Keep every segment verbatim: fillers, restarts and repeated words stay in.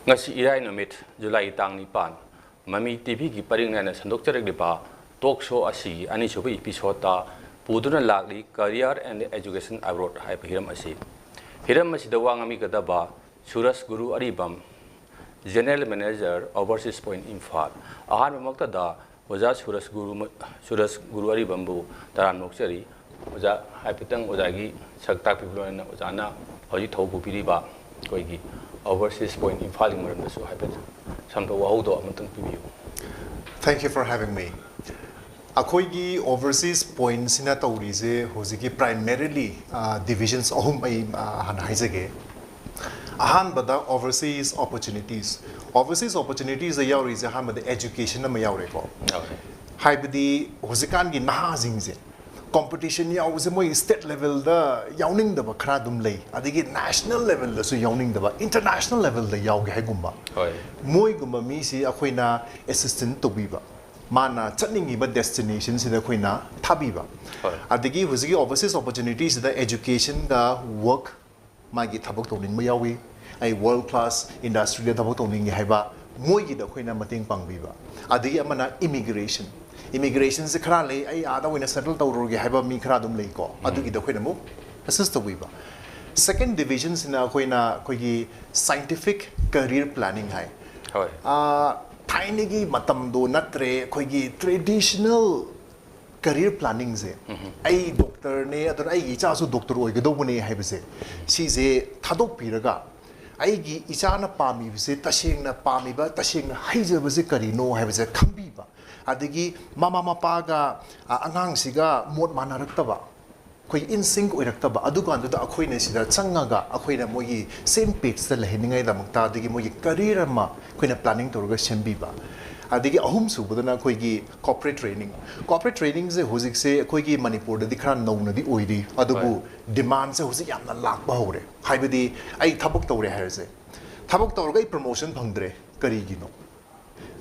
ꯉꯁꯤ ꯏꯔꯥꯏ ꯅꯨꯃꯤꯠ, ꯖꯨꯂꯥꯏꯒꯤ ꯇꯥꯡ ꯅꯤꯄꯥꯟ, ꯃꯃꯤ ꯇꯤꯚꯤꯒꯤ ꯄꯔꯤꯡ ꯅꯥꯏꯅ ꯁꯟꯗꯣꯛꯆꯔꯛꯂꯤꯕ ꯇꯣꯛ ꯁꯣ ꯑꯁꯤꯒꯤ ꯑꯅꯤꯁꯨꯕ ꯏꯄꯤꯁꯣꯗꯇ ꯄꯨꯗꯨꯅ ꯂꯥꯛꯂꯤ Career and Education Abroad ꯍꯥꯏꯕ ꯍꯤꯔꯝ ꯑꯁꯤ꯫ ꯍꯤꯔꯝ ꯑꯁꯤꯗ ꯋꯥ ꯉꯥꯡꯕꯤꯒꯗꯕ ꯁꯨꯔꯖ ꯒꯨꯔꯨ ꯑꯔꯤꯕꯝ, General Manager, Overseas Point, Imphal. ꯑꯍꯥꯟꯕꯃꯛꯇꯗ ꯑꯣꯖꯥ ꯁꯨꯔꯖ ꯒꯨꯔꯨ, ꯁꯨꯔꯖ ꯒꯨꯔꯨ ꯑꯔꯤꯕꯝꯕꯨ ꯇꯔꯥꯝꯅ ꯑꯣꯛꯆꯔꯤ꯫ ꯑꯣꯖꯥ, ꯍꯥꯏꯐꯦꯠꯇꯪ ꯑꯣꯖꯥꯒꯤ ꯁꯛ ꯇꯥꯛꯄꯤꯕ ꯂꯣꯏꯅꯅ ꯑꯣꯖꯥꯅ ꯍꯧꯖꯤꯛ ꯊꯧ ꯄꯨꯕꯤꯔꯤꯕ ꯑꯩꯈꯣꯏꯒꯤ Overseas Point ꯏꯝꯐꯥꯜꯒꯤ ꯃꯔꯝꯗꯁꯨ ꯍꯥꯏꯐꯦꯠ ꯁꯝꯂꯞꯄ ꯋꯥꯍꯧꯗꯣ ꯑꯃꯇꯪ ꯄꯤꯕꯤꯌꯨ꯫ Thank you for having me. ꯑꯩꯈꯣꯏꯒꯤ Overseas Pointꯁꯤꯅ ꯇꯧꯔꯤꯁꯦ ꯍꯧꯖꯤꯛꯀꯤ primarily divisions ꯑꯍꯨꯝ ꯑꯩ ꯍꯥꯟꯅ ꯍꯥꯏꯖꯒꯦ꯫ ꯑꯍꯥꯟꯕꯗ overseas opportunities꯫ Overseas opportunitiesꯇ ꯌꯥꯎꯔꯤꯁꯦ ꯑꯍꯥꯟꯕꯗ education ꯑꯃ ꯌꯥꯎꯔꯦꯀꯣ꯫ ꯌꯥꯎꯔꯦ꯫ ꯍꯥꯏꯕꯗꯤ ꯍꯧꯖꯤꯛꯀꯥꯟꯒꯤ ꯅꯍꯥꯁꯤꯡꯁꯦ competition ꯌꯥꯎꯕꯁꯦ ꯃꯣꯏ state levelꯗ ꯌꯥꯎꯅꯤꯡꯗꯕ ꯈꯔ ꯑꯗꯨꯝ ꯂꯩ, ꯑꯗꯒꯤ national levelꯗꯁꯨ ꯌꯥꯎꯅꯤꯡꯗꯕ, international levelꯗ ꯌꯥꯎꯒꯦ ꯍꯥꯏꯒꯨꯝꯕ꯫ ꯍꯣꯏ꯫ ꯃꯣꯏꯒꯨꯝꯕ ꯃꯤꯁꯤ ꯑꯩꯈꯣꯏꯅ assistance ꯇꯧꯕꯤꯕ, ꯃꯥꯅ ꯆꯠꯅꯤꯡꯉꯤꯕ destinationꯁꯤꯗ ꯑꯩꯈꯣꯏꯅ ꯊꯥꯕꯤꯕ꯫ ꯍꯣꯏ꯫ ꯑꯗꯒꯤ ꯍꯧꯖꯤꯛꯀꯤ overseas opportunitiesꯁꯤꯗ educationꯒ work, ꯃꯥꯒꯤ ꯊꯕꯛ ꯇꯧꯅꯤꯡꯕ ꯌꯥꯎꯏ, ꯑꯩ world class industryꯗ ꯊꯕꯛ ꯇꯧꯅꯤꯡꯉꯦ ꯍꯥꯏꯕ, ꯃꯣꯏꯒꯤꯗ ꯑꯩꯈꯣꯏꯅ ꯃꯇꯦꯡ ꯄꯥꯡꯕꯤꯕ꯫ ꯑꯗꯒꯤ ꯑꯃꯅ immigration꯫ Immigrationꯁꯦ ꯈꯔ ꯂꯩ, ꯑꯩ ꯑꯥꯗ ꯑꯣꯏꯅ settle ꯇꯧꯔꯨꯔꯒꯦ ꯍꯥꯏꯕ ꯃꯤ ꯈꯔ ꯑꯗꯨꯝ ꯂꯩꯀꯣ꯫ ꯎꯝ꯫ ꯑꯗꯨꯒꯤꯗ ꯑꯩꯈꯣꯏꯅ ꯑꯃꯨꯛ assist ꯇꯧꯕꯤꯕ꯫ Second divisionꯁꯤꯅ ꯑꯩꯈꯣꯏꯅ ꯑꯩꯈꯣꯏꯒꯤ scientific career planning ꯍꯥꯏ꯫ ꯍꯣꯏ꯫ ꯑꯥ, ꯊꯥꯏꯅꯒꯤ ꯃꯇꯝꯗꯣ ꯅꯠꯇ꯭ꯔꯦ, ꯑꯩꯈꯣꯏꯒꯤ traditional career planningꯁꯦ꯫ ꯎꯝ꯫ ꯑꯩ doctorꯅꯦ, ꯑꯗꯨꯅ ꯑꯩꯒꯤ ꯏꯆꯥꯁꯨ doctor ꯑꯣꯏꯒꯗꯧꯕꯅꯦ ꯍꯥꯏꯕꯁꯦ, ꯁꯤꯁꯦ ꯊꯥꯗꯣꯛꯄꯤꯔꯒ ꯑꯩꯒꯤ ꯏꯆꯥꯅ ꯄꯥꯝꯃꯤꯕꯁꯦ, ꯇꯁꯦꯡꯅ ꯄꯥꯝꯃꯤꯕ, ꯇꯁꯦꯡꯅ ꯍꯩꯖꯕꯁꯦ ꯀꯔꯤꯅꯣ ꯍꯥꯏꯕꯁꯦ ꯈꯪꯕꯤꯕ, ꯑꯗꯒꯤ ꯃꯃꯥ ꯃꯄꯥꯒ, ꯑ, ꯑꯉꯥꯡꯁꯤꯒ ꯃꯣꯠ ꯃꯥꯟꯅꯔꯛꯇꯕ, ꯑꯩꯈꯣꯏ in sync ꯑꯣꯏꯔꯛꯇꯕ, ꯑꯗꯨꯀꯥꯟꯗꯨꯗ ꯑꯩꯈꯣꯏꯅ ꯁꯤꯗ ꯆꯪꯉꯒ ꯑꯩꯈꯣꯏꯅ ꯃꯣꯏꯒꯤ same pageꯇ ꯂꯩꯍꯟꯅꯤꯡꯉꯥꯏꯗꯃꯛꯇ, ꯑꯗꯒꯤ ꯃꯣꯏꯒꯤ career ꯑꯃ ꯑꯩꯈꯣꯏꯅ planning ꯇꯧꯔꯒ ꯁꯦꯝꯕꯤꯕ꯫ ꯑꯗꯒꯤ ꯑꯍꯨꯝꯁꯨꯕꯗꯅ ꯑꯩꯈꯣꯏꯒꯤ corporate training꯫ Corporate trainingꯁꯦ ꯍꯧꯖꯤꯛꯁꯦ ꯑꯩꯈꯣꯏꯒꯤ ꯃꯅꯤꯄꯨꯔꯗꯗꯤ ꯈꯔ ꯅꯧꯅꯗꯤ ꯑꯣꯏꯔꯤ, ꯑꯗꯨꯕꯨ ꯍꯣꯏ꯫ Demandꯁꯦ ꯍꯧꯖꯤꯛ ꯌꯥꯝꯅ ꯂꯥꯛꯄ ꯍꯧꯔꯦ꯫ ꯍꯥꯏꯕꯗꯤ ꯑꯩ ꯊꯕꯛ ꯇꯧꯔꯦ ꯍꯥꯏꯔꯁꯦ, ꯊꯕꯛ ꯇꯧꯔꯒ ꯑꯩ promotion ꯐꯪꯗ꯭ꯔꯦ, ꯀꯔꯤꯒꯤꯅꯣ?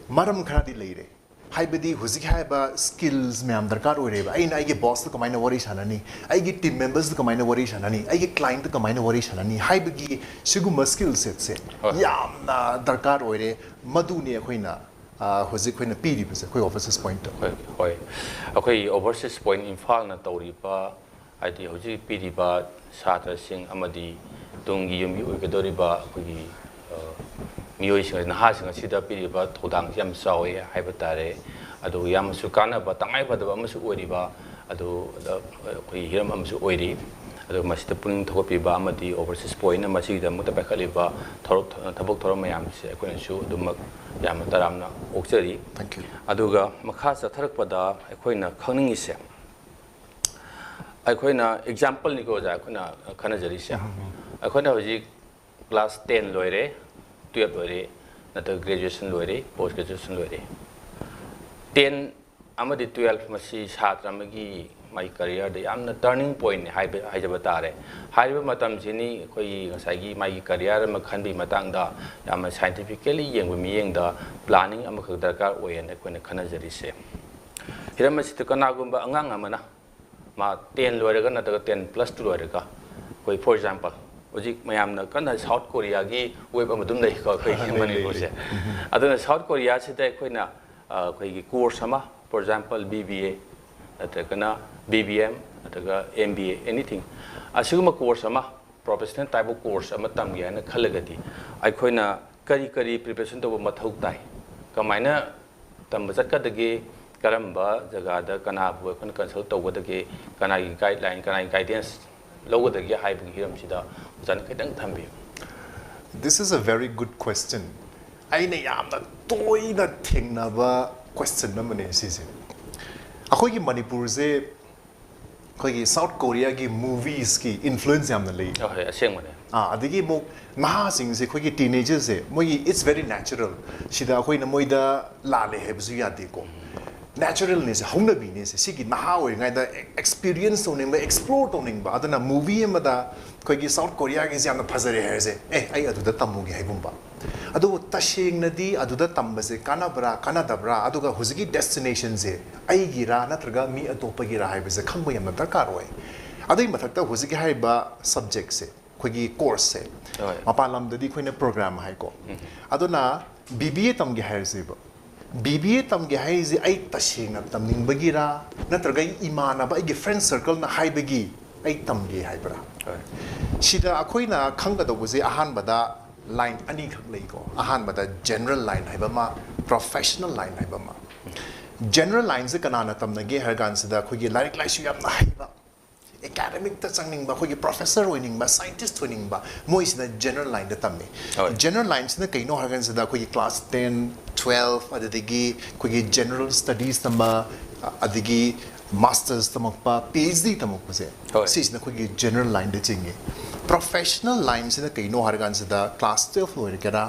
ꯃꯔꯝ ꯈꯔꯗꯤ ꯂꯩꯔꯦ꯫ ꯍꯥꯏꯕꯗꯤ ꯍꯧꯖꯤꯛ ꯍꯥꯏꯔꯤꯕ skills ꯃꯌꯥꯝ ꯗꯔꯀꯥꯔ ꯑꯣꯏꯔꯦꯕ꯫ ꯑꯩꯅ ꯑꯩꯒꯤ bossꯇ ꯀꯃꯥꯏꯅ ꯋꯥꯔꯤ ꯁꯥꯟꯅꯅꯤ, ꯑꯩꯒꯤ team membersꯇ ꯀꯃꯥꯏꯅ ꯋꯥꯔꯤ ꯁꯥꯟꯅꯅꯤ, ꯑꯩꯒꯤ clientꯇ ꯀꯃꯥꯏꯅ ꯋꯥꯔꯤ ꯁꯥꯟꯅꯅꯤ ꯍꯥꯏꯕꯒꯤ ꯁꯤꯒꯨꯝꯕ skill setꯁꯦ ꯍꯣꯏ꯫ ꯌꯥꯝꯅ ꯗꯔꯀꯥꯔ ꯑꯣꯏꯔꯦ꯫ ꯃꯗꯨꯅꯤ ꯑꯩꯈꯣꯏꯅ, ꯑ, ꯍꯧꯖꯤꯛ ꯑꯩꯈꯣꯏꯅ ꯄꯤꯔꯤꯕꯁꯦ, ꯑꯩꯈꯣꯏ Overseas Pointꯇ꯫ ꯍꯣꯏ, ꯍꯣꯏ꯫ ꯑꯩꯈꯣꯏ Overseas Point ꯏꯝꯐꯥꯜꯅ ꯇꯧꯔꯤꯕ, ꯍꯥꯏꯗꯤ ꯍꯧꯖꯤꯛ ꯄꯤꯔꯤꯕ ꯁꯥꯇ꯭ꯔꯁꯤꯡ ꯑꯃꯗꯤ ꯇꯨꯡꯒꯤ ꯌꯨꯝꯕꯤ ꯑꯣꯏꯒꯗꯧꯔꯤꯕ ꯑꯩꯈꯣꯏꯒꯤ, ꯑ, ꯃꯤꯑꯣꯏꯁꯤꯡ, ꯅꯍꯥꯁꯤꯡ ꯑꯁꯤꯗ ꯄꯤꯔꯤꯕ ꯊꯧꯗꯥꯡꯁꯤ ꯌꯥꯝ ꯆꯥꯎꯋꯦ ꯍꯥꯏꯕ ꯇꯥꯔꯦ꯫ ꯑꯗꯨꯒ ꯌꯥꯝꯅꯁꯨ ꯀꯥꯟꯅꯕ, ꯇꯉꯥꯏ ꯐꯗꯕ ꯑꯃꯁꯨ ꯑꯣꯏꯔꯤꯕ, ꯑꯗꯨ, ꯑ, ꯑꯩꯈꯣꯏ ꯍꯤꯔꯝ ꯑꯃꯁꯨ ꯑꯣꯏꯔꯤ꯫ ꯑꯗꯨ ꯃꯁꯤꯗ ꯄꯨꯛꯅꯤꯡ ꯊꯧꯒꯠꯄꯤꯕ ꯑꯃꯗꯤ Overseas Pointꯅ ꯃꯁꯤꯒꯤꯗꯃꯛꯇ ꯄꯥꯏꯈꯠꯂꯤꯕ ꯊꯧꯔꯛ-, ꯊꯕꯛ ꯊꯧꯔꯝ ꯃꯌꯥꯝꯁꯦ ꯑꯩꯈꯣꯏꯅꯁꯨ ꯑꯗꯨꯃꯛ ꯌꯥꯝꯅ ꯇꯔꯥꯝꯅ ꯑꯣꯛꯆꯔꯤ꯫ Thank you꯫ ꯑꯗꯨꯒ ꯃꯈꯥ ꯆꯠꯊꯔꯛꯄꯗ ꯑꯩꯈꯣꯏꯅ ꯈꯪꯅꯤꯡꯉꯤꯁꯦ, ꯑꯩꯈꯣꯏꯅ exampleꯅꯤꯀꯣ ꯑꯣꯖꯥ, ꯑꯩꯈꯣꯏꯅ ꯈꯟꯅꯖꯔꯤꯁꯦ꯫ ꯑꯩꯈꯣꯏꯅ ꯍꯧꯖꯤꯛ class ten ꯂꯣꯏꯔꯦ, twelve ꯂꯣꯏꯔꯦ, ꯅꯠꯇ꯭ꯔꯒ graduation ꯂꯣꯏꯔꯦ, post graduation ꯂꯣꯏꯔꯦ꯫ Ten ꯑꯃꯗꯤ twelve ꯃꯁꯤ ꯁꯥꯇ꯭ꯔ ꯑꯃꯒꯤ ꯃꯥꯒꯤ careerꯗ ꯌꯥꯝꯅ turning pointꯅꯤ ꯍꯥꯏꯕ, ꯍꯥꯏꯖꯕ ꯇꯥꯔꯦ꯫ ꯍꯥꯏꯔꯤꯕ ꯃꯇꯝꯁꯤꯅꯤ ꯑꯩꯈꯣꯏꯒꯤ ꯉꯁꯥꯏꯒꯤ ꯃꯥꯒꯤ career ꯑꯃ ꯈꯟꯕꯒꯤ ꯃꯇꯥꯡꯗ ꯌꯥꯝꯅ scientifically ꯌꯦꯡꯕ ꯃꯤꯠꯌꯦꯡꯗ planning ꯑꯃꯈꯛ ꯗꯔꯀꯥꯔ ꯑꯣꯏꯌꯦꯅ ꯑꯩꯈꯣꯏꯅ ꯈꯟꯅꯖꯔꯤꯁꯦ꯫ ꯍꯤꯔꯝ ꯑꯁꯤꯗ ꯀꯅꯥꯒꯨꯝꯕ ꯑꯉꯥꯡ ꯑꯃꯅ ꯃꯥ ten ꯂꯣꯏꯔꯒ ꯅꯠꯇ꯭ꯔꯒ ten plus two ꯂꯣꯏꯔꯒ ꯑꯩꯈꯣꯏ, for example, ꯍꯧꯖꯤꯛ ꯃꯌꯥꯝꯅ ꯀꯟꯅ South Koreaꯒꯤ wave ꯑꯃ ꯑꯗꯨꯝ ꯂꯩꯀꯣ ꯑꯩꯈꯣꯏ ꯂꯩ, ꯂꯩ, ꯃꯅꯤꯄꯨꯔꯁꯦ꯫ ꯂꯩ꯫ ꯑꯗꯨꯅ South Koreaꯁꯤꯗ ꯑꯩꯈꯣꯏꯅ, ꯑ, ꯑꯩꯈꯣꯏꯒꯤ course ꯑꯃ, for example, B B A ꯅꯠꯇ꯭ꯔꯒꯅ B B M ꯅꯠꯇ꯭ꯔꯒ M B A, anything, ꯑꯁꯤꯒꯨꯝꯕ course ꯑꯃ, professional type of course ꯑꯃ ꯇꯝꯒꯦ ꯍꯥꯏꯅ ꯈꯜꯂꯒꯗꯤ ꯑꯩꯈꯣꯏꯅ ꯀꯔꯤ ꯀꯔꯤ preparation ꯇꯧꯕ ꯃꯊꯧ ꯇꯥꯏ? ꯀꯃꯥꯏꯅ ꯇꯝꯕ ꯆꯠꯀꯗꯒꯦ? ꯀꯔꯝꯕ ꯖꯒꯥꯗ ꯀꯅꯥꯕꯨ ꯑꯩꯈꯣꯏꯅ consult ꯇꯧꯒꯗꯒꯦ? ꯀꯅꯥꯒꯤ guideline, ꯀꯅꯥꯒꯤ guidance ꯂꯧꯒꯗꯒꯦ ꯍꯥꯏꯕꯒꯤ ꯍꯤꯔꯝꯁꯤꯗ ꯑꯣꯖꯥꯅ ꯈꯤꯇꯪ ꯊꯝꯕꯤꯌꯨ꯫ This is a very good question. ꯑꯩꯅ ꯌꯥꯝꯅ ꯇꯣꯏꯅ ꯊꯦꯡꯅꯕ question ꯑꯃꯅꯦ ꯁꯤꯁꯦ꯫ ꯑꯩꯈꯣꯏꯒꯤ ꯃꯅꯤꯄꯨꯔꯁꯦ ꯑꯩꯈꯣꯏꯒꯤ South Koreaꯒꯤ moviesꯀꯤ influence ꯌꯥꯝꯅ ꯂꯩ꯫ ꯑꯍꯣꯏ, ꯑꯁꯦꯡꯕꯅꯦ꯫ ꯑꯥ, ꯑꯗꯒꯤ ꯑꯃꯨꯛ ꯅꯍꯥꯁꯤꯡꯁꯦ, ꯑꯩꯈꯣꯏꯒꯤ teenagerꯁꯦ, ꯃꯣꯏꯒꯤ it's very natural꯫ ꯁꯤꯗ ꯑꯩꯈꯣꯏꯅ ꯃꯣꯏꯗ ꯂꯥꯜꯂꯦ ꯍꯥꯏꯕꯁꯨ ꯌꯥꯗꯦꯀꯣ꯫ Naturalꯅꯦꯁꯦ, ꯍꯧꯅꯕꯤꯅꯦꯁꯦ꯫ ꯁꯤꯒꯤ ꯅꯍꯥ ꯑꯣꯏꯔꯤꯉꯩꯗ experience ꯇꯧꯅꯤꯡꯕ, explore ꯇꯧꯅꯤꯡꯕ꯫ ꯑꯗꯨꯅ movie ꯑꯃꯗ ꯑꯩꯈꯣꯏꯒꯤ South Koreaꯒꯤꯁꯦ ꯌꯥꯝꯅ ꯐꯖꯔꯦ ꯍꯥꯏꯔꯁꯦ, "ꯑꯦ, ꯑꯩ ꯑꯗꯨꯗ ꯇꯝꯃꯨꯒꯦ" ꯍꯥꯏꯒꯨꯝꯕ꯫ ꯑꯗꯨꯕꯨ ꯇꯁꯦꯡꯅꯗꯤ ꯑꯗꯨꯗ ꯇꯝꯕꯁꯦ ꯀꯥꯟꯅꯕ꯭ꯔꯥ ꯀꯥꯟꯅꯗꯕ꯭ꯔꯥ, ꯑꯗꯨꯒ ꯍꯧꯖꯤꯛꯀꯤ destination ꯁꯦ ꯑꯩꯒꯤꯔꯥ ꯅꯠꯇ꯭ꯔꯒ ꯃꯤ ꯑꯇꯣꯞꯄꯒꯤꯔꯥ ꯍꯥꯏꯕꯁꯦ ꯈꯪꯕ ꯌꯥꯝꯅ ꯗꯔꯀꯥꯔ ꯑꯣꯏ꯫ ꯑꯗꯨꯒꯤ ꯃꯊꯛꯇ ꯍꯧꯖꯤꯛꯀꯤ ꯍꯥꯏꯔꯤꯕ subject ꯁꯦ, ꯑꯩꯈꯣꯏꯒꯤ course ꯁꯦ, ꯍꯣꯏ꯫ ꯃꯄꯥꯟ ꯂꯝꯗꯗꯤ ꯑꯩꯈꯣꯏꯅ program ꯍꯥꯏꯀꯣ꯫ ꯑꯗꯨꯅ B B A ꯇꯝꯒꯦ ꯍꯥꯏꯔꯁꯦꯕ, B B A ꯇꯝꯒꯦ ꯍꯥꯏꯔꯤꯁꯦ ꯑꯩ ꯇꯁꯦꯡꯅ ꯇꯝꯅꯤꯡꯕꯒꯤꯔꯥ, ꯅꯠꯇ꯭ꯔꯒ ꯑꯩ ꯏꯃꯥꯟꯅꯕ, ꯑꯩꯒꯤ friend circle ꯅ ꯍꯥꯏꯕꯒꯤ ꯑꯩ ꯇꯝꯒꯦ ꯍꯥꯏꯕ꯭ꯔꯥ? ꯍꯣꯏ꯫ ꯁꯤꯗ ꯑꯩꯈꯣꯏꯅ ꯈꯪꯒꯗꯧꯕꯁꯦ ꯑꯍꯥꯟꯕꯗ line ꯑꯅꯤꯈꯛ ꯂꯩꯀꯣ꯫ ꯑꯍꯥꯟꯕꯗ general line ꯍꯥꯏꯕ ꯑꯃ, professional line ꯍꯥꯏꯕ ꯑꯃ꯫ General line ꯁꯦ ꯀꯅꯥꯅ ꯇꯝꯅꯒꯦ ꯍꯥꯏꯔ ꯀꯥꯟꯁꯤꯗ ꯑꯩꯈꯣꯏꯒꯤ ꯂꯥꯏꯔꯤꯛ ꯂꯥꯏꯁꯨ ꯌꯥꯝꯅ ꯍꯩꯕ, academic ꯇ ꯆꯪꯅꯤꯡꯕ, ꯑꯩꯈꯣꯏꯒꯤ professor ꯑꯣꯏꯅꯤꯡꯕ, scientist ꯑꯣꯏꯅꯤꯡꯕ, ꯃꯣꯏꯁꯤꯅ general line ꯗ ꯇꯝꯃꯤ꯫ ꯍꯣꯏ꯫ General line ꯁꯤꯅ ꯀꯩꯅꯣ ꯍꯥꯏꯔꯀꯥꯟꯁꯤꯗ ꯑꯩꯈꯣꯏꯒꯤ class ten, twelve, ꯑꯗꯨꯗꯒꯤ ꯑꯩꯈꯣꯏꯒꯤ general studies ꯇꯝꯕ, ꯑꯗꯒꯤ masters ꯇꯝꯃꯛꯄ, P H D ꯇꯝꯃꯛꯄꯁꯦ, ꯍꯣꯏ꯫ ꯁꯤꯁꯤꯅ ꯑꯩꯈꯣꯏꯒꯤ general line ꯗ ꯆꯤꯡꯉꯤ꯫ Professional line ꯁꯤꯅ ꯀꯩꯅꯣ ꯍꯥꯏꯔꯀꯥꯟꯁꯤꯗ class twelve ꯂꯣꯏꯔꯒꯦꯔꯥ,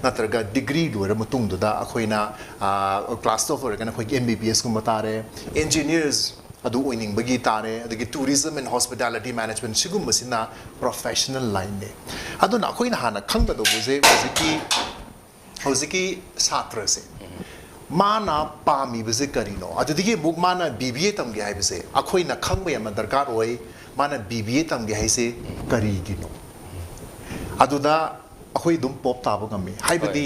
ꯅꯠꯇ꯭ꯔꯒ degree ꯂꯣꯏꯔ ꯃꯇꯨꯡꯗꯨꯗ ꯑꯩꯈꯣꯏꯅ, ꯑ, class twelve ꯂꯣꯏꯔꯒꯅ ꯑꯩꯈꯣꯏꯒꯤ M B B S ꯀꯨꯝꯕ ꯇꯥꯔꯦ, engineers ꯑꯗꯨ ꯑꯣꯏꯅꯤꯡꯕꯒꯤ ꯇꯥꯔꯦ, ꯑꯗꯒꯤ tourism and hospitality management ꯁꯤꯒꯨꯝꯕꯁꯤꯅ professional line ꯅꯦ꯫ ꯑꯗꯨꯅ ꯑꯩꯈꯣꯏꯅ ꯍꯥꯟꯅ ꯈꯪꯒꯗꯧꯕꯁꯦ ꯍꯧꯖꯤꯛꯀꯤ, ꯍꯧꯖꯤꯛꯀꯤ ꯁꯥꯇ꯭ꯔꯁꯦ ꯃꯥꯅ ꯄꯥꯝꯃꯤꯕꯁꯦ ꯀꯔꯤꯅꯣ, ꯑꯗꯨꯗꯒꯤ ꯑꯃꯨꯛ ꯃꯥꯅ B B A ꯇꯝꯒꯦ ꯍꯥꯏꯕꯁꯦ ꯑꯩꯈꯣꯏꯅ ꯈꯪꯕ ꯌꯥꯝꯅ ꯗꯔꯀꯥꯔ ꯑꯣꯏ꯫ ꯃꯥꯅ B B A ꯇꯝꯒꯦ ꯍꯥꯏꯁꯦ ꯀꯔꯤꯒꯤꯅꯣ? ꯑꯗꯨꯗ ꯑꯩꯈꯣꯏ ꯑꯗꯨꯝ ꯄꯣꯞ ꯇꯥꯕ ꯉꯝꯃꯤ꯫ ꯍꯥꯏꯕꯗꯤ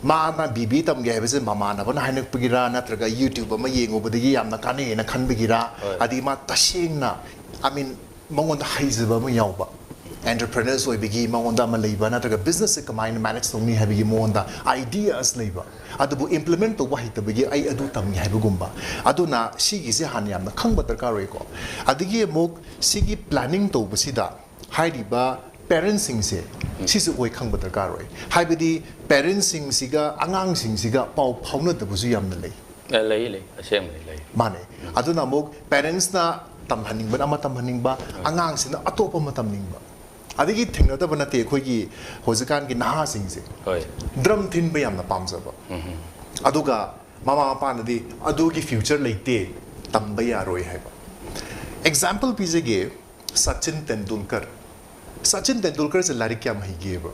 ꯃꯥꯅ B B A ꯇꯝꯒꯦ ꯍꯥꯏꯕꯁꯦ ꯃꯃꯥꯟꯅꯕꯅ ꯍꯥꯏꯔꯛꯄꯒꯤꯔꯥ, ꯅꯠꯇ꯭ꯔꯒ YouTube ꯑꯃ ꯌꯦꯡꯉꯨꯕꯗꯒꯤ ꯌꯥꯝꯅ ꯀꯥꯟꯅꯩꯅ ꯈꯟꯕꯒꯤꯔꯥ, ꯍꯣꯏ꯫ ꯑꯗꯒꯤ ꯃꯥ ꯇꯁꯦꯡꯅ, I mean, ꯃꯉꯣꯟꯗ ꯍꯩꯖꯕ ꯑꯃ ꯌꯥꯎꯕ, entrepreneurs ꯑꯣꯏꯕꯒꯤ ꯃꯉꯣꯟꯗ ꯑꯃ ꯂꯩꯕ, ꯅꯠꯇ꯭ꯔꯒ business ꯁꯦ ꯀꯃꯥꯏꯅ manage ꯇꯧꯅꯤ ꯍꯥꯏꯕꯒꯤ ꯃꯉꯣꯟꯗ ideas ꯂꯩꯕ, ꯑꯗꯨꯕꯨ implement ꯇꯧꯕ ꯍꯩꯇꯕꯒꯤ ꯑꯩ ꯑꯗꯨ ꯇꯝꯒꯦ ꯍꯥꯏꯕꯒꯨꯝꯕ꯫ ꯑꯗꯨꯅ ꯁꯤꯒꯤꯁꯦ ꯍꯥꯟꯅ ꯌꯥꯝꯅ ꯈꯪꯕ ꯗꯔꯀꯥꯔ ꯑꯣꯏꯀꯣ꯫ ꯑꯗꯒꯤ ꯑꯃꯨꯛ ꯁꯤꯒꯤ planning ꯇꯧꯕꯁꯤꯗ ꯍꯥꯏꯔꯤꯕ parents ꯁꯤꯡꯁꯦ ꯁꯤꯁꯨ ꯑꯩꯈꯣꯏ ꯈꯪꯕ ꯗꯔꯀꯥꯔ ꯑꯣꯏ꯫ ꯍꯥꯏꯕꯗꯤ parents ꯁꯤꯡꯁꯤꯒ ꯑꯉꯥꯡꯁꯤꯡꯁꯤꯒ ꯄꯥꯎ ꯐꯥꯎꯅꯗꯕꯁꯨ ꯌꯥꯝꯅ ꯂꯩ꯫ ꯑ, ꯂꯩ, ꯂꯩ, ꯑꯁꯦꯡꯕꯅꯤ, ꯂꯩ꯫ ꯃꯥꯅꯦ꯫ ꯑꯗꯨꯅ ꯑꯃꯨꯛ parents ꯅ ꯇꯝꯍꯟꯅꯤꯡꯕꯅ ꯑꯃ ꯇꯝꯍꯟꯅꯤꯡꯕ, ꯑꯉꯥꯡꯁꯤꯅ ꯑꯇꯣꯞꯄ ꯑꯃ ꯇꯝꯅꯤꯡꯕ꯫ ꯑꯗꯒꯤ ꯊꯦꯡꯅꯗꯕ ꯅꯠꯇꯦ ꯑꯩꯈꯣꯏꯒꯤ ꯍꯧꯖꯤꯛꯀꯥꯟꯒꯤ ꯅꯍꯥꯁꯤꯡꯁꯦ꯫ ꯍꯣꯏ꯫ Drum ꯊꯤꯟꯕ ꯌꯥꯝꯅ ꯄꯥꯝꯖꯕ꯫ ꯑꯗꯨꯒ ꯃꯃꯥ ꯃꯄꯥꯅꯗꯤ ꯑꯗꯨꯒꯤ future ꯂꯩꯇꯦ, ꯇꯝꯕ ꯌꯥꯔꯣꯏ ꯍꯥꯏꯕ꯫ Example ꯄꯤꯖꯒꯦ, ꯁꯆꯤꯟ ꯇꯦꯟꯗꯨꯜꯀꯔ꯫ ꯁꯆꯤꯟ ꯇꯦꯟꯗꯨꯜꯀꯔꯁꯦ ꯂꯥꯏꯔꯤꯛ ꯀꯌꯥꯝ ꯍꯩꯒꯦꯕ?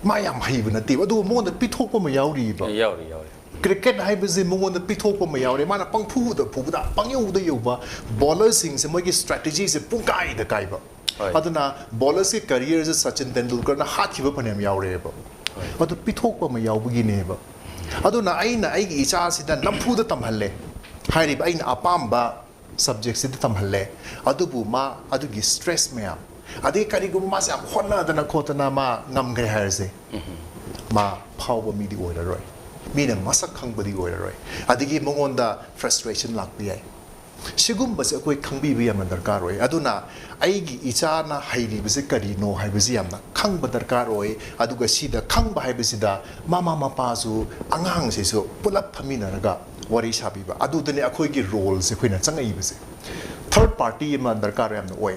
ꯃꯥ ꯌꯥꯝ ꯍꯩꯕ ꯅꯠꯇꯦꯕ, ꯑꯗꯨꯕꯨ ꯃꯉꯣꯟꯗ ꯄꯤꯊꯣꯛꯄ ꯑꯃ ꯌꯥꯎꯔꯤꯕ꯫ ꯌꯥꯎꯔꯤ ꯌꯥꯎꯔꯤ꯫ ꯀ꯭ꯔꯤꯀꯦꯠ ꯍꯥꯏꯕꯁꯤ ꯃꯉꯣꯟꯗ ꯄꯤꯊꯣꯛꯄ ꯑꯃ ꯌꯥꯎꯔꯦ꯫ ꯃꯥꯅ ꯄꯪꯐꯨꯗ ꯐꯨꯕꯗ, ꯄꯪꯌꯧꯗ ꯌꯧꯕ꯫ ꯕꯣꯂꯔꯁꯤꯡꯁꯦ ꯃꯣꯏꯒꯤ ꯁ꯭ꯇ꯭ꯔꯦꯇꯦꯖꯤꯁꯦ ꯄꯨꯡꯀꯥꯏꯗ ꯀꯥꯏꯕ꯫ ꯍꯣꯏ꯫ ꯑꯗꯨꯅ ꯕꯣꯂꯔꯁꯤ ꯀꯔꯤꯌꯔꯁꯦ ꯁꯆꯤꯟ ꯇꯦꯟꯗꯨꯜꯀꯔꯅ ꯍꯥꯠꯈꯤꯕ ꯐꯅꯌꯥꯝ ꯌꯥꯎꯔꯦꯕ꯫ ꯑꯗꯨ ꯄꯤꯊꯣꯛꯄ ꯑꯃ ꯌꯥꯎꯕꯒꯤꯅꯦꯕ꯫ ꯑꯗꯨꯅ ꯑꯩꯅ ꯑꯩꯒꯤ ꯏꯆꯥꯁꯤꯗ ꯅꯝꯐꯨꯗ ꯇꯝꯍꯜꯂꯦ꯫ ꯍꯥꯏꯔꯤꯕ ꯑꯩꯅ ꯑꯄꯥꯝꯕ ꯁꯕꯖꯦꯛꯁꯤꯗ ꯇꯝꯍꯜꯂꯦ꯫ ꯑꯗꯨꯕꯨ ꯃꯥ ꯑꯗꯨꯒꯤ ꯁ꯭ꯇ꯭ꯔꯦꯁ ꯃꯌꯥꯝ, ꯑꯗꯩ ꯀꯔꯤꯒꯨꯝꯕ ꯃꯥꯁꯦ ꯌꯥꯝ ꯍꯣꯠꯅꯗꯅ ꯈꯣꯠꯇꯅ ꯃꯥ ꯉꯝꯈ꯭ꯔꯦ ꯍꯥꯏꯔꯁꯦ, ꯃꯥ ꯐꯥꯎꯕ ꯃꯤꯗꯤ ꯑꯣꯏꯔꯔꯣꯏ꯫ ꯃꯤꯅ ꯃꯁꯛ ꯈꯪꯕꯗꯤ ꯑꯣꯏꯔꯔꯣꯏ꯫ ꯑꯗꯒꯤ ꯃꯉꯣꯟꯗ ꯐ꯭ꯔꯁꯇ꯭ꯔꯦꯁꯟ ꯂꯥꯛꯄ ꯌꯥꯏ꯫ ꯁꯤꯒꯨꯝꯕꯁꯦ ꯑꯩꯈꯣꯏ ꯈꯪꯕꯤꯕ ꯌꯥꯝꯅ ꯗꯔꯀꯥꯔ ꯑꯣꯏ꯫ ꯑꯗꯨꯅ ꯑꯩꯒꯤ ꯏꯆꯥꯅ ꯍꯩꯔꯤꯕꯁꯦ ꯀꯔꯤꯅꯣ ꯍꯥꯏꯕꯁꯤ ꯌꯥꯝꯅ ꯈꯪꯕ ꯗꯔꯀꯥꯔ ꯑꯣꯏ꯫ ꯑꯗꯨꯒ ꯁꯤꯗ ꯈꯪꯕ ꯍꯥꯏꯕꯁꯤꯗ ꯃꯃꯥ ꯃꯄꯥꯁꯨ ꯑꯉꯥꯡꯁꯤꯁꯨ ꯄꯨꯂꯞ ꯐꯝꯃꯤꯟꯅꯔꯒ ꯋꯥꯔꯤ ꯁꯥꯕꯤꯕ, ꯑꯗꯨꯗꯅꯦ ꯑꯩꯈꯣꯏꯒꯤ ꯔꯣꯜꯁꯦ ꯑꯩꯈꯣꯏꯅ ꯆꯪꯉꯛꯏꯕꯁꯦ꯫ ꯊꯔꯗ ꯄꯥꯔꯇꯤ ꯑꯃ ꯗꯔꯀꯥꯔ ꯌꯥꯝꯅ ꯑꯣꯏ꯫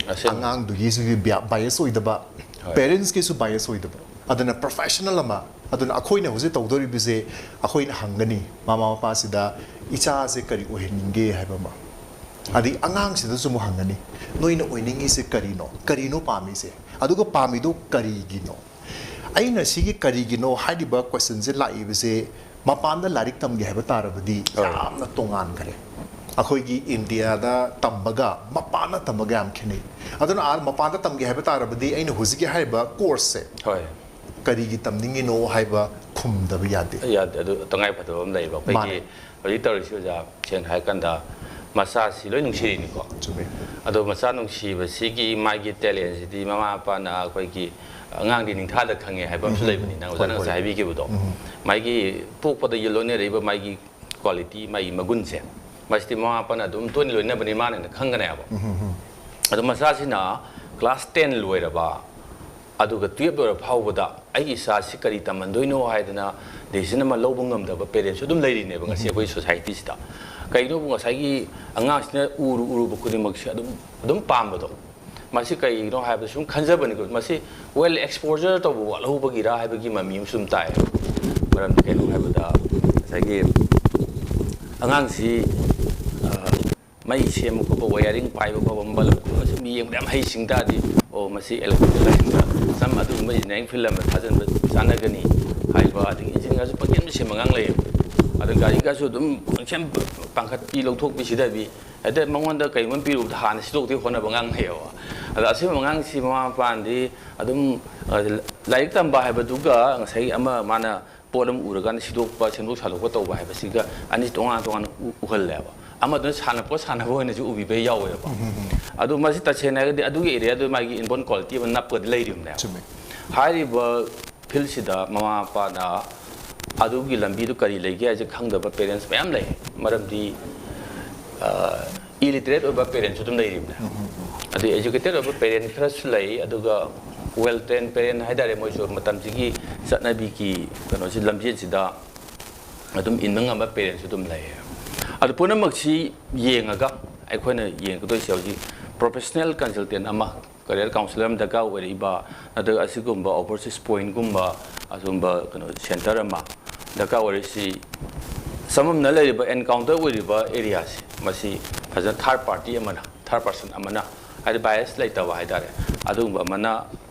ꯑꯁꯦꯡꯕ꯫ ꯑꯉꯥꯡꯗꯨꯒꯤꯁꯨ ꯕꯥꯏꯑꯁ ꯑꯣꯏꯗꯕ, ꯍꯣꯏ꯫ ꯄꯦꯔꯦꯟꯁꯀꯤꯁꯨ ꯕꯥꯏꯑꯁ ꯑꯣꯏꯗꯕ, ꯑꯗꯨꯅ ꯄ꯭ꯔꯣꯐꯦꯁꯅꯦꯜ ꯑꯃ꯫ ꯑꯗꯨꯅ ꯑꯩꯈꯣꯏꯅ ꯍꯧꯖꯤꯛ ꯇꯧꯗꯧꯔꯤꯕꯁꯦ, ꯑꯩꯈꯣꯏꯅ ꯍꯪꯒꯅꯤ ꯃꯃꯥ ꯃꯄꯥꯁꯤꯗ, ꯏꯆꯥꯁꯦ ꯀꯔꯤ ꯑꯣꯏꯍꯟꯅꯤꯡꯒꯦ ꯍꯥꯏꯕ ꯑꯃ꯫ ꯑꯗꯩ ꯑꯉꯥꯡꯁꯤꯗꯁꯨ ꯑꯃꯨꯛ ꯍꯪꯒꯅꯤ, ꯅꯣꯏꯅ ꯑꯣꯏꯅꯤꯡꯉꯤꯁꯦ ꯀꯔꯤꯅꯣ, ꯀꯔꯤꯅꯣ ꯄꯥꯝꯃꯤꯁꯦ, ꯑꯗꯨꯒ ꯄꯥꯝꯃꯤꯗꯣ ꯀꯔꯤꯒꯤꯅꯣ? ꯑꯩꯅ ꯁꯤꯒꯤ ꯀꯔꯤꯒꯤꯅꯣ ꯍꯥꯏꯔꯤꯕ ꯀꯣꯏꯁꯟꯁꯦ ꯂꯥꯛꯏꯕꯁꯦ, ꯃꯄꯥꯟꯗ ꯂꯥꯏꯔꯤꯛ ꯇꯝꯒꯦ ꯍꯥꯏꯕ ꯇꯥꯔꯕꯗꯤ ꯍꯣꯏ꯫ ꯌꯥꯝꯅ ꯇꯣꯉꯥꯟꯈ꯭ꯔꯦ꯫ ꯑꯩꯈꯣꯏꯒꯤ ꯏꯟꯗꯤꯌꯥꯗ ꯇꯝꯕꯒ ꯃꯄꯥꯟꯗ ꯇꯝꯕꯒ ꯌꯥꯝ ꯈꯦꯠꯅꯩ꯫ ꯑꯗꯨꯅ ꯑꯥ ꯃꯄꯥꯟꯗ ꯇꯝꯒꯦ ꯍꯥꯏꯕ ꯇꯥꯔꯕꯗꯤ ꯑꯩꯅ ꯍꯧꯖꯤꯛꯀꯤ ꯍꯥꯏꯔꯤꯕ ꯀꯣꯔꯁꯁꯦ ꯍꯣꯏ꯫ ꯀꯔꯤꯒꯤ ꯇꯝꯅꯤꯡꯉꯤꯅꯣ ꯍꯥꯏꯕ ꯈꯨꯝꯗꯕ ꯌꯥꯗꯦ꯫ ꯌꯥꯗꯦ꯫ ꯑꯗꯨ ꯇꯉꯥꯏ ꯐꯗꯕ ꯑꯃ ꯂꯩꯌꯦꯕ꯫ ꯑꯩꯈꯣꯏꯒꯤ ꯃꯥꯅꯦ꯫ ꯍꯧꯖꯤꯛ ꯇꯧꯔꯤꯁꯤ ꯑꯣꯖꯥ, ꯁꯦꯡꯅ ꯍꯥꯏꯔ ꯀꯥꯟꯗ ꯃꯆꯥꯁꯤ ꯂꯣꯏ ꯅꯨꯡꯁꯤꯔꯤꯅꯤꯀꯣ꯫ ꯆꯨꯝꯃꯦ꯫ ꯑꯗꯣ ꯃꯆꯥ ꯅꯨꯡꯁꯤꯕꯁꯤꯒꯤ ꯃꯥꯒꯤ ꯇꯦꯂꯦꯟꯁꯤꯗꯤ ꯃꯃꯥ ꯃꯄꯥꯅ ꯑꯩꯈꯣꯏꯒꯤ ꯑꯉꯥꯡꯗꯤ ꯅꯤꯡꯊꯥꯗ ꯈꯪꯉꯦ ꯍꯥꯏꯕ ꯑꯃꯁꯨ ꯂꯩꯕꯅꯤ, ꯅꯪ ꯑꯣꯖꯥꯅ ꯍꯣꯏ, ꯉꯁꯥꯏ ꯍꯣꯏ꯫ ꯍꯥꯏꯕꯤꯈꯤꯕꯗꯣ꯫ ꯃꯥꯒꯤ ꯄꯣꯛꯄꯗꯒꯤ ꯂꯣꯏꯅꯔꯛꯏꯕ ꯃꯥꯒꯤ ꯀ꯭ꯋꯥꯂꯤꯇꯤ, ꯃꯥꯒꯤ ꯃꯒꯨꯟꯁꯦ, ꯃꯁꯤꯗꯤ ꯃꯃꯥ ꯃꯄꯥꯅ ꯑꯗꯨꯝ ꯇꯣꯏꯅ ꯂꯣꯏꯅꯕꯅꯤ, ꯃꯥꯅ ꯍꯦꯟꯅ ꯈꯪꯒꯅꯦꯕ꯫ ꯑꯗꯣ ꯃꯆꯥꯁꯤꯅ ꯀ꯭ꯂꯥꯁ ꯇꯦꯟ ꯂꯣꯏꯔꯕ, ꯑꯗꯨꯒ ꯇꯨꯌꯦꯜꯞ ꯂꯣꯏꯔ ꯐꯥꯎꯕꯗ ꯑꯩꯒꯤ ꯏꯆꯥꯁꯤ ꯀꯔꯤ ꯇꯝꯍꯟꯗꯣꯏꯅꯣ ꯍꯥꯏꯗꯅ ꯗꯤꯁꯤꯖꯟ ꯑꯃ ꯂꯧꯕ ꯉꯝꯗꯕ ꯄꯦꯔꯦꯟꯁꯁꯨ ꯑꯗꯨꯝ ꯂꯩꯔꯤꯅꯦꯕ ꯉꯁꯤ ꯑꯩꯈꯣꯏ ꯁꯣꯁꯥꯏꯇꯤꯁꯤꯗ꯫ ꯀꯩꯒꯤꯅꯣꯕꯨ ꯉꯁꯥꯏꯒꯤ ꯑꯉꯥꯡꯁꯤꯅ ꯎꯔꯨ ꯎꯔꯨꯕ ꯈꯨꯗꯤꯡꯃꯛꯁꯦ ꯑꯗꯨꯝ, ꯑꯗꯨꯝ ꯄꯥꯝꯕꯗꯣ꯫ ꯃꯁꯤ ꯀꯩꯒꯤꯅꯣ ꯍꯥꯏꯕꯗ ꯁꯨꯝ ꯈꯟꯖꯕꯅꯤꯀꯣ, ꯃꯁꯤ ꯋꯦꯜ ꯑꯦꯛꯁꯄꯣꯖꯔ ꯇꯧꯕ ꯋꯥꯠꯍꯧꯕꯒꯤꯔꯥ ꯍꯥꯏꯕꯒꯤ ꯃꯃꯤ ꯑꯃꯁꯨ ꯑꯗꯨꯝ ꯇꯥꯏ꯫ ꯃꯔꯝꯗꯤ ꯀꯩꯅꯣ ꯍꯥꯏꯕꯗ ꯉꯁꯥꯏꯒꯤ ꯑꯉꯥꯡꯁꯤ, ꯑ, ꯃꯩ ꯁꯦꯝꯕ ꯈꯣꯠꯄ, ꯋꯥꯌꯥꯔꯤꯡ ꯄꯥꯏꯕ ꯈꯣꯠꯄ, ꯕꯜꯕ ꯈꯣꯠꯄ ꯁꯨꯝ ꯌꯦꯡꯕꯗ ꯌꯥꯝ ꯍꯩꯁꯤꯡ ꯇꯥꯔꯗꯤ, ꯑꯣ, ꯃꯁꯤ ꯏꯂꯦꯛꯇ꯭ꯔꯤꯛ ꯂꯥꯏꯟꯗ ꯁꯝ ꯑꯗꯨꯒꯨꯝꯕ ꯏꯟꯖꯤꯅꯤꯌꯥꯔꯤꯡ ꯐꯤꯜ ꯑꯃ ꯊꯥꯖꯤꯟꯕ ꯆꯥꯟꯅꯒꯅꯤ ꯍꯥꯏꯕ, ꯑꯗꯒꯤ ꯏꯟꯖꯤꯟꯒꯁꯨ ꯄꯪꯁꯦꯝꯗ ꯁꯦꯝꯕ ꯑꯉꯥꯡ ꯂꯩꯌꯦꯕ꯫ ꯑꯗꯨ ꯒꯥꯔꯤꯒꯁꯨ ꯑꯗꯨꯝ ꯄꯪꯁꯦꯝ ꯄꯥꯡꯈꯠꯄꯤ, ꯂꯧꯊꯣꯛꯄꯤ, ꯁꯤꯊꯕꯤ, ꯍꯦꯛꯇ ꯃꯉꯣꯟꯗ ꯀꯩꯒꯨꯝꯕ ꯄꯤꯔꯨꯕꯗ ꯍꯥꯟꯅ ꯁꯤꯗꯣꯛꯇꯦ ꯍꯣꯠꯅꯕ ꯑꯉꯥꯡ ꯂꯩꯌꯦꯕ꯫ ꯑꯗꯣ ꯑꯁꯤꯒꯨꯝꯕ ꯑꯉꯥꯡꯁꯤ ꯃꯃꯥ ꯃꯄꯥꯅꯗꯤ ꯑꯗꯨꯝ, ꯑ, ꯂꯥꯏꯔꯤꯛ ꯇꯝꯕ ꯍꯥꯏꯕꯗꯨꯒ ꯉꯁꯥꯏꯒꯤ ꯑꯃ ꯃꯥꯅ ꯄꯣꯠ ꯑꯃ ꯎꯔꯀꯥꯟꯗ ꯁꯤꯗꯣꯛꯄ, ꯁꯦꯝꯗꯣꯛ ꯁꯥꯗꯣꯛꯄ ꯇꯧꯕ ꯍꯥꯏꯕꯁꯤꯒ ꯑꯅꯤ ꯇꯣꯉꯥꯟ ꯇꯣꯉꯥꯟꯅ ꯎ-, ꯎꯍꯜꯂꯦꯕ꯫ ꯑꯃꯗꯨꯅ ꯁꯥꯟꯅꯄꯣꯠ ꯁꯥꯟꯅꯕ ꯑꯣꯏꯅꯁꯨ ꯎꯕꯤꯕ ꯌꯥꯎꯋꯦꯕ꯫ ꯑꯗꯨ ꯃꯁꯤ ꯇꯁꯦꯡꯅ ꯍꯥꯏꯔꯒꯗꯤ ꯑꯗꯨꯒꯤ ꯑꯦꯔꯤꯌꯥꯗꯨ ꯃꯥꯒꯤ ꯏꯟꯕꯣꯔꯟ ꯀ꯭ꯋꯥꯂꯤꯇꯤ ꯑꯃ ꯅꯞꯄꯗꯤ ꯂꯩꯔꯤꯕꯅꯦꯕ꯫ ꯆꯨꯝꯃꯦ꯫ ꯍꯥꯏꯔꯤꯕ ꯐꯤꯜꯁꯤꯗ ꯃꯃꯥ ꯃꯄꯥꯅ ꯑꯗꯨꯒꯤ ꯂꯝꯕꯤꯗꯨ ꯀꯔꯤ ꯂꯩꯒꯦ ꯍꯥꯏꯁꯦ ꯈꯪꯗꯕ ꯄꯦꯔꯦꯟꯁ ꯃꯌꯥꯝ ꯂꯩ꯫ ꯃꯔꯝꯗꯤ, ꯑ, ꯏꯂꯤꯇꯔꯦꯠ ꯑꯣꯏꯕ ꯄꯦꯔꯦꯟꯁꯁꯨ ꯑꯗꯨꯝ ꯂꯩꯔꯤꯕꯅꯦ꯫ ꯑꯗꯩ ꯑꯦꯖꯨꯀꯦꯇꯦꯠ ꯑꯣꯏꯕ ꯄꯦꯔꯦꯟ ꯈꯔꯁꯨ ꯂꯩ, ꯑꯗꯨꯒ ꯋꯦꯜ ꯇ꯭ꯔꯦꯟ ꯄꯦꯔꯦꯟ ꯍꯥꯏꯇꯥꯔꯦ, ꯃꯣꯏꯁꯨ ꯃꯇꯝꯁꯤꯒꯤ ꯆꯠꯅꯕꯤꯒꯤ ꯀꯩꯅꯣꯁꯤ, ꯂꯝꯖꯦꯜꯁꯤꯗ ꯑꯗꯨꯝ ꯏꯟꯕ ꯉꯝꯕ ꯄꯦꯔꯦꯟꯁꯁꯨ ꯑꯗꯨꯝ ꯂꯩꯌꯦ꯫ ꯑꯗꯨ ꯄꯨꯝꯅꯃꯛꯁꯤ ꯌꯦꯡꯉꯒ ꯑꯩꯈꯣꯏꯅ ꯌꯦꯡꯒꯗꯣꯏꯁꯦ ꯍꯧꯖꯤꯛ ꯄ꯭ꯔꯣꯐꯦꯁꯅꯦꯜ ꯀꯟꯁꯜꯇꯦꯟ ꯑꯃ, ꯀꯦꯔꯤꯌꯔ ꯀꯥꯎꯟꯁꯤꯂꯔ ꯑꯃ ꯗꯔꯀꯥꯔ ꯑꯣꯏꯔꯛꯏꯕ, ꯅꯠꯇ꯭ꯔꯒ ꯑꯁꯤꯒꯨꯝꯕ ꯑꯣꯚꯔꯁꯤꯁ ꯄꯣꯏꯟꯒꯨꯝꯕ ꯑꯁꯤꯒꯨꯝꯕ ꯀꯩꯅꯣ ꯁꯦꯟꯇꯔ ꯑꯃ ꯗꯔꯀꯥꯔ ꯑꯣꯏꯔꯤꯁꯤ, ꯆꯃꯝꯅ ꯂꯩꯔꯤꯕ, ꯑꯦꯟꯀꯥꯎꯟꯇꯔ ꯑꯣꯏꯔꯤꯕ ꯑꯦꯔꯤꯌꯥꯁꯦ, ꯃꯁꯤ ꯐꯖꯅ ꯊꯥꯔꯠ ꯄꯥꯔꯇꯤ ꯑꯃꯅ, ꯊꯥꯔꯠ ꯄꯥꯔꯁꯟ ꯑꯃꯅ, ꯍꯥꯏꯗꯤ ꯕꯥꯏꯁ ꯂꯩꯇꯕ ꯍꯥꯏꯇꯥꯔꯦ, ꯑꯗꯨꯒꯨꯝꯕ ꯑꯃꯅ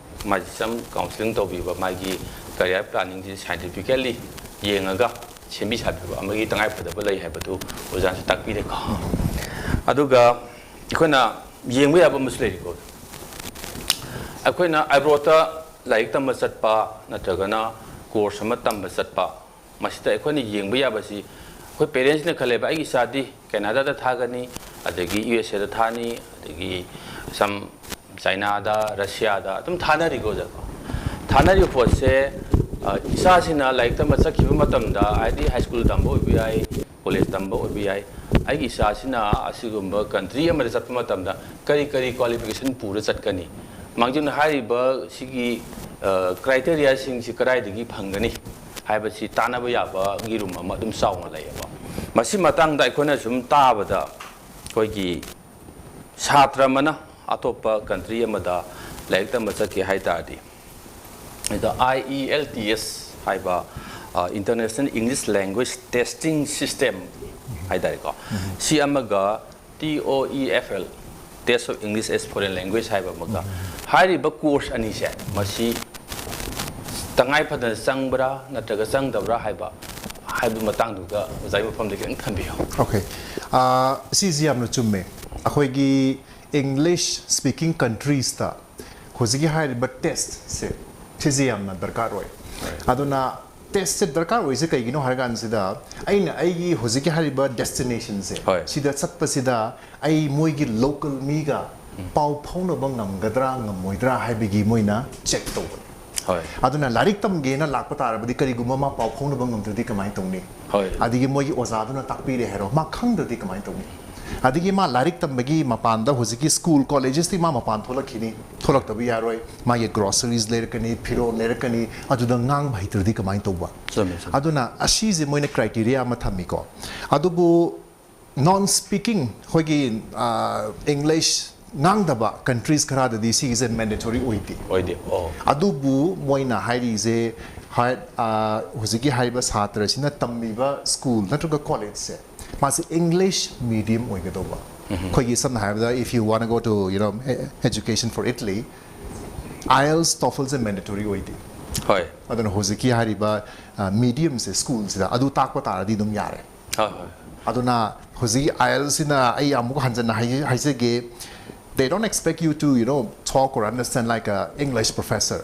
ꯃꯥꯁꯤ ꯁꯝ ꯀꯥꯎꯟꯁꯤꯂꯤꯡ ꯇꯧꯕꯤꯕ, ꯃꯥꯒꯤ ꯀꯦꯔꯤꯌꯔ ꯄ꯭ꯂꯥꯅꯤꯡꯁꯤ ꯁꯥꯏꯟꯇꯤꯐꯤꯀꯦꯜꯂꯤ ꯌꯦꯡꯉꯒ ꯁꯦꯝꯕꯤ ꯁꯥꯕꯤꯕ ꯑꯃꯒꯤ ꯇꯉꯥꯏꯐꯗꯕ ꯂꯩ ꯍꯥꯏꯕꯗꯨ ꯑꯣꯖꯥꯅꯁꯨ ꯇꯥꯛꯄꯤꯔꯦꯀꯣ꯫ ꯑꯗꯨꯒ ꯑꯩꯈꯣꯏꯅ ꯌꯦꯡꯕ ꯌꯥꯕ ꯑꯃꯁꯨ ꯂꯩꯔꯤꯀꯣ꯫ ꯑꯩꯈꯣꯏꯅ ꯑꯕ꯭ꯔꯣꯠꯇ ꯂꯥꯏꯔꯤꯛ ꯇꯝꯕ ꯆꯠꯄ ꯅꯠꯇ꯭ꯔꯒꯅ ꯀꯣꯔꯁ ꯑꯃ ꯇꯝꯕ ꯆꯠꯄ, ꯃꯁꯤꯗ ꯑꯩꯈꯣꯏꯅ ꯌꯦꯡꯕ ꯌꯥꯕꯁꯤ, ꯑꯩꯈꯣꯏ ꯄꯦꯔꯦꯟꯁꯅ ꯈꯜꯂꯦꯕ, "ꯑꯩꯒꯤ ꯏꯆꯥꯗꯤ ꯀꯦꯅꯥꯗꯥꯗ ꯊꯥꯒꯅꯤ, ꯑꯗꯒꯤ ꯌꯨ ꯑꯦꯁ ꯑꯦꯗ ꯊꯥꯅꯤ, ꯑꯗꯒꯤ ꯁꯝ ꯆꯥꯏꯅꯥꯗ, ꯔꯁꯤꯌꯥꯗ ꯑꯗꯨꯝ ꯊꯥꯅꯔꯤꯀꯣ ꯑꯣꯖꯥꯀꯣ?" ꯊꯥꯅꯔꯤꯕ ꯄꯣꯠꯁꯦ, ꯑ, ꯏꯆꯥꯁꯤꯅ ꯂꯥꯏꯔꯤꯛ ꯇꯝꯕ ꯆꯠꯈꯤꯕ ꯃꯇꯝꯗ, ꯍꯥꯏꯗꯤ ꯍꯥꯏ ꯁ꯭ꯀꯨꯜ ꯇꯝꯕ ꯑꯣꯏꯕ ꯌꯥꯏ, ꯀꯣꯂꯦꯖ ꯇꯝꯕ ꯑꯣꯏꯕ ꯌꯥꯏ, ꯑꯩꯒꯤ ꯏꯆꯥꯁꯤꯅ ꯑꯁꯤꯒꯨꯝꯕ ꯀꯟꯇ꯭ꯔꯤ ꯑꯃꯗ ꯆꯠꯄ ꯃꯇꯝꯗ ꯀꯔꯤ ꯀꯔꯤ ꯀ꯭ꯋꯥꯂꯤꯐꯤꯀꯦꯁꯟ ꯄꯨꯔ ꯆꯠꯀꯅꯤ? ꯃꯥꯡꯖꯧꯅ ꯍꯥꯏꯔꯤꯕ ꯁꯤꯒꯤ, ꯑ, ꯀ꯭ꯔꯥꯏꯇꯦꯔꯤꯌꯥꯁꯤꯡꯁꯤ ꯀꯗꯥꯏꯗꯒꯤ ꯐꯪꯒꯅꯤ ꯍꯥꯏꯕꯁꯤ ꯇꯥꯟꯅꯕ ꯌꯥꯕꯒꯤ ꯔꯨꯝ ꯑꯃ ꯑꯗꯨꯝ ꯆꯥꯎꯅ ꯂꯩꯌꯦꯕ꯫ ꯃꯁꯤ ꯃꯇꯥꯡꯗ ꯑꯩꯈꯣꯏꯅ ꯁꯨꯝ ꯇꯥꯕꯗ, ꯑꯩꯈꯣꯏꯒꯤ ꯁꯥꯇ꯭ꯔ ꯑꯃꯅ ꯑꯇꯣꯞꯄ ꯀꯟꯇ꯭ꯔꯤ ꯑꯃꯗ ꯂꯥꯏꯔꯤꯛ ꯇꯝꯕ ꯆꯠꯀꯦ ꯍꯥꯏ ꯇꯥꯔꯗꯤ, ꯑꯗ ꯑꯥꯏ ꯏ ꯑꯦꯜ ꯇꯤ ꯑꯦꯁ ꯍꯥꯏꯕ, ꯑ, International English Language Testing System ꯍꯥꯏ ꯇꯥꯔꯦꯀꯣ, ꯁꯤ ꯑꯃꯒ ꯇꯤ ꯑꯣ E F L, Test of English as Foreign Language ꯍꯥꯏꯕ ꯑꯃꯒ꯫ ꯍꯥꯏꯔꯤꯕ ꯀꯣꯔꯁ ꯑꯅꯤꯁꯦ ꯃꯁꯤ ꯇꯉꯥꯏ ꯐꯗꯅ ꯆꯪꯕ꯭ꯔꯥ ꯅꯠꯇ꯭ꯔꯒ ꯆꯪꯗꯕ꯭ꯔꯥ ꯍꯥꯏꯕ, ꯍꯥꯏꯕ ꯃꯇꯥꯡꯗꯨꯒ ꯑꯣꯖꯥꯒꯤ ꯃꯐꯝꯗ ꯈꯤꯇꯪ ꯊꯝꯕꯤꯌꯨ꯫ Okay. ꯑꯥ, ꯁꯤꯁꯤ ꯌꯥꯝꯅ ꯆꯨꯝꯃꯦ꯫ ꯑꯩꯈꯣꯏꯒꯤ English speaking countries ꯇ ꯍꯧꯖꯤꯛꯀꯤ ꯍꯥꯏꯔꯤꯕ ꯇꯦꯁ ꯁꯦ, ꯁꯤꯁꯦ ꯌꯥꯝꯅ ꯗꯔꯀꯥꯔ ꯑꯣꯏ꯫ ꯑꯗꯨꯅ ꯇꯦꯁ ꯁꯦ ꯗꯔꯀꯥꯔ ꯑꯣꯏꯁꯦ ꯀꯩꯒꯤꯅꯣ ꯍꯥꯏꯔ ꯀꯥꯟꯁꯤꯗ, ꯑꯩꯅ ꯑꯩꯒꯤ ꯍꯧꯖꯤꯛꯀꯤ ꯍꯥꯏꯔꯤꯕ ꯗꯦꯁꯇꯤꯅꯦꯁꯟ ꯁꯦ, ꯍꯣꯏ꯫ ꯁꯤꯗ ꯆꯠꯄꯁꯤꯗ ꯑꯩ ꯃꯣꯏꯒꯤ ꯂꯣꯀꯦꯜ ꯃꯤꯒ ꯄꯥꯎ ꯐꯥꯎꯅꯕ ꯉꯝꯒꯗ꯭ꯔꯥ ꯉꯝꯃꯣꯏꯗ꯭ꯔꯥ ꯍꯥꯏꯕꯒꯤ ꯃꯣꯏꯅ ꯆꯦꯛ ꯇꯧꯕꯅꯤ꯫ ꯍꯣꯏ꯫ ꯑꯗꯨꯅ ꯂꯥꯏꯔꯤꯛ ꯇꯝꯒꯦꯅ ꯂꯥꯛꯄ ꯇꯥꯔꯕꯗꯤ, ꯀꯔꯤꯒꯨꯝꯕ ꯃꯥ ꯄꯥꯎ ꯐꯥꯎꯅꯕ ꯉꯝꯗ꯭ꯔꯗꯤ ꯀꯃꯥꯏꯅ ꯇꯧꯅꯤ? ꯍꯣꯏ꯫ ꯑꯗꯒꯤ ꯃꯣꯏꯒꯤ ꯑꯣꯖꯥꯗꯨꯅ ꯇꯥꯛꯄꯤꯔꯦ ꯍꯥꯏꯔꯣ, ꯃꯥ ꯈꯪꯗ꯭ꯔꯗꯤ ꯀꯃꯥꯏꯅ ꯇꯧꯅꯤ? ꯑꯗꯒꯤ ꯃꯥ ꯂꯥꯏꯔꯤꯛ ꯇꯝꯕꯒꯤ ꯃꯄꯥꯟꯗ ꯍꯧꯖꯤꯛꯀꯤ ꯁ꯭ꯀꯨꯜ ꯀꯣꯂꯦꯖꯦꯁꯇꯤ ꯃꯥ ꯃꯄꯥꯟ ꯊꯣꯛꯂꯛꯈꯤꯅꯤ, ꯊꯣꯛꯂꯛꯇꯕ ꯌꯥꯔꯣꯏ꯫ ꯃꯥꯒꯤ ꯒ꯭ꯔꯣꯁꯔꯤꯁ ꯂꯩꯔꯛꯀꯅꯤ, ꯐꯤꯔꯣꯜ ꯂꯩꯔꯛꯀꯅꯤ, ꯑꯗꯨꯗ ꯉꯥꯡꯕ ꯍꯩꯇ꯭ꯔꯗꯤ ꯀꯃꯥꯏꯅ ꯇꯧꯕ? ꯆꯨꯝꯃꯦ, ꯆꯨꯝꯃꯦ꯫ ꯑꯗꯨꯅ ꯑꯁꯤꯁꯦ ꯃꯣꯏꯅ ꯀ꯭ꯔꯥꯏꯇꯦꯔꯤꯌꯥ ꯑꯃ ꯊꯝꯃꯤꯀꯣ꯫ ꯑꯗꯨꯕꯨ ꯅꯣꯟ ꯁ꯭ꯄꯤꯀꯤꯡ, ꯑꯩꯈꯣꯏꯒꯤ ꯏꯪꯂꯤꯁ ꯉꯥꯡꯗꯕ ꯀꯟꯇ꯭ꯔꯤꯁ ꯈꯔꯗꯗꯤ ꯁꯤꯒꯤꯁꯦ ꯃꯦꯟꯗꯦꯇꯣꯔꯤ ꯑꯣꯏꯗꯦ꯫ ꯑꯣꯏꯗꯦ꯫ ꯑꯣ꯫ ꯑꯗꯨꯕꯨ ꯃꯣꯏꯅ ꯍꯥꯏꯔꯤꯁꯦ, ꯍꯥꯏ-, ꯑ, ꯍꯧꯖꯤꯛꯀꯤ ꯍꯥꯏꯔꯤꯕ ꯁꯥꯇ꯭ꯔꯁꯤꯅ ꯇꯝꯃꯤꯕ ꯁ꯭ꯀꯨꯜ ꯅꯠꯇ꯭ꯔꯒ ꯀꯣꯂꯦꯖꯁꯦ, ꯃꯥꯁꯦ ꯏꯪꯂꯤꯁ ꯃꯤꯗꯤꯌꯝ ꯑꯣꯏꯒꯗꯧꯕ꯫ ꯑꯩꯈꯣꯏꯒꯤ ꯁꯝꯅ ꯍꯥꯏꯔꯕꯗ, if you wanna go to, you know, education for Italy, IELTS, TOEFL ꯁꯦ ꯃꯦꯟꯗꯦꯇꯣꯔꯤ ꯑꯣꯏꯗꯦ꯫ ꯍꯣꯏ꯫ ꯑꯗꯨꯅ ꯍꯧꯖꯤꯛꯀꯤ ꯍꯥꯏꯔꯤꯕ ꯃꯤꯗꯤꯌꯝꯁꯦ, ꯁ꯭ꯀꯨꯜꯁꯤꯗ ꯑꯗꯨ ꯇꯥꯛꯄ ꯇꯥꯔꯗꯤ ꯑꯗꯨꯝ ꯌꯥꯔꯦ꯫ ꯍꯣꯏ, ꯍꯣꯏ꯫ ꯑꯗꯨꯅ ꯍꯧꯖꯤꯛ IELTS ꯁꯤꯅ, ꯑꯩ ꯑꯃꯨꯛ ꯍꯟꯖꯟꯅ ꯍꯥꯏ-, ꯍꯥꯏꯖꯒꯦ, they don't expect you to, you know, talk or understand like a English professor.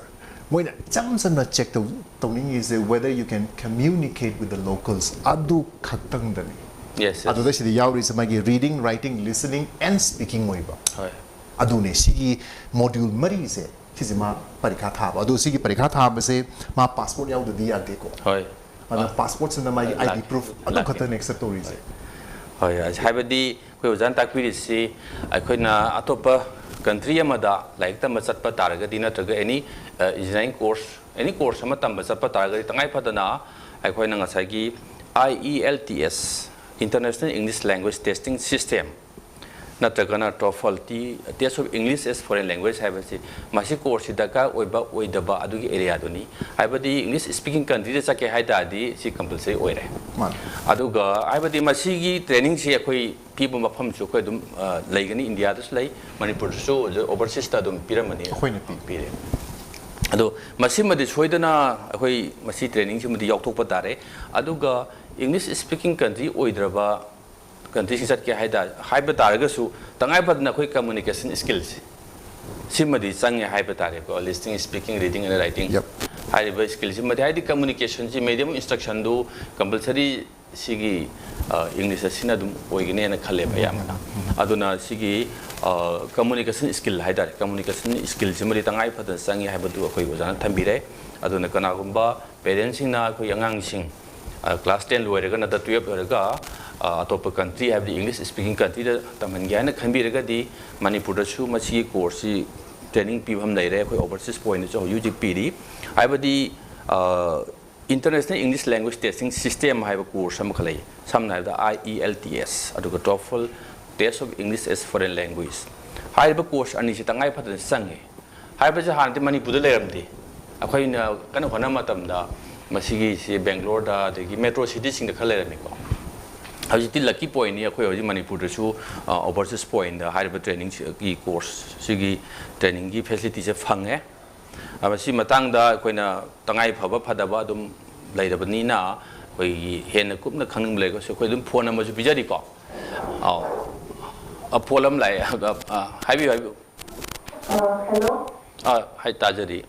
ꯃꯣꯏꯅ ꯏꯆꯝ ꯆꯝꯅ ꯆꯦꯛ ꯇꯧ-, ꯇꯧꯅꯤꯡꯉꯤꯁꯦ whether you can communicate with the locals, ꯑꯗꯨ ꯈꯛꯇꯪꯗꯅꯤ꯫ Yes, yes. ꯑꯗꯨꯗ ꯁꯤꯗ ꯌꯥꯎꯔꯤꯁꯦ ꯃꯥꯒꯤ reading, writing, listening and speaking ꯑꯣꯏꯕ꯫ ꯍꯣꯏ꯫ ꯑꯗꯨꯅꯦ ꯁꯤꯒꯤ ꯃꯣꯗ꯭ꯌꯨꯜ ꯃꯔꯤꯁꯦ, ꯁꯤꯁꯦ ꯃꯥ ꯄꯔꯤꯈꯥ ꯊꯥꯕ꯫ ꯑꯗꯣ ꯁꯤꯒꯤ ꯄꯔꯤꯈꯥ ꯊꯥꯕꯁꯦ ꯃꯥ ꯄꯥꯁꯄꯣꯔꯠ ꯌꯥꯎꯗꯗꯤ ꯌꯥꯗꯦꯀꯣ꯫ ꯍꯣꯏ꯫ ꯑꯗꯨꯅ ꯄꯥꯁꯄꯣꯔꯠꯁꯤꯅ ꯃꯥꯒꯤ ꯂꯥꯛ-, ID proof ꯑꯗꯨ ꯂꯥꯛ-, ꯈꯛꯇꯅꯦ ꯑꯦꯛꯁꯦꯞ ꯇꯧꯔꯤꯁꯦ꯫ ꯍꯣꯏ, ꯍꯥꯏꯕꯗꯤ ꯑꯩꯈꯣꯏ ꯑꯣꯖꯥꯅ ꯇꯥꯛꯄꯤꯔꯤꯁꯤ ꯑꯩꯈꯣꯏꯅ ꯑꯇꯣꯞꯄ ꯀꯟꯇ꯭ꯔꯤ ꯑꯃꯗ ꯂꯥꯏꯔꯤꯛ ꯇꯝꯕ ꯆꯠꯄ ꯇꯥꯔꯒꯗꯤ ꯅꯠꯇ꯭ꯔꯒ ꯑꯦꯅꯤ, ꯑ, ꯏꯟꯖꯤꯅꯤꯌꯥꯔꯤꯡ ꯀꯣꯔꯁ, ꯑꯦꯅꯤ ꯀꯣꯔꯁ ꯑꯃ ꯇꯝꯕ ꯆꯠꯄ ꯇꯥꯔꯒꯗꯤ ꯇꯉꯥꯏ ꯐꯗꯅ ꯑꯩꯈꯣꯏꯅ ꯉꯁꯥꯏꯒꯤ IELTS, International English Language Testing System, ꯅꯠꯇ꯭ꯔꯒꯅ TOEFL, Test of English as Foreign Language ꯍꯥꯏꯕꯁꯤ, ꯃꯁꯤ course ꯁꯤ ꯗꯔꯀꯥꯔ ꯑꯣꯏꯕ ꯑꯣꯏꯗꯕ ꯑꯗꯨꯒꯤ area ꯗꯨꯅꯤ꯫ ꯍꯥꯏꯕꯗꯤ English speaking country ꯗ ꯆꯠꯀꯦ ꯍꯥꯏ ꯇꯥꯔꯗꯤ ꯁꯤ compulsory ꯑꯣꯏꯔꯦ꯫ ꯃꯥꯅꯤ꯫ ꯑꯗꯨꯒ ꯍꯥꯏꯕꯗꯤ ꯃꯁꯤꯒꯤ training ꯁꯤ ꯑꯩꯈꯣꯏ ꯄꯤꯕ ꯃꯐꯝꯁꯨ ꯑꯩꯈꯣꯏ ꯑꯗꯨꯝ, ꯑ, ꯂꯩꯒꯅꯤ, ꯏꯟꯗꯤꯌꯥꯗꯁꯨ ꯂꯩ, ꯃꯅꯤꯄꯨꯔꯗꯁꯨ, ꯑꯗꯨ overseas ꯇ ꯑꯗꯨꯝ ꯄꯤꯔꯝꯃꯅꯤ꯫ ꯑꯩꯈꯣꯏꯅ ꯄꯤ꯫ ꯄꯤꯔꯦ꯫ ꯑꯗꯣ ꯃꯁꯤꯃꯗꯤ ꯁꯣꯏꯗꯅ ꯑꯩꯈꯣꯏ ꯃꯁꯤ training ꯁꯤꯃꯗꯤ ꯌꯥꯎꯊꯣꯛꯄ ꯇꯥꯔꯦ꯫ ꯑꯗꯨꯒ English speaking country ꯑꯣꯏꯗ꯭ꯔꯕ country ꯁꯤꯡ ꯆꯠꯀꯦ ꯍꯥꯏ ꯇꯥ-, ꯍꯥꯏꯕ ꯇꯥꯔꯒꯁꯨ, ꯇꯉꯥꯏ ꯐꯗꯅ ꯑꯩꯈꯣꯏ communication skill ꯁꯦ, ꯁꯤꯃꯗꯤ ꯆꯪꯉꯦ ꯍꯥꯏꯕ ꯇꯥꯔꯦꯀꯣ, listening, speaking, reading and writing Yep. ꯍꯥꯏꯔꯤꯕ skill ꯁꯤꯃꯗꯤ, ꯍꯥꯏꯗꯤ communication ꯁꯤ medium of instruction do compulsory ꯁꯤꯒꯤ, ꯑ, English ꯑꯁꯤꯅ ꯑꯗꯨꯝ ꯑꯣꯏꯒꯅꯦꯅ ꯈꯜꯂꯦꯕ ꯑꯌꯥꯝꯕꯅ꯫ ꯑꯗꯨꯅ ꯁꯤꯒꯤ, ꯑ, communication skill ꯍꯥꯏ ꯇꯥꯔꯦ, communication skill ꯁꯤꯃꯗꯤ ꯇꯉꯥꯏ ꯐꯗꯅ ꯆꯪꯉꯤ ꯍꯥꯏꯕꯗꯨ ꯑꯩꯈꯣꯏ ꯑꯣꯖꯥꯅ ꯊꯝꯕꯤꯔꯦ꯫ ꯑꯗꯨꯅ ꯀꯅꯥꯒꯨꯝꯕ parent ꯁꯤꯡꯅ ꯑꯩꯈꯣꯏ ꯑꯉꯥꯡꯁꯤꯡ, ꯑ, class ten ꯂꯣꯏꯔꯒ ꯅꯠꯇ꯭ꯔ twelve ꯂꯣꯏꯔꯒ, ꯑ, ꯑꯇꯣꯞꯄ country, ꯍꯥꯏꯕꯗꯤ English speaking country ꯗ ꯇꯝꯍꯟꯒꯦ ꯍꯥꯏꯅ ꯈꯟꯕꯤꯔꯒꯗꯤ, ꯃꯅꯤꯄꯨꯔꯗꯁꯨ ꯃꯁꯤꯒꯤ course ꯁꯤ training ꯄꯤꯐꯝ ꯂꯩꯔꯦ꯫ ꯑꯩꯈꯣꯏ overseas point ꯁꯨ ꯍꯧꯖꯤꯛ ꯍꯧꯖꯤꯛ ꯄꯤꯔꯤ꯫ ꯍꯥꯏꯕꯗꯤ, ꯑ, International English Language Testing System ꯍꯥꯏꯕ course ꯑꯃꯈꯛ ꯂꯩ꯫ ꯁꯝꯅ ꯍꯥꯏꯔꯕꯗ IELTS, ꯑꯗꯨꯒ TOEFL, Test of English as Foreign Language꯫ ꯍꯥꯏꯔꯤꯕ course ꯑꯅꯤꯁꯤ ꯇꯉꯥꯏ ꯐꯗꯅ ꯆꯪꯉꯤ꯫ ꯍꯥꯏꯕꯁꯤ ꯍꯥꯟꯅꯗꯤ ꯃꯅꯤꯄꯨꯔꯗ ꯂꯩꯔꯝꯗꯦ꯫ ꯑꯩꯈꯣꯏꯅ ꯀꯟꯅ ꯍꯣꯠꯅꯕ ꯃꯇꯝꯗ ꯃꯁꯤꯒꯤꯁꯤ ꯕꯦꯡꯒ꯭ꯂꯣꯔꯗ, ꯑꯗꯒꯤ metro city ꯁꯤꯡꯗ ꯈꯔ ꯂꯩꯔꯝꯃꯤꯀꯣ꯫ ꯍꯧꯖꯤꯛꯇꯤ lucky point ꯅꯤ, ꯑꯩꯈꯣꯏ ꯍꯧꯖꯤꯛ ꯃꯅꯤꯄꯨꯔꯗꯁꯨ, ꯑ, overseas point ꯗ ꯍꯥꯏꯔꯤꯕ training ꯁꯤꯒꯤ course ꯁꯤꯒꯤ training ꯒꯤ facility ꯁꯦ ꯐꯪꯉꯦ꯫ ꯑ, ꯃꯁꯤ ꯃꯇꯥꯡꯗ ꯑꯩꯈꯣꯏꯅ ꯇꯉꯥꯏ ꯐꯕ ꯐꯗꯕ ꯑꯗꯨꯝ ꯂꯩꯔꯕꯅꯤꯅ, ꯑꯩꯈꯣꯏꯒꯤ ꯍꯦꯟꯅ ꯀꯨꯞꯅ ꯈꯪꯅꯤꯡꯕ ꯂꯩꯔꯒꯁꯨ ꯑꯩꯈꯣꯏ ꯑꯗꯨꯝ phone number ꯁꯨ ꯄꯤꯖꯔꯤꯀꯣ꯫ ꯑꯥꯎ꯫ ꯑ, phone ꯑꯃ ꯂꯥꯛꯑꯦ꯫ ꯑ, ꯑ, ꯍꯥꯏꯕꯤꯌꯨ, ꯍꯥꯏꯕꯤꯌꯨ꯫ ꯑ, hello꯫ ꯑ, ꯍꯥꯏ, ꯇꯥꯖꯔꯤ꯫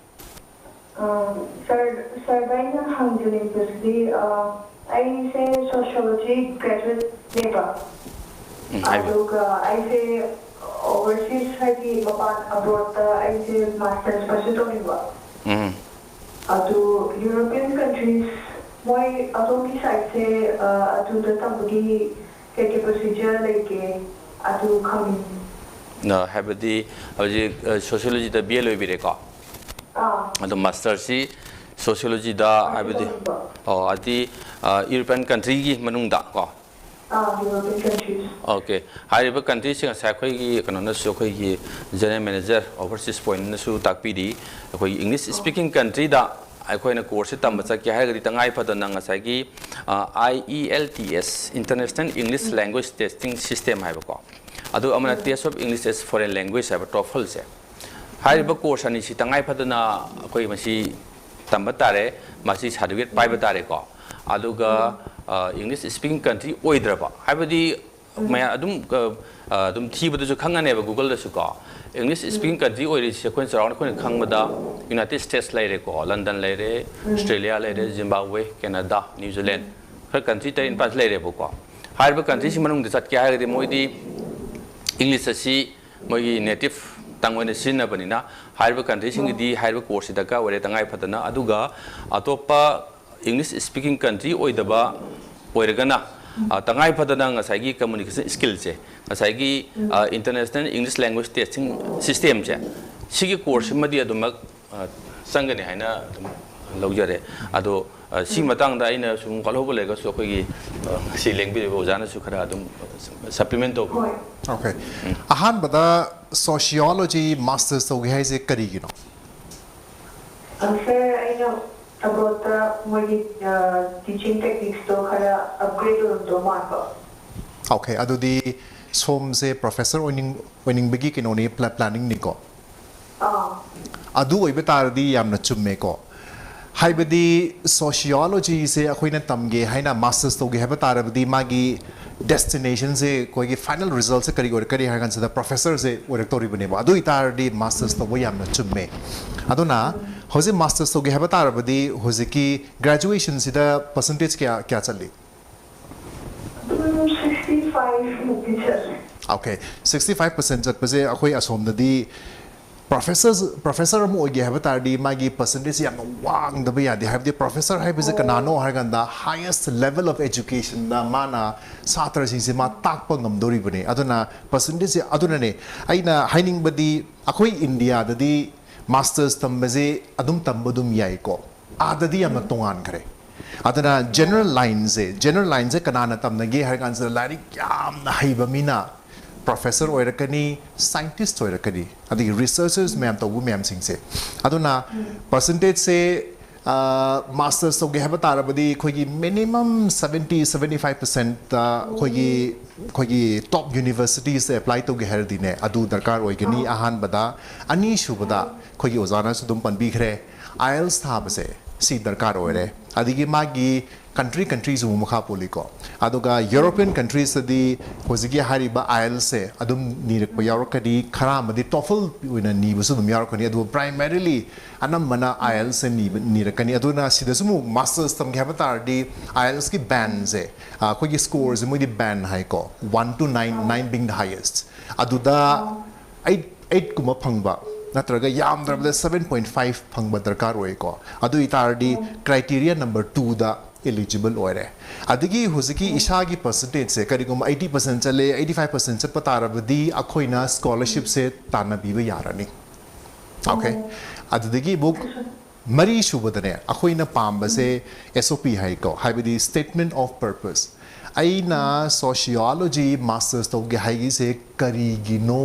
ꯑ, sir, sir ꯗ ꯑꯩꯅ ꯍꯪꯖꯅꯤꯡꯕꯁꯤꯗꯤ, ꯑ, ꯑꯩꯁꯦ sociology graduate ꯅꯦꯕ꯫ ꯎꯝ, ꯍꯥꯏꯕꯤꯌꯨ꯫ ꯑꯗꯨꯒ ꯑꯩꯁꯦ overseas, ꯍꯥꯏꯗꯤ ꯃꯄꯥꯟ abroad ꯇ ꯑꯩꯁꯦ masters pursue ꯇꯧꯅꯤꯡꯕ꯫ ꯎꯝ꯫ ꯑꯗꯨ European countries, ꯃꯣꯏ ꯑꯗꯣꯝꯒꯤ side ꯁꯦ, ꯑ, ꯑꯗꯨꯗ ꯇꯝꯕꯒꯤ ꯀꯩ ꯀꯩ procedure ꯂꯩꯒꯦ? ꯑꯗꯨ ꯈꯪꯅꯤꯡꯉꯤ꯫ ꯑ, ꯍꯥꯏꯕꯗꯤ ꯍꯧꯖꯤꯛ, ꯑ, sociology ꯗ B A ꯂꯣꯏꯕꯤꯔꯦꯀꯣ? ꯑꯥ꯫ ꯑꯗꯣ master ꯁꯤ sociology ꯗ, ꯍꯥꯏꯕꯗꯤ, ꯇꯧꯅꯤꯡꯕ꯫ ꯑꯣ, ꯍꯥꯏꯗꯤ, ꯑ, European country ꯒꯤ ꯃꯅꯨꯡꯗ ꯀꯣ? ꯑꯥ, ꯌꯨꯔꯣꯄꯤꯌꯟ ꯀꯟꯇ꯭ꯔꯤꯁ꯫ ꯑꯣꯀꯦ꯫ ꯍꯥꯏꯔꯤꯕ ꯀꯟꯇ꯭ꯔꯤꯁꯤꯡ ꯉꯁꯥꯏ ꯑꯩꯈꯣꯏꯒꯤ ꯀꯩꯅꯣꯅꯁꯨ, ꯑꯩꯈꯣꯏꯒꯤ ꯖꯦꯅꯔꯦꯜ ꯃꯦꯅꯦꯖꯔ ꯑꯣꯚꯔꯁꯤꯁ ꯄꯣꯏꯟꯠꯅꯁꯨ ꯇꯥꯛꯄꯤꯔꯤ, ꯑꯩꯈꯣꯏꯒꯤ ꯏꯪꯂꯤꯁ ꯁ꯭ꯄꯤꯀꯤꯡ ꯀꯟꯇ꯭ꯔꯤꯗ ꯑꯩꯈꯣꯏꯅ ꯀꯣꯔꯁꯁꯦ ꯇꯝꯕ ꯆꯠꯀꯦ ꯍꯥꯏꯔꯒꯗꯤ ꯇꯉꯥꯏ ꯐꯗꯅ ꯉꯁꯥꯏꯒꯤ ꯑꯥꯏ ꯏ ꯑꯦꯜ ꯇꯤ ꯑꯦꯁ, International English Language Testing System ꯍꯥꯏꯕꯀꯣ, ꯑꯗꯨ ꯑꯃꯅ Test of English as Foreign Language ꯍꯥꯏꯕ ꯇꯣꯐꯜꯁꯦ, ꯍꯥꯏꯔꯤꯕ ꯀꯣꯔꯁ ꯑꯅꯤꯁꯤ ꯇꯉꯥꯏ ꯐꯗꯅ ꯑꯩꯈꯣꯏ ꯃꯁꯤ ꯇꯝꯕ ꯇꯥꯔꯦ, ꯃꯁꯤ ꯁꯥꯔꯇꯤꯐꯤꯀꯦꯠ ꯄꯥꯏꯕ ꯇꯥꯔꯦꯀꯣ꯫ ꯑꯗꯨꯒ ꯏꯪꯂꯤꯁ ꯁ꯭ꯄꯤꯀꯤꯡ ꯀꯟꯇ꯭ꯔꯤ ꯑꯣꯏꯗ꯭ꯔꯕ, ꯍꯥꯏꯕꯗꯤ ꯃꯌꯥꯝ ꯑꯗꯨꯝ ꯑ, ꯑ, ꯑꯗꯨꯝ ꯊꯤꯕꯗꯁꯨ ꯈꯪꯉꯅꯦꯕ ꯒꯨꯒꯜꯗꯁꯨ ꯀꯣ꯫ ꯏꯪꯂꯤꯁ ꯁ꯭ꯄꯤꯀꯤꯡ ꯀꯟꯇ꯭ꯔꯤ ꯑꯣꯏꯔꯤꯁꯦ ꯑꯩꯈꯣꯏꯅ ꯆꯥꯎꯔꯥꯛꯅ ꯑꯩꯈꯣꯏꯅ ꯈꯪꯕꯗ ꯌꯨꯅꯥꯏꯇꯦꯗ ꯁ꯭ꯇꯦꯠꯁ ꯂꯩꯔꯦꯀꯣ, ꯂꯟꯗꯟ ꯂꯩꯔꯦ, ꯑꯣꯁꯇ꯭ꯔꯦꯂꯤꯌꯥ ꯂꯩꯔꯦ, ꯖꯤꯝꯕꯥꯕ꯭ꯋꯦ, ꯀꯦꯅꯥꯗꯥ, ꯅ꯭ꯌꯨ ꯖꯤꯂꯦꯟ, ꯈꯔ ꯀꯟꯇ꯭ꯔꯤ ꯇꯔꯦꯠ ꯅꯤꯄꯥꯜꯁꯤ ꯂꯩꯔꯦꯕꯀꯣ꯫ ꯍꯥꯏꯔꯤꯕ ꯀꯟꯇ꯭ꯔꯤꯁꯤ ꯃꯅꯨꯡꯗ ꯆꯠꯀꯦ ꯍꯥꯏꯔꯒꯗꯤ ꯃꯣꯏꯗꯤ ꯏꯪꯂꯤꯁ ꯑꯁꯤ ꯃꯣꯏꯒꯤ ꯅꯦꯇꯤꯚ ꯇꯪ ꯑꯣꯏꯅ ꯁꯤꯖꯤꯟꯅꯕꯅꯤꯅ ꯍꯥꯏꯔꯤꯕ ꯀꯟꯇ꯭ꯔꯤꯁꯤꯡꯒꯤꯗꯤ ꯍꯥꯏꯔꯤꯕ ꯀꯣꯔꯁꯁꯤ ꯗꯔꯀꯥꯔ ꯑꯣꯏꯔꯦ ꯇꯉꯥꯏ ꯐꯗꯅ꯫ ꯑꯗꯨꯒ ꯑꯇꯣꯞꯄ ꯏꯪꯂꯤꯁ ꯁ꯭ꯄꯤꯀꯤꯡ ꯀꯟꯇ꯭ꯔꯤ ꯑꯣꯏꯗꯕ ꯑꯣꯏꯔꯒꯅ ꯑ, ꯇꯉꯥꯏ ꯐꯗꯅ ꯉꯁꯥꯏꯒꯤ ꯀꯝꯃꯨꯅꯤꯀꯦꯁꯟ ꯁ꯭ꯀꯤꯜꯁꯦ, ꯉꯁꯥꯏꯒꯤ International English Language Testing Systemꯁꯦ, ꯁꯤꯒꯤ ꯀꯣꯔꯁꯁꯤꯃꯗꯤ ꯑꯗꯨꯃꯛ ꯑ, ꯆꯪꯒꯅꯤ ꯍꯥꯏꯅ ꯑꯗꯨꯝ ꯂꯧꯖꯔꯦ꯫ ꯑꯗꯣ ꯑ, ꯁꯤ ꯃꯇꯥꯡꯗ ꯑꯩꯅ ꯁꯨꯝ ꯋꯥꯠꯍꯧꯕ ꯂꯩꯔꯒꯁꯨ ꯑꯩꯈꯣꯏꯒꯤ ꯑ, ꯁꯤ ꯂꯦꯡꯕꯤꯔꯤꯕ ꯑꯣꯖꯥꯅꯁꯨ ꯈꯔ ꯑꯗꯨꯝ ꯁꯄ꯭ꯂꯤꯃꯦꯟ ꯇꯧꯕꯤꯌꯨ꯫ ꯍꯣꯏ꯫ ꯑꯣꯀꯦ꯫ ꯑꯍꯥꯟꯕꯗ ꯁꯣꯁꯤꯌꯣꯂꯣꯖꯤ ꯃꯥꯁꯇꯔꯁ ꯇꯧꯒꯦ ꯍꯥꯏꯁꯦ ꯀꯔꯤꯒꯤꯅꯣ? ꯑ, ꯁꯥꯔ, ꯑꯩꯅ ꯑꯕ꯭ꯔꯣꯗꯇ ꯃꯣꯏꯒꯤ ꯇꯤꯆꯤꯡ ꯇꯦꯛꯅꯤꯛꯁꯇꯣ ꯈꯔ ꯑꯞꯒ꯭ꯔꯦꯗ ꯑꯣꯏꯔꯝꯗꯧ ꯃꯥꯟꯕ꯫ ꯑꯣꯀꯦ, ꯑꯗꯨꯗꯤ ꯁꯣꯝꯁꯦ ꯄ꯭ꯔꯣꯐꯦꯁꯔ ꯑꯣꯏꯅꯤꯡ ꯑꯣꯏꯅꯤꯡꯕꯒꯤ ꯀꯩꯅꯣꯅꯤ, ꯄ꯭ꯂꯥ ꯄ꯭ꯂꯥꯅꯤꯡꯅꯤꯀꯣ? ꯑꯥ꯫ ꯑꯗꯨ ꯑꯣꯏꯕ ꯇꯥꯔꯗꯤ ꯌꯥꯝꯅ ꯆꯨꯝꯃꯦꯀꯣ꯫ ꯍꯥꯏꯕꯗꯤ ꯁꯣꯁꯤꯌꯣꯂꯣꯖꯤꯁꯦ ꯑꯩꯈꯣꯏꯅ ꯇꯝꯒꯦ ꯍꯥꯏꯅ ꯃꯥꯁꯇꯔꯁ ꯇꯧꯒꯦ ꯍꯥꯏꯕ ꯇꯥꯔꯕꯗꯤ ꯃꯥꯒꯤ ꯗꯦꯁꯇꯤꯅꯦꯁꯟꯁꯦ, ꯑꯩꯈꯣꯏꯒꯤ ꯐꯥꯏꯅꯦꯜ ꯔꯤꯖꯜꯠꯁꯦ ꯀꯔꯤ ꯑꯣꯏꯔꯛꯀꯅꯤ ꯍꯥꯏ ꯀꯥꯟꯁꯤꯗ ꯄ꯭ꯔꯣꯐꯦꯁꯔꯁꯦ ꯑꯣꯏꯔꯛꯇꯧꯔꯤꯕꯅꯦꯕ꯫ ꯑꯗꯨ ꯑꯣꯏꯇꯥꯔꯗꯤ ꯃꯥꯁꯇꯔꯁ ꯇꯧꯕ ꯌꯥꯝꯅ ꯆꯨꯝꯃꯦ꯫ ꯑꯗꯨꯅ ꯍꯧꯖꯤꯛ ꯃꯥꯁꯇꯔꯁ ꯇꯧꯒꯦ ꯍꯥꯏꯕ ꯇꯥꯔꯕꯗꯤ ꯍꯧꯖꯤꯛꯀꯤ ꯒ꯭ꯔꯦꯖꯨꯋꯦꯁꯟꯁꯤꯗ ꯄꯔꯁꯦꯟꯇꯦꯖ ꯀꯌꯥ ꯀꯌꯥ ꯆꯠꯂꯤ? ꯑꯗꯨꯝ ꯁꯤꯛꯁꯇꯤ ꯐꯥꯏꯚ ꯃꯨꯛꯇꯤ ꯆꯠꯂꯦ꯫ ꯑꯣꯀꯦ, ꯁꯤꯛꯁꯇꯤ ꯐꯥꯏꯚ ꯄꯔꯁꯦꯟ ꯆꯠꯄꯁꯦ ꯑꯩꯈꯣꯏ ꯑꯁꯣꯝꯗꯗꯤ ꯄ꯭ꯔꯣꯐꯦꯁꯔ ꯄ꯭ꯔꯣꯐꯦꯁꯔ ꯑꯃ ꯑꯣꯏꯒꯦ ꯍꯥꯏꯕ ꯇꯥꯔꯗꯤ ꯃꯥꯒꯤ ꯄꯔꯁꯦꯟꯇꯦꯖ ꯌꯥꯝꯅ ꯋꯥꯡꯗꯕ ꯌꯥꯗꯦ꯫ ꯍꯥꯏꯕꯗꯤ ꯄ꯭ꯔꯣꯐꯦꯁꯔ ꯍꯥꯏꯕꯁꯦ ꯀꯅꯥꯅꯣ ꯍꯥꯏꯔꯀꯥꯟꯗ highest level of educationꯗ ꯃꯥꯅ ꯁꯥꯇ꯭ꯔꯁꯤꯡꯁꯦ ꯃꯥ ꯇꯥꯛꯄ ꯉꯝꯗꯧꯔꯤꯕꯅꯤ꯫ ꯑꯗꯨꯅ ꯄꯔꯁꯦꯟꯇꯦꯖꯁꯦ, ꯑꯗꯨꯅꯅꯦ ꯑꯩꯅ ꯍꯥꯏꯅꯤꯡꯕꯗꯤ ꯑꯩꯈꯣꯏ ꯏꯟꯗꯤꯌꯥꯗꯗꯤ ꯃꯥꯁꯇꯔꯁ ꯇꯝꯕꯁꯦ ꯑꯗꯨꯝ ꯇꯝꯕ ꯑꯗꯨꯝ ꯌꯥꯏꯀꯣ, ꯑꯥꯗꯗꯤ ꯌꯥꯝꯅ ꯇꯣꯉꯥꯟꯈ꯭ꯔꯦ꯫ ꯑꯗꯨꯅ ꯖꯦꯅꯔꯦꯜ ꯂꯥꯏꯟꯁꯦ ꯖꯦꯅꯔꯦꯜ ꯂꯥꯏꯟꯁꯦ ꯀꯅꯥꯅ ꯇꯝꯅꯒꯦ ꯍꯥꯏꯔ ꯀꯥꯟꯁꯤꯗ ꯂꯥꯏꯔꯤꯛ ꯌꯥꯝꯅ ꯍꯩꯕ ꯃꯤꯅ ꯄ꯭ꯔꯣꯐꯦꯁꯔ ꯑꯣꯏꯔꯛꯀꯅꯤ, ꯁꯥꯏꯟꯇꯤꯁ ꯑꯣꯏꯔꯛꯀꯅꯤ, ꯑꯗꯒꯤ ꯔꯤꯁꯔꯆꯔꯁ ꯃꯌꯥꯝ ꯇꯧꯕ ꯃꯌꯥꯝꯁꯤꯡꯁꯦ꯫ ꯑꯗꯨꯅ ꯄꯔꯁꯦꯟꯇꯦꯖꯁꯦ ꯃꯥꯁꯇꯔꯁ ꯇꯧꯒꯦ ꯍꯥꯏꯕ ꯇꯥꯔꯕꯗꯤ ꯑꯩꯈꯣꯏꯒꯤ ꯃꯤꯅꯤꯃꯝ ꯁꯕꯦꯟꯇꯤ ꯁꯕꯦꯟꯇꯤ ꯐꯥꯏꯚ ꯄꯔꯁꯦꯟꯠꯇ ꯑꯩꯈꯣꯏꯒꯤ ꯑꯩꯈꯣꯏꯒꯤ ꯇꯣꯞ ꯌꯨꯅꯤꯚꯔꯁꯤꯇꯤꯁꯇ ꯑꯦꯄ꯭ꯂꯥꯏ ꯇꯧꯒꯦ ꯍꯥꯏꯔꯗꯤꯅꯦ ꯑꯗꯨ ꯗꯔꯀꯥꯔ ꯑꯣꯏꯒꯅꯤ꯫ ꯑꯍꯥꯟꯕꯗ꯫ ꯑꯅꯤꯁꯨꯕꯗ ꯑꯩꯈꯣꯏꯒꯤ ꯑꯣꯖꯥꯅꯁꯨ ꯑꯗꯨꯝ ꯄꯟꯕꯤꯈ꯭ꯔꯦ, ꯑꯥꯏꯜꯁ ꯊꯥꯕꯁꯦ ꯁꯤ ꯗꯔꯀꯥꯔ ꯑꯣꯏꯔꯦ꯫ ꯑꯗꯒꯤ ꯃꯥꯒꯤ ꯀꯟꯇ꯭ꯔꯤ ꯀꯟꯇ꯭ꯔꯤꯁꯨ ꯑꯃꯨꯛ ꯃꯈꯥ ꯄꯣꯜꯂꯤꯀꯣ꯫ ꯑꯗꯨꯒ ꯌꯨꯔꯣꯄꯤꯌꯟ ꯀꯟꯇ꯭ꯔꯤꯁꯇꯗꯤ ꯍꯧꯖꯤꯛꯀꯤ ꯍꯥꯏꯔꯤꯕ ꯑꯥꯏꯜꯁꯦ ꯑꯗꯨꯝ ꯅꯤꯔꯛꯄ ꯌꯥꯎꯔꯛꯀꯅꯤ, ꯈꯔ ꯑꯃꯗꯤ ꯇꯣꯐꯜ ꯑꯣꯏꯅ ꯅꯤꯕꯁꯨ ꯑꯗꯨꯝ ꯌꯥꯎꯔꯛꯀꯅꯤ꯫ ꯑꯗꯨꯕꯨ ꯄ꯭ꯔꯥꯏꯃꯔꯤꯂꯤ ꯑꯅꯝꯕꯅ ꯑꯥꯏꯜꯁꯦ ꯅꯤꯕ ꯅꯤꯔꯛꯀꯅꯤ꯫ ꯑꯗꯨꯅ ꯁꯤꯗꯁꯨ ꯑꯃꯨꯛ ꯃꯥꯁꯇꯔꯁ ꯇꯝꯒꯦ ꯍꯥꯏꯕ ꯇꯥꯔꯗꯤ ꯑꯥꯏꯜꯁꯀꯤ ꯕꯦꯟꯁꯦ ꯑꯩꯈꯣꯏꯒꯤ ꯁ꯭ꯀꯣꯔꯁꯦ ꯃꯣꯏꯗꯤ ꯕꯦꯟ ꯍꯥꯏꯀꯣ, one two nine, nine being the highest. ꯑꯗꯨꯗ ꯑꯩꯠ ꯑꯩꯠꯀꯨꯝꯕ ꯐꯪꯕ ꯅꯠꯇ꯭ꯔꯒ ꯌꯥꯝꯗ꯭ꯔꯕꯗ ꯁꯕꯦꯟ ꯄꯣꯏꯟ ꯐꯥꯏꯚ ꯐꯪꯕ ꯗꯔꯀꯥꯔ ꯑꯣꯏꯀꯣ꯫ ꯑꯗꯨ ꯑꯣꯏꯇꯥꯔꯗꯤ ꯀ꯭ꯔꯥꯏꯇꯦꯔꯤꯌꯥ ꯅꯝꯕꯔ ꯇꯨꯗ ꯏꯂꯤꯖꯤꯕꯜ ꯑꯣꯏꯔꯦ꯫ ꯑꯗꯒꯤ ꯍꯧꯖꯤꯛꯀꯤ ꯏꯁꯥꯒꯤ ꯄꯔꯁꯦꯟꯇꯦꯖꯁꯦ ꯀꯔꯤꯒꯨꯝꯕ ꯑꯩꯠꯇꯤ ꯄꯔꯁꯦꯟ ꯆꯠꯂꯦ, ꯑꯩꯠꯇꯤ ꯐꯥꯏꯚ ꯄꯔꯁꯦꯟ ꯆꯠꯄ ꯇꯥꯔꯕꯗꯤ ꯑꯩꯈꯣꯏꯅ ꯁ꯭ꯀꯣꯂꯔꯁꯤꯞꯁꯦ ꯇꯥꯟꯅꯕꯤꯕ ꯌꯥꯔꯅꯤ꯫ ꯑꯣꯀꯦ꯫ ꯑꯗꯨꯗꯒꯤ ꯑꯃꯨꯛ ꯃꯔꯤ ꯁꯨꯕꯗꯅꯦ ꯑꯩꯈꯣꯏꯅ ꯄꯥꯝꯕꯁꯦ ꯑꯦꯁ ꯑꯣ ꯄꯤ ꯍꯥꯏꯀꯣ, ꯍꯥꯏꯕꯗꯤ statement of purpose꯫ ꯑꯩꯅ ꯁꯣꯁꯤꯌꯣꯂꯣꯖꯤ ꯃꯥꯁꯇꯔꯁ ꯇꯧꯒꯦ ꯍꯥꯏꯒꯤꯁꯦ ꯀꯔꯤꯒꯤꯅꯣ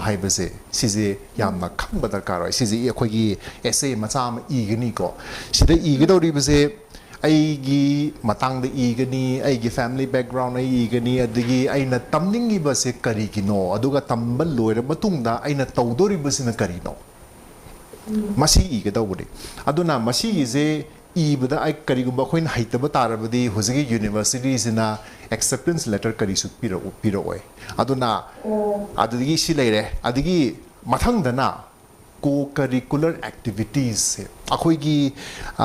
ꯍꯥꯏꯕꯁꯦ ꯁꯤꯁꯦ ꯌꯥꯝꯅ ꯈꯪꯕ ꯗꯔꯀꯥꯔ ꯑꯣꯏ꯫ ꯁꯤꯁꯦ ꯑꯩꯈꯣꯏꯒꯤ ꯑꯦꯁꯦ ꯃꯆꯥ ꯑꯃ ꯏꯒꯅꯤꯀꯣ꯫ ꯁꯤꯗ ꯏꯒꯗꯧꯔꯤꯕꯁꯦ ꯑꯩꯒꯤ ꯃꯇꯥꯡꯗ ꯏꯒꯅꯤ, ꯑꯩꯒꯤ ꯐꯦꯃꯤꯂꯤ ꯕꯦꯛꯒ꯭ꯔꯥꯎꯟ ꯑꯩ ꯏꯒꯅꯤ, ꯑꯗꯒꯤ ꯑꯩꯅ ꯇꯝꯅꯤꯡꯉꯤꯕꯁꯦ ꯀꯔꯤꯒꯤꯅꯣ, ꯑꯗꯨꯒ ꯇꯝꯕ ꯂꯣꯏꯔꯕ ꯃꯇꯨꯡꯗ ꯑꯩꯅ ꯇꯧꯗꯣꯔꯤꯕꯁꯤꯅ ꯀꯔꯤꯅꯣ꯫ ꯃꯁꯤ ꯏꯒꯗꯧꯕꯅꯤ꯫ ꯑꯗꯨꯅ ꯃꯁꯤꯒꯤꯁꯦ ꯏꯕꯗ ꯑꯩ ꯀꯔꯤꯒꯨꯝꯕ ꯑꯩꯈꯣꯏꯅ ꯍꯩꯇꯕ ꯇꯥꯔꯕꯗꯤ ꯍꯧꯖꯤꯛꯀꯤ ꯌꯨꯅꯤꯚꯔꯁꯤꯇꯤꯁꯤꯅ ꯑꯦꯛꯁꯦꯞꯇꯦꯟꯁ ꯂꯦꯇꯔ ꯀꯔꯤꯁꯨ ꯄꯤꯔꯛꯎ ꯄꯤꯔꯛꯑꯣꯏ꯫ ꯑꯗꯨꯅ ꯑꯗꯨꯗꯒꯤ ꯁꯤ ꯂꯩꯔꯦ꯫ ꯑꯗꯒꯤ ꯃꯊꯪꯗꯅ ꯀꯣ ꯀꯔꯤꯀꯨꯂꯔ ꯑꯦꯛꯇꯤꯚꯤꯇꯤꯁꯁꯦ ꯑꯩꯈꯣꯏꯒꯤ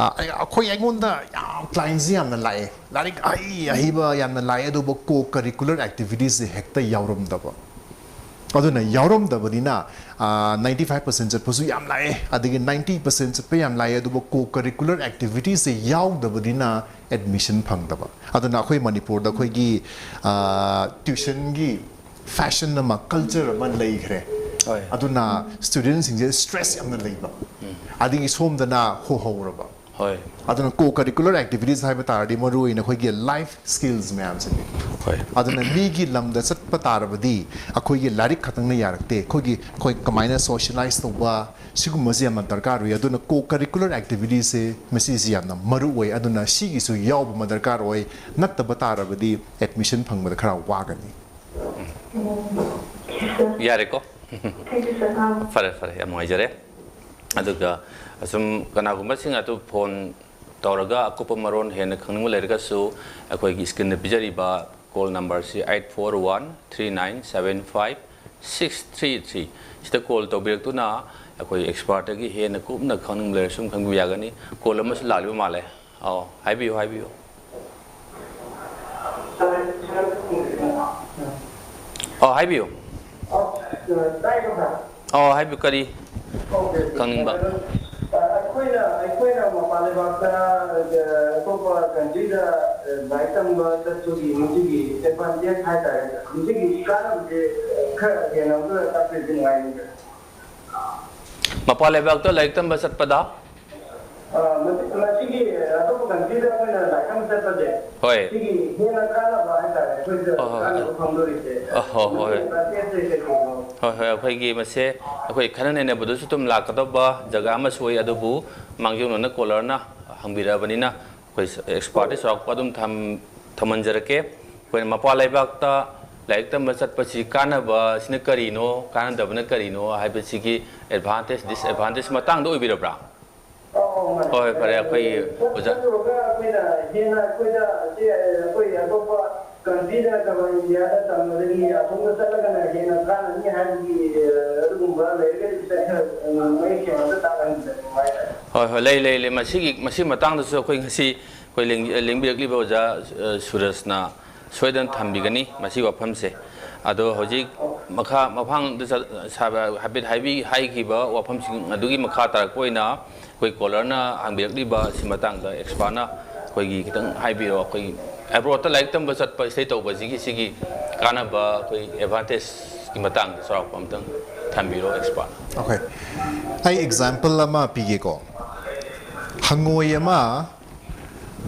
ꯑꯩꯈꯣꯏ ꯑꯩꯉꯣꯟꯗ ꯌꯥꯝ ꯀ꯭ꯂꯥꯏꯟꯁꯦ ꯌꯥꯝꯅ ꯂꯥꯛꯑꯦ, ꯂꯥꯏꯔꯤꯛ ꯑꯍꯩ ꯑꯍꯩꯕ ꯌꯥꯝꯅ ꯂꯥꯛꯑꯦ, ꯑꯗꯨꯕꯨ ꯀꯣ ꯀꯔꯤꯀꯨꯂꯔ ꯑꯦꯛꯇꯤꯚꯤꯇꯤꯁꯁꯦ ꯍꯦꯛꯇ ꯌꯥꯎꯔꯝꯗꯕ꯫ ꯑꯗꯨꯅ ꯌꯥꯎꯔꯝꯗꯕꯅꯤꯅ ꯅꯥꯏꯟꯇꯤ ꯐꯥꯏꯚ ꯄꯔꯁꯦꯟ ꯆꯠꯄꯁꯨ ꯌꯥꯝ ꯂꯥꯛꯑꯦ, ꯑꯗꯒꯤ ꯅꯥꯏꯟꯇꯤ ꯄꯔꯁꯦꯟ ꯆꯠꯄ ꯌꯥꯝ ꯂꯥꯛꯑꯦ, ꯑꯗꯨꯕꯨ ꯀꯣ ꯀꯔꯤꯀꯨꯂꯔ ꯑꯦꯛꯇꯤꯚꯤꯇꯤꯁꯁꯦ ꯌꯥꯎꯗꯕꯅꯤꯅ ꯑꯦꯗꯃꯤꯁꯟ ꯐꯪꯗꯕ꯫ ꯑꯗꯨꯅ ꯑꯩꯈꯣꯏ ꯃꯅꯤꯄꯨꯔꯗ ꯑꯩꯈꯣꯏꯒꯤ ꯇ꯭ꯌꯨꯁꯟꯒꯤ ꯐꯦꯁꯟ ꯑꯃ, ꯀꯜꯆꯔ ꯑꯃ ꯂꯩꯈ꯭ꯔꯦ꯫ ꯍꯣꯏ꯫ ꯑꯗꯨꯅ ꯁ꯭ꯇꯨꯗꯦꯟꯁꯤꯡꯁꯦ ꯁ꯭ꯇ꯭ꯔꯦꯁ ꯌꯥꯝꯅ ꯂꯩꯕ, ꯑꯗꯒꯤ ꯁꯣꯝꯗꯅ ꯍꯣꯍꯧꯔꯕ꯫ ꯍꯣꯏ꯫ ꯑꯗꯨꯅ ꯀꯣ ꯀꯔꯤꯀꯨꯂꯔ ꯑꯦꯛꯇꯤꯚꯤꯇꯤꯁ ꯍꯥꯏꯕ ꯇꯥꯔꯗꯤ ꯃꯔꯨ ꯑꯣꯏꯅ ꯑꯩꯈꯣꯏꯒꯤ ꯂꯥꯏꯐ ꯁ꯭ꯀꯤꯜꯁ ꯃꯌꯥꯝꯁꯤꯅꯤ꯫ ꯍꯣꯏ꯫ ꯑꯗꯨꯅ ꯃꯤꯒꯤ ꯂꯝꯗ ꯆꯠꯄ ꯇꯥꯔꯕꯗꯤ ꯑꯩꯈꯣꯏꯒꯤ ꯂꯥꯏꯔꯤꯛ ꯈꯛꯇꯪꯅ ꯌꯥꯔꯛꯇꯦ꯫ ꯑꯩꯈꯣꯏꯒꯤ ꯑꯩꯈꯣꯏ ꯀꯃꯥꯏꯅ ꯁꯣꯁꯤꯌꯦꯂꯥꯏꯁ ꯇꯧꯕ, ꯁꯤꯒꯨꯝꯕꯁꯤ ꯌꯥꯝꯅ ꯗꯔꯀꯥꯔ ꯑꯣꯏ꯫ ꯑꯗꯨꯅ ꯀꯣ ꯀꯔꯤꯀꯨꯂꯔ ꯑꯦꯛꯇꯤꯚꯤꯇꯤꯁꯁꯦ ꯃꯁꯤꯁꯤ ꯌꯥꯝꯅ ꯃꯔꯨ ꯑꯣꯏ꯫ ꯑꯗꯨꯅ ꯁꯤꯒꯤꯁꯨ ꯌꯥꯎꯕ ꯑꯃ ꯗꯔꯀꯥꯔ ꯑꯣꯏ꯫ ꯅꯠꯇꯕ ꯇꯥꯔꯕꯗꯤ ꯑꯦꯗꯃꯤꯁꯟ ꯐꯪꯕꯗ ꯈꯔ ꯋꯥꯒꯅꯤ꯫ ꯌꯥꯔꯦꯀꯣ? Thank you, sir. Um, ꯐꯔꯦ ꯐꯔꯦ, ꯌꯥꯝ ꯅꯨꯡꯉꯥꯏꯖꯔꯦ꯫ ꯑꯗꯨꯒ ꯑꯁꯨꯝ ꯀꯅꯥꯒꯨꯝꯕꯁꯤꯡ ꯑꯗꯨ ꯐꯣꯟ ꯇꯧꯔꯒ ꯑꯀꯨꯞꯄ ꯃꯔꯣꯟ ꯍꯦꯟꯅ ꯈꯪꯅꯤꯡꯕ ꯂꯩꯔꯒꯁꯨ ꯑꯩꯈꯣꯏꯒꯤ ꯁ꯭ꯀ꯭ꯔꯤꯟꯗ ꯄꯤꯖꯔꯤꯕ ꯀꯣꯜ ꯅꯝꯕꯔꯁꯤ eight four one three nine seven five six three three ꯁꯤꯗ ꯀꯣꯜ ꯇꯧꯕꯤꯔꯛꯇꯨꯅ ꯑꯩꯈꯣꯏ ꯑꯦꯛꯁꯄꯥꯔꯠꯇꯒꯤ ꯍꯦꯟꯅ ꯀꯨꯞꯅ ꯈꯪꯅꯤꯡꯕ ꯂꯩꯔꯁꯨ ꯑꯗꯨꯝ ꯈꯪꯕꯤꯕ ꯌꯥꯒꯅꯤ꯫ ꯀꯣꯜ ꯑꯃꯁꯨ ꯂꯥꯛꯂꯤꯕ ꯃꯥꯜꯂꯦ꯫ ꯑꯧ, ꯍꯥꯏꯕꯤꯌꯨ, ꯍꯥꯏꯕꯤꯌꯨ꯫ ꯑꯧ, ꯍꯥꯏꯕꯤꯌꯨ꯫ ꯑꯧ, ꯍꯥꯏꯕꯤꯌꯨ, ꯀꯔꯤ ꯈꯪꯅꯤꯡꯕ? ꯑꯩꯈꯣꯏꯅ ꯑꯩꯈꯣꯏꯅ ꯃꯄꯥꯟ ꯂꯩꯕꯥꯛꯇ ꯑꯇꯣꯞꯄ ꯀꯟꯇ꯭ꯔꯤꯗ ꯂꯥꯏꯔꯤꯛ ꯇꯝꯕ ꯆꯠꯄꯒꯤ ꯃꯁꯤꯒꯤ ꯑꯦꯗꯚꯥꯟꯇꯦꯖ ꯍꯥꯏꯇꯥꯔꯦ, ꯃꯁꯤꯒꯤ ꯀꯥꯟꯅꯕꯁꯦ ꯈꯔ ꯍꯦꯟꯅ ꯑꯃꯨꯛꯇ ꯇꯥꯛꯄꯤꯔꯗꯤ ꯅꯨꯡꯉꯥꯏꯅꯤꯗ꯫ ꯃꯄꯥꯟ ꯂꯩꯕꯥꯛꯇ ꯂꯥꯏꯔꯤꯛ ꯇꯝꯕ ꯆꯠꯄꯗ ꯑ, ꯃꯁꯤ- ꯃꯁꯤꯒꯤ ꯑꯇꯣꯞꯄ ꯀꯟꯇ꯭ꯔꯤꯗ ꯑꯩꯈꯣꯏꯅ ꯂꯥꯏꯔꯤꯛ ꯇꯝꯕ ꯆꯠꯄꯁꯦ, ꯍꯣꯏ꯫ ꯁꯤꯒꯤ ꯍꯦꯟꯅ ꯀꯥꯟꯅꯕ ꯍꯥꯏꯇꯥꯔꯦ, ꯑꯩꯈꯣꯏꯗ ꯍꯣꯏ, ꯍꯣꯏ, ꯍꯣꯏ꯫ ꯀꯥꯟꯅꯕ ꯐꯪꯗꯣꯔꯤꯁꯦ꯫ ꯑ, ꯍꯣꯏ, ꯍꯣꯏ꯫ ꯃꯁꯤꯒꯤ ꯑꯦꯗꯚꯥꯟꯇꯦꯖꯁꯦ ꯀꯩ ꯀꯩꯅꯣ? ꯍꯣꯏ, ꯍꯣꯏ, ꯑꯩꯈꯣꯏꯒꯤ ꯃꯁꯦ ꯑꯩꯈꯣꯏ ꯈꯟꯅ ꯅꯩꯅꯕꯗꯁꯨ ꯑꯗꯨꯝ ꯂꯥꯛꯀꯗꯧꯕ ꯖꯒꯥ ꯑꯃꯁꯨ ꯑꯣꯏ꯫ ꯑꯗꯨꯕꯨ ꯃꯥꯡꯖꯧꯅꯅ ꯀꯣꯂꯔꯅ ꯍꯪꯕꯤꯔꯛꯑꯕꯅꯤꯅ ꯑꯩꯈꯣꯏ ꯑꯦꯛꯁꯄꯥꯔꯠꯇ ꯆꯥꯎꯔꯥꯛꯄ ꯑꯗꯨꯝ ꯊꯝ- ꯊꯝꯍꯟꯖꯔꯛꯀꯦ꯫ ꯑꯩꯈꯣꯏꯅ ꯃꯄꯥꯟ ꯂꯩꯕꯥꯛꯇ ꯂꯥꯏꯔꯤꯛ ꯇꯝꯕ ꯆꯠꯄꯁꯤ ꯀꯥꯟꯅꯕꯁꯤꯅ ꯀꯔꯤꯅꯣ, ꯀꯥꯟꯅꯗꯕꯅ ꯀꯔꯤꯅꯣ ꯍꯥꯏꯕꯁꯤꯒꯤ ꯑꯦꯗꯚꯥꯟꯇꯦꯖ, ꯗꯤꯁꯑꯦꯗꯚꯥꯟꯇꯦꯖ ꯃꯇꯥꯡꯗ ꯑꯣꯏꯕꯤꯔꯕ꯭ꯔꯥ? ꯑꯧ, ꯑꯧ, ꯃꯥꯅꯦ꯫ ꯍꯣꯏ, ꯍꯣꯏ, ꯐꯔꯦ, ꯑꯩꯈꯣꯏꯒꯤ ꯑꯣꯖꯥ꯫ ꯆꯠꯂꯨꯔꯒ ꯑꯩꯈꯣꯏꯅ ꯍꯦꯟꯅ ꯑꯩꯈꯣꯏꯗ ꯁꯤ ꯑꯩꯈꯣꯏ ꯑꯇꯣꯞꯄ ꯀꯟꯇ꯭ꯔꯤꯗ ꯅꯠꯇꯕ ꯏꯟꯗꯤꯌꯥꯗ ꯇꯝꯕꯗꯒꯤ ꯑꯁꯣꯝꯗ ꯆꯠꯂꯒꯅ ꯍꯦꯟꯅ ꯀꯥꯟꯅꯅꯤ ꯍꯥꯏꯕꯒꯤ, ꯑ, ꯑꯗꯨꯒꯨꯝꯕ ꯂꯩꯔꯒꯗꯤ ꯈꯤꯇꯪ ꯈꯔ, ꯑ, ꯃꯌꯦꯛ ꯁꯦꯡꯅ ꯑꯝꯇ ꯇꯥꯛꯍꯟꯕꯤꯕ ꯍꯥꯏꯇꯥꯔꯦ꯫ ꯍꯣꯏ, ꯍꯣꯏ, ꯂꯩ, ꯂꯩ, ꯂꯩ꯫ ꯃꯁꯤꯒꯤ, ꯃꯁꯤ ꯃꯇꯥꯡꯗꯁꯨ ꯑꯩꯈꯣꯏ ꯉꯁꯤ ꯑꯩꯈꯣꯏ ꯂꯦꯡ-, ꯂꯦꯡꯕꯤꯔꯛꯂꯤꯕ ꯑꯣꯖꯥ, ꯑ, ꯁꯨꯔꯖꯅ ꯁꯣꯏꯗꯅ ꯊꯝꯕꯤꯒꯅꯤ ꯃꯁꯤꯒꯤ ꯋꯥꯐꯝꯁꯦ꯫ ꯑꯗꯣ ꯍꯧꯖꯤꯛ ꯃꯈꯥ, ꯃꯐꯥꯡꯗ ꯆꯠ-, ꯁꯥꯕ ꯍꯥꯏꯐꯦꯠ ꯍꯥꯏꯕꯤ-, ꯍꯥꯏꯈꯤꯕ ꯋꯥꯐꯝꯁꯤꯡ ꯑꯗꯨꯒꯤ ꯃꯈꯥ ꯇꯥꯔꯛꯄ ꯑꯣꯏꯅ ꯑꯩꯈꯣꯏ ꯀꯣꯂꯔꯅ ꯍꯪꯕꯤꯔꯛꯂꯤꯕ ꯑꯁꯤ ꯃꯇꯥꯡꯗ ꯑꯦꯛꯁꯄꯥꯔꯠꯅ ꯑꯩꯈꯣꯏꯒꯤ ꯈꯤꯇꯪ ꯍꯥꯏꯕꯤꯔꯣ꯫ ꯑꯩꯈꯣꯏꯒꯤ ꯑꯦꯕ꯭ꯔꯣꯗꯇ ꯂꯥꯏꯔꯤꯛ ꯇꯝꯕ ꯆꯠꯄ, ꯁ꯭ꯇꯦ ꯇꯧꯕꯁꯤꯒꯤ ꯁꯤꯒꯤ ꯀꯥꯟꯅꯕ, ꯑꯩꯈꯣꯏ ꯑꯦꯗꯚꯥꯟꯇꯦꯖꯀꯤ ꯃꯇꯥꯡꯗ ꯆꯥꯎꯔꯥꯛꯄ ꯑꯝꯇꯪ ꯊꯝꯕꯤꯔꯣ ꯑꯦꯛꯁꯄꯥꯔꯠ꯫ ꯑꯣꯀꯦ, ꯑꯩ ꯑꯦꯛꯖꯥꯝꯄꯜ ꯑꯃ ꯄꯤꯒꯦꯀꯣ꯫ ꯍꯪꯉꯣꯏ ꯑꯃ,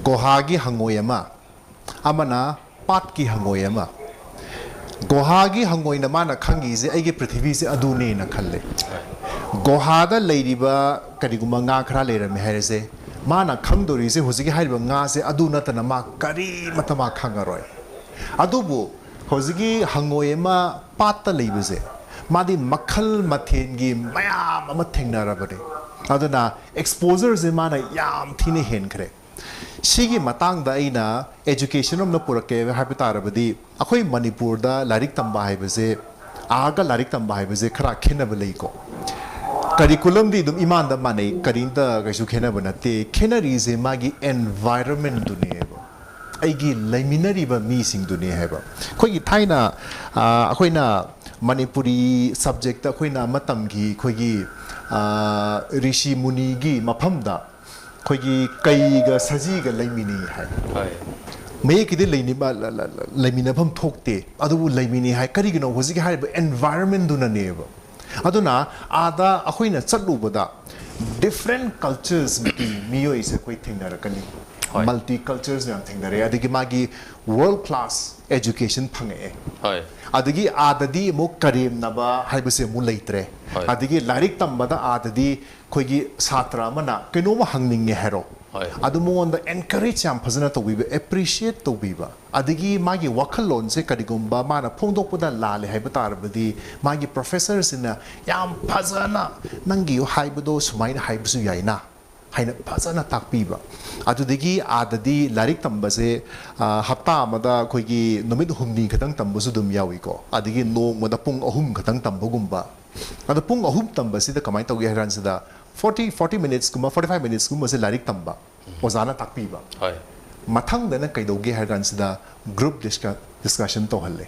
ꯒꯨꯍꯥꯒꯤ ꯍꯪꯉꯣꯏ ꯑꯃ, ꯑꯃꯅ ꯄꯥꯠꯀꯤ ꯍꯪꯉꯣꯏ ꯑꯃ꯫ ꯒꯨꯍꯥꯒꯤ ꯍꯪꯉꯣꯏꯅ ꯃꯥꯅ ꯈꯪꯉꯤꯁꯦ ꯑꯩꯒꯤ ꯄ꯭ꯔꯤꯊꯤꯕꯤꯁꯦ ꯑꯗꯨꯅꯦꯅ ꯈꯜꯂꯦ꯫ ꯒꯨꯍꯥꯗ ꯂꯩꯔꯤꯕ ꯀꯔꯤꯒꯨꯝꯕ ꯉꯥ ꯈꯔ ꯂꯩꯔꯝꯃꯦ ꯍꯥꯏꯔꯁꯦ, ꯃꯥꯅ ꯈꯪꯗꯣꯔꯤꯁꯦ ꯍꯧꯖꯤꯛꯀꯤ ꯍꯥꯏꯔꯤꯕ ꯉꯥꯁꯦ ꯑꯗꯨ ꯅꯠꯇꯅ ꯃꯥ ꯀꯔꯤꯃꯠꯇ ꯃꯥ ꯈꯪꯉꯔꯣꯏ꯫ ꯑꯗꯨꯕꯨ ꯍꯧꯖꯤꯛꯀꯤ ꯍꯪꯉꯣꯏ ꯑꯃ ꯄꯥꯠꯇ ꯂꯩꯕꯁꯦ, ꯃꯥꯗꯤ ꯃꯈꯜ ꯃꯊꯦꯜꯒꯤ ꯃꯌꯥꯝ ꯑꯃ ꯊꯦꯡꯅꯔꯕꯅꯤ꯫ ꯑꯗꯨꯅ ꯑꯦꯛꯁꯄꯣꯖꯔꯁꯦ ꯃꯥꯅ ꯌꯥꯝ ꯊꯤꯅ ꯍꯦꯟꯈ꯭ꯔꯦ꯫ ꯁꯤꯒꯤ ꯃꯇꯥꯡꯗ ꯑꯩꯅ ꯑꯦꯖꯨꯀꯦꯁꯟ ꯑꯃ ꯄꯨꯔꯛꯀꯦ ꯍꯥꯏꯕ ꯇꯥꯔꯕꯗꯤ, ꯑꯩꯈꯣꯏ ꯃꯅꯤꯄꯨꯔꯗ ꯂꯥꯏꯔꯤꯛ ꯇꯝꯕ ꯍꯥꯏꯕꯁꯦ, ꯑꯥꯒ ꯂꯥꯏꯔꯤꯛ ꯇꯝꯕ ꯍꯥꯏꯕꯁꯦ ꯈꯔ ꯈꯦꯠꯅꯕ ꯂꯩꯀꯣ꯫ ꯀꯔꯤꯀꯨꯂꯝꯗꯤ ꯑꯗꯨꯝ ꯏꯃꯥꯟꯗ ꯃꯥꯟꯅꯩ, ꯀꯔꯤꯝꯇ ꯀꯩꯁꯨ ꯈꯦꯠꯅꯕ ꯅꯠꯇꯦ꯫ ꯈꯦꯠꯅꯔꯤꯁꯦ ꯃꯥꯒꯤ ꯑꯦꯟꯚꯥꯏꯔꯟꯃꯦꯟꯗꯨꯅꯦꯕ, ꯑꯩꯒꯤ ꯂꯩꯃꯤꯟꯅꯔꯤꯕ ꯃꯤꯁꯤꯡꯗꯨꯅꯦ ꯍꯥꯏꯕ꯫ ꯑꯩꯈꯣꯏꯒꯤ ꯊꯥꯏꯅ, ꯑ, ꯑꯩꯈꯣꯏꯅ ꯃꯅꯤꯄꯨꯔꯤ ꯁꯕꯖꯦꯛꯇ ꯑꯩꯈꯣꯏꯅ ꯑꯃ ꯇꯝꯈꯤ, ꯑꯩꯈꯣꯏꯒꯤ, ꯑ, ꯔꯤꯁꯤ ꯃꯨꯅꯤꯒꯤ ꯃꯐꯝꯗ ꯑꯩꯈꯣꯏꯒꯤ ꯀꯩꯒ ꯁꯖꯤꯒ ꯂꯩꯃꯤꯟꯅꯩ ꯍꯥꯏ꯫ ꯍꯣꯏ꯫ ꯃꯌꯦꯛꯀꯤꯗꯤ ꯂꯩꯅꯤ-, ꯂ-, ꯂ-, ꯂ-, ꯂꯩꯃꯤꯟꯅꯐꯝ ꯊꯣꯛꯇꯦ, ꯑꯗꯨꯕꯨ ꯂꯩꯃꯤꯟꯅꯩ ꯍꯥꯏ꯫ ꯀꯔꯤꯒꯤꯅꯣ? ꯍꯧꯖꯤꯛꯀꯤ ꯍꯥꯏꯔꯤꯕ ꯑꯦꯟꯚꯥꯏꯔꯟꯃꯦꯟꯗꯨꯅꯅꯦꯕ꯫ ꯑꯗꯨꯅ ꯑꯥꯗ ꯑꯩꯈꯣꯏꯅ ꯆꯠꯂꯨꯕꯗ ꯗꯤꯐ꯭ꯔꯦꯟ ꯀꯜꯆꯔꯁꯀꯤ ꯃꯤꯑꯣꯏꯁꯦ ꯑꯩꯈꯣꯏ ꯊꯦꯡꯅꯔꯛꯀꯅꯤ꯫ ꯍꯣꯏ꯫ ꯃꯜꯇꯤ ꯀꯜꯆꯔꯁ ꯃꯌꯥꯝ ꯊꯦꯡꯅꯔꯦ꯫ ꯑꯗꯒꯤ ꯃꯥꯒꯤ ꯋꯥꯔꯜ ꯀ꯭ꯂꯥꯁ ꯑꯦꯖꯨꯀꯦꯁꯟ ꯐꯪꯉꯛꯑꯦ꯫ ꯍꯣꯏ꯫ ꯑꯗꯒꯤ ꯑꯥꯗꯗꯤ ꯑꯃꯨꯛ ꯀꯔꯦꯝꯅꯕ ꯍꯥꯏꯕꯁꯦ ꯑꯃꯨꯛ ꯂꯩꯇ꯭ꯔꯦ꯫ ꯍꯣꯏ꯫ ꯑꯗꯒꯤ ꯂꯥꯏꯔꯤꯛ ꯇꯝꯕꯗ ꯑꯥꯗꯗꯤ ꯑꯩꯈꯣꯏꯒꯤ ꯁꯥꯇ꯭ꯔ ꯑꯃꯅ ꯀꯩꯅꯣꯝꯃ ꯍꯪꯅꯤꯡꯉꯦ ꯍꯥꯏꯔꯣ, ꯍꯣꯏ꯫ ꯑꯗꯨ ꯃꯉꯣꯟꯗ ꯑꯦꯟꯀꯔꯦꯖ ꯌꯥꯝ ꯐꯖꯅ ꯇꯧꯕꯤꯕ, ꯑꯦꯄ꯭ꯔꯤꯁꯤꯌꯦꯠ ꯇꯧꯕꯤꯕ, ꯑꯗꯒꯤ ꯃꯥꯒꯤ ꯋꯥꯈꯜꯂꯣꯟꯁꯦ ꯀꯔꯤꯒꯨꯝꯕ ꯃꯥꯅ ꯐꯣꯡꯗꯣꯛꯄꯗ ꯂꯥꯜꯂꯦ ꯍꯥꯏꯕ ꯇꯥꯔꯕꯗꯤ, ꯃꯥꯒꯤ ꯄ꯭ꯔꯣꯐꯦꯁꯔꯁꯤꯅ ꯌꯥꯝ ꯐꯖꯅ, "ꯅꯪꯒꯤ ꯍꯥꯏꯕꯗꯣ ꯁꯨꯃꯥꯏꯅ ꯍꯥꯏꯕꯁꯨ ꯌꯥꯏꯅ" ꯍꯥꯏꯅ ꯐꯖꯅ ꯇꯥꯛꯄꯤꯕ꯫ ꯑꯗꯨꯗꯒꯤ ꯑꯥꯗꯗꯤ ꯂꯥꯏꯔꯤꯛ ꯇꯝꯕꯁꯦ, ꯑ, ꯍꯞꯇꯥ ꯑꯃꯗ ꯑꯩꯈꯣꯏꯒꯤ ꯅꯨꯃꯤꯠ ꯍꯨꯝꯅꯤ ꯈꯛꯇꯪ ꯇꯝꯕꯁꯨ ꯑꯗꯨꯝ ꯌꯥꯎꯏꯀꯣ, ꯑꯗꯒꯤ ꯅꯣꯡꯃꯗ ꯄꯨꯡ ꯑꯍꯨꯝ ꯈꯛꯇꯪ ꯇꯝꯕꯒꯨꯝꯕ꯫ ꯑꯗꯣ ꯄꯨꯡ ꯑꯍꯨꯝ ꯇꯝꯕꯁꯤꯗ ꯀꯃꯥꯏꯅ ꯇꯧꯒꯦ ꯍꯥꯏ ꯀꯥꯟꯁꯤꯗ, ꯐꯣꯔꯇꯤ, ꯐꯣꯔꯇꯤ ꯃꯤꯅꯤꯠꯁꯀꯨꯝꯕ, ꯐꯣꯔꯇꯤ ꯐꯥꯏꯚ ꯃꯤꯅꯤꯠꯁꯀꯨꯝꯕꯁꯦ ꯂꯥꯏꯔꯤꯛ ꯇꯝꯕ, ꯑꯣꯖꯥꯅ ꯇꯥꯛꯄꯤꯕ꯫ ꯍꯣꯏ꯫ ꯃꯊꯪꯗꯅ ꯀꯩꯗꯧꯒꯦ ꯍꯥꯏ ꯀꯥꯟꯁꯤꯗ, ꯒ꯭ꯔꯨꯞ ꯗꯤꯁꯀ-, ꯗꯤꯁꯀꯁꯟ ꯇꯧꯍꯜꯂꯦ꯫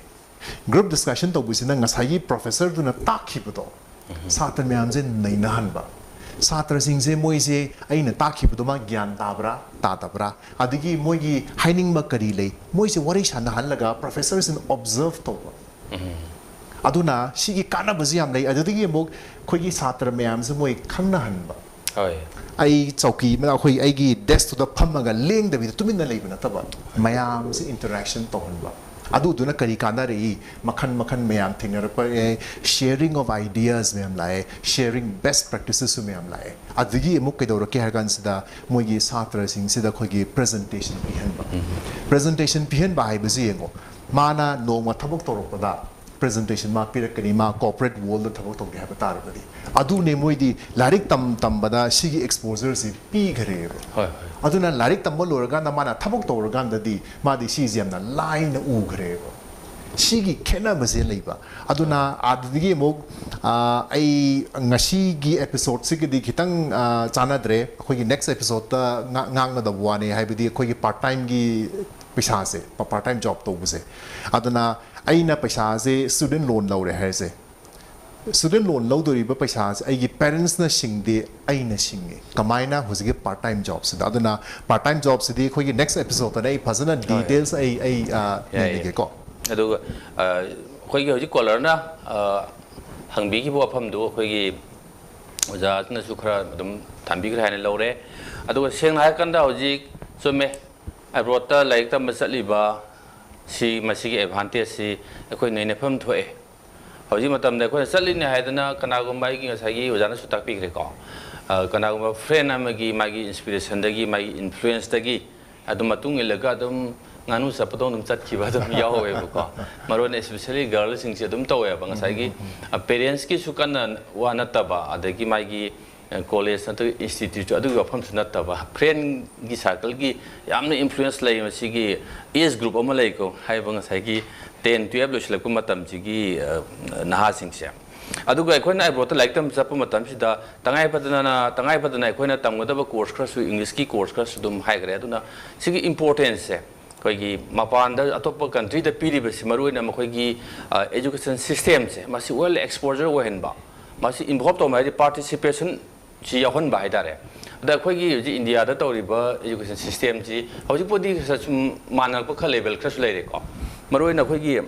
ꯒ꯭ꯔꯨꯞ ꯗꯤꯁꯀꯁꯟ ꯇꯧꯕꯁꯤꯅ ꯉꯁꯥꯏꯒꯤ ꯄ꯭ꯔꯣꯐꯦꯁꯔꯗꯨꯅ ꯇꯥꯛꯈꯤꯕꯗꯣ ꯁꯥꯇ꯭ꯔ ꯃꯌꯥꯝꯁꯦ ꯅꯩꯅꯍꯟꯕ꯫ ꯁꯥꯇ꯭ꯔꯁꯤꯡꯁꯦ, ꯃꯣꯏꯁꯦ ꯑꯩꯅ ꯇꯥꯛꯈꯤꯕꯗꯣ ꯃꯥ ꯒ꯭ꯌꯥꯟ ꯇꯥꯕ꯭ꯔꯥ, ꯇꯥꯗꯕ꯭ꯔꯥ, ꯑꯗꯒꯤ ꯃꯣꯏꯒꯤ ꯍꯥꯏꯅꯤꯡꯕ ꯀꯔꯤ ꯂꯩ, ꯃꯣꯏꯁꯦ ꯋꯥꯔꯤ ꯁꯥꯟꯅꯍꯜꯂꯒ ꯄ꯭ꯔꯣꯐꯦꯁꯔꯁꯤꯅ ꯑꯣꯕꯖꯔꯞ ꯇꯧꯕ꯫ ꯑꯗꯨꯅ ꯁꯤꯒꯤ ꯀꯥꯟꯅꯕꯁꯤ ꯌꯥꯝ ꯂꯩ꯫ ꯑꯗꯨꯗꯒꯤ ꯑꯃꯨꯛ ꯑꯩꯈꯣꯏꯒꯤ ꯁꯥꯇ꯭ꯔ ꯃꯌꯥꯝꯁꯦ ꯃꯣꯏ ꯈꯪꯅꯍꯟꯕ꯫ ꯍꯣꯏ꯫ ꯑꯩ ꯆꯧꯀꯤ ꯑꯃꯗ ꯑꯩꯈꯣꯏ ꯑꯩꯒꯤ ꯗꯦꯁꯛꯇꯨꯗ ꯐꯝꯃꯒ ꯂꯦꯡꯗꯕꯤꯗ ꯇꯨꯃꯤꯟꯅ ꯂꯩꯕ ꯅꯠꯇꯕ, ꯃꯌꯥꯝꯁꯤ ꯏꯟꯇꯔꯦꯛꯁꯟ ꯇꯧꯍꯟꯕ꯫ ꯑꯗꯨꯗꯨꯅ ꯀꯔꯤ ꯀꯥꯟꯅꯔꯛꯏ? ꯃꯈꯟ ꯃꯈꯟ ꯃꯌꯥꯝ ꯊꯦꯡꯅꯔꯛꯄ ꯌꯥꯏ, sharing of ideas ꯃꯌꯥꯝ ꯂꯥꯛꯑꯦ, sharing best practicesꯁꯨ ꯃꯌꯥꯝ ꯂꯥꯛꯑꯦ꯫ ꯑꯗꯒꯤ ꯑꯃꯨꯛ ꯀꯩꯗꯧꯔꯛꯀꯦ ꯍꯥꯏꯔ ꯀꯥꯟꯁꯤꯗ, ꯃꯣꯏꯒꯤ ꯁꯥꯇ꯭ꯔꯁꯤꯡꯁꯤꯗ ꯑꯩꯈꯣꯏꯒꯤ ꯄ꯭ꯔꯖꯦꯟꯇꯦꯁꯟ ꯄꯤꯍꯟꯕ꯫ ꯄ꯭ꯔꯖꯦꯟꯇꯦꯁꯟ ꯄꯤꯍꯟꯕ ꯍꯥꯏꯕꯁꯤ ꯌꯦꯡꯉꯣ, ꯃꯥꯅ ꯅꯣꯡꯃ ꯊꯕꯛ ꯇꯧꯔꯛꯄꯗ ꯄ꯭ꯔꯖꯦꯟꯇꯦꯁꯟ ꯃꯥ ꯄꯤꯔꯛꯀꯅꯤ, ꯃꯥ ꯀꯣꯔꯄꯣꯔꯦꯠ ꯋꯥꯔꯜꯗ ꯊꯕꯛ ꯇꯧꯒꯦ ꯍꯥꯏꯕ ꯇꯥꯔꯒꯗꯤ꯫ ꯑꯗꯨꯅꯦ ꯃꯣꯏꯗꯤ ꯂꯥꯏꯔꯤꯛ ꯇꯝ ꯇꯝꯕꯗ ꯁꯤꯒꯤ ꯑꯦꯛꯁꯄꯣꯖꯔꯁꯤ ꯄꯤꯈ꯭ꯔꯦꯕ꯫ ꯍꯣꯏ, ꯍꯣꯏ꯫ ꯑꯗꯨꯅ ꯂꯥꯏꯔꯤꯛ ꯇꯝꯕ ꯂꯣꯏꯔꯀꯥꯟꯗ ꯃꯥꯅ ꯊꯕꯛ ꯇꯧꯔꯀꯥꯟꯗꯗꯤ ꯃꯥꯗꯤ ꯁꯤꯁꯦ ꯌꯥꯝꯅ ꯂꯥꯏꯅ ꯎꯈ꯭ꯔꯦꯕ꯫ ꯁꯤꯒꯤ ꯈꯦꯠꯅꯕꯁꯦ ꯂꯩꯕ꯫ ꯑꯗꯨꯅ ꯑꯗꯨꯗꯒꯤ ꯑꯃꯨꯛ, ꯑꯥ, ꯑꯩ ꯉꯁꯤꯒꯤ ꯑꯦꯄꯤꯁꯣꯗꯁꯤꯒꯗꯤ ꯈꯤꯇꯪ, ꯑꯥ, ꯆꯥꯟꯅꯗ꯭ꯔꯦ꯫ ꯑꯩꯈꯣꯏꯒꯤ ꯅꯦꯛꯁ ꯑꯦꯄꯤꯁꯣꯗꯇ ꯉꯥ-, ꯉꯥꯡꯒꯗꯕ ꯋꯥꯅꯤ, ꯍꯥꯏꯕꯗꯤ ꯑꯩꯈꯣꯏꯒꯤ ꯄꯥꯔꯠ ꯇꯥꯏꯝꯒꯤ ꯄꯩꯁꯥꯁꯦ, ꯄꯥꯔꯠ ꯇꯥꯏꯝ ꯖꯣꯕ ꯇꯧꯕꯁꯦ꯫ ꯑꯗꯨꯅ ꯑꯩꯅ ꯄꯩꯁꯥꯁꯦ, ꯁ꯭ꯇꯨꯗꯦꯟ ꯂꯣꯟ ꯂꯧꯔꯦ ꯍꯥꯏꯔꯁꯦ, ꯁ꯭ꯇꯨꯗꯦꯟ ꯂꯣꯟ ꯂꯧꯗꯣꯔꯤꯕ ꯄꯩꯁꯥꯁꯦ ꯑꯩꯒꯤ ꯄꯦꯔꯦꯟꯁꯅ ꯁꯤꯡꯗꯦ, ꯑꯩꯅ ꯁꯤꯡꯉꯦ꯫ ꯀꯃꯥꯏꯅ? ꯍꯧꯖꯤꯛꯀꯤ ꯄꯥꯔꯠ ꯇꯥꯏꯝ ꯖꯣꯕꯁꯤꯗ꯫ ꯑꯗꯨꯅ ꯄꯥꯔꯠ ꯇꯥꯏꯝ ꯖꯣꯕꯁꯤꯗꯤ ꯑꯩꯈꯣꯏꯒꯤ ꯅꯦꯛꯁ ꯑꯦꯄꯤꯁꯣꯗꯇꯅ ꯑꯩ ꯐꯖꯅ ꯍꯣꯏ꯫ ꯗꯤꯇꯦꯜꯁ ꯑꯩ, ꯑꯩ, ꯑ, ꯌꯥꯏ, ꯌꯥꯏ꯫ ꯅꯩꯅꯒꯦꯀꯣ꯫ ꯑꯗꯨꯒ, ꯑ, ꯑꯩꯈꯣꯏꯒꯤ ꯍꯧꯖꯤꯛ ꯀꯣꯂꯔꯅ, ꯑ, ꯍꯪꯕꯤꯈꯤꯕ ꯋꯥꯐꯝꯗꯨ ꯑꯩꯈꯣꯏꯒꯤ ꯑꯣꯖꯥꯅꯁꯨ ꯈꯔ ꯑꯗꯨꯝ ꯊꯝꯕꯤꯈ꯭ꯔꯦ ꯍꯥꯏꯅ ꯂꯧꯔꯦ꯫ ꯑꯗꯨꯒ ꯁꯦꯡꯅ ꯍꯥꯏꯔꯀꯥꯟꯗ ꯍꯧꯖꯤꯛ ꯆꯨꯝꯃꯦ, ꯑꯦꯕ꯭ꯔꯣꯗꯇ ꯂꯥꯏꯔꯤꯛ ꯇꯝꯕ ꯆꯠꯂꯤꯕ ꯁꯤ, ꯃꯁꯤꯒꯤ ꯑꯦꯗꯚꯥꯟꯇꯦꯖꯁꯤ ꯑꯩꯈꯣꯏ ꯅꯩꯅꯐꯝ ꯊꯣꯛꯑꯦ꯫ ꯍꯧꯖꯤꯛ ꯃꯇꯝꯗ ꯑꯩꯈꯣꯏꯅ ꯆꯠꯂꯤꯅꯦ ꯍꯥꯏꯗꯅ ꯀꯅꯥꯒꯨꯝꯕ, ꯑꯩꯒꯤ ꯉꯁꯥꯏꯒꯤ ꯑꯣꯖꯥꯅꯁꯨ ꯇꯥꯛꯄꯤꯈ꯭ꯔꯦꯀꯣ, ꯑ, ꯀꯅꯥꯒꯨꯝꯕ ꯐ꯭ꯔꯦꯟ ꯑꯃꯒꯤ ꯃꯥꯒꯤ ꯏꯟꯁꯄꯤꯔꯦꯁꯟꯗꯒꯤ, ꯃꯥꯒꯤ ꯏꯟꯐ꯭ꯂꯨꯌꯦꯟꯁꯇꯒꯤ ꯑꯗꯨꯝ ꯃꯇꯨꯡ ꯏꯜꯂꯒ ꯑꯗꯨꯝ ꯉꯥꯅꯨ ꯆꯠꯄꯗꯧꯅ ꯑꯗꯨꯝ ꯆꯠꯈꯤꯕ ꯑꯗꯨꯝ ꯌꯥꯎꯋꯦꯕꯀꯣ꯫ ꯃꯔꯨ ꯑꯣꯏꯅ especially ꯒꯔꯜꯁꯤꯡꯁꯦ ꯑꯗꯨꯝ ꯇꯧꯋꯦꯕ꯫ ꯉꯁꯥꯏꯒꯤ, ꯑ, ꯄꯦꯔꯦꯟꯁꯀꯤꯁꯨ ꯀꯟꯅ ꯋꯥ ꯅꯠꯇꯕ, ꯑꯗꯒꯤ ꯃꯥꯒꯤ, ꯑ, ꯀꯣꯂꯦꯖ ꯅꯠꯇ꯭ꯔꯒ ꯏꯟꯁꯇꯤꯇ꯭ꯌꯨꯠ ꯑꯗꯨꯒꯤ ꯋꯥꯐꯝꯁꯨ ꯅꯠꯇꯕ, ꯐ꯭ꯔꯦꯟꯒꯤ ꯁꯥꯔꯀꯜꯒꯤ ꯌꯥꯝꯅ ꯏꯟꯐ꯭ꯂꯨꯌꯦꯟꯁ ꯂꯩ ꯃꯁꯤꯒꯤ ꯑꯦꯖ ꯒ꯭ꯔꯨꯞ ꯑꯃ ꯂꯩꯀꯣ, ꯍꯥꯏꯔꯤꯕ ꯉꯁꯥꯏꯒꯤ ꯇꯦꯟ ꯇꯨꯌꯦꯜꯞ ꯂꯣꯏꯁꯤꯜꯂꯛꯄ ꯃꯇꯝꯁꯤꯒꯤ, ꯑ, ꯅꯍꯥꯁꯤꯡꯁꯦ꯫ ꯑꯗꯨꯒ ꯑꯩꯈꯣꯏꯅ ꯑꯦꯕ꯭ꯔꯣꯗꯇ ꯂꯥꯏꯔꯤꯛ ꯇꯝꯕ ꯆꯠꯄ ꯃꯇꯝꯁꯤꯗ ꯇꯉꯥꯏ ꯐꯗꯅ, ꯇꯉꯥꯏ ꯐꯗꯅ ꯑꯩꯈꯣꯏꯅ ꯇꯝꯒꯗꯕ ꯀꯣꯔꯁ ꯈꯔꯁꯨ, ꯏꯪꯂꯤꯁꯀꯤ ꯀꯣꯔꯁ ꯈꯔꯁꯨ ꯑꯗꯨꯝ ꯍꯥꯏꯈ꯭ꯔꯦ꯫ ꯑꯗꯨꯅ ꯁꯤꯒꯤ ꯏꯝꯄꯣꯔꯇꯦꯟꯁꯁꯦ ꯑꯩꯈꯣꯏꯒꯤ ꯃꯄꯥꯟꯗ, ꯑꯇꯣꯞꯄ ꯀꯟꯇ꯭ꯔꯤꯗ ꯄꯤꯔꯤꯕꯁꯤ, ꯃꯔꯨꯑꯣꯏꯅ ꯃꯈꯣꯏꯒꯤ, ꯑ, ꯑꯦꯖꯨꯀꯦꯁꯟ ꯁꯤꯁꯇꯦꯝꯁꯦ, ꯃꯁꯤ ꯋꯦꯜ ꯑꯦꯛꯁꯄꯣꯖꯔ ꯑꯣꯏꯍꯟꯕ, ꯃꯁꯤ ꯏꯟꯚꯣꯜꯕ ꯇꯧꯕ ꯍꯥꯏꯗꯤ ꯄꯥꯔꯇꯤꯁꯤꯄꯦꯁꯟ ꯁꯤ ꯌꯥꯎꯍꯟꯕ ꯍꯥꯏꯇꯥꯔꯦ꯫ ꯑꯗ ꯑꯩꯈꯣꯏꯒꯤ ꯍꯧꯖꯤꯛ ꯏꯟꯗꯤꯌꯥꯗ ꯇꯧꯔꯤꯕ ꯑꯦꯖꯨꯀꯦꯁꯟ ꯁꯤꯁꯇꯦꯝꯁꯤ ꯍꯧꯖꯤꯛꯄꯨꯗꯤ ꯁꯨꯝ ꯃꯥꯟꯅꯔꯛꯄ ꯈꯔ, ꯂꯦꯕꯦꯜ ꯈꯔꯁꯨ ꯂꯩꯔꯦꯀꯣ꯫ ꯃꯔꯨꯑꯣꯏꯅ ꯑꯩꯈꯣꯏꯒꯤ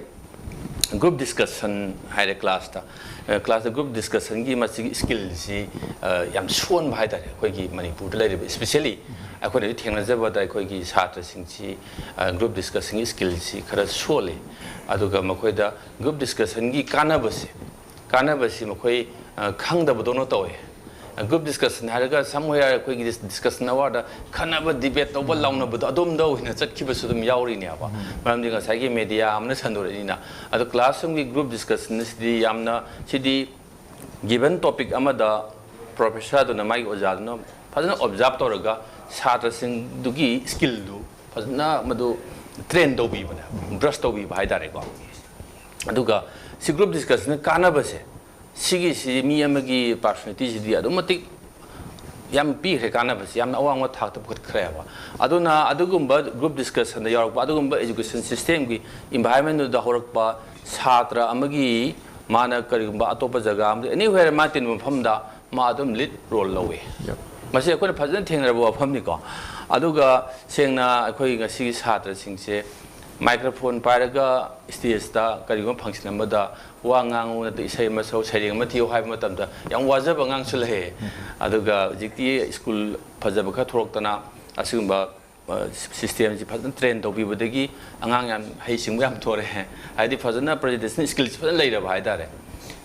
ꯒ꯭ꯔꯨꯞ ꯗꯤꯁꯀꯁꯟ ꯍꯥꯏꯔꯦ ꯀ꯭ꯂꯥꯁꯇ꯫ ꯑ, ꯀ꯭ꯂꯥꯁꯇ ꯒ꯭ꯔꯨꯞ ꯗꯤꯁꯀꯁꯟꯒꯤ ꯃꯁꯤꯒꯤ ꯁ꯭ꯀꯤꯜꯁꯤ, ꯑ, ꯌꯥꯝ ꯁꯣꯟꯕ ꯍꯥꯏ ꯇꯥꯔꯦ꯫ ꯑꯩꯈꯣꯏꯒꯤ ꯃꯅꯤꯄꯨꯔꯗ ꯂꯩꯔꯤꯕ, especially ꯑꯩꯈꯣꯏꯅ ꯍꯧꯖꯤꯛ ꯊꯦꯡꯅꯖꯕꯗ ꯑꯩꯈꯣꯏꯒꯤ ꯁꯥꯇ꯭ꯔꯁꯤꯡꯁꯤ, ꯑ, ꯒ꯭ꯔꯨꯞ ꯗꯤꯁꯀꯁꯟꯒꯤ ꯁ꯭ꯀꯤꯜꯁꯤ ꯈꯔ ꯁꯣꯜꯂꯤ꯫ ꯑꯗꯨꯒ ꯃꯈꯣꯏꯗ ꯒ꯭ꯔꯨꯞ ꯗꯤꯁꯀꯁꯟꯒꯤ ꯀꯥꯟꯅꯕꯁꯦ, ꯀꯥꯟꯅꯕꯁꯤ ꯃꯈꯣꯏ, ꯑ, ꯈꯪꯗꯕꯗꯧꯅ ꯇꯧꯋꯦ꯫ ꯒ꯭ꯔꯨꯞ ꯗꯤꯁꯀꯁꯟ ꯍꯥꯏꯔꯒ somewhere ꯑꯩꯈꯣꯏꯒꯤ ꯗꯤꯁꯀꯁꯟ ꯑꯋꯥꯔꯗ ꯈꯟꯅꯕ, ꯗꯤꯕꯦꯠ ꯇꯧꯕ, ꯂꯥꯎꯅꯕꯗꯣ ꯑꯗꯣꯝꯗ ꯑꯣꯏꯅ ꯆꯠꯈꯤꯕꯁꯨ ꯑꯗꯨꯝ ꯌꯥꯎꯔꯤꯅꯦꯕ꯫ ꯃꯔꯝꯗꯤ ꯉꯁꯥꯏꯒꯤ ꯃꯦꯗꯤꯌꯥ ꯑꯃꯅ ꯁꯟꯗꯣꯔꯛꯏꯅꯤꯅ꯫ ꯑꯗꯣ ꯀ꯭ꯂꯥꯁꯔꯨꯝꯒꯤ ꯒ꯭ꯔꯨꯞ ꯗꯤꯁꯀꯁꯟ ꯑꯁꯤꯗꯤ ꯌꯥꯝꯅ, ꯁꯤꯗꯤ ꯒꯤꯕꯟ ꯇꯣꯄꯤꯛ ꯑꯃꯗ ꯄ꯭ꯔꯣꯐꯦꯁꯔꯗꯨꯅ, ꯃꯥꯒꯤ ꯑꯣꯖꯥꯗꯨꯅ ꯐꯖꯅ ꯑꯣꯕꯖꯥꯔꯕ ꯇꯧꯔꯒ ꯁꯥꯇ꯭ꯔꯁꯤꯡꯗꯨꯒꯤ ꯁ꯭ꯀꯤꯜꯗꯨ ꯐꯖꯅ ꯃꯗꯨ ꯇ꯭ꯔꯦꯟ ꯇꯧꯕꯤꯕꯅꯦ, ꯕ꯭ꯔꯁ ꯇꯧꯕꯤꯕ ꯍꯥꯏ ꯇꯥꯔꯦꯀꯣ꯫ ꯑꯗꯨꯒ ꯁꯤ ꯒ꯭ꯔꯨꯞ ꯗꯤꯁꯀꯁꯟꯅ ꯀꯥꯟꯅꯕꯁꯦ, ꯁꯤꯒꯤꯁꯤ ꯃꯤ ꯑꯃꯒꯤ ꯄꯥꯔꯁꯣꯅꯦꯂꯤꯇꯤꯁꯤꯗꯤ ꯑꯗꯨꯝ ꯃꯇꯤꯛ ꯌꯥꯝ ꯄꯤꯈ꯭ꯔꯦ, ꯀꯥꯟꯅꯕꯁꯤ ꯌꯥꯝꯅ ꯑꯋꯥꯡꯕ ꯊꯥꯛꯇ ꯄꯨꯈꯠꯈ꯭ꯔꯦꯕ꯫ ꯑꯗꯨꯅ ꯑꯗꯨꯒꯨꯝꯕ ꯒ꯭ꯔꯨꯞ ꯗꯤꯁꯀꯁꯟꯗ ꯌꯥꯎꯔꯛꯄ, ꯑꯗꯨꯒꯨꯝꯕ ꯑꯦꯖꯨꯀꯦꯁꯟ ꯁꯤꯁꯇꯦꯝꯒꯤ ꯏꯟꯚꯥꯏꯔꯟꯃꯦꯟꯗꯨꯗ ꯍꯧꯔꯛꯄ ꯁꯥꯇ꯭ꯔ ꯑꯃꯒꯤ, ꯃꯥꯅ ꯀꯔꯤꯒꯨꯝꯕ ꯑꯇꯣꯞꯄ ꯖꯒꯥ ꯑꯃꯗ, ꯑꯦꯅꯤꯋꯦꯌꯔ ꯃꯥ ꯇꯤꯟꯕ ꯃꯐꯝꯗ ꯃꯥ ꯑꯗꯨꯝ ꯂꯤꯗ ꯔꯣꯜ ꯂꯧꯋꯤ꯫ ꯃꯁꯤ ꯑꯩꯈꯣꯏꯅ ꯐꯖꯅ ꯊꯦꯡꯅꯔꯕ ꯋꯥꯐꯝꯅꯤꯀꯣ꯫ ꯑꯗꯨꯒ ꯁꯦꯡꯅ ꯑꯩꯈꯣꯏ ꯉꯁꯤꯒꯤ ꯁꯥꯇ꯭ꯔꯁꯤꯡꯁꯦ ꯃꯥꯏꯀ꯭ꯔꯣꯐꯣꯟ ꯄꯥꯏꯔꯒ ꯁ꯭ꯇꯦꯖꯇ ꯀꯔꯤꯒꯨꯝꯕ ꯐꯪꯁꯟ ꯑꯃꯗ ꯋꯥ ꯉꯥꯡꯉꯨ, ꯅꯠꯇ꯭ꯔꯒ ꯏꯁꯩ ꯑꯃ ꯁꯛꯎ, ꯁꯩꯔꯦꯡ ꯑꯃ ꯊꯤꯌꯨ ꯍꯥꯏꯕ ꯃꯇꯝꯗ ꯌꯥꯝ ꯋꯥꯖꯕ ꯑꯉꯥꯡꯁꯨ ꯂꯩꯌꯦ꯫ ꯑꯗꯨꯒ ꯍꯧꯖꯤꯛꯇꯤ ꯁ꯭ꯀꯨꯜ ꯐꯖꯕ ꯈꯔ ꯊꯣꯔꯛꯇꯅ ꯑꯁꯤꯒꯨꯝꯕ, ꯑ, ꯁꯤꯁꯇꯦꯝꯁꯤ ꯐꯖꯅ ꯇ꯭ꯔꯦꯟ ꯇꯧꯕꯤꯕꯗꯒꯤ ꯑꯉꯥꯡ ꯌꯥꯝ ꯍꯩꯁꯤꯡꯕ ꯌꯥꯝ ꯊꯣꯔꯛꯑꯦ꯫ ꯍꯥꯏꯗꯤ ꯐꯖꯅ ꯄ꯭ꯔꯖꯦꯟꯇꯦꯁꯟ ꯁ꯭ꯀꯤꯜꯁꯤ ꯐꯖꯅ ꯂꯩꯔꯕ ꯍꯥꯏ ꯇꯥꯔꯦ꯫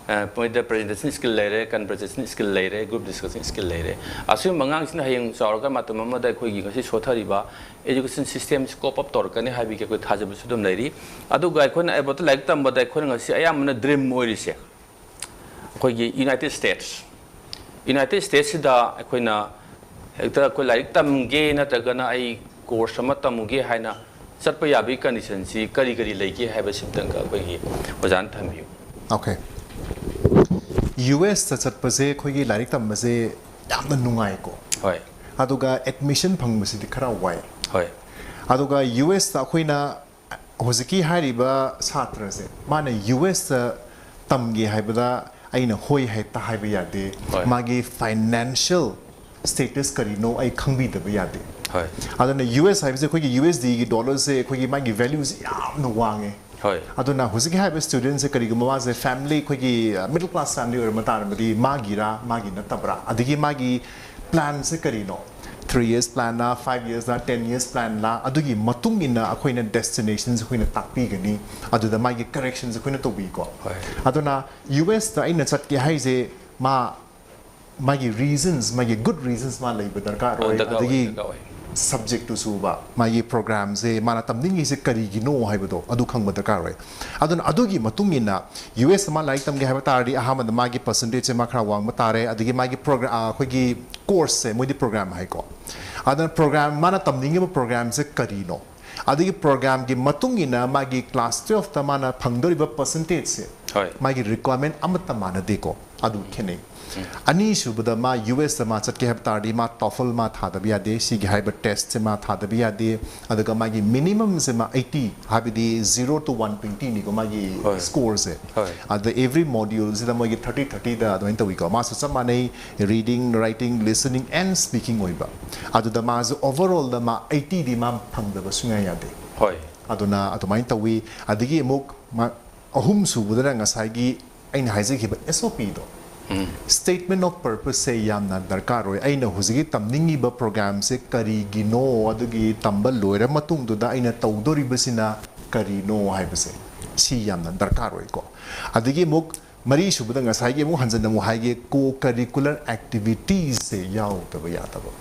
ꯑ, ꯃꯣꯏꯗ ꯄ꯭ꯔꯖꯦꯟꯇꯦꯁꯟ ꯁ꯭ꯀꯤꯜ ꯂꯩꯔꯦ, ꯀꯟꯚꯔꯁꯦꯁꯟ ꯁ꯭ꯀꯤꯜ ꯂꯩꯔꯦ, ꯒ꯭ꯔꯨꯞ ꯗꯤꯁꯀꯁꯟ ꯁ꯭ꯀꯤꯜ ꯂꯩꯔꯦ꯫ ꯑꯁꯤꯒꯨꯝꯕ ꯑꯉꯥꯡꯁꯤꯅ ꯍꯌꯦꯡ ꯆꯥꯎꯔꯒ ꯃꯇꯝ ꯑꯃꯗ ꯑꯩꯈꯣꯏꯒꯤ ꯉꯁꯤ ꯁꯣꯊꯔꯤꯕ ꯑꯦꯖꯨꯀꯦꯁꯟ ꯁꯤꯁꯇꯦꯝꯁꯤ ꯀꯣꯞ ꯑꯞ ꯇꯧꯔꯛꯀꯅꯤ ꯍꯥꯏꯕꯒꯤ ꯑꯩꯈꯣꯏ ꯊꯥꯖꯕꯁꯨ ꯑꯗꯨꯝ ꯂꯩꯔꯤ꯫ ꯑꯗꯨꯒ ꯑꯩꯈꯣꯏꯅ ꯑꯦꯕꯣꯠꯇ ꯂꯥꯏꯔꯤꯛ ꯇꯝꯕꯗ ꯑꯩꯈꯣꯏꯅ ꯉꯁꯤ ꯑꯌꯥꯝꯕꯅ ꯗ꯭ꯔꯤꯝ ꯑꯣꯏꯔꯤꯁꯦ ꯑꯩꯈꯣꯏꯒꯤ ꯌꯨꯅꯥꯏꯇꯦꯗ ꯁ꯭ꯇꯦꯠꯁ꯫ ꯌꯨꯅꯥꯏꯇꯦꯗ ꯁ꯭ꯇꯦꯠꯁꯤꯗ ꯑꯩꯈꯣꯏꯅ ꯍꯦꯛꯇ ꯑꯩꯈꯣꯏ ꯂꯥꯏꯔꯤꯛ ꯇꯝꯒꯦ ꯅꯠꯇ꯭ꯔꯒꯅ ꯑꯩ ꯀꯣꯔꯁ ꯑꯃ ꯇꯝꯃꯨꯒꯦ ꯍꯥꯏꯅ ꯆꯠꯄ ꯌꯥꯕꯒꯤ ꯀꯟꯗꯤꯁꯟꯁꯤ ꯀꯔꯤ ꯀꯔꯤ ꯂꯩꯒꯦ ꯍꯥꯏꯕꯁꯤꯝꯇꯪꯒ ꯑꯩꯈꯣꯏꯒꯤ ꯑꯣꯖꯥꯅ ꯊꯝꯕꯤꯌꯨ꯫ ꯑꯣꯀꯦ꯫ ꯌꯨ ꯑꯦꯁꯇ ꯆꯠꯄꯁꯦ ꯑꯩꯈꯣꯏꯒꯤ ꯂꯥꯏꯔꯤꯛ ꯇꯝꯕꯁꯦ ꯌꯥꯝꯅ ꯅꯨꯡꯉꯥꯏꯀꯣ꯫ ꯍꯣꯏ꯫ ꯑꯗꯨꯒ ꯑꯦꯗꯃꯤꯁꯟ ꯐꯪꯕꯁꯤꯗꯤ ꯈꯔ ꯋꯥꯏ꯫ ꯍꯣꯏ꯫ ꯑꯗꯨꯒ ꯌꯨ ꯑꯦꯁꯇ ꯑꯩꯈꯣꯏꯅ ꯍꯧꯖꯤꯛꯀꯤ ꯍꯥꯏꯔꯤꯕ ꯁꯥꯇ꯭ꯔꯁꯦ ꯃꯥꯅ ꯌꯨ ꯑꯦꯁꯇ ꯇꯝꯒꯦ ꯍꯥꯏꯕꯗ ꯑꯩꯅ ꯍꯣꯏ ꯍꯦꯛꯇ ꯍꯥꯏꯕ ꯌꯥꯗꯦ꯫ ꯍꯣꯏ꯫ ꯃꯥꯒꯤ ꯐꯥꯏꯅꯥꯟꯁꯤꯌꯦꯜ ꯁ꯭ꯇꯦꯇꯁ ꯀꯔꯤꯅꯣ ꯑꯩ ꯈꯪꯕꯤꯗꯕ ꯌꯥꯗꯦ꯫ ꯍꯣꯏ꯫ ꯑꯗꯨꯅ ꯌꯨ ꯑꯦꯁ ꯍꯥꯏꯕꯁꯦ ꯑꯩꯈꯣꯏꯒꯤ ꯌꯨ ꯑꯦꯁ ꯗꯤꯒꯤ ꯗꯣꯂꯔꯁꯦ ꯑꯩꯈꯣꯏꯒꯤ ꯃꯥꯒꯤ ꯚꯦꯂ꯭ꯌꯨꯁꯦ ꯌꯥꯝꯅ ꯋꯥꯡꯉꯦ꯫ ꯍꯣꯏ꯫ ꯑꯗꯨꯅ ꯍꯧꯖꯤꯛꯀꯤ ꯍꯥꯏꯕ ꯁ꯭ꯇꯨꯗꯦꯟꯁꯦ ꯀꯔꯤꯒꯨꯝꯕ ꯃꯥꯁꯦ ꯐꯦꯃꯤꯂꯤ, ꯑꯩꯈꯣꯏꯒꯤ ꯃꯤꯗꯜ ꯀ꯭ꯂꯥꯁ ꯐꯦꯃꯤꯂꯤ ꯑꯣꯏꯔꯝꯕ ꯇꯥꯔꯕꯗꯤ ꯃꯥꯒꯤꯔꯥ ꯃꯥꯒꯤ ꯅꯠꯇꯕ꯭ꯔꯥ, ꯑꯗꯒꯤ ꯃꯥꯒꯤ ꯄ꯭ꯂꯥꯟꯁꯦ ꯀꯔꯤꯅꯣ, ꯊ꯭ꯔꯤ ꯌꯔꯁ ꯄ꯭ꯂꯥꯟꯂꯥ, ꯐꯥꯏꯚ ꯌꯔꯁꯂꯥ, ꯇꯦꯟ ꯌꯔꯁ ꯄ꯭ꯂꯥꯟꯂꯥ, ꯑꯗꯨꯒꯤ ꯃꯇꯨꯡ ꯏꯟꯅ ꯑꯩꯈꯣꯏꯅ ꯗꯦꯁꯇꯤꯅꯦꯁꯟꯁꯦ ꯑꯩꯈꯣꯏꯅ ꯇꯥꯛꯄꯤꯒꯅꯤ꯫ ꯑꯗꯨꯗ ꯃꯥꯒꯤ ꯀꯔꯦꯛꯁꯟꯁꯦ ꯑꯩꯈꯣꯏꯅ ꯇꯧꯕꯤꯀꯣ꯫ ꯍꯣꯏ꯫ ꯑꯗꯨꯅ ꯌꯨ ꯑꯦꯁꯇ ꯑꯩꯅ ꯆꯠꯀꯦ ꯍꯥꯏꯁꯦ ꯃꯥ ꯃꯥꯒꯤ ꯔꯤꯖꯟꯁ, ꯃꯥꯒꯤ ꯒꯨꯗ ꯔꯤꯖꯟꯁ ꯃꯥ ꯂꯩꯕ ꯗꯔꯀꯥꯔ ꯑꯣꯏ꯫ ꯗꯔꯀꯥꯔ ꯑꯣꯏ, ꯑꯗꯒꯤ ꯗꯔꯀꯥꯔ ꯑꯣꯏ꯫ ꯁꯕꯖꯦꯛꯇꯨꯁꯨꯕ, ꯃꯥꯒꯤ ꯄ꯭ꯔꯣꯒ꯭ꯔꯥꯝꯁꯦ ꯃꯥꯅ ꯇꯝꯅꯤꯡꯉꯤꯁꯦ ꯀꯔꯤꯒꯤꯅꯣ ꯍꯥꯏꯕꯗꯣ ꯑꯗꯨ ꯈꯪꯕ ꯗꯔꯀꯥꯔ ꯑꯣꯏ꯫ ꯑꯗꯨꯅ ꯑꯗꯨꯒꯤ ꯃꯇꯨꯡ ꯏꯟꯅ ꯌꯨ ꯑꯦꯁꯇ ꯃꯥ ꯂꯥꯏꯔꯤꯛ ꯇꯝꯒꯦ ꯍꯥꯏꯕ ꯇꯥꯔꯗꯤ ꯑꯍꯥꯟꯕꯗ ꯃꯥꯒꯤ ꯄꯔꯁꯦꯟꯇꯦꯖꯁꯦ ꯃꯥ ꯈꯔ ꯋꯥꯡꯕ ꯇꯥꯔꯦ, ꯑꯗꯒꯤ ꯃꯥꯒꯤ ꯄ꯭ꯔꯣꯒ꯭ꯔꯥꯝ, ꯑꯩꯈꯣꯏꯒꯤ ꯀꯣꯔꯁꯁꯦ, ꯃꯣꯏꯗꯤ ꯄ꯭ꯔꯣꯒ꯭ꯔꯥꯝ ꯍꯥꯏꯀꯣ꯫ ꯑꯗꯨꯅ ꯄ꯭ꯔꯣꯒ꯭ꯔꯥꯝ, ꯃꯥꯅ ꯇꯝꯅꯤꯡꯉꯤꯕ ꯄ꯭ꯔꯣꯒ꯭ꯔꯥꯝꯁꯦ ꯀꯔꯤꯅꯣ, ꯑꯗꯒꯤ ꯄ꯭ꯔꯣꯒ꯭ꯔꯥꯝꯒꯤ ꯃꯇꯨꯡ ꯏꯟꯅ ꯃꯥꯒꯤ ꯀ꯭ꯂꯥꯁ ꯇꯨꯌꯦꯜꯐꯇ ꯃꯥꯅ ꯐꯪꯗꯣꯔꯤꯕ ꯄꯔꯁꯦꯟꯇꯦꯖꯁꯦ, ꯍꯣꯏ꯫ ꯃꯥꯒꯤ ꯔꯤꯀ꯭ꯋꯥꯏꯔꯃꯦꯟ ꯑꯃꯠꯇ ꯃꯥꯟꯅꯗꯦꯀꯣ꯫ ꯑꯗꯨ ꯈꯦꯠꯅꯩ꯫ ꯑꯅꯤꯁꯨꯕꯗ ꯃꯥ ꯌꯨ ꯑꯦꯁꯇ ꯃꯥ ꯆꯠꯀꯦ ꯍꯥꯏꯕ ꯇꯥꯔꯗꯤ ꯃꯥ ꯇꯣꯐꯜ ꯃꯥ ꯊꯥꯗꯕ ꯌꯥꯗꯦ, ꯁꯤꯒꯤ ꯍꯥꯏꯕ ꯇꯦꯁꯁꯦ ꯃꯥ ꯊꯥꯗꯕ ꯌꯥꯗꯦ꯫ ꯑꯗꯨꯒ ꯃꯥꯒꯤ ꯃꯤꯅꯤꯃꯝꯁꯦ ꯃꯥ ꯑꯩꯠꯇꯤ, ꯍꯥꯏꯕꯗꯤ ꯖꯤꯔꯣ ꯇꯨ ꯋꯥꯟ ꯇ꯭ꯋꯦꯟꯇꯤꯅꯤꯀꯣ ꯃꯥꯒꯤ ꯍꯣꯏ꯫ ꯁ꯭ꯀꯣꯔꯁꯦ꯫ ꯍꯣꯏ꯫ ꯑꯗ ꯑꯦꯚ꯭ꯔꯤ ꯃꯣꯗ꯭ꯌꯨꯜꯁꯤꯗ ꯃꯣꯏꯒꯤ ꯊꯥꯔꯇꯤ ꯊꯥꯔꯇꯤꯗ ꯑꯗꯨꯃꯥꯏꯅ ꯇꯧꯋꯤꯀꯣ꯫ ꯃꯥꯁꯨ ꯆꯞ ꯃꯥꯟꯅꯩ, reading, writing, listening and speaking ꯑꯣꯏꯕ꯫ ꯑꯗꯨꯗ ꯃꯥꯁꯨ ꯑꯣꯚꯔꯑꯣꯜꯗ ꯃꯥ ꯑꯩꯠꯇꯤꯗꯤ ꯃꯥ ꯐꯪꯗꯕ ꯁꯨꯡꯌꯥ ꯌꯥꯗꯦ꯫ ꯍꯣꯏ꯫ ꯑꯗꯨꯅ ꯑꯗꯨꯃꯥꯏꯅ ꯇꯧꯋꯤ꯫ ꯑꯗꯒꯤ ꯑꯃꯨꯛ ꯃ-, ꯑꯍꯨꯝꯁꯨꯕꯗꯅ ꯉꯁꯥꯏꯒꯤ ꯑꯩꯅ ꯍꯥꯏꯖꯈꯤꯕ ꯑꯦꯁ ꯑꯣ ꯄꯤꯗꯣ, ꯁ꯭ꯇꯦꯠꯃꯦꯟ ꯑꯣꯐ ꯄꯔꯄꯁꯁꯦ ꯌꯥꯝꯅ ꯗꯔꯀꯥꯔ ꯑꯣꯏ꯫ ꯑꯩꯅ ꯍꯧꯖꯤꯛꯀꯤ ꯇꯝꯅꯤꯡꯉꯤꯕ ꯄ꯭ꯔꯣꯒ꯭ꯔꯥꯝꯁꯦ ꯀꯔꯤꯒꯤꯅꯣ, ꯑꯗꯨꯒꯤ ꯇꯝꯕ ꯂꯣꯏꯔ ꯃꯇꯨꯡꯗꯨꯗ ꯑꯩꯅ ꯇꯧꯗꯣꯔꯤꯕꯁꯤꯅ ꯀꯔꯤꯅꯣ ꯍꯥꯏꯕꯁꯦ, ꯁꯤ ꯌꯥꯝꯅ ꯗꯔꯀꯥꯔ ꯑꯣꯏꯀꯣ꯫ ꯑꯗꯒꯤ ꯑꯃꯨꯛ ꯃꯔꯤꯁꯨꯕꯗ ꯉꯁꯥꯏꯒꯤ ꯑꯃꯨꯛ ꯍꯟꯖꯟꯅ ꯑꯃꯨꯛ ꯍꯥꯏꯒꯦ, ꯀꯣ ꯀꯔꯤꯀꯨꯂꯔ ꯑꯦꯛꯇꯤꯚꯤꯇꯤꯁꯁꯦ ꯌꯥꯎꯗꯕ ꯌꯥꯗꯕ꯫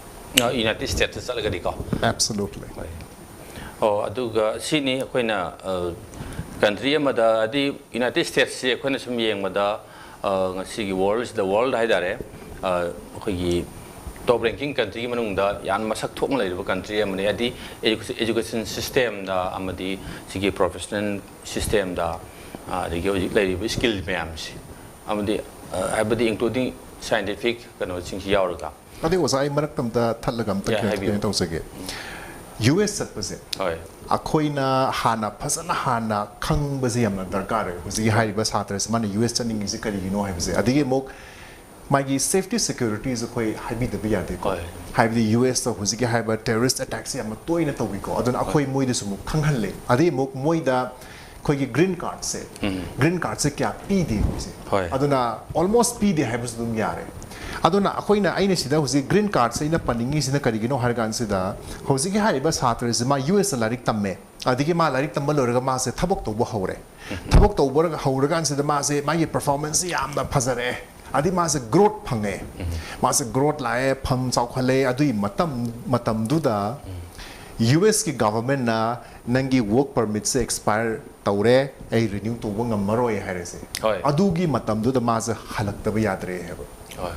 ꯌꯨꯅꯥꯏꯇꯦꯗ ꯁ꯭ꯇꯦꯠꯁꯇ ꯆꯠꯂꯒꯗꯤꯀꯣ꯫ ꯑꯦꯕꯁꯣꯂꯨꯠꯂꯤ꯫ ꯍꯣꯏ꯫ ꯑꯣ, ꯑꯗꯨꯒ ꯁꯤꯅꯤ ꯑꯩꯈꯣꯏꯅ, ꯑ, ꯀꯟꯇ꯭ꯔꯤ ꯑꯃꯗ, ꯍꯥꯏꯗꯤ ꯌꯨꯅꯥꯏꯇꯦꯗ ꯁ꯭ꯇꯦꯠꯁꯁꯤ ꯑꯩꯈꯣꯏꯅ ꯁꯨꯝ ꯌꯦꯡꯕꯗ, ꯑ, ꯉꯁꯤꯒꯤ ꯋꯥꯔꯜꯁꯤꯗ, ꯋꯥꯔꯜꯗ ꯍꯥꯏꯇꯥꯔꯦ, ꯑ, ꯑꯩꯈꯣꯏꯒꯤ ꯇꯣꯞ ꯔꯦꯡꯀꯤꯡ ꯀꯟꯇ꯭ꯔꯤꯒꯤ ꯃꯅꯨꯡꯗ ꯌꯥꯝꯅ ꯃꯁꯛ ꯊꯣꯛꯅ ꯂꯩꯔꯤꯕ ꯀꯟꯇ꯭ꯔꯤ ꯑꯃꯅꯤ꯫ ꯍꯥꯏꯗꯤ ꯑꯦꯖꯨꯀꯦꯁꯟ ꯁꯤꯁꯇꯦꯝꯗ ꯑꯃꯗꯤ ꯁꯤꯒꯤ ꯄ꯭ꯔꯣꯐꯦꯁꯅꯦꯜ ꯁꯤꯁꯇꯦꯝꯗ, ꯑ, ꯑꯗꯒꯤ ꯍꯧꯖꯤꯛ ꯂꯩꯔꯤꯕ ꯁ꯭ꯀꯤꯜ ꯃꯌꯥꯝꯁꯤ, ꯑꯃꯗꯤ, ꯑ, ꯍꯥꯏꯕꯗꯤ ꯏꯟꯀ꯭ꯂꯨꯗꯤꯡ ꯁꯥꯏꯟꯇꯤꯐꯤꯛ ꯀꯩꯅꯣꯁꯤꯡꯁꯤ ꯌꯥꯎꯔꯒ꯫ ꯑꯗꯩ ꯑꯣꯖꯥ, ꯑꯩ ꯃꯔꯛꯇ ꯑꯝꯇ ꯊꯠꯂꯒ ꯑꯝꯇ ꯌꯥꯏ, ꯀꯩꯅꯣ ꯍꯥꯏꯕꯤꯌꯨ꯫ ꯀꯩꯅꯣ ꯇꯧꯖꯒꯦ꯫ ꯌꯨ ꯑꯦꯁ ꯆꯠꯄꯁꯦ ꯍꯣꯏ꯫ ꯑꯩꯈꯣꯏꯅ ꯍꯥꯟꯅ ꯐꯖꯅ ꯍꯥꯟꯅ ꯈꯪꯕꯁꯦ ꯌꯥꯝꯅ ꯗꯔꯀꯥꯔ ꯑꯣꯏ꯫ ꯍꯧꯖꯤꯛꯀꯤ ꯍꯥꯏꯔꯤꯕ ꯁꯥꯇ꯭ꯔꯁꯦ ꯃꯥꯅ ꯌꯨ ꯑꯦꯁ ꯆꯠꯅꯤꯡꯉꯤꯁꯦ ꯀꯔꯤꯒꯤꯅꯣ ꯍꯥꯏꯕꯁꯦ꯫ ꯑꯗꯒꯤ ꯑꯃꯨꯛ ꯃꯥꯒꯤ ꯁꯦꯐꯇꯤ ꯁꯦꯀ꯭ꯌꯨꯔꯤꯇꯤꯁꯦ ꯑꯩꯈꯣꯏ ꯍꯥꯏꯕꯤꯗꯕ ꯌꯥꯗꯦꯀꯣ꯫ ꯍꯣꯏ꯫ ꯍꯥꯏꯕꯗꯤ ꯌꯨ ꯑꯦꯁꯇ ꯍꯧꯖꯤꯛꯀꯤ ꯍꯥꯏꯕ ꯇꯦꯔꯣꯔꯤꯁ ꯑꯦꯇꯦꯛꯁꯦ ꯌꯥꯝꯅ ꯇꯣꯏꯅ ꯇꯧꯏꯀꯣ꯫ ꯑꯗꯨꯅ ꯑꯩꯈꯣꯏ ꯃꯣꯏꯗꯁꯨ ꯑꯃꯨꯛ ꯈꯪꯍꯜꯂꯦ꯫ ꯑꯗꯩ ꯑꯃꯨꯛ ꯃꯣꯏꯗ ꯑꯩꯈꯣꯏꯒꯤ ꯒ꯭ꯔꯤꯟ ꯀꯥꯔꯠꯁꯦ, ꯎꯝ. ꯒ꯭ꯔꯤꯟ ꯀꯥꯔꯠꯁꯦ ꯀꯌꯥ ꯄꯤꯗꯦ ꯃꯣꯏꯁꯦ꯫ ꯍꯣꯏ. ꯑꯗꯨꯅ ꯑꯣꯜꯃꯣꯁ ꯄꯤꯗꯦ ꯍꯥꯏꯕꯁꯨ ꯑꯗꯨꯝ ꯌꯥꯔꯦ꯫ ꯑꯗꯨꯅ ꯑꯩꯈꯣꯏꯅ, ꯑꯩꯅ ꯁꯤꯗ ꯍꯧꯖꯤꯛ ꯒ꯭ꯔꯤꯟ ꯀꯥꯔꯠꯁꯦ ꯑꯩꯅ ꯄꯟꯅꯤꯡꯉꯤꯁꯤꯅ ꯀꯔꯤꯒꯤꯅꯣ ꯍꯥꯏꯔ ꯀꯥꯟꯁꯤꯗ, ꯍꯧꯖꯤꯛꯀꯤ ꯍꯥꯏꯔꯤꯕ ꯁꯥꯇ꯭ꯔꯁꯦ ꯃꯥ ꯌꯨ ꯑꯦꯁꯇ ꯂꯥꯏꯔꯤꯛ ꯇꯝꯃꯦ, ꯑꯗꯒꯤ ꯃꯥ ꯂꯥꯏꯔꯤꯛ ꯇꯝꯕ ꯂꯣꯏꯔꯒ ꯃꯥꯁꯦ ꯊꯕꯛ ꯇꯧꯕ ꯍꯧꯔꯦ꯫ ꯊꯕꯛ ꯇꯧꯕ ꯍꯧꯔꯀꯥꯟꯁꯤꯗ ꯃꯥꯁꯦ, ꯃꯥꯒꯤ ꯄꯔꯐꯣꯔꯃꯦꯟꯁꯁꯦ ꯌꯥꯝꯅ ꯐꯖꯔꯛꯑꯦ, ꯑꯗꯩ ꯃꯥꯁꯦ ꯒ꯭ꯔꯣꯠ ꯐꯪꯉꯦ, ꯃꯥꯁꯦ ꯒ꯭ꯔꯣꯠ ꯂꯥꯛꯑꯦ, ꯐꯝ ꯆꯥꯎꯈꯠꯂꯦ꯫ ꯑꯗꯨꯒꯤ ꯃꯇꯝ, ꯃꯇꯝꯗꯨꯗ ꯌꯨ ꯑꯦꯁꯀꯤ ꯒꯚꯔꯟꯃꯦꯟꯠꯅ ꯅꯪꯒꯤ ꯋꯥꯔꯛ ꯄꯔꯃꯤꯠꯁꯦ ꯑꯦꯛꯁꯄꯥꯌꯔ ꯇꯧꯔꯦ, ꯑꯩ ꯔꯤꯅ꯭ꯌꯨ ꯇꯧꯕ ꯉꯝꯃꯔꯣꯏ ꯍꯥꯏꯔꯁꯦ꯫ ꯍꯣꯏ. ꯑꯗꯨꯒꯤ ꯃꯇꯝꯗꯨꯗ ꯃꯥꯁꯦ ꯍꯜꯂꯛꯇꯕ ꯌꯥꯗ꯭ꯔꯦ ꯍꯥꯏꯕ꯫ ꯍꯣꯏ.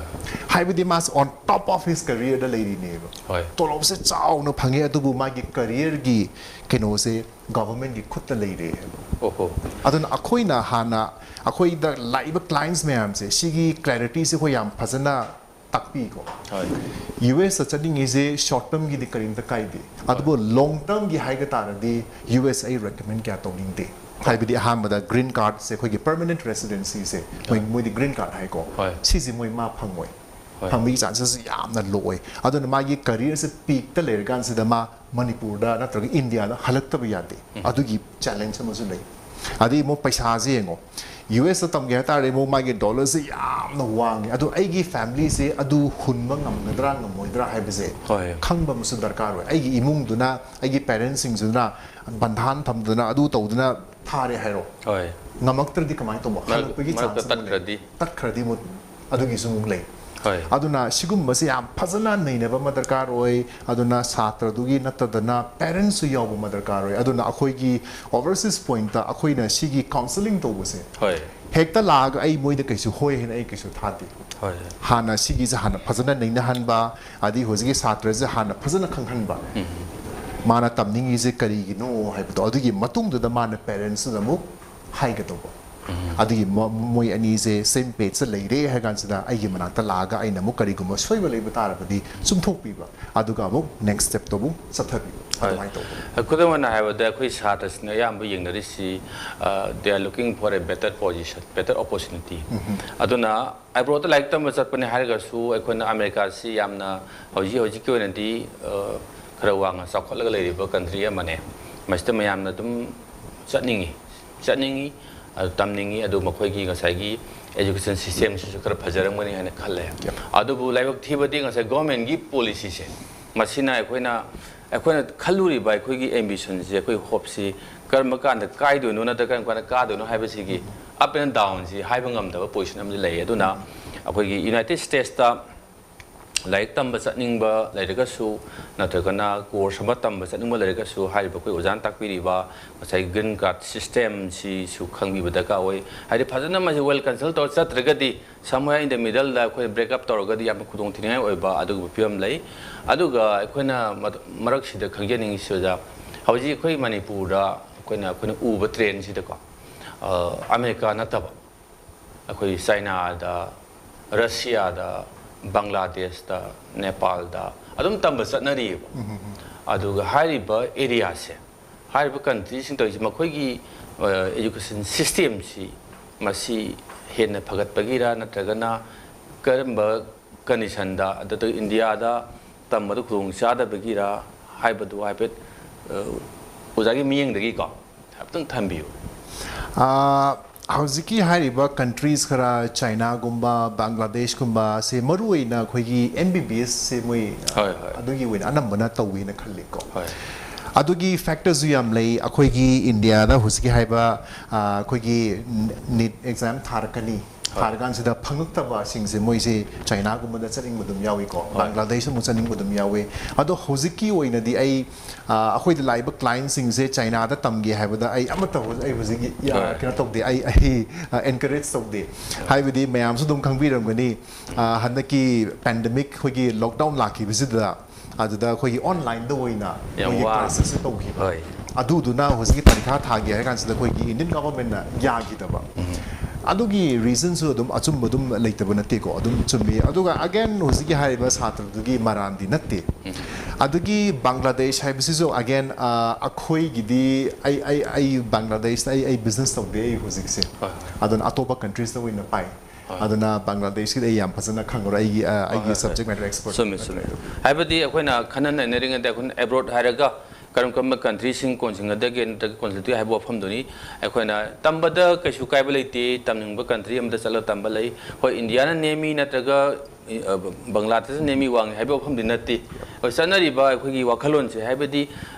ꯍꯥꯏꯕꯗꯤ ꯃꯥꯁꯦ on top of his careerꯗ ꯂꯩꯔꯤꯅꯦꯕ꯫ ꯍꯣꯏ. ꯇꯣꯂꯣꯞꯁꯦ ꯆꯥꯎꯅ ꯐꯪꯉꯦ, ꯑꯗꯨꯕꯨ ꯃꯥꯒꯤ ꯀꯦꯔꯤꯌꯔꯒꯤ ꯀꯩꯅꯣꯁꯦ ꯒꯚꯔꯟꯃꯦꯟꯠꯀꯤ ꯈꯨꯠꯇ ꯂꯩꯔꯦ ꯍꯥꯏꯕ꯫ ꯑꯣꯍꯣ. ꯑꯗꯨꯅ ꯑꯩꯈꯣꯏꯅ ꯍꯥꯟꯅ, ꯑꯩꯈꯣꯏꯗ ꯂꯥꯛꯏꯕ ꯀ꯭ꯂꯥꯏꯟꯠꯁ ꯃꯌꯥꯝꯁꯦ, ꯁꯤꯒꯤ ꯀ꯭ꯂꯦꯔꯤꯇꯤꯁꯦ ꯑꯩꯈꯣꯏ ꯌꯥꯝ ꯐꯖꯅ ꯇꯥꯛꯄꯤꯀꯣ꯫ ꯍꯣꯏ. ꯌꯨ ꯑꯦꯁꯇ ꯆꯠꯅꯤꯡꯉꯤꯁꯦ ꯁꯣꯔꯠ ꯇꯔꯝꯒꯤꯗꯤ ꯀꯔꯤꯝꯇ ꯀꯥꯏꯗꯦ, ꯑꯗꯨꯕꯨ ꯂꯣꯡ ꯇꯔꯝꯒꯤ ꯍꯥꯏꯕ ꯇꯥꯔꯗꯤ ꯌꯨ ꯑꯦꯁ ꯑꯩ ꯔꯤꯀꯃꯦꯟ ꯀꯌꯥ ꯇꯧꯅꯤꯡꯗꯦ꯫ ꯍꯥꯏꯕꯗꯤ ꯑꯍꯥꯟꯕꯗ ꯒ꯭ꯔꯤꯟ ꯀꯥꯔꯠꯁꯦ, ꯑꯩꯈꯣꯏꯒꯤ ꯄꯔꯃꯅꯦꯟꯠ ꯔꯦꯁꯤꯗꯦꯟꯁꯤꯁꯦ, ꯃꯣꯏ, ꯃꯣꯏꯗꯤ ꯒ꯭ꯔꯤꯟ ꯀꯥꯔꯠ ꯍꯥꯏꯀꯣ, ꯍꯣꯏ. ꯁꯤꯁꯦ ꯃꯣꯏ ꯃꯥ ꯐꯪꯉꯣꯏ꯫ ꯍꯣꯏ. ꯐꯪꯕꯒꯤ ꯆꯥꯟꯁꯦꯁ ꯌꯥꯝꯅ ꯂꯣ ꯑꯣꯏ꯫ ꯑꯗꯨꯅ ꯃꯥꯒꯤ ꯀꯦꯔꯤꯌꯔꯁꯦ ꯄꯤꯛꯇ ꯂꯩꯔꯀꯥꯟꯁꯤꯗ ꯃꯥ ꯃꯅꯤꯄꯨꯔꯗ ꯅꯠꯇ꯭ꯔꯒ ꯏꯟꯗꯤꯌꯥꯗ ꯍꯜꯂꯛꯇꯕ ꯌꯥꯗꯦ꯫ ꯑꯗꯨꯒꯤ ꯆꯦꯂꯦꯟꯖ ꯑꯃꯁꯨ ꯂꯩ꯫ ꯑꯗꯩ ꯑꯃꯨꯛ ꯄꯩꯁꯥꯁꯦ ꯌꯦꯡꯉꯣ, ꯌꯨ ꯑꯦꯁꯇ ꯇꯝꯒꯦ ꯍꯥꯏ ꯇꯥꯔꯗꯤ ꯑꯃꯨꯛ ꯃꯥꯒꯤ ꯗꯣꯂꯔꯁꯦ ꯌꯥꯝꯅ ꯋꯥꯡꯉꯦ꯫ ꯑꯗꯣ ꯑꯩꯒꯤ ꯐꯦꯃꯤꯂꯤꯁꯦ ꯑꯗꯨ ꯍꯨꯟꯕ ꯉꯝꯒꯗ꯭ꯔꯥ ꯉꯝꯃꯣꯏꯗ꯭ꯔꯥ ꯍꯥꯏꯕꯁꯦ ꯍꯣꯏ. ꯈꯪꯕ ꯑꯃꯁꯨ ꯗꯔꯀꯥꯔ ꯑꯣꯏ꯫ ꯑꯩꯒꯤ ꯏꯃꯨꯡꯗꯨꯅ, ꯑꯩꯒꯤ ꯄꯦꯔꯦꯟꯁꯁꯤꯡꯗꯨꯅ ꯕꯟꯙꯥꯟ ꯊꯝꯗꯨꯅ, ꯑꯗꯨ ꯇꯧꯗꯨꯅ ꯊꯥꯔꯦ ꯍꯥꯏꯔꯣ, ꯍꯣꯏ. ꯉꯝꯃꯛꯇ꯭ꯔꯗꯤ ꯀꯃꯥꯏꯅ ꯇꯧꯕ? ꯃꯔꯛ-, ꯍꯜꯂꯛꯄꯒꯤ ꯃꯔꯛꯇ ꯆꯥꯟꯁ ꯑꯃꯨꯛ ꯂꯩ꯫ ꯇꯠꯈ꯭ꯔꯗꯤ? ꯇꯠꯈ꯭ꯔꯗꯤ ꯑꯃꯨꯛ ꯑꯗꯨꯒꯤꯁꯨ ꯑꯃꯨꯛ ꯂꯩ꯫ ꯍꯣꯏ. ꯑꯗꯨꯅ ꯁꯤꯒꯨꯝꯕꯁꯦ ꯌꯥꯝ ꯐꯖꯅ ꯅꯩꯅꯕ ꯑꯃ ꯗꯔꯀꯥꯔ ꯑꯣꯏ꯫ ꯑꯗꯨꯅ ꯁꯥꯇ꯭ꯔꯗꯨꯒꯤ ꯅꯠꯇꯗꯅ ꯄꯦꯔꯦꯟꯁꯁꯨ ꯌꯥꯎꯕ ꯑꯃ ꯗꯔꯀꯥꯔ ꯑꯣꯏ꯫ ꯑꯗꯨꯅ ꯑꯩꯈꯣꯏꯒꯤ ꯑꯣꯚꯔꯁꯤꯁ ꯄꯣꯏꯟꯠꯇ ꯑꯩꯈꯣꯏꯅ ꯁꯤꯒꯤ ꯀꯥꯎꯟꯁꯦꯂꯤꯡ ꯇꯧꯕꯁꯦ, ꯍꯣꯏ. ꯍꯦꯛꯇ ꯂꯥꯛꯑꯒ ꯑꯩ ꯃꯣꯏꯗ ꯀꯩꯁꯨ ꯍꯣꯏ ꯍꯥꯏꯅ ꯑꯩ ꯀꯩꯁꯨ ꯊꯥꯗꯦ꯫ ꯍꯣꯏ. ꯍꯥꯟꯅ ꯁꯤꯒꯤꯁꯦ ꯍꯥꯟꯅ ꯐꯖꯅ ꯅꯩꯅꯍꯟꯕ, ꯑꯗꯩ ꯍꯧꯖꯤꯛꯀꯤ ꯁꯥꯇ꯭ꯔꯁꯦ ꯍꯥꯟꯅ ꯐꯖꯅ ꯈꯪꯍꯟꯕ, ꯃꯥꯅ ꯇꯝꯅꯤꯡꯉꯤꯁꯦ ꯀꯔꯤꯒꯤꯅꯣ ꯍꯥꯏꯕꯗꯣ, ꯑꯗꯨꯒꯤ ꯃꯇꯨꯡꯗꯨꯗ ꯃꯥꯅ ꯄꯦꯔꯦꯟꯁꯇꯨꯗ ꯑꯃꯨꯛ ꯍꯥꯏꯒꯗꯧꯕ꯫ ꯑꯗꯨꯒꯤ ꯃꯣ-, ꯃꯣꯏ ꯑꯅꯤꯁꯦ ꯁꯦꯝ ꯄꯦꯖꯇ ꯂꯩꯔꯦ ꯍꯥꯏ ꯀꯥꯟꯁꯤꯗ ꯑꯩꯒꯤ ꯃꯅꯥꯛꯇ ꯂꯥꯛꯑꯒ ꯑꯩꯅ ꯑꯃꯨꯛ ꯀꯔꯤꯒꯨꯝꯕ ꯁꯣꯏꯕ ꯂꯩꯕ ꯇꯥꯔꯕꯗꯤ ꯆꯨꯝꯊꯣꯛꯄꯤꯕ, ꯑꯗꯨꯒ ꯑꯃꯨꯛ ꯅꯦꯛꯁ ꯁ꯭ꯇꯦꯞꯇꯣ ꯑꯃꯨꯛ ꯆꯠꯊꯕꯤꯕ꯫ ꯍꯣꯏ. ꯑꯗꯨꯃꯥꯏꯅ ꯇꯧꯕ꯫ ꯈꯨꯗꯝ ꯑꯣꯏꯅ ꯍꯥꯏꯔꯕꯗ, ꯑꯩꯈꯣꯏ ꯁꯥꯇ꯭ꯔꯁꯤꯡꯅ ꯑꯌꯥꯝꯕ ꯌꯦꯡꯅꯔꯤꯁꯤ, ꯑ, they are looking for a better position, better opportunity. ꯑꯗꯨꯅ ꯑꯦꯕ꯭ꯔꯣꯗꯇ ꯂꯥꯏꯔꯤꯛ ꯇꯝꯕ ꯆꯠꯄꯅꯦ ꯍꯥꯏꯔꯒꯁꯨ, ꯑꯩꯈꯣꯏꯅ ꯑꯃꯦꯔꯤꯀꯥꯁꯤ ꯌꯥꯝꯅ ꯍꯧꯖꯤꯛ ꯍꯧꯖꯤꯛꯀꯤ ꯑꯣꯏꯅꯗꯤ, ꯑ, ꯈꯔ ꯋꯥꯡꯅ ꯆꯥꯎꯈꯠꯂꯒ ꯂꯩꯔꯤꯕ ꯀꯟꯇ꯭ꯔꯤ ꯑꯃꯅꯦ꯫ ꯃꯁꯤꯗ ꯃꯌꯥꯝꯅ ꯑꯗꯨꯝ ꯆꯠꯅꯤꯡꯉꯤ꯫ ꯆꯠꯅꯤꯡꯉꯤ, ꯑꯗꯨ ꯇꯝꯅꯤꯡꯉꯤ, ꯑꯗꯨ ꯃꯈꯣꯏꯒꯤ ꯉꯁꯥꯏꯒꯤ education system ꯁꯤꯁꯨ ꯈꯔ ꯐꯖꯔꯝꯒꯅꯤ ꯍꯥꯏꯅ ꯈꯜꯂꯦ꯫ ꯑꯗꯨꯕꯨ ꯂꯥꯏꯕꯛ ꯊꯤꯕꯗꯤ ꯉꯁꯥꯏ government ꯀꯤ policy ꯁꯦ, ꯃꯁꯤꯅ ꯑꯩꯈꯣꯏꯅ, ꯑꯩꯈꯣꯏꯅ ꯈꯜꯂꯨꯔꯤꯕ ꯑꯩꯈꯣꯏꯒꯤ ambition ꯁꯦ, ꯑꯩꯈꯣꯏ hope ꯁꯤ ꯀꯔꯝꯕ ꯀꯥꯟꯗ ꯀꯥꯏꯗꯣꯏꯅꯣ ꯅꯠꯇ꯭ꯔꯒ ꯀꯔꯝ ꯀꯥꯟꯗ ꯀꯥꯗꯣꯏꯅꯣ ꯍꯥꯏꯕꯁꯤꯒꯤ up and down ꯁꯤ ꯍꯥꯏꯕ ꯉꯝꯗꯕ position ꯑꯃꯗꯤ ꯂꯩ꯫ ꯑꯗꯨꯅ ꯑꯩꯈꯣꯏꯒꯤ United States ꯇ ꯂꯥꯏꯔꯤꯛ ꯇꯝꯕ ꯆꯠꯅꯤꯡꯕ ꯂꯩꯔꯒꯁꯨ, ꯅꯠꯇ꯭ꯔꯒꯅ course ꯑꯃ ꯇꯝꯕ ꯆꯠꯅꯤꯡꯕ ꯂꯩꯔꯒꯁꯨ, ꯍꯥꯏꯔꯤꯕ ꯑꯩꯈꯣꯏ ꯑꯣꯖꯥꯅ ꯇꯥꯛꯄꯤꯔꯤꯕ ꯉꯁꯥꯏꯒꯤ green card system ꯁꯤꯁꯨ ꯈꯪꯕꯤꯕ ꯗꯔꯀꯥꯔ ꯑꯣꯏ꯫ ꯍꯥꯏꯗꯤ, ꯐꯖꯅ ꯃꯁꯤ well consult ꯇꯧꯔ ꯆꯠꯇ꯭ꯔꯒꯗꯤ, somewhere in the middle ꯗ ꯑꯩꯈꯣꯏ break up ꯇꯧꯔꯒꯗꯤ ꯌꯥꯝꯅ ꯈꯨꯗꯣꯡꯊꯤꯅꯤꯡꯉꯥꯏ ꯑꯣꯏꯕ ꯑꯗꯨꯒꯨꯝꯕ ꯐꯤꯕꯝ ꯂꯩ꯫ ꯑꯗꯨꯒ ꯑꯩꯈꯣꯏꯅ ꯃꯗ-, ꯃꯔꯛꯁꯤꯗ ꯈꯪꯖꯅꯤꯡꯉꯤꯁꯤ, ꯑꯣꯖꯥ, ꯍꯧꯖꯤꯛ ꯑꯩꯈꯣꯏ ꯃꯅꯤꯄꯨꯔꯗ ꯑꯩꯈꯣꯏꯅ, ꯑꯩꯈꯣꯏꯅ ꯎꯕ trend ꯁꯤꯗꯀꯣ, ꯑ, ꯑꯃꯦꯔꯤꯀꯥ ꯅꯠꯇꯕ, ꯑꯩꯈꯣꯏ ꯆꯥꯏꯅꯥꯗ, ꯔꯁꯤꯌꯥꯗ, ꯕꯪꯒ꯭ꯂꯥꯗꯦꯁꯇ, ꯅꯦꯄꯥꯜꯗ ꯑꯗꯨꯝ ꯇꯝꯕ ꯆꯠꯅꯔꯤꯑꯕ꯫ ꯑꯗꯨꯒ ꯍꯥꯏꯔꯤꯕ area ꯁꯦ, ꯍꯥꯏꯔꯤꯕ country ꯁꯤꯡ ꯇꯧꯔꯤꯁꯦ, ꯃꯈꯣꯏꯒꯤ, ꯑ, education system ꯁꯤ, ꯃꯁꯤ ꯍꯦꯟꯅ ꯐꯒꯠꯄꯒꯤꯔ, ꯅꯠꯇ꯭ꯔꯒꯅ ꯀꯔꯝꯕ condition ꯗ, ꯑꯗꯨꯗ ꯏꯟꯗꯤꯌꯥꯗ ꯇꯝꯕꯗ ꯈꯨꯗꯣꯡ ꯆꯥꯗꯕꯒꯤꯔ ꯍꯥꯏꯕꯗꯨ ꯍꯥꯏꯐꯦꯠ, ꯑ, ꯑꯣꯖꯥꯒꯤ ꯃꯤꯠꯌꯦꯡꯗꯒꯤꯀꯣ, ꯍꯥꯏꯐꯦꯠꯇꯪ ꯊꯝꯕꯤꯌꯨ꯫ ꯑꯥ, ꯍꯧꯖꯤꯛꯀꯤ ꯍꯥꯏꯔꯤꯕ countries ꯈꯔ, ꯆꯥꯏꯅꯥꯒꯨꯝꯕ, ꯕꯪꯒ꯭ꯂꯥꯗꯦꯁꯀꯨꯝꯕ, ꯁꯦ ꯃꯔꯨꯑꯣꯏꯅ ꯑꯩꯈꯣꯏꯒꯤ M B B S ꯁꯦ ꯃꯣꯏ, ꯍꯣꯏ, ꯍꯣꯏ꯫ ꯑꯗꯨꯒꯤ ꯑꯣꯏꯅ ꯑꯅꯝꯕꯅ ꯇꯧꯋꯦꯅ ꯈꯜꯂꯤꯀꯣ꯫ ꯍꯣꯏ꯫ ꯑꯗꯨꯒꯤ factor ꯁꯨ ꯌꯥꯝ ꯂꯩ꯫ ꯑꯩꯈꯣꯏꯒꯤ ꯏꯟꯗꯤꯌꯥꯗ ꯍꯧꯖꯤꯛꯀꯤ ꯍꯥꯏꯕ, ꯑꯥ, ꯑꯩꯈꯣꯏꯒꯤ NEET exam ꯊꯥꯔꯛꯀꯅꯤ, ꯊꯥꯔꯀꯥꯟꯁꯤꯗ ꯐꯪꯉꯛꯇꯕꯁꯤꯡꯁꯦ, ꯃꯣꯏꯁꯦ ꯆꯥꯏꯅꯥꯒꯨꯝꯕꯗ ꯆꯠꯅꯤꯡꯕ ꯑꯗꯨꯝ ꯌꯥꯎꯏꯀꯣ, ꯕꯪꯒ꯭ꯂꯥꯗꯦꯁ ꯑꯃꯨꯛ ꯆꯠꯅꯤꯡꯕ ꯑꯗꯨꯝ ꯌꯥꯎꯏ꯫ ꯑꯗꯣ ꯍꯧꯖꯤꯛꯀꯤ ꯑꯣꯏꯅꯗꯤ ꯑꯩ, ꯑ, ꯑꯩꯈꯣꯏꯗ ꯂꯥꯛꯏꯕ client ꯁꯤꯡꯁꯦ ꯆꯥꯏꯅꯥꯗ ꯇꯝꯒꯦ ꯍꯥꯏꯕꯗ ꯑꯩ ꯑꯃꯠꯇ ꯍꯧ-, ꯑꯩ ꯍꯧꯖꯤꯛ, ꯑ, ꯍꯣꯏ꯫ ꯀꯩꯅꯣ ꯇꯧꯗꯦ, ꯑꯩ, ꯑꯩ, ꯑ, encourage ꯇꯧꯗꯦ꯫ ꯍꯥꯏꯕꯗꯤ ꯃꯌꯥꯝꯁꯨ ꯑꯗꯨꯝ ꯈꯪꯕꯤꯔꯝꯒꯅꯤ, ꯑ, ꯍꯟꯗꯛꯀꯤ pandemic ꯑꯩꯈꯣꯏꯒꯤ lockdown ꯂꯥꯛꯈꯤꯕꯁꯤꯗ, ꯑꯗꯨꯗ ꯑꯩꯈꯣꯏꯒꯤ online ꯗ ꯑꯣꯏꯅ ꯌꯥꯝ ꯑꯩꯈꯣꯏꯒꯤ ꯋꯥ-, classes ꯁꯦ ꯇꯧꯈꯤꯕ꯫ ꯍꯣꯏ꯫ ꯑꯗꯨꯗꯨꯅ ꯍꯧꯖꯤꯛꯀꯤ ꯄꯔꯤꯈꯥ ꯊꯥꯒꯦ ꯍꯥꯏ ꯀꯥꯟꯁꯤꯗ ꯑꯩꯈꯣꯏꯒꯤ Indian government ꯅ ꯌꯥꯈꯤꯗꯕ꯫ ꯑꯗꯨꯒꯤ reason ꯁꯨ ꯑꯗꯨꯝ ꯑꯆꯨꯝꯕ ꯑꯗꯨꯝ ꯂꯩꯇꯕ ꯅꯠꯇꯦꯀꯣ, ꯑꯗꯨꯝ ꯆꯨꯝꯃꯤ꯫ ꯑꯗꯨꯒ again ꯍꯧꯖꯤꯛꯀꯤ ꯍꯥꯏꯔꯤꯕ ꯁꯥꯇ꯭ꯔꯗꯨꯒꯤ ꯃꯔꯥꯟꯗꯤ ꯅꯠꯇꯦ꯫ ꯑꯗꯨꯒꯤ ꯕꯪꯒ꯭ꯂꯥꯗꯦꯁ ꯍꯥꯏꯕꯁꯤꯁꯨ again, ꯑ, ꯑꯩꯈꯣꯏꯒꯤꯗꯤ ꯑꯩ, ꯑꯩ, ꯑꯩ ꯕꯪꯒ꯭ꯂꯥꯗꯦꯁꯇ ꯑꯩ, ꯑꯩ business ꯇꯧꯗꯦ ꯑꯩ ꯍꯧꯖꯤꯛꯁꯦ꯫ ꯍꯣꯏ, ꯍꯣꯏ꯫ ꯑꯗꯨꯅ ꯑꯇꯣꯞꯄ countries ꯇ ꯑꯣꯏꯅ ꯄꯥꯏ꯫ ꯍꯣꯏ꯫ ꯑꯗꯨꯅ ꯕꯪꯒ꯭ꯂꯥꯗꯦꯁꯀꯤꯗꯤ ꯑꯩ ꯌꯥꯝ ꯐꯖꯅ ꯈꯪꯉꯔꯣꯏ, ꯑꯩꯒꯤ, ꯑ, ꯑꯩꯒꯤ ꯍꯣꯏ, ꯍꯣꯏ꯫ subject matter expert ꯆꯨꯝꯃꯦ, ꯆꯨꯝꯃꯦ꯫ ꯍꯥꯏꯕꯗꯤ ꯑꯩꯈꯣꯏꯅ ꯈꯟꯅ ꯅꯩꯅꯔꯤꯉꯩꯗ ꯑꯩꯈꯣꯏꯅ abroad ꯍꯥꯏꯔꯒ ꯀꯔꯝ ꯀꯔꯝꯕ ꯀꯟꯇ꯭ꯔꯤꯁꯤꯡ ꯀꯣꯟꯁꯤꯟꯒꯗꯒꯦ ꯅꯠꯇ꯭ꯔꯒ ꯀꯣꯟꯁꯤꯜꯂꯛꯇꯒꯦ ꯍꯥꯏꯕ ꯋꯥꯐꯝꯗꯨꯅꯤ꯫ ꯑꯩꯈꯣꯏꯅ ꯇꯝꯕꯗ ꯀꯩꯁꯨ ꯀꯥꯏꯕ ꯂꯩꯇꯦ, ꯇꯝꯅꯤꯡꯕ ꯀꯟꯇ꯭ꯔꯤ ꯑꯃꯗ ꯆꯠꯂꯒ ꯇꯝꯕ ꯂꯩ꯫ ꯍꯣꯏ, ꯏꯟꯗꯤꯌꯥꯅ ꯅꯦꯝꯃꯤ ꯅꯠꯇ꯭ꯔꯒ ꯕꯪꯒ꯭ꯂꯥꯗꯦꯁꯅ ꯅꯦꯝꯃꯤ ꯋꯥꯡꯉꯤ ꯍꯥꯏꯕ ꯋꯥꯐꯝꯗꯤ ꯅꯠꯇꯦ꯫ ꯍꯣꯏ, ꯆꯠꯅꯔꯤꯕ ꯑꯩꯈꯣꯏꯒꯤ ꯋꯥꯈꯜꯂꯣꯟꯁꯦ, ꯍꯥꯏꯕꯗꯤ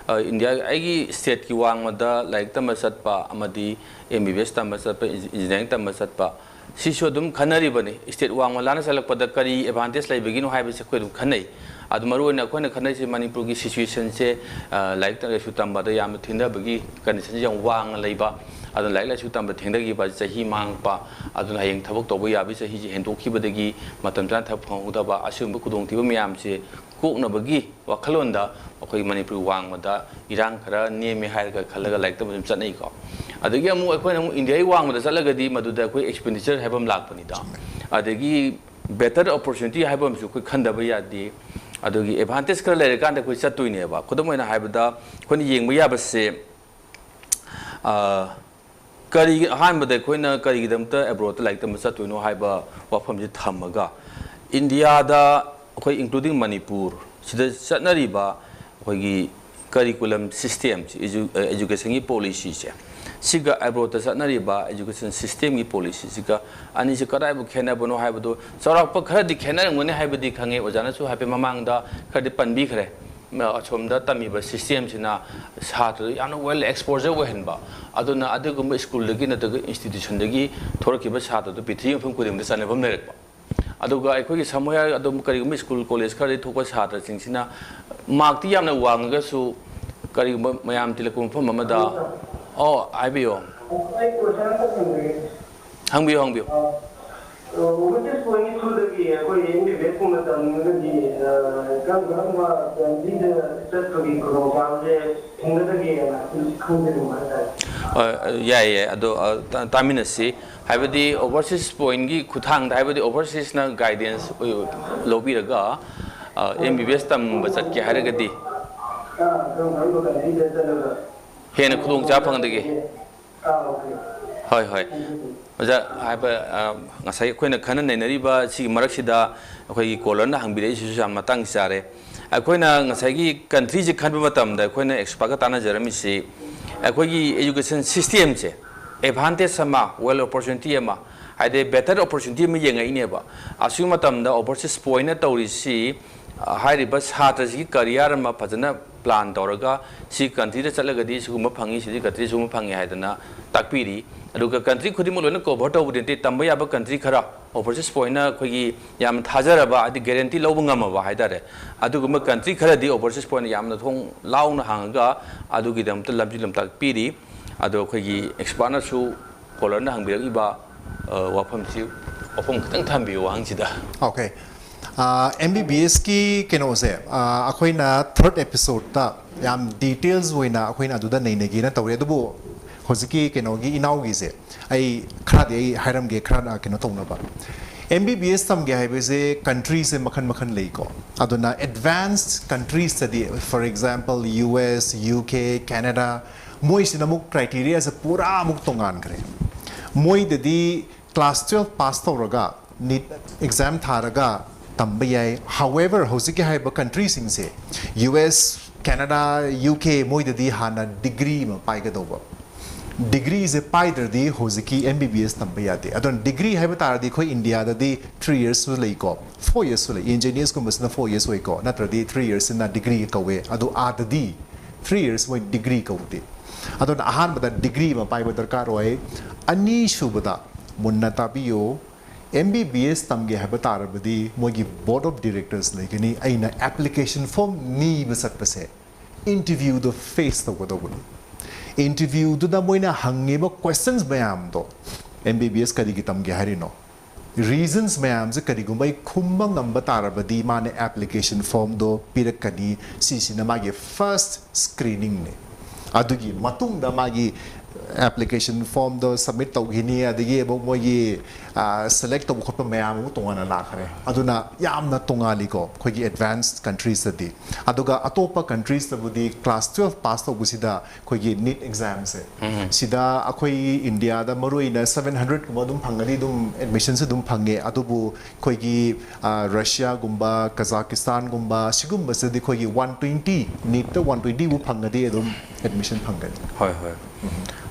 ꯏꯟꯗꯤꯌꯥ, ꯑꯩꯒꯤ ꯁ꯭ꯇꯦꯠꯀꯤ ꯋꯥꯡꯃꯗ ꯂꯥꯏꯔꯤꯛ ꯇꯝꯕ ꯆꯠꯄ ꯑꯃꯗꯤ ꯑꯦꯝ ꯕꯤ ꯕꯤ ꯑꯦꯁ ꯇꯝꯕ ꯆꯠꯄ, ꯏꯟꯖꯤꯅꯤꯌꯥꯔꯤꯡ ꯇꯝꯕ ꯆꯠꯄ, ꯁꯤꯁꯨ ꯑꯗꯨꯝ ꯈꯟꯅꯔꯤꯕꯅꯤ꯫ ꯁ꯭ꯇꯦꯠ ꯋꯥꯡꯃ ꯂꯥꯟꯅ ꯆꯠꯂꯛꯄꯗ ꯀꯔꯤ ꯑꯦꯗꯚꯥꯟꯇꯦꯖ ꯂꯩꯕꯒꯤꯅꯣ ꯍꯥꯏꯕꯁꯦ ꯑꯩꯈꯣꯏ ꯑꯗꯨꯝ ꯈꯟꯅꯩ꯫ ꯑꯗꯨ ꯃꯔꯨꯑꯣꯏꯅ ꯑꯩꯈꯣꯏꯅ ꯈꯟꯅꯔꯤꯁꯦ ꯃꯅꯤꯄꯨꯔꯒꯤ ꯁꯤꯆꯨꯋꯦꯁꯟꯁꯦ, ꯂꯥꯏꯔꯤꯛ ꯂꯥꯏꯁꯨ ꯇꯝꯕꯗ ꯌꯥꯝꯅ ꯊꯤꯡꯊꯕꯒꯤ ꯀꯟꯗꯤꯁꯟꯁꯦ ꯌꯥꯝ ꯋꯥꯡꯅ ꯂꯩꯕ, ꯑꯗꯨꯅ ꯂꯥꯏꯔꯤꯛ ꯂꯥꯏꯁꯨ ꯇꯝꯕ ꯊꯦꯡꯊꯈꯤꯕ, ꯆꯍꯤ ꯃꯥꯡꯉꯛꯄ, ꯑꯗꯨꯅ ꯍꯌꯦꯡ ꯊꯕꯛ ꯇꯧꯕ ꯌꯥꯕꯒꯤ ꯆꯍꯤꯁꯦ ꯍꯦꯟꯗꯣꯛꯈꯤꯕꯗꯒꯤ ꯃꯇꯝ ꯆꯥꯅ ꯊꯕꯛ ꯐꯪꯍꯧꯗꯕ, ꯑꯁꯤꯒꯨꯝꯕ ꯈꯨꯗꯣꯡꯊꯤꯕ ꯃꯌꯥꯝꯁꯦ ꯀꯣꯛꯅꯕꯒꯤ ꯋꯥꯈꯜꯂꯣꯟꯗ ꯑꯩꯈꯣꯏ ꯃꯅꯤꯄꯨꯔ ꯋꯥꯡꯃꯗ ꯏꯔꯥꯡ ꯈꯔ ꯅꯦꯝꯃꯦ ꯍꯥꯏꯔꯒ ꯈꯜꯂꯒ ꯂꯥꯏꯔꯤꯛ ꯇꯝꯕ ꯑꯗꯨꯝ ꯆꯠꯅꯩꯀꯣ꯫ ꯑꯗꯒꯤ ꯑꯃꯨꯛ ꯑꯩꯈꯣꯏꯅ ꯑꯃꯨꯛ ꯏꯟꯗꯤꯌꯥꯒꯤ ꯋꯥꯡꯃꯗ ꯆꯠꯂꯒꯗꯤ ꯃꯗꯨꯗ ꯑꯩꯈꯣꯏ ꯑꯦꯛꯁꯄꯦꯟꯗꯤꯆꯔ ꯍꯥꯏꯕ ꯑꯃ ꯂꯥꯛꯄꯅꯤꯗꯣ꯫ ꯑꯗꯒꯤ ꯕꯦꯇꯔ ꯑꯣꯄꯣꯔꯆꯨꯅꯤꯇꯤ ꯍꯥꯏꯕ ꯑꯃꯁꯨ ꯑꯩꯈꯣꯏ ꯈꯟꯗꯕ ꯌꯥꯗꯦ꯫ ꯑꯗꯨꯒꯤ ꯑꯦꯗꯚꯥꯟꯇꯦꯖ ꯈꯔ ꯂꯩꯔꯀꯥꯟꯗ ꯑꯩꯈꯣꯏ ꯆꯠꯇꯣꯏꯅꯦꯕ꯫ ꯈꯨꯗꯝ ꯑꯣꯏꯅ ꯍꯥꯏꯕꯗ, ꯑꯩꯈꯣꯏꯅ ꯌꯦꯡꯕ ꯌꯥꯕꯁꯦ, ꯑ, ꯀꯔꯤ, ꯑꯍꯥꯟꯕꯗ ꯑꯩꯈꯣꯏꯅ ꯀꯔꯤꯒꯤꯗꯃꯛꯇ ꯑꯦꯕ꯭ꯔꯣꯗꯇ ꯂꯥꯏꯔꯤꯛ ꯇꯝꯕ ꯆꯠꯇꯣꯏꯅꯣ ꯍꯥꯏꯕ ꯋꯥꯐꯝꯁꯤ ꯊꯝꯃꯒ, ꯏꯟꯗꯤꯌꯥꯗ ꯑꯩꯈꯣꯏ, ꯏꯟꯀ꯭ꯂꯨꯗꯤꯡ ꯃꯅꯤꯄꯨꯔ, ꯁꯤꯗ ꯆꯠꯅꯔꯤꯕ ꯑꯩꯈꯣꯏꯒꯤ ꯀꯔꯤꯀꯨꯂꯝ ꯁꯤꯁꯇꯦꯝꯁꯤ, ꯏꯖꯨ-, ꯑ, ꯏꯖꯨꯀꯦꯁꯟꯒꯤ ꯄꯣꯂꯤꯁꯤꯁꯦ, ꯁꯤꯒ ꯑꯦꯕ꯭ꯔꯣꯗꯇ ꯆꯠꯅꯔꯤꯕ ꯏꯖꯨꯀꯦꯁꯟ ꯁꯤꯁꯇꯦꯝꯒꯤ ꯄꯣꯂꯤꯁꯤꯁꯤꯒ ꯑꯅꯤꯁꯤ ꯀꯗꯥꯏꯕꯨ ꯈꯦꯠꯅꯕꯅꯣ ꯍꯥꯏꯕꯗꯨ ꯆꯥꯎꯔꯥꯛꯄ ꯈꯔꯗꯤ ꯈꯦꯠꯅꯔꯝꯒꯅꯤ ꯍꯥꯏꯕꯗꯤ ꯈꯪꯉꯦ꯫ ꯑꯣꯖꯥꯅꯁꯨ ꯍꯥꯏꯐꯦꯠ ꯃꯃꯥꯡꯗ ꯈꯔꯗꯤ ꯄꯟꯕꯤꯈ꯭ꯔꯦ꯫ ꯑꯁꯣꯝꯗ ꯇꯝꯃꯤꯕ ꯁꯤꯁꯇꯦꯝꯁꯤꯅ ꯁꯥꯇ꯭ꯔꯗ ꯌꯥꯝꯅ ꯋꯦꯜ ꯑꯦꯛꯁꯄꯣꯖꯔ ꯑꯣꯏꯍꯟꯕ, ꯑꯗꯨꯅ ꯑꯗꯨꯒꯨꯝꯕ ꯁ꯭ꯀꯨꯜꯗꯒꯤ ꯅꯠꯇ꯭ꯔꯒ ꯏꯟꯁꯇꯤꯇ꯭ꯌꯨꯁꯟꯗꯒꯤ ꯊꯣꯔꯛꯈꯤꯕ ꯁꯥꯇ꯭ꯔꯗꯨ ꯄ꯭ꯔꯤꯊꯤꯕꯤ ꯃꯐꯝ ꯈꯨꯗꯤꯡꯃꯛꯇ ꯆꯥꯟꯅꯐꯝ ꯂꯩꯔꯛꯄ꯫ ꯑꯗꯨꯒ ꯑꯩꯈꯣꯏꯒꯤ ꯁꯝ ꯍꯥꯏꯔꯒ ꯑꯗꯨꯝ ꯀꯔꯤꯒꯨꯝꯕ ꯁ꯭ꯀꯨꯜ ꯀꯣꯂꯦꯖ ꯈꯔꯗꯒꯤ ꯊꯣꯛꯄ ꯁꯥꯇ꯭ꯔꯁꯤꯡꯁꯤꯅ ꯃꯥꯔꯛꯇꯤ ꯌꯥꯝꯅ ꯋꯥꯡꯉꯒꯁꯨ ꯀꯔꯤꯒꯨꯝꯕ ꯃꯌꯥꯝ ꯇꯤꯜꯂꯛꯄ ꯃꯐꯝ ꯑꯃꯗ, ꯑꯣ, ꯍꯥꯏꯕꯤꯌꯣ꯫ ꯑꯩ ꯀꯣꯏꯁꯟ ꯑꯃꯈꯛ ꯍꯪꯖꯒꯦ꯫ ꯍꯪꯕꯤꯌꯨ, ꯍꯪꯕꯤꯌꯨ꯫ ꯑ, ꯑ, ꯑꯣꯚꯔꯁꯤꯁ ꯄꯣꯏꯟꯒꯤ ꯊ꯭ꯔꯨꯗꯒꯤ ꯑꯩꯈꯣꯏ ꯑꯦꯝ ꯕꯤ ꯕꯤ ꯑꯦꯁ ꯀꯨꯝꯕ ꯇꯝꯅꯤꯡꯉꯒꯗꯤ, ꯑ, ꯀꯔꯝ ꯀꯔꯝꯕ ꯀꯟꯇ꯭ꯔꯤꯗ ꯆꯠꯄꯒꯤ ꯈꯨꯗꯣꯡꯆꯥꯕꯁꯦ ꯊꯦꯡꯅꯗꯒꯦꯅ ꯈꯪꯖꯅꯤꯡꯕ ꯍꯥꯏꯇꯥꯔꯦ꯫ ꯑ, ꯑ, ꯌꯥꯏ, ꯌꯥꯏ꯫ ꯑꯗꯣ, ꯑ, ꯇꯥ-, ꯇꯥꯃꯤꯟꯅꯁꯤ꯫ ꯍꯥꯏꯕꯗꯤ ꯑꯣꯚꯔꯁꯤꯁ ꯄꯣꯏꯟꯒꯤ ꯈꯨꯠꯊꯥꯡꯗ, ꯍꯥꯏꯕꯗꯤ ꯑꯣꯚꯔꯁꯤꯁꯅ ꯒꯥꯏꯗꯦꯟꯁ ꯑꯣꯏ-, ꯂꯧꯕꯤꯔꯒ, ꯑ, ꯑꯦꯝ ꯕꯤ ꯕꯤ ꯑꯦꯁ ꯇꯝꯕ ꯆꯠꯀꯦ ꯍꯥꯏꯔꯒꯗꯤ ꯑ, ꯀꯔꯝ ꯀꯔꯝꯕ ꯀꯟꯇ꯭ꯔꯤꯗ ꯆꯠꯂꯒ ꯍꯦꯟꯅ ꯈꯨꯗꯣꯡꯆꯥꯕ ꯐꯪꯒꯗꯒꯦ? ꯑ, ꯑꯣꯀꯦ꯫ ꯍꯣꯏ, ꯍꯣꯏ꯫ ꯑꯣꯖꯥ, ꯍꯥꯏꯕ, ꯑ, ꯉꯁꯥꯏ ꯑꯩꯈꯣꯏꯅ ꯈꯟꯅ ꯅꯩꯅꯔꯤꯕ ꯁꯤꯒꯤ ꯃꯔꯛꯁꯤꯗ ꯑꯩꯈꯣꯏꯒꯤ ꯀꯣꯂꯔꯅ ꯍꯪꯕꯤꯔꯛꯏꯁꯤꯁꯨ ꯌꯥꯝ ꯃꯇꯥꯡ ꯆꯥꯔꯦ꯫ ꯑꯩꯈꯣꯏꯅ ꯉꯁꯥꯏꯒꯤ ꯀꯟꯇ꯭ꯔꯤꯁꯦ ꯈꯟꯕ ꯃꯇꯝꯗ ꯑꯩꯈꯣꯏꯅ ꯑꯦꯛꯁꯄꯥꯔꯠꯀ ꯇꯥꯟꯅꯖꯔꯝꯃꯤꯁꯤ, ꯑꯩꯈꯣꯏꯒꯤ ꯑꯦꯖꯨꯀꯦꯁꯟ ꯁꯤꯁꯇꯦꯝꯁꯦ ꯑꯦꯗꯚꯥꯟꯇꯦꯖ ꯑꯃ, ꯋꯦꯜ ꯑꯣꯄꯣꯔꯆꯨꯅꯤꯇꯤ ꯑꯃ, ꯍꯥꯏꯗꯤ ꯕꯦꯇꯔ ꯑꯣꯄꯣꯔꯆꯨꯅꯤꯇꯤ ꯑꯃ ꯌꯦꯡꯉꯛꯏꯅꯦꯕ꯫ ꯑꯁꯤꯒꯤ ꯃꯇꯝꯗ ꯑꯣꯚꯔꯁꯤꯁ ꯄꯣꯏꯟꯅ ꯇꯧꯔꯤꯁꯤ, ꯑ, ꯍꯥꯏꯔꯤꯕ ꯁꯥꯇ꯭ꯔꯁꯤꯒꯤ ꯀꯔꯤꯌꯔ ꯑꯃ ꯐꯖꯅ ꯄ꯭ꯂꯥꯟ ꯇꯧꯔꯒ, ꯁꯤ ꯀꯟꯇ꯭ꯔꯤꯗ ꯆꯠꯂꯒꯗꯤ ꯁꯤꯒꯨꯝꯕ ꯐꯪꯉꯤ, ꯁꯤꯗꯤ ꯀꯟꯇ꯭ꯔꯤ ꯁꯤꯒꯨꯝꯕ ꯐꯪꯉꯤ ꯍꯥꯏꯗꯅ ꯇꯥꯛꯄꯤꯔꯤ꯫ ꯑꯗꯨꯒ ꯀꯟꯇ꯭ꯔꯤ ꯈꯨꯗꯤꯡꯃꯛ ꯂꯣꯏꯅ ꯀꯣꯚꯔ ꯇꯧꯕꯗꯤ ꯅꯠꯇꯦ, ꯇꯝꯕ ꯌꯥꯕ ꯀꯟꯇ꯭ꯔꯤ ꯈꯔ, ꯑꯣꯚꯔꯁꯤꯁ ꯄꯣꯏꯟꯅ ꯑꯩꯈꯣꯏꯒꯤ ꯌꯥꯝꯅ ꯊꯥꯖꯔꯕ, ꯍꯥꯏꯗꯤ ꯒꯦꯔꯦꯟꯇꯤ ꯂꯧꯕ ꯉꯝꯃꯕ ꯍꯥꯏꯇꯥꯔꯦ, ꯑꯗꯨꯒꯨꯝꯕ ꯀꯟꯇ꯭ꯔꯤ ꯈꯔꯗꯤ ꯑꯣꯚꯔꯁꯤꯁ ꯄꯣꯏꯟꯅ ꯌꯥꯝꯅ ꯊꯣꯡ ꯂꯥꯎꯅ ꯍꯥꯡꯉꯒ ꯑꯗꯨꯒꯤꯗꯃꯛꯇ ꯂꯝꯖꯤꯡ ꯂꯝꯇꯥꯛ ꯄꯤꯔꯤ꯫ ꯑꯗꯣ ꯑꯩꯈꯣꯏꯒꯤ ꯑꯦꯛꯁꯄꯥꯔꯠꯅꯁꯨ ꯀꯣꯂꯔꯅ ꯍꯪꯕꯤꯔꯛꯂꯤꯕ, ꯑ, ꯋꯥꯐꯝꯁꯤ, ꯋꯥꯐꯝ ꯈꯤꯇꯪ ꯊꯝꯕꯤꯌꯨ ꯋꯥꯍꯪꯁꯤꯗ꯫ ꯑꯣꯀꯦ꯫ ꯑꯦꯝ ꯕꯤ ꯕꯤ ꯑꯦꯁꯀꯤ ꯀꯩꯅꯣꯁꯦ, ꯑ, ꯑꯩꯈꯣꯏꯅ ꯊꯔꯠ ꯑꯦꯄꯤꯁꯣꯗꯇ ꯌꯥꯝ ꯗꯤꯇꯦꯜꯁ ꯑꯣꯏꯅ ꯑꯩꯈꯣꯏꯅ ꯑꯗꯨꯗ ꯅꯩꯅꯒꯦꯅ ꯇꯧꯔꯤ꯫ ꯑꯗꯨꯕꯨ ꯍꯧꯖꯤꯛꯀꯤ ꯀꯩꯅꯣꯒꯤ ꯏꯅꯥꯎꯒꯤꯁꯦ ꯑꯩ ꯈꯔꯗꯤ ꯑꯩ ꯍꯥꯏꯔꯝꯒꯦ, ꯈꯔ ꯀꯩꯅꯣ ꯇꯧꯅꯕ꯫ ꯑꯦꯝ ꯕꯤ ꯕꯤ ꯑꯦꯁ ꯇꯝꯒꯦ ꯍꯥꯏꯕꯁꯦ ꯀꯟꯇ꯭ꯔꯤꯁꯦ ꯃꯈꯜ ꯃꯈꯜ ꯂꯩꯀꯣ꯫ ꯑꯗꯨꯅ ꯑꯦꯗꯚꯥꯟꯁ ꯀꯟꯇ꯭ꯔꯤꯁꯇꯗꯤ, for example, U S, U K, Canada, ꯃꯣꯏꯁꯤꯅ ꯑꯃꯨꯛ ꯀ꯭ꯔꯥꯏꯇꯦꯔꯤꯌꯥꯁꯦ ꯄꯨꯔꯥ ꯑꯃꯨꯛ ꯇꯣꯉꯥꯟꯈ꯭ꯔꯦ꯫ ꯃꯣꯏꯗꯗꯤ ꯀ꯭ꯂꯥꯁ ꯇꯨꯌꯦꯜꯐ ꯄꯥꯁ ꯇꯧꯔꯒ, ꯅꯤꯠ ꯑꯦꯛꯖꯥꯝ ꯊꯥꯔꯒ ꯇꯝꯕ ꯌꯥꯏ꯫ However, ꯍꯧꯖꯤꯛꯀꯤ ꯍꯥꯏꯔꯤꯕ ꯀꯟꯇ꯭ꯔꯤꯁꯤꯡꯁꯦ, U S, Canada, U K, ꯃꯣꯏꯗꯗꯤ ꯍꯥꯟꯅ ꯗꯤꯒ꯭ꯔꯤ ꯑꯃ ꯄꯥꯏꯒꯗꯧꯕ꯫ ꯗꯤꯒ꯭ꯔꯤꯁꯦ ꯄꯥꯏꯗ꯭ꯔꯗꯤ ꯍꯧꯖꯤꯛꯀꯤ ꯑꯦꯝ ꯕꯤ ꯕꯤ ꯑꯦꯁ ꯇꯝꯕ ꯌꯥꯗꯦ꯫ ꯑꯗꯨꯅ ꯗꯤꯒ꯭ꯔꯤ ꯍꯥꯏꯕ ꯇꯥꯔꯗꯤ ꯑꯩꯈꯣꯏ ꯏꯟꯗꯤꯌꯥꯗꯗꯤ ꯊ꯭ꯔꯤ ꯌꯔꯁꯁꯨ ꯂꯩꯀꯣ, ꯐꯣꯔ ꯌꯔꯁꯁꯨ ꯂꯩ꯫ ꯏꯟꯖꯤꯅꯤꯌꯔꯁꯀꯨꯝꯕꯁꯤꯅ ꯐꯣꯔ ꯌꯔꯁ ꯑꯣꯏꯀꯣ, ꯅꯠꯇ꯭ꯔꯗꯤ ꯊ꯭ꯔꯤ ꯌꯔꯁꯁꯤꯅ ꯗꯤꯒ꯭ꯔꯤ ꯀꯧꯋꯦ꯫ ꯑꯗꯣ ꯑꯥꯗꯗꯤ ꯊ꯭ꯔꯤ ꯌꯔꯁ ꯃꯣꯏ ꯗꯤꯒ꯭ꯔꯤ ꯀꯧꯗꯦ꯫ ꯑꯗꯨꯅ ꯑꯍꯥꯟꯕꯗ ꯗꯤꯒ꯭ꯔꯤ ꯑꯃ ꯄꯥꯏꯕ ꯗꯔꯀꯥꯔ ꯑꯣꯏ꯫ ꯑꯅꯤꯁꯨꯕꯗ ꯃꯨꯟꯅ ꯇꯥꯕꯤꯌꯨ, ꯑꯦꯝ ꯕꯤ ꯕꯤ ꯑꯦꯁ ꯇꯝꯒꯦ ꯍꯥꯏꯕ ꯇꯥꯔꯕꯗꯤ ꯃꯣꯏꯒꯤ ꯕꯣꯔꯗ ꯑꯣꯐ ꯗꯤꯔꯦꯛꯇꯔꯁ ꯂꯩꯒꯅꯤ꯫ ꯑꯩꯅ ꯑꯦꯄ꯭ꯂꯤꯀꯦꯁꯟ ꯐꯣꯝ ꯅꯤꯕ ꯆꯠꯄꯁꯦ ꯏꯟꯇꯔꯚ꯭ꯌꯨꯗꯣ ꯐꯦꯁ ꯇꯧꯒꯗꯧꯕꯅꯤ꯫ ꯏꯟꯇꯔꯚ꯭ꯌꯨꯗꯨꯗ ꯃꯣꯏꯅ ꯍꯪꯉꯤꯕ ꯀ꯭ꯋꯦꯁꯆꯟꯁ ꯃꯌꯥꯝꯗꯣ, ꯑꯦꯝ ꯕꯤ ꯕꯤ ꯑꯦꯁ ꯀꯔꯤꯒꯤ ꯇꯝꯒꯦ ꯍꯥꯏꯔꯤꯅꯣ? ꯔꯤꯖꯟꯁ ꯃꯌꯥꯝꯁꯦ ꯀꯔꯤꯒꯨꯝꯕ ꯑꯩ ꯈꯨꯝꯕ ꯉꯝꯕ ꯇꯥꯔꯕꯗꯤ ꯃꯥꯅ ꯑꯦꯄ꯭ꯂꯤꯀꯦꯁꯟ ꯐꯣꯝꯗꯣ ꯄꯤꯔꯛꯀꯅꯤ꯫ ꯁꯤꯁꯤꯅ ꯃꯥꯒꯤ ꯐꯥꯔꯁ ꯁ꯭ꯀ꯭ꯔꯤꯅꯤꯡꯅꯤ꯫ ꯑꯗꯨꯒꯤ ꯃꯇꯨꯡꯗ ꯃꯥꯒꯤ ꯑꯦꯄ꯭ꯂꯤꯀꯦꯁꯟ ꯐꯣꯝꯗꯣ ꯁꯕꯃꯤꯠ ꯇꯧꯈꯤꯅꯤ, ꯑꯗꯒꯤ ꯑꯃꯨꯛ ꯃꯣꯏꯒꯤ ꯁꯦꯂꯦꯛ ꯇꯧꯕ ꯈꯣꯠꯄ ꯃꯌꯥꯝ ꯑꯃꯨꯛ ꯇꯣꯉꯥꯟꯅ ꯂꯥꯛꯈ꯭ꯔꯦ꯫ ꯑꯗꯨꯅ ꯌꯥꯝꯅ ꯇꯣꯉꯥꯜꯂꯤꯀꯣ ꯑꯩꯈꯣꯏꯒꯤ ꯑꯦꯗꯚꯥꯟꯁ ꯀꯟꯇ꯭ꯔꯤꯁꯇꯗꯤ꯫ ꯑꯗꯨꯒ ꯑꯇꯣꯞꯄ ꯀꯟꯇ꯭ꯔꯤꯁꯇꯕꯨꯗꯤ ꯀ꯭ꯂꯥꯁ ꯇꯨꯌꯦꯜꯐ ꯄꯥꯁ ꯇꯧꯕꯁꯤꯗ ꯑꯩꯈꯣꯏꯒꯤ ꯅꯤꯠ ꯑꯦꯛꯖꯥꯝꯁꯦ, ꯁꯤꯗ ꯑꯩꯈꯣꯏ ꯏꯟꯗꯤꯌꯥꯗ ꯃꯔꯨꯑꯣꯏꯅ ꯁꯚꯦꯟ ꯍꯟꯗ꯭ꯔꯦꯗꯀꯨꯝꯕ ꯑꯗꯨꯝ ꯐꯪꯒꯅꯤ, ꯑꯗꯨꯝ ꯑꯦꯗꯃꯤꯁꯟꯁꯨ ꯑꯗꯨꯝ ꯐꯪꯉꯦ꯫ ꯑꯗꯨꯕꯨ ꯑꯩꯈꯣꯏꯒꯤ ꯔꯁꯤꯌꯥꯒꯨꯝꯕ, ꯀꯖꯥꯀꯤꯁꯇꯥꯟꯒꯨꯝꯕ ꯁꯤꯒꯨꯝꯕꯁꯤꯗꯤ ꯑꯩꯈꯣꯏꯒꯤ ꯋꯥꯟ ꯇ꯭ꯋꯦꯟꯇꯤ, ꯅꯤꯠꯇ ꯋꯥꯟ ꯇ꯭ꯋꯦꯟꯇꯤꯕꯨ ꯐꯪꯉꯗꯤ ꯑꯗꯨꯝ ꯑꯦꯗꯃꯤꯁꯟ ꯐꯪꯒꯅꯤ꯫ ꯍꯣꯏ, ꯍꯣꯏ꯫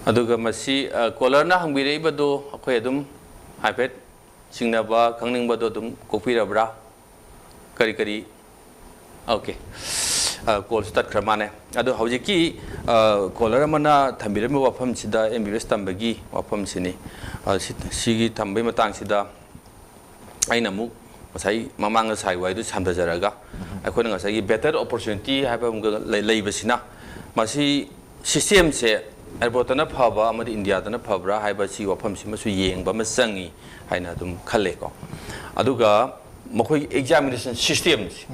ꯑꯗꯨꯒ ꯃꯁꯤ ꯀꯣꯂꯔꯅ ꯍꯪꯕꯤꯔꯛꯏꯕꯗꯨ ꯑꯩꯈꯣꯏ ꯑꯗꯨꯝ ꯍꯥꯏꯐꯦꯠ ꯆꯤꯡꯅꯕ, ꯈꯪꯅꯤꯡꯕꯗꯣ ꯑꯗꯨꯝ ꯀꯣꯛꯄꯤꯔꯕ꯭ꯔꯥ? ꯀꯔꯤ ꯀꯔꯤ? ꯑꯣꯀꯦ꯫ ꯀꯣꯜꯁꯨ ꯇꯠꯈ꯭ꯔ ꯃꯥꯅꯦ꯫ ꯑꯗꯣ ꯍꯧꯖꯤꯛꯀꯤ ꯀꯣꯂꯔ ꯑꯃꯅ ꯊꯝꯕꯤꯔꯝꯕ ꯋꯥꯐꯝꯁꯤꯗ, ꯑꯦꯝ ꯕꯤ ꯕꯤ ꯑꯦꯁ ꯇꯝꯕꯒꯤ ꯋꯥꯐꯝꯁꯤꯅꯤ꯫ ꯁꯤꯒꯤ ꯊꯝꯕꯒꯤ ꯃꯇꯥꯡꯁꯤꯗ ꯑꯩꯅ ꯑꯃꯨꯛ ꯉꯁꯥꯏ ꯃꯃꯥꯡꯗ ꯁꯥꯏ ꯋꯥꯔꯤꯗꯨ ꯁꯝꯊꯖꯔꯒ, ꯑꯩꯈꯣꯏꯅ ꯉꯁꯥꯏꯒꯤ ꯕꯦꯇꯔ ꯑꯣꯄꯣꯔꯆꯨꯅꯤꯇꯤ ꯍꯥꯏꯕ ꯑꯃꯒ ꯂꯩꯕꯁꯤꯅ, ꯃꯁꯤ ꯁꯤꯁꯇꯦꯝꯁꯦ ꯑꯦꯕ꯭ꯔꯣꯗꯇꯅ ꯐꯕ ꯑꯃꯗꯤ ꯏꯟꯗꯤꯌꯥꯗꯅ ꯐꯕ꯭ꯔꯥ ꯍꯥꯏꯕꯁꯤ ꯋꯥꯐꯝꯁꯤꯃꯁꯨ ꯌꯦꯡꯕ ꯑꯃ ꯆꯪꯉꯤ ꯍꯥꯏꯅ ꯑꯗꯨꯝ ꯈꯜꯂꯦꯀꯣ꯫ ꯑꯗꯨꯒ ꯃꯈꯣꯏꯒꯤ ꯑꯦꯛꯖꯥꯃꯤꯅꯦꯁꯟ ꯁꯤꯁꯇꯦꯝꯁꯦ,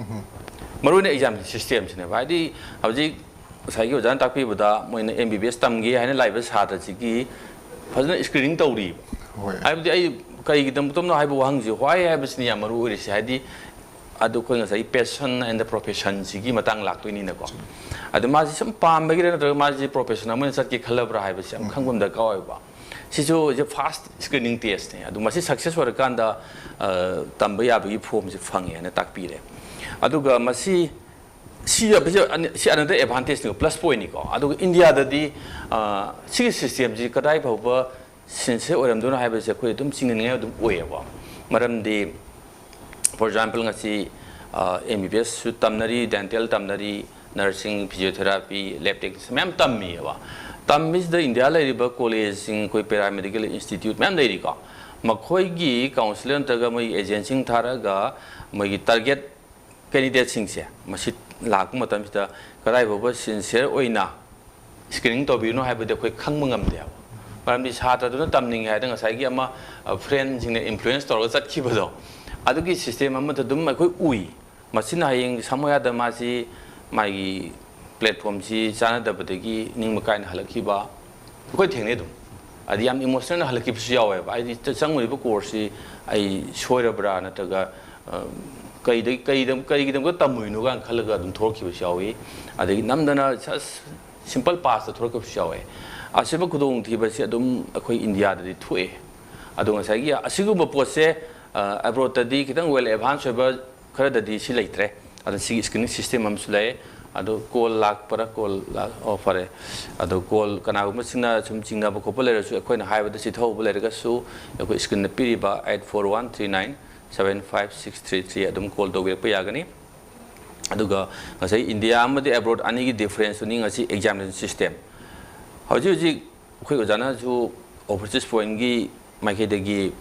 ꯃꯔꯨꯑꯣꯏꯅ ꯑꯦꯛꯖꯥꯃꯤꯅꯦꯁꯟ ꯁꯤꯁꯇꯦꯝꯁꯤꯅꯦꯕ꯫ ꯍꯥꯏꯗꯤ ꯍꯧꯖꯤꯛ ꯉꯁꯥꯏꯒꯤ ꯑꯣꯖꯥꯅ ꯇꯥꯛꯄꯤꯕꯗ, ꯃꯣꯏꯅ ꯑꯦꯝ ꯕꯤ ꯕꯤ ꯑꯦꯁ ꯇꯝꯒꯦ ꯍꯥꯏꯅ ꯂꯥꯛꯏꯕ ꯁꯥꯇ꯭ꯔꯁꯤꯒꯤ ꯐꯖꯅ ꯁ꯭ꯀ꯭ꯔꯤꯅꯤꯡ ꯇꯧꯔꯤꯕ꯫ ꯍꯣꯏ꯫ ꯍꯥꯏꯕꯗꯤ ꯑꯩ ꯀꯔꯤꯒꯤꯗꯃꯛꯇꯅꯣ ꯍꯥꯏꯕ ꯋꯥꯍꯪꯁꯤ, ꯋꯥꯏ ꯍꯥꯏꯕꯁꯤꯅ ꯌꯥꯝ ꯃꯔꯨ ꯑꯣꯏꯔꯤꯁꯦ꯫ ꯍꯥꯏꯗꯤ ꯑꯗꯨ ꯑꯩꯈꯣꯏ ꯉꯁꯥꯏꯒꯤ passion and profession ꯁꯤꯒꯤ ꯃꯇꯥꯡ ꯂꯥꯛꯇꯣꯏꯅꯤꯅꯀꯣ꯫ ꯑꯗꯣ ꯃꯥꯁꯤ ꯁꯨꯝ ꯄꯥꯝꯕꯒꯤꯔ ꯅꯠꯇ꯭ꯔꯒ ꯃꯥꯁꯤ profession ꯑꯃ ꯑꯣꯏꯅ ꯆꯠꯀꯦ ꯈꯜꯂꯕ꯭ꯔꯥ ꯍꯥꯏꯕꯁꯤ ꯌꯥꯝ ꯈꯪꯕ ꯑꯃ ꯗꯔꯀꯥꯔ ꯑꯣꯏꯕ꯫ ꯁꯤꯁꯨ ꯍꯧꯖꯤꯛ first screening test ꯅꯤ꯫ ꯑꯗꯨ ꯃꯁꯤ success ꯑꯣꯏꯔꯀꯥꯟꯗ, ꯑ, ꯇꯝꯕ ꯌꯥꯕꯒꯤ form ꯁꯤ ꯐꯪꯉꯦ ꯍꯥꯏꯅ ꯇꯥꯛꯄꯤꯔꯦ꯫ ꯑꯗꯨꯒ ꯃꯁꯤ, ꯁꯤ, ꯁꯤ another advantage ꯅꯤꯀꯣ, plus point ꯅꯤꯀꯣ꯫ ꯑꯗꯨꯒ ꯏꯟꯗꯤꯌꯥꯗꯗꯤ, ꯑ, ꯁꯤꯒꯤ system ꯁꯤ ꯀꯗꯥꯏ ꯐꯥꯎꯕ sincere ꯑꯣꯏꯔꯝꯗꯣꯏꯅꯣ ꯍꯥꯏꯕꯁꯦ ꯑꯩꯈꯣꯏ ꯑꯗꯨꯝ ꯆꯤꯡꯅꯅꯤꯡꯉꯥꯏ ꯑꯗꯨꯝ ꯑꯣꯏꯌꯦꯕ꯫ ꯃꯔꯝꯗꯤ, for example, ꯉꯁꯤ, ꯑ, ꯑꯦꯝ ꯕꯤ ꯕꯤ ꯑꯦꯁꯁꯨ ꯇꯝꯅꯔꯤ, dental ꯇꯝꯅꯔꯤ, nursing, physiotherapy, lab technician ꯃꯌꯥꯝ ꯇꯝꯃꯤꯑꯕ꯫ ꯇꯝꯃꯤꯁꯤꯗ ꯏꯟꯗꯤꯌꯥ ꯂꯩꯔꯤꯕ ꯀꯣꯂꯦꯖꯁꯤꯡ, ꯑꯩꯈꯣꯏ paramedical institute ꯃꯌꯥꯝ ꯂꯩꯔꯤꯀꯣ, ꯃꯈꯣꯏꯒꯤ counsellor ꯅꯠꯇ꯭ꯔꯒ ꯃꯣꯏꯒꯤ agent ꯁꯤꯡ ꯊꯥꯔꯒ ꯃꯣꯏꯒꯤ target candidate ꯁꯤꯡꯁꯦ ꯃꯁꯤ ꯂꯥꯛꯄ ꯃꯇꯝꯁꯤꯗ ꯀꯗꯥꯏ ꯐꯥꯎꯕ sincere ꯑꯣꯏꯅ screening ꯇꯧꯕꯤꯔꯤꯅꯣ ꯍꯥꯏꯕꯗꯤ ꯑꯩꯈꯣꯏ ꯈꯪꯕ ꯉꯝꯗꯦꯕ꯫ ꯃꯔꯝꯗꯤ ꯁꯥꯇ꯭ꯔꯗꯨꯅ ꯇꯝꯅꯤꯡꯉꯦ ꯍꯥꯏꯗꯅ ꯉꯁꯥꯏꯒꯤ ꯑꯃ, ꯑ, friend ꯁꯤꯡꯅ influence ꯇꯧꯔꯒ ꯆꯠꯈꯤꯕꯗꯣ, ꯑꯗꯨꯒꯤ system ꯑꯃꯗ ꯑꯗꯨꯝ ꯑꯩꯈꯣꯏ ꯎꯏ꯫ ꯃꯁꯤꯅ ꯍꯌꯦꯡ ꯁꯝꯅ ꯍꯥꯏꯔꯕꯗ ꯃꯥꯁꯤ ꯃꯥꯒꯤ platform ꯁꯤ ꯆꯥꯟꯅꯗꯕꯗꯒꯤ ꯅꯤꯡꯕ ꯀꯥꯏꯅ ꯍꯜꯂꯛꯈꯤꯕ, ꯑꯩꯈꯣꯏ ꯊꯦꯡꯅꯩ ꯑꯗꯨꯝ꯫ ꯍꯥꯏꯗꯤ ꯌꯥꯝ ꯏꯃꯣꯁꯅꯦꯜ ꯍꯜꯂꯛꯈꯤꯕꯁꯨ ꯌꯥꯎꯋꯦꯕ꯫ ꯍꯥꯏꯗꯤ ꯆ- ꯆꯪꯉꯨꯔꯤꯕ ꯀꯣꯔꯁꯁꯤ ꯑꯩ ꯁꯣꯏꯔꯕ꯭ꯔꯥ, ꯅꯠꯇ꯭ꯔꯒ ꯑ, ꯀꯩꯗ ꯀꯩꯗ ꯀꯔꯤꯒꯤꯗꯃꯛꯇ ꯇꯝꯃꯨꯏꯅꯣ ꯀꯥꯏꯅ ꯈꯜꯂꯒ ꯑꯗꯨꯝ ꯊꯣꯛꯂꯛꯈꯤꯕꯁꯨ ꯌꯥꯎꯏ꯫ ꯑꯗꯒꯤ ꯅꯝꯗꯅ ꯁꯤꯝꯄꯜ ꯄꯥꯁꯇ ꯊꯣꯛꯂꯛꯈꯤꯕꯁꯨ ꯌꯥꯎꯋꯦ꯫ ꯑꯁꯤꯒꯨꯝꯕ ꯈꯨꯗꯣꯡꯊꯤꯕꯁꯤ ꯑꯗꯨꯝ ꯑꯩꯈꯣꯏ ꯏꯟꯗꯤꯌꯥꯗꯗꯤ ꯊꯣꯛꯑꯦ꯫ ꯑꯗꯣ ꯉꯁꯥꯏꯒꯤ ꯑꯁꯤꯒꯨꯝꯕ ꯄꯣꯠꯁꯦ ꯑꯦꯕ꯭ꯔꯣꯗꯇꯗꯤ ꯈꯤꯇꯪ ꯋꯦꯜ ꯑꯦꯗꯚꯥꯟꯁ ꯑꯣꯏꯕ ꯈꯔꯗꯗꯤ ꯁꯤ ꯂꯩꯇ꯭ꯔꯦ꯫ ꯑꯗꯣ ꯁꯤꯒꯤ ꯁ꯭ꯀ꯭ꯔꯤꯅꯤꯡ ꯁꯤꯁꯇꯦꯝ ꯑꯃꯁꯨ ꯂꯩ꯫ ꯑꯗꯣ ꯀꯣꯜ ꯂꯥꯛꯄꯔꯥ? ꯀꯣꯜ ꯂꯥꯛ ꯑꯣ ꯐꯔꯦ꯫ ꯑꯗꯣ ꯀꯣꯜ ꯀꯅꯥꯒꯨꯝꯕꯁꯤꯡꯅ ꯁꯨꯝ ꯆꯤꯡꯅꯕ ꯈꯣꯠꯄ ꯂꯩꯔꯁꯨ, ꯑꯩꯈꯣꯏꯅ ꯍꯥꯏꯕꯗ ꯆꯤꯊꯍꯧꯕ ꯂꯩꯔꯒꯁꯨ ꯑꯩꯈꯣꯏ ꯁ꯭ꯀ꯭ꯔꯤꯟꯗ ꯄꯤꯔꯤꯕ eight four one three nine seven five six three three ꯑꯗꯨꯝ ꯀꯣꯜ ꯇꯧꯕꯤꯔꯛꯄ ꯌꯥꯒꯅꯤ꯫ ꯑꯗꯨꯒ ꯉꯁꯥꯏ ꯏꯟꯗꯤꯌꯥ ꯑꯃꯗꯤ ꯑꯦꯕ꯭ꯔꯣꯗ ꯑꯅꯤꯒꯤ ꯗꯤꯐ꯭ꯔꯦꯟꯁꯇꯨꯅꯤ ꯉꯁꯤ ꯑꯦꯛꯖꯥꯃꯤꯅꯦꯁꯟ ꯁꯤꯁꯇꯦꯝ꯫ ꯍꯧꯖꯤꯛ ꯍꯧꯖꯤꯛ ꯑꯩꯈꯣꯏ ꯑꯣꯖꯥꯅꯁꯨ ꯑꯣꯚꯔꯁꯤꯁ ꯄꯣꯏꯟꯒꯤ ꯃꯥꯏꯀꯩꯗꯒꯤ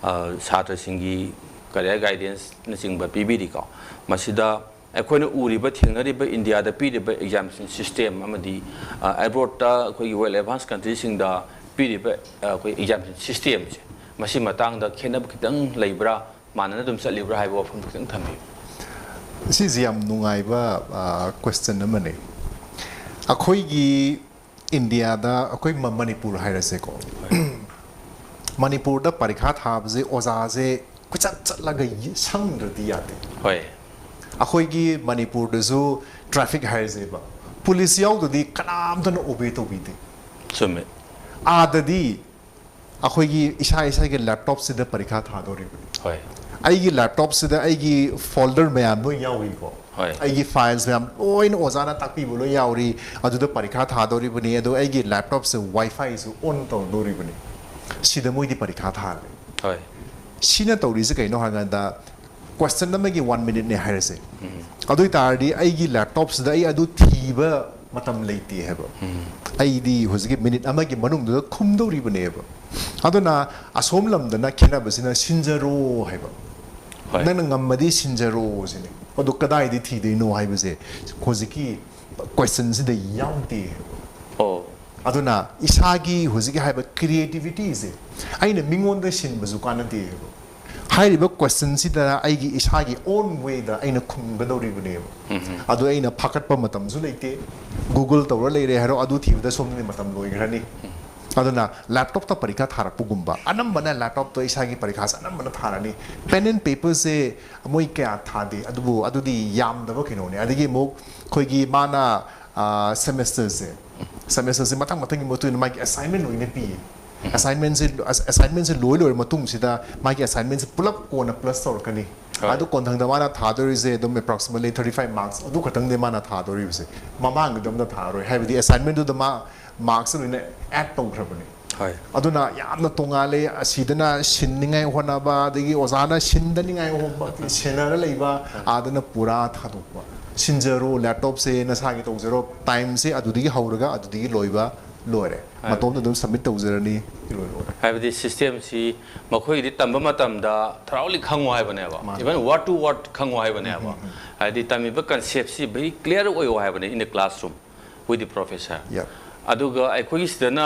ꯑ, ꯁꯥꯇ꯭ꯔꯁꯤꯡꯒꯤ ꯀꯔꯤꯌꯔ ꯒꯥꯏꯗꯦꯟꯁꯅꯆꯤꯡꯕ ꯄꯤꯕꯤꯔꯤꯀꯣ꯫ ꯃꯁꯤꯗ ꯑꯩꯈꯣꯏꯅ ꯎꯔꯤꯕ, ꯊꯦꯡꯅꯔꯤꯕ ꯏꯟꯗꯤꯌꯥꯗ ꯄꯤꯔꯤꯕ ꯑꯦꯛꯖꯥꯃꯤꯅꯦꯁꯟ ꯁꯤꯁꯇꯦꯝ ꯑꯃꯗꯤ ꯑꯦꯕ꯭ꯔꯣꯗꯇ ꯑꯩꯈꯣꯏꯒꯤ ꯋꯦꯜ ꯑꯦꯗꯚꯥꯟꯁ ꯀꯟꯇ꯭ꯔꯤꯁꯤꯡꯗ ꯄꯤꯔꯤꯕ ꯑ, ꯑꯩꯈꯣꯏ ꯑꯦꯛꯖꯥꯃꯤꯅꯦꯁꯟ ꯁꯤꯁꯇꯦꯝꯁꯦ, ꯃꯁꯤ ꯃꯇꯥꯡꯗ ꯈꯦꯠꯅꯕ ꯈꯤꯇꯪ ꯂꯩꯕ꯭ꯔꯥ, ꯃꯥꯟꯅꯅ ꯑꯗꯨꯝ ꯆꯠꯂꯤꯕ꯭ꯔꯥ ꯍꯥꯏꯕ ꯋꯥꯐꯝꯗꯨ ꯈꯤꯇꯪ ꯊꯝꯕꯤꯌꯨ꯫ ꯁꯤꯁꯦ ꯌꯥꯝ ꯅꯨꯡꯉꯥꯏꯕ ꯀ꯭ꯋꯦꯁꯆꯟ ꯑꯃꯅꯦ꯫ ꯑꯩꯈꯣꯏꯒꯤ ꯏꯟꯗꯤꯌꯥꯗ ꯑꯩꯈꯣꯏ ꯃ- ꯃꯅꯤꯄꯨꯔ ꯍꯥꯏꯔꯁꯦꯀꯣ꯫ ꯃꯅꯤꯄꯨꯔꯗ ꯄꯔꯤꯈꯥ ꯊꯥꯕꯁꯦ ꯑꯣꯖꯥꯁꯦ ꯀꯣꯏꯆꯠ ꯆꯠꯂꯒ ꯌꯦ- ꯁꯪꯗ꯭ꯔꯗꯤ ꯌꯥꯗꯦ꯫ ꯍꯣꯏ꯫ ꯑꯩꯈꯣꯏꯒꯤ ꯃꯅꯤꯄꯨꯔꯗꯁꯨ ꯇ꯭ꯔꯥꯐꯤꯛ ꯍꯥꯏꯔꯁꯦꯕ, ꯄꯨꯂꯤꯁ ꯌꯥꯎꯗꯗꯤ ꯀꯅꯥꯝꯇꯅ ꯑꯣꯕꯦ ꯇꯧꯕꯤꯗꯦ꯫ ꯆꯨꯝꯃꯦ꯫ ꯑꯥꯗꯗꯤ ꯑꯩꯈꯣꯏꯒꯤ ꯏꯁꯥ ꯏꯁꯥꯒꯤ ꯂꯦꯞꯇꯣꯞꯁꯤꯗ ꯄꯔꯤꯈꯥ ꯊꯥꯗꯣꯔꯤꯕꯅꯤ꯫ ꯍꯣꯏ꯫ ꯑꯩꯒꯤ ꯂꯦꯞꯇꯣꯞꯁꯤꯗ ꯑꯩꯒꯤ ꯐꯣꯜꯗꯔ ꯃꯌꯥꯝ ꯂꯣꯏ ꯌꯥꯎꯔꯤꯀꯣ꯫ ꯍꯣꯏ꯫ ꯑꯩꯒꯤ ꯐꯥꯏꯜꯁ ꯃꯌꯥꯝ ꯂꯣꯏꯅ ꯑꯣꯖꯥꯅ ꯇꯥꯛꯄꯤꯕ ꯂꯣꯏ ꯌꯥꯎꯔꯤ꯫ ꯑꯗꯨꯗ ꯄꯔꯤꯈꯥ ꯊꯥꯗꯣꯔꯤꯕꯅꯤ꯫ ꯑꯗꯣ ꯑꯩꯒꯤ ꯂꯦꯞꯇꯣꯞꯁꯦ ꯋꯥꯏꯐꯥꯏꯁꯨ ꯑꯣꯟ ꯇꯧꯗꯣꯔꯤꯕꯅꯤ꯫ ꯁꯤꯗ ꯃꯣꯏꯗꯤ ꯄꯔꯤꯈꯥ ꯊꯥꯍꯜꯂꯦ꯫ ꯍꯣꯏ꯫ ꯁꯤꯅ ꯇꯧꯔꯤꯁꯦ ꯀꯩꯅꯣ ꯍꯥꯏꯀꯥꯟꯗ, ꯀ꯭ꯋꯦꯁꯆꯟ ꯑꯃꯒꯤ ꯋꯥꯟ ꯃꯤꯅꯤꯠꯅꯦ ꯍꯥꯏꯔꯁꯦ꯫ ꯑꯗꯨ ꯑꯣꯏꯇꯥꯔꯗꯤ ꯑꯩꯒꯤ ꯂꯦꯞꯇꯣꯞꯁꯤꯗ ꯑꯩ ꯑꯗꯨ ꯊꯤꯕ ꯃꯇꯝ ꯂꯩꯇꯦ ꯍꯥꯏꯕ꯫ ꯑꯩꯗꯤ ꯍꯧꯖꯤꯛꯀꯤ ꯃꯤꯅꯤꯠ ꯑꯃꯒꯤ ꯃꯅꯨꯡꯗꯨꯗ ꯈꯨꯝꯗꯧꯔꯤꯕꯅꯦꯕ꯫ ꯑꯗꯨꯅ ꯑꯁꯣꯝ ꯂꯝꯗꯅ ꯈꯦꯠꯅꯕꯁꯤꯅ "ꯁꯤꯟꯖꯔꯣ" ꯍꯥꯏꯕ꯫ ꯍꯣꯏ꯫ "ꯅꯪꯅ ꯉꯝꯃꯗꯤ ꯁꯤꯟꯖꯔꯣ" ꯁꯤꯅꯤ꯫ ꯑꯗꯨ ꯀꯗꯥꯏꯗ ꯊꯤꯗꯣꯏꯅꯣ ꯍꯥꯏꯕꯁꯦ ꯍꯧꯖꯤꯛꯀꯤ ꯀ꯭ꯋꯦꯁꯆꯟꯁꯤꯗ ꯌꯥꯎꯗꯦ ꯍꯥꯏꯕ꯫ ꯑꯣ꯫ ꯑꯗꯨꯅ ꯏꯁꯥꯒꯤ ꯍꯧꯖꯤꯛꯀꯤ ꯍꯥꯏꯕ ꯀ꯭ꯔꯤꯌꯦꯇꯤꯚꯤꯇꯤꯁꯦ ꯑꯩꯅ ꯃꯤꯉꯣꯟꯗ ꯁꯤꯟꯕꯁꯨ ꯀꯥꯟꯅꯗꯦ ꯍꯥꯏꯕ꯫ ꯍꯥꯏꯔꯤꯕ ꯀ꯭ꯋꯦꯁꯆꯟꯁꯤꯗ ꯑꯩꯒꯤ ꯏꯁꯥꯒꯤ ꯑꯣꯟ ꯋꯦꯗ ꯑꯩꯅ ꯈꯨꯝꯒꯗꯧꯔꯤꯕꯅꯦꯕ꯫ ꯑꯗꯨ ꯑꯩꯅ ꯐꯥꯀꯠꯄ ꯃꯇꯝꯁꯨ ꯂꯩꯇꯦ꯫ ꯒꯨꯒꯜ ꯇꯧꯔ ꯂꯩꯔꯦ ꯍꯥꯏꯔꯣ, ꯑꯗꯨ ꯊꯤꯕꯗ ꯁꯣꯝꯗꯗꯤ ꯃꯇꯝ ꯂꯣꯏꯈ꯭ꯔꯅꯤ꯫ ꯑꯗꯨꯅ ꯂꯦꯞꯇꯣꯞꯇ ꯄꯔꯤꯈꯥ ꯊꯥꯔꯛꯄꯒꯨꯝꯕ, ꯑꯅꯝꯕꯅ ꯂꯦꯞꯇꯣꯞꯇ ꯏꯁꯥꯒꯤ ꯄꯔꯤꯈꯥꯁꯦ ꯑꯅꯝꯕꯅ ꯊꯥꯔꯅꯤ꯫ ꯄꯦꯟ ꯑꯦꯟ ꯄꯦꯄꯔꯁꯦ ꯃꯣꯏ ꯀꯌꯥ ꯊꯥꯗꯦ, ꯑꯗꯨꯕꯨ ꯑꯗꯨꯗꯤ ꯌꯥꯝꯗꯕ ꯀꯩꯅꯣꯅꯦ꯫ ꯑꯗꯒꯤ ꯑꯃꯨꯛ ꯑꯩꯈꯣꯏꯒꯤ ꯃꯥꯅ ꯁꯦꯃꯦꯁꯇꯔꯁꯦ ꯁꯦꯃꯦꯁꯇꯔꯁꯦ ꯃꯊꯪ ꯃꯊꯪꯒꯤ ꯃꯇꯨꯡ ꯏꯟꯅ ꯃꯥꯒꯤ ꯑꯦꯁꯥꯏꯟꯃꯦꯟ ꯂꯣꯏꯅ ꯄꯤꯌꯦ꯫ ꯑꯦꯁꯥꯏꯟꯃꯦꯟꯁꯦ ꯑꯦꯁꯥꯏꯟꯃꯦꯟꯁꯦ ꯂꯣꯏ ꯂꯣꯏꯔ ꯃꯇꯨꯡꯁꯤꯗ ꯃꯥꯒꯤ ꯑꯦꯁꯥꯏꯟꯃꯦꯟꯁꯦ ꯄꯨꯂꯞ ꯀꯣꯟꯅ ꯄ꯭ꯂꯁ ꯇꯧꯔꯛꯀꯅꯤ꯫ ꯍꯣꯏ꯫ ꯑꯗꯨ ꯀꯣꯟꯊꯪꯗ ꯃꯥꯅ ꯊꯥꯗꯣꯔꯤꯁꯦ ꯑꯗꯨꯝ approximately thirty five marks ꯑꯗꯨ ꯈꯛꯇꯪꯗꯤ ꯃꯥꯅ ꯊꯥꯗꯣꯔꯤꯕꯁꯦ꯫ ꯃꯃꯥꯡꯒꯤꯗꯣ ꯑꯝꯇ ꯊꯥꯔꯣꯏ, ꯍꯥꯏꯕꯗꯤ ꯑꯦꯁꯥꯏꯟꯃꯦꯟꯗꯨꯗ ꯃꯥ ꯃꯥꯔꯛꯁ ꯂꯣꯏꯅ ꯑꯦꯗ ꯇꯧꯈ꯭ꯔꯕꯅꯤ꯫ ꯍꯣꯏ꯫ ꯑꯗꯨꯅ ꯌꯥꯝꯅ ꯇꯣꯡꯉꯥꯜꯂꯦ꯫ ꯑꯁꯤꯗꯅ ꯁꯤꯟꯅꯤꯡꯉꯥꯏ ꯍꯣꯠꯅꯕ, ꯑꯗꯒꯤ ꯑꯣꯖꯥꯅ ꯁꯤꯟꯗꯅꯤꯡꯉꯥꯏ ꯍꯣꯠꯅꯕ, ꯁꯦꯟꯅꯔ ꯂꯩꯕ, ꯑꯥꯗꯅ ꯄꯨꯔꯥ ꯊꯥꯗꯣꯛꯄ꯫ ꯁꯤꯟꯖꯔꯣ, ꯂꯦꯞꯇꯣꯞꯁꯦ ꯅꯁꯥꯒꯤ ꯇꯧꯖꯔꯣ, ꯇꯥꯏꯝꯁꯦ ꯑꯗꯨꯗꯒꯤ ꯍꯧꯔꯒ ꯑꯗꯨꯗꯒꯤ ꯂꯣꯏꯕ ꯂꯣꯏꯔꯦ꯫ ꯍꯥꯏ꯫ ꯃꯇꯣꯝꯇ ꯑꯗꯨꯝ ꯁꯕꯃꯤꯠ ꯇꯧꯖꯔꯅꯤ, ꯏꯔꯣꯏ ꯂꯣꯏꯔꯦ꯫ ꯍꯥꯏꯕꯗꯤ ꯁꯤꯁꯇꯦꯝꯁꯤ ꯃꯈꯣꯏꯒꯤꯗꯤ ꯇꯝꯕ ꯃꯇꯝꯗ ꯊꯔꯥꯎꯂꯤ ꯈꯪꯉꯣ ꯍꯥꯏꯕꯅꯦꯕ꯫ ꯃꯥꯅꯦ꯫ Even word to word ꯈꯪꯉꯣ ꯍꯥꯏꯕꯅꯦꯕ꯫ ꯍꯥꯏꯗꯤ ꯇꯝꯃꯤꯕ ꯀꯟꯁꯦꯞꯁꯤ very clear ꯑꯣꯏꯌꯣ ꯍꯥꯏꯕꯅꯦ, in the classroom with the professor꯫ Yep. ꯑꯗꯨꯒ ꯑꯩꯈꯣꯏꯒꯤ ꯁꯤꯗꯅ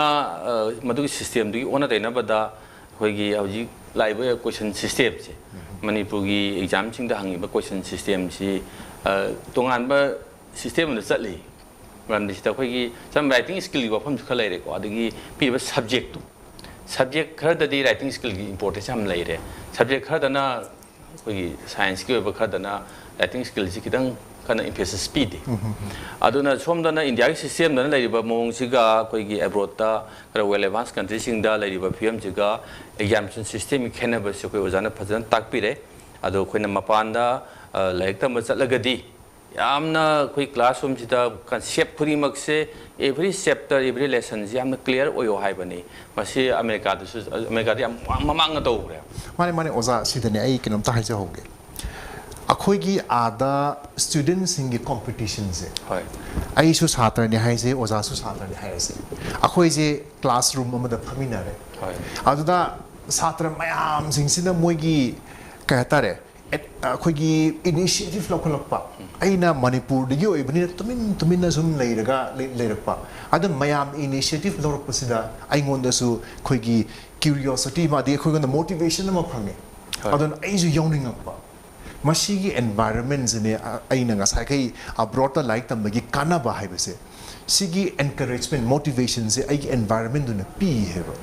ꯑ, ꯃꯗꯨꯒꯤ ꯁꯤꯁꯇꯦꯝꯗꯨꯒꯤ ꯑꯣꯟꯅ ꯇꯩꯅꯕꯗ ꯑꯩꯈꯣꯏꯒꯤ ꯍꯧꯖꯤꯛ ꯂꯥꯛꯏꯕ ꯀꯣꯏꯁꯟ ꯁꯤꯁꯇꯦꯝꯁꯦ, ꯃꯅꯤꯄꯨꯔꯒꯤ ꯑꯦꯛꯖꯥꯝꯁꯤꯡꯗ ꯍꯪꯉꯤꯕ ꯀꯣꯏꯁꯟ ꯁꯤꯁꯇꯦꯝꯁꯤ, ꯑ, ꯇꯣꯉꯥꯟꯕ ꯁꯤꯁꯇꯦꯝ ꯑꯃꯗ ꯆꯠꯂꯤ꯫ ꯃꯔꯝꯗꯤ ꯁꯤꯗ ꯑꯩꯈꯣꯏꯒꯤ ꯁꯝ ꯔꯥꯏꯇꯤꯡ ꯁ꯭ꯀꯤꯜꯒꯤ ꯋꯥꯐꯝꯁꯨ ꯈꯔ ꯂꯩꯔꯦꯀꯣ꯫ ꯑꯗꯒꯤ ꯄꯤꯔꯤꯕ ꯁꯕꯖꯦꯛꯇꯣ, ꯁꯕꯖꯦꯛ ꯈꯔꯗꯗꯤ ꯔꯥꯏꯇꯤꯡ ꯁ꯭ꯀꯤꯜꯒꯤ ꯏꯝꯄꯣꯔꯇꯦꯟꯁ ꯌꯥꯝ ꯂꯩꯔꯦ꯫ ꯁꯕꯖꯦꯛ ꯈꯔꯗꯅ, ꯑꯩꯈꯣꯏꯒꯤ ꯁꯥꯏꯟꯁꯀꯤ ꯑꯣꯏꯕ ꯈꯔꯗꯅ ꯔꯥꯏꯇꯤꯡ ꯁ꯭ꯀꯤꯜꯁꯤ ꯈꯤꯇꯪ ꯀꯟꯅ ꯏꯝꯐꯦꯁꯤꯁ ꯄꯤꯗꯦ꯫ ꯑꯗꯨꯅ ꯁꯣꯝꯗꯅ ꯏꯟꯗꯤꯌꯥꯒꯤ ꯁꯤꯁꯇꯦꯝꯗꯅ ꯂꯩꯔꯤꯕ ꯃꯑꯣꯡꯁꯤꯒ ꯑꯩꯈꯣꯏꯒꯤ ꯑꯦꯕ꯭ꯔꯣꯗꯇ ꯈꯔ ꯋꯦꯜ ꯑꯦꯗꯚꯥꯟꯁ ꯀꯟꯇ꯭ꯔꯤꯁꯤꯡꯗ ꯂꯩꯔꯤꯕ ꯐꯤꯕꯝꯁꯤꯒ ꯑꯦꯛꯖꯥꯃꯤꯅꯦꯁꯟ ꯁꯤꯁꯇꯦꯝꯒꯤ ꯈꯦꯠꯅꯕꯁꯤ ꯑꯩꯈꯣꯏ ꯑꯣꯖꯥꯅ ꯐꯖꯅ ꯇꯥꯛꯄꯤꯔꯦ꯫ ꯑꯗꯣ ꯑꯩꯈꯣꯏꯅ ꯃꯄꯥꯟꯗ, ꯑ, ꯂꯥꯏꯔꯤꯛ ꯇꯝꯕ ꯆꯠꯂꯒꯗꯤ ꯌꯥꯝꯅ ꯑꯩꯈꯣꯏ ꯀ꯭ꯂꯥꯁꯔꯨꯝꯁꯤꯗ ꯀꯟꯁꯦꯞ ꯈꯨꯗꯤꯡꯃꯛꯁꯦ, every chapter, every lessonꯁꯦ ꯌꯥꯝꯅ clear ꯑꯣꯏꯌꯣ ꯍꯥꯏꯕꯅꯤ꯫ ꯃꯁꯤ ꯑꯃꯦꯔꯤꯀꯥꯗꯁꯨ, ꯑꯃꯦꯔꯤꯀꯥꯗ ꯌꯥꯝ ꯃꯃꯥꯡ, ꯃꯃꯥꯡꯅ ꯇꯧꯈ꯭ꯔꯦ꯫ ꯃꯥꯅꯦ, ꯃꯥꯅꯦ, ꯑꯣꯖꯥ, ꯁꯤꯗꯅꯦ ꯑꯩ ꯀꯩꯅꯣꯝꯇ ꯍꯥꯏꯖꯍꯧꯒꯦ꯫ ꯑꯩꯈꯣꯏꯒꯤ ꯑꯥꯗ ꯁ꯭ꯇꯨꯗꯦꯟꯁꯤꯡꯒꯤ ꯀꯣꯝꯄꯤꯇꯤꯁꯟꯁꯦ, ꯍꯣꯏ꯫ ꯑꯩꯁꯨ ꯁꯥꯇ꯭ꯔꯅꯤ ꯍꯥꯏꯁꯦ, ꯑꯣꯖꯥꯁꯨ ꯁꯥꯇ꯭ꯔꯅꯤ ꯍꯥꯏꯔꯁꯦ, ꯑꯩꯈꯣꯏꯁꯦ ꯀ꯭ꯂꯥꯁꯔꯨꯝ ꯑꯃꯗ ꯐꯝꯃꯤꯟꯅꯔꯦ꯫ ꯍꯣꯏ꯫ ꯑꯗꯨꯗ ꯁꯥꯇ꯭ꯔ ꯃꯌꯥꯝꯁꯤꯡꯁꯤꯅ ꯃꯣꯏꯒꯤ, ꯀꯩ ꯍꯥꯏꯇꯥꯔꯦ, ꯑꯦꯠ-, ꯑꯩꯈꯣꯏꯒꯤ ꯏꯅꯤꯁꯤꯌꯦꯇꯤꯚ ꯂꯧꯈꯠꯂꯛꯄ꯫ ꯑꯩꯅ ꯃꯅꯤꯄꯨꯔꯗꯒꯤ ꯑꯣꯏꯕꯅꯤꯅ ꯇꯨꯃꯤꯟ ꯇꯨꯃꯤꯟꯅ ꯁꯨꯝ ꯂꯩꯔꯒ ꯂꯩ-, ꯂꯩꯔꯛꯄ꯫ ꯑꯗꯨ ꯃꯌꯥꯝ ꯏꯅꯤꯁꯤꯌꯦꯇꯤꯚ ꯂꯧꯔꯛꯄꯁꯤꯗ ꯑꯩꯉꯣꯟꯗꯁꯨ ꯑꯩꯈꯣꯏꯒꯤ ꯀ꯭ꯌꯨꯔꯤꯑꯣꯁꯤꯇꯤ ꯑꯃ, ꯑꯗꯒꯤ ꯑꯩꯈꯣꯏꯉꯣꯟꯗ ꯃꯣꯇꯤꯚꯦꯁꯟ ꯑꯃ ꯐꯪꯉꯦ꯫ ꯍꯣꯏ꯫ ꯑꯗꯨꯅ ꯑꯩꯁꯨ ꯌꯥꯎꯅꯤꯡꯉꯛꯄ꯫ ꯃꯁꯤꯒꯤ ꯑꯦꯟꯚꯥꯏꯔꯟꯃꯦꯟꯁꯤꯅꯦ ꯑ-, ꯑꯩꯅ ꯉꯁꯥꯏꯈꯩ ꯑꯕ꯭ꯔꯣꯗꯇ ꯂꯥꯏꯔꯤꯛ ꯇꯝꯕꯒꯤ ꯀꯥꯟꯅꯕ ꯍꯥꯏꯕꯁꯦ꯫ ꯁꯤꯒꯤ encouragement, motivation ꯁꯦ ꯑꯩꯒꯤ environment ꯗꯨꯅ ꯄꯤ ꯍꯥꯏꯕ꯫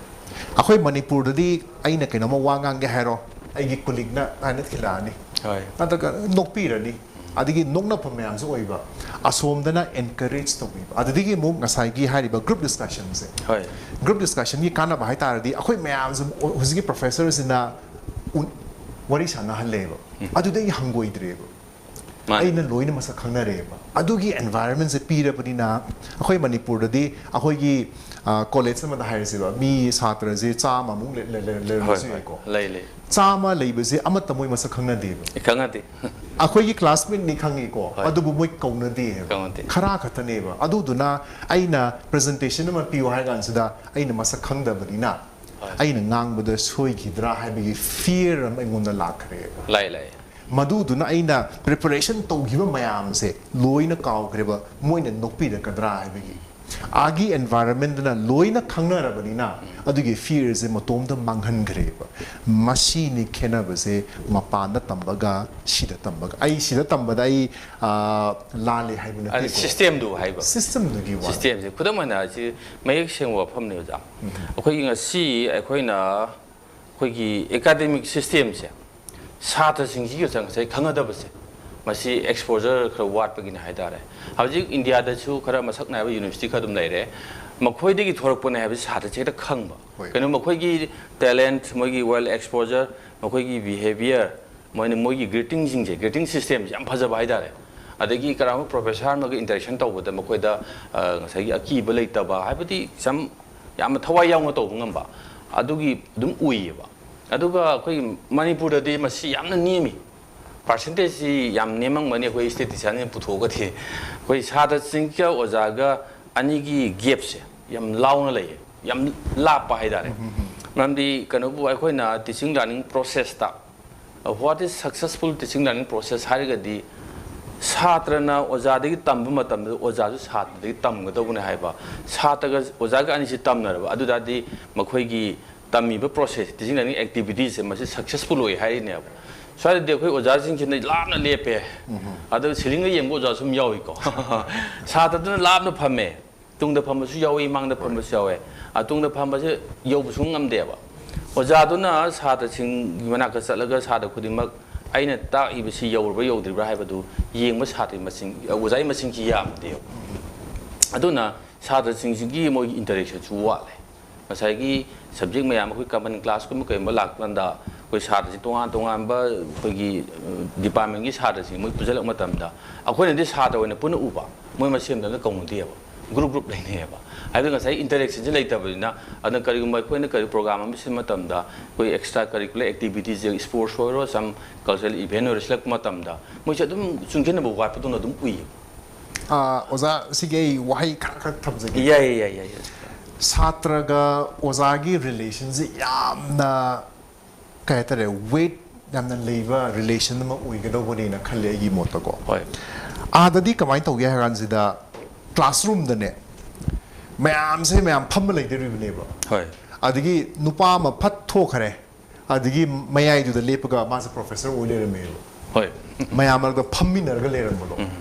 ꯑꯩꯈꯣꯏ ꯃꯅꯤꯄꯨꯔꯗꯗꯤ ꯑꯩꯅ ꯀꯩꯅꯣꯝꯃ ꯋꯥ ꯉꯥꯡꯒꯦ ꯍꯥꯏꯔꯣ, ꯑꯩꯒꯤ colleague ꯅ ꯍꯥꯏꯅ ꯊꯤꯜꯂꯛꯑꯅꯤ꯫ ꯍꯣꯏ꯫ ꯑꯗꯨꯒ ꯅꯣꯛꯄꯤꯔꯅꯤ꯫ ꯑꯗꯒꯤ ꯅꯣꯛꯅꯐꯝ ꯃꯌꯥꯝꯁꯨ ꯑꯣꯏꯕ꯫ ꯑꯁꯣꯝꯗꯅ encourage ꯇꯧꯕꯤꯕ꯫ ꯑꯗꯨꯗꯒꯤ ꯑꯃꯨꯛ ꯉꯁꯥꯏꯒꯤ ꯍꯥꯏꯔꯤꯕ group discussion ꯁꯦ꯫ ꯍꯣꯏ꯫ Group discussion ꯒꯤ ꯀꯥꯟꯅꯕ ꯍꯥꯏ ꯇꯥꯔꯗꯤ ꯑꯩꯈꯣꯏ ꯃꯌꯥꯝꯁꯨ ꯍꯧꯖꯤꯛꯀꯤ professor ꯁꯤꯅ ꯎ-, ꯋꯥꯔꯤ ꯁꯥꯟꯅꯍꯜꯂꯦꯕ꯫ ꯑꯗꯨꯗ ꯑꯩ ꯍꯪꯒꯣꯏꯗ꯭ꯔꯦꯕ꯫ ꯃꯥꯅꯤ꯫ ꯑꯩꯅ ꯂꯣꯏꯅ ꯃꯁꯛ ꯈꯪꯅꯔꯦꯕ꯫ ꯑꯗꯨꯒꯤ environment ꯁꯦ ꯄꯤꯔꯕꯅꯤꯅ ꯑꯩꯈꯣꯏ ꯃꯅꯤꯄꯨꯔꯗꯗꯤ ꯑꯩꯈꯣꯏꯒꯤ, ꯑ, college ꯑꯃꯗ ꯍꯥꯏꯔꯁꯦꯕ, ꯃꯤ ꯁꯥꯇ꯭ꯔꯁꯦ ꯆꯥꯝꯃꯃꯨꯛ ꯂꯩ-, ꯂꯩ-, ꯂꯩ-, ꯍꯣꯏ, ꯂꯩꯔꯝꯕꯁꯨ ꯍꯣꯏ꯫ ꯌꯥꯏꯀꯣ꯫ ꯂꯩ, ꯂꯩ꯫ ꯆꯥꯝꯃ ꯂꯩꯕꯁꯦ ꯑꯃꯠꯇ ꯃꯣꯏ ꯃꯁꯛ ꯈꯪꯅꯗꯦꯕ꯫ ꯑꯦ, ꯈꯪꯅꯗꯦ꯫ ꯑꯩꯈꯣꯏꯒꯤ classmate ꯅꯤ ꯈꯪꯉꯤꯀꯣ, ꯍꯣꯏ꯫ ꯑꯗꯨꯕꯨ ꯃꯣꯏ ꯀꯧꯅꯗꯦꯕ꯫ ꯀꯧꯅꯗꯦ꯫ ꯈꯔ ꯈꯛꯇꯅꯦꯕ꯫ ꯑꯗꯨꯗꯨꯅ ꯑꯩꯅ presentation ꯑꯃ ꯄꯤꯌꯨ ꯍꯥꯏ ꯀꯥꯟꯁꯤꯗ ꯑꯩꯅ ꯃꯁꯛ ꯈꯪꯗꯕꯅꯤꯅ ꯍꯣꯏ꯫ ꯑꯩꯅ ꯉꯥꯡꯕꯗ ꯁꯣꯏꯈꯤꯗ꯭ꯔꯥ ꯍꯥꯏꯕꯒꯤ fear ꯑꯃ ꯑꯩꯉꯣꯟꯗ ꯂꯥꯛꯈ꯭ꯔꯦꯕ꯫ ꯂꯥꯛꯑꯦ, ꯂꯥꯛꯑꯦ꯫ ꯃꯗꯨꯗꯨꯅ ꯑꯩꯅ preparation ꯇꯧꯈꯤꯕ ꯃꯌꯥꯝꯁꯦ ꯂꯣꯏꯅ ꯀꯥꯎꯈ꯭ꯔꯦꯕ, ꯃꯣꯏꯅ ꯅꯣꯛꯄꯤꯔꯛꯀꯗ꯭ꯔꯥ ꯍꯥꯏꯕꯒꯤ꯫ ꯑꯥꯒꯤ environment ꯗꯨꯅ ꯂꯣꯏꯅ ꯈꯪꯅꯔꯕꯅꯤꯅ ꯑꯗꯨꯒꯤ fear ꯁꯦ ꯃꯇꯣꯝꯇ ꯃꯥꯡꯍꯟꯈ꯭ꯔꯦꯕ꯫ ꯃꯁꯤꯅꯤ ꯈꯦꯠꯅꯕꯁꯦ ꯃꯄꯥꯟꯗ ꯇꯝꯕꯒ ꯁꯤꯗ ꯇꯝꯕꯒ꯫ ꯑꯩ ꯁꯤꯗ ꯇꯝꯕꯗ ꯑꯩ, ꯑ, ꯂꯥꯜꯂꯦ ꯍꯥꯏꯕ ꯑꯗꯨ ꯅꯠꯇꯦꯀꯣ꯫ system ꯗꯨ ꯍꯥꯏꯕ꯫ System ꯗꯨꯒꯤ ꯋꯥ꯫ System ꯁꯦ ꯈꯨꯗꯝ ꯑꯣꯏꯅ ꯁꯤ ꯃꯌꯦꯛ ꯁꯦꯡꯕ ꯋꯥꯐꯝꯅꯤ ꯑꯣꯖꯥ꯫ ꯑꯩꯈꯣꯏꯒꯤ ꯉꯁꯤ ꯑꯩꯈꯣꯏꯅ ꯑꯩꯈꯣꯏꯒꯤ academic system ꯁꯦ ꯁꯥꯇ꯭ꯔꯁꯤꯡꯁꯤꯒꯤ ꯉꯁꯥꯏ ꯈꯪꯅꯗꯕꯁꯦ, ꯃꯁꯤ exposure ꯈꯔ ꯋꯥꯠꯄꯒꯤꯅꯤ ꯍꯥꯏ ꯇꯥꯔꯦ꯫ ꯍꯧꯖꯤꯛ ꯏꯟꯗꯤꯌꯥꯗꯁꯨ ꯈꯔ ꯃꯁꯛ ꯅꯥꯏꯕ university ꯈꯔ ꯑꯗꯨꯝ ꯂꯩꯔꯦ꯫ ꯃꯈꯣꯏꯗꯒꯤ ꯊꯣꯔꯛꯄꯅꯦ ꯍꯥꯏꯕꯁꯤ ꯁꯥꯇ꯭ꯔꯁꯤ ꯍꯦꯛꯇ ꯈꯪꯕ꯫ ꯍꯣꯏ꯫ ꯀꯩꯅꯣ, ꯃꯈꯣꯏꯒꯤ talent, ꯃꯣꯏꯒꯤ well exposure, ꯃꯈꯣꯏꯒꯤ behavior, ꯃꯣꯏꯅ ꯃꯣꯏꯒꯤ greeting ꯁꯤꯡꯁꯦ, greeting system ꯁꯦ ꯌꯥꯝ ꯐꯖꯕ ꯍꯥꯏ ꯇꯥꯔꯦ꯫ ꯑꯗꯒꯤ ꯀꯅꯥꯒꯨꯝꯕ professor ꯑꯃꯒ interaction ꯇꯧꯕꯗ ꯃꯈꯣꯏꯗ, ꯑ, ꯉꯁꯥꯏꯒꯤ ꯑꯀꯤꯕ ꯂꯩꯇꯕ, ꯍꯥꯏꯕꯗꯤ ꯁꯝ ꯌꯥꯝꯅ ꯊꯋꯥꯏ ꯌꯥꯎꯅ ꯇꯧꯕ ꯉꯝꯕ, ꯑꯗꯨꯒꯤ ꯑꯗꯨꯝ ꯎꯏꯌꯦꯕ꯫ ꯑꯗꯨꯒ ꯑꯩꯈꯣꯏ ꯃꯅꯤꯄꯨꯔꯗꯗꯤ ꯃꯁꯤ ꯌꯥꯝꯅ ꯅꯦꯝꯃꯤ꯫ Percentage ꯁꯤ ꯌꯥꯝ ꯅꯦꯝꯃꯝꯒꯅꯤ, ꯑꯩꯈꯣꯏ statistician ꯅ ꯄꯨꯊꯣꯛꯑꯒꯗꯤ꯫ ꯑꯩꯈꯣꯏ ꯁꯥꯇ꯭ꯔꯁꯤꯡꯒ ꯑꯣꯖꯥꯒ ꯑꯅꯤꯒꯤ gap ꯁꯦ ꯌꯥꯝ ꯂꯥꯎꯅ ꯂꯩꯌꯦ, ꯌꯥꯝ ꯂꯥꯞꯄ ꯍꯥꯏ ꯇꯥꯔꯦ꯫ ꯃꯔꯝꯗꯤ ꯀꯩꯅꯣꯕꯨ ꯑꯩꯈꯣꯏꯅ teaching learning process ꯇ, what is successful teaching learning process ꯍꯥꯏꯔꯒꯗꯤ, ꯁꯥꯇ꯭ꯔꯅ ꯑꯣꯖꯥꯗꯒꯤ ꯇꯝꯕ ꯃꯇꯝꯗ ꯑꯣꯖꯥꯁꯨ ꯁꯥꯇ꯭ꯔꯗꯒꯤ ꯇꯝꯒꯗꯧꯕꯅꯦ ꯍꯥꯏꯕ, ꯁꯥꯇ꯭ꯔꯒ ꯑꯣꯖꯥꯒ ꯑꯅꯤꯁꯤ ꯇꯝꯅꯔꯕ ꯑꯗꯨ ꯇꯥꯔꯗꯤ ꯃꯈꯣꯏꯒꯤ ꯇꯝꯃꯤꯕ process, teaching learning activities ꯁꯦ ꯃꯁꯤ successful ꯑꯣꯏ ꯍꯥꯏꯔꯤꯅꯦꯕ꯫ ꯁ꯭ꯋꯥꯏꯗꯗꯤ ꯑꯩꯈꯣꯏ ꯑꯣꯖꯥꯁꯤꯡꯁꯤꯅ ꯂꯥꯞꯅ ꯂꯦꯞꯄꯦ꯫ ꯑꯗꯨ ꯁꯤꯂꯤꯡꯗ ꯌꯦꯡꯕ ꯑꯣꯖꯥꯁꯨ ꯑꯗꯨꯝ ꯌꯥꯎꯏꯀꯣ꯫ ꯁꯥꯇ꯭ꯔꯗꯨꯅ ꯂꯥꯞꯅ ꯐꯝꯃꯦ, ꯇꯨꯡꯗ ꯐꯝꯕꯁꯨ ꯌꯥꯎꯏ, ꯃꯥꯡꯗ ꯐꯝꯕꯁꯨ ꯌꯥꯎꯋꯦ꯫ ꯑ, ꯇꯨꯡꯗ ꯐꯝꯕꯁꯦ ꯌꯧꯕ ꯁꯨꯡ ꯉꯝꯗꯦꯕ꯫ ꯑꯣꯖꯥꯗꯨꯅ ꯁꯥꯇ꯭ꯔꯁꯤꯡꯒꯤ ꯃꯅꯥꯛꯇ ꯆꯠꯂꯒ ꯁꯥꯇ꯭ꯔ ꯈꯨꯗꯤꯡꯃꯛ ꯑꯩꯅ ꯇꯥꯛꯏꯕꯁꯤ ꯌꯧꯔꯕ꯭ꯔꯥ ꯌꯧꯗ꯭ꯔꯤꯕ꯭ꯔꯥ ꯍꯥꯏꯕꯗꯨ ꯌꯦꯡꯕ ꯁꯥꯇ꯭ꯔ ꯃꯁꯤꯡ, ꯑꯣꯖꯥꯒꯤ ꯃꯁꯤꯡꯁꯤ ꯌꯥꯝꯗꯦꯕ꯫ ꯑꯗꯨꯅ ꯁꯥꯇ꯭ꯔꯁꯤꯡꯁꯤꯒꯤ ꯃꯣꯏꯒꯤ ꯏꯟꯇꯔꯦꯛꯁꯟꯁꯨ ꯋꯥꯠꯂꯦ꯫ ꯉꯁꯥꯏꯒꯤ ꯁꯕꯖꯦꯛ ꯃꯌꯥꯝ ꯑꯩꯈꯣꯏ ꯀꯃꯟ ꯀ꯭ꯂꯥꯁꯀꯨꯝꯕ ꯀꯩꯒꯨꯝꯕ ꯂꯥꯛꯄ ꯀꯥꯟꯗ ꯑꯩꯈꯣꯏ ꯁꯥꯇ꯭ꯔꯁꯤ ꯇꯣꯉꯥꯟ ꯇꯣꯉꯥꯟꯕ ꯑꯩꯈꯣꯏꯒꯤ, ꯑ, ꯗꯤꯄꯥꯔꯠꯃꯦꯟꯒꯤ ꯁꯥꯇ꯭ꯔꯁꯤꯡ ꯃꯣꯏ ꯄꯨꯟꯁꯤꯜꯂꯛꯄ ꯃꯇꯝꯗ ꯑꯩꯈꯣꯏꯅꯗꯤ ꯁꯥꯇ꯭ꯔ ꯑꯣꯏꯅ ꯄꯨꯟꯅ ꯎꯕ, ꯃꯣꯏ ꯃꯁꯦꯟꯗ ꯑꯝꯇ ꯀꯧꯅꯗꯦꯕ, ꯒ꯭ꯔꯨꯞ ꯒ꯭ꯔꯨꯞ ꯂꯩꯅꯩꯌꯦꯕ꯫ ꯍꯥꯏꯕꯗꯤ ꯉꯁꯥꯏ ꯏꯟꯇꯔꯦꯛꯁꯟꯁꯤ ꯂꯩꯇꯕꯅꯤꯅ, ꯑꯗꯨꯅ ꯀꯔꯤꯒꯨꯝꯕ ꯑꯩꯈꯣꯏꯅ ꯀꯔꯤ ꯄ꯭ꯔꯣꯒ꯭ꯔꯥꯝ ꯑꯃ ꯁꯤꯟꯕ ꯃꯇꯝꯗ ꯑꯩꯈꯣꯏ ꯑꯦꯛꯁꯇ꯭ꯔꯥ ꯀꯔꯤꯀꯨꯂꯔ ꯑꯦꯛꯇꯤꯚꯤꯇꯤꯁ, ꯁ꯭ꯄꯣꯔꯠꯁ ꯑꯣꯏꯔꯣ, ꯁꯝ ꯀꯜꯆꯔꯦꯜ ꯏꯚꯦꯟ ꯑꯣꯏꯔꯣ ꯁꯤꯜꯂꯛꯄ ꯃꯇꯝꯗ ꯃꯣꯏꯁꯦ ꯑꯗꯨꯝ ꯆꯨꯡꯁꯤꯟꯅꯕ ꯋꯥꯠꯄꯗꯧꯅ ꯑꯗꯨꯝ ꯎꯏꯌꯦꯕ꯫ ꯑꯥ, ꯑꯣꯖꯥ, ꯁꯤꯒꯤ ꯑꯩ ꯋꯥꯍꯩ ꯈꯔ ꯈꯔ ꯊꯝꯖꯒꯦ꯫ ꯌꯥꯏꯌꯦ, ꯌꯥꯏꯌꯦ, ꯌꯥꯏꯌꯦ꯫ ꯁꯥꯇ꯭ꯔꯒ ꯑꯣꯖꯥꯒꯤ ꯔꯤꯂꯦꯁꯟꯁꯤ ꯌꯥꯝꯅ, ꯀꯩ ꯍꯥꯏꯇꯥꯔꯦ, ꯋꯦꯠ ꯌꯥꯝꯅ ꯂꯩꯕ ꯔꯤꯂꯦꯁꯟ ꯑꯃ ꯑꯣꯏꯒꯗꯧꯕꯅꯦꯅ ꯈꯜꯂꯦ ꯑꯩꯒꯤ ꯃꯣꯠꯇꯀꯣ꯫ ꯍꯣꯏ꯫ ꯑꯥꯗꯗꯤ ꯀꯃꯥꯏꯅ ꯇꯧꯒꯦ ꯍꯥꯏ ꯀꯥꯟꯁꯤꯗ, ꯀ꯭ꯂꯥꯁꯔꯨꯝꯗꯅꯦ ꯃꯌꯥꯝꯁꯦ ꯃꯌꯥꯝ ꯐꯝꯃ ꯂꯩꯗꯣꯔꯤꯕꯅꯦꯕ꯫ ꯍꯣꯏ꯫ ꯑꯗꯒꯤ ꯅꯨꯄꯥ ꯑꯃ ꯐꯠ ꯊꯣꯛꯈ꯭ꯔꯦ, ꯑꯗꯒꯤ ꯃꯌꯥꯏꯗꯨꯗ ꯂꯦꯞꯄꯒ ꯃꯥꯁꯦ ꯄ꯭ꯔꯣꯐꯦꯁꯔ ꯑꯣꯏ ꯂꯩꯔꯝꯃꯦꯕ꯫ ꯍꯣꯏ꯫ ꯃꯌꯥꯝ ꯃꯔꯛꯇ ꯐꯝꯃꯤꯟꯅꯔꯒ ꯂꯩꯔꯝꯕꯗꯣ,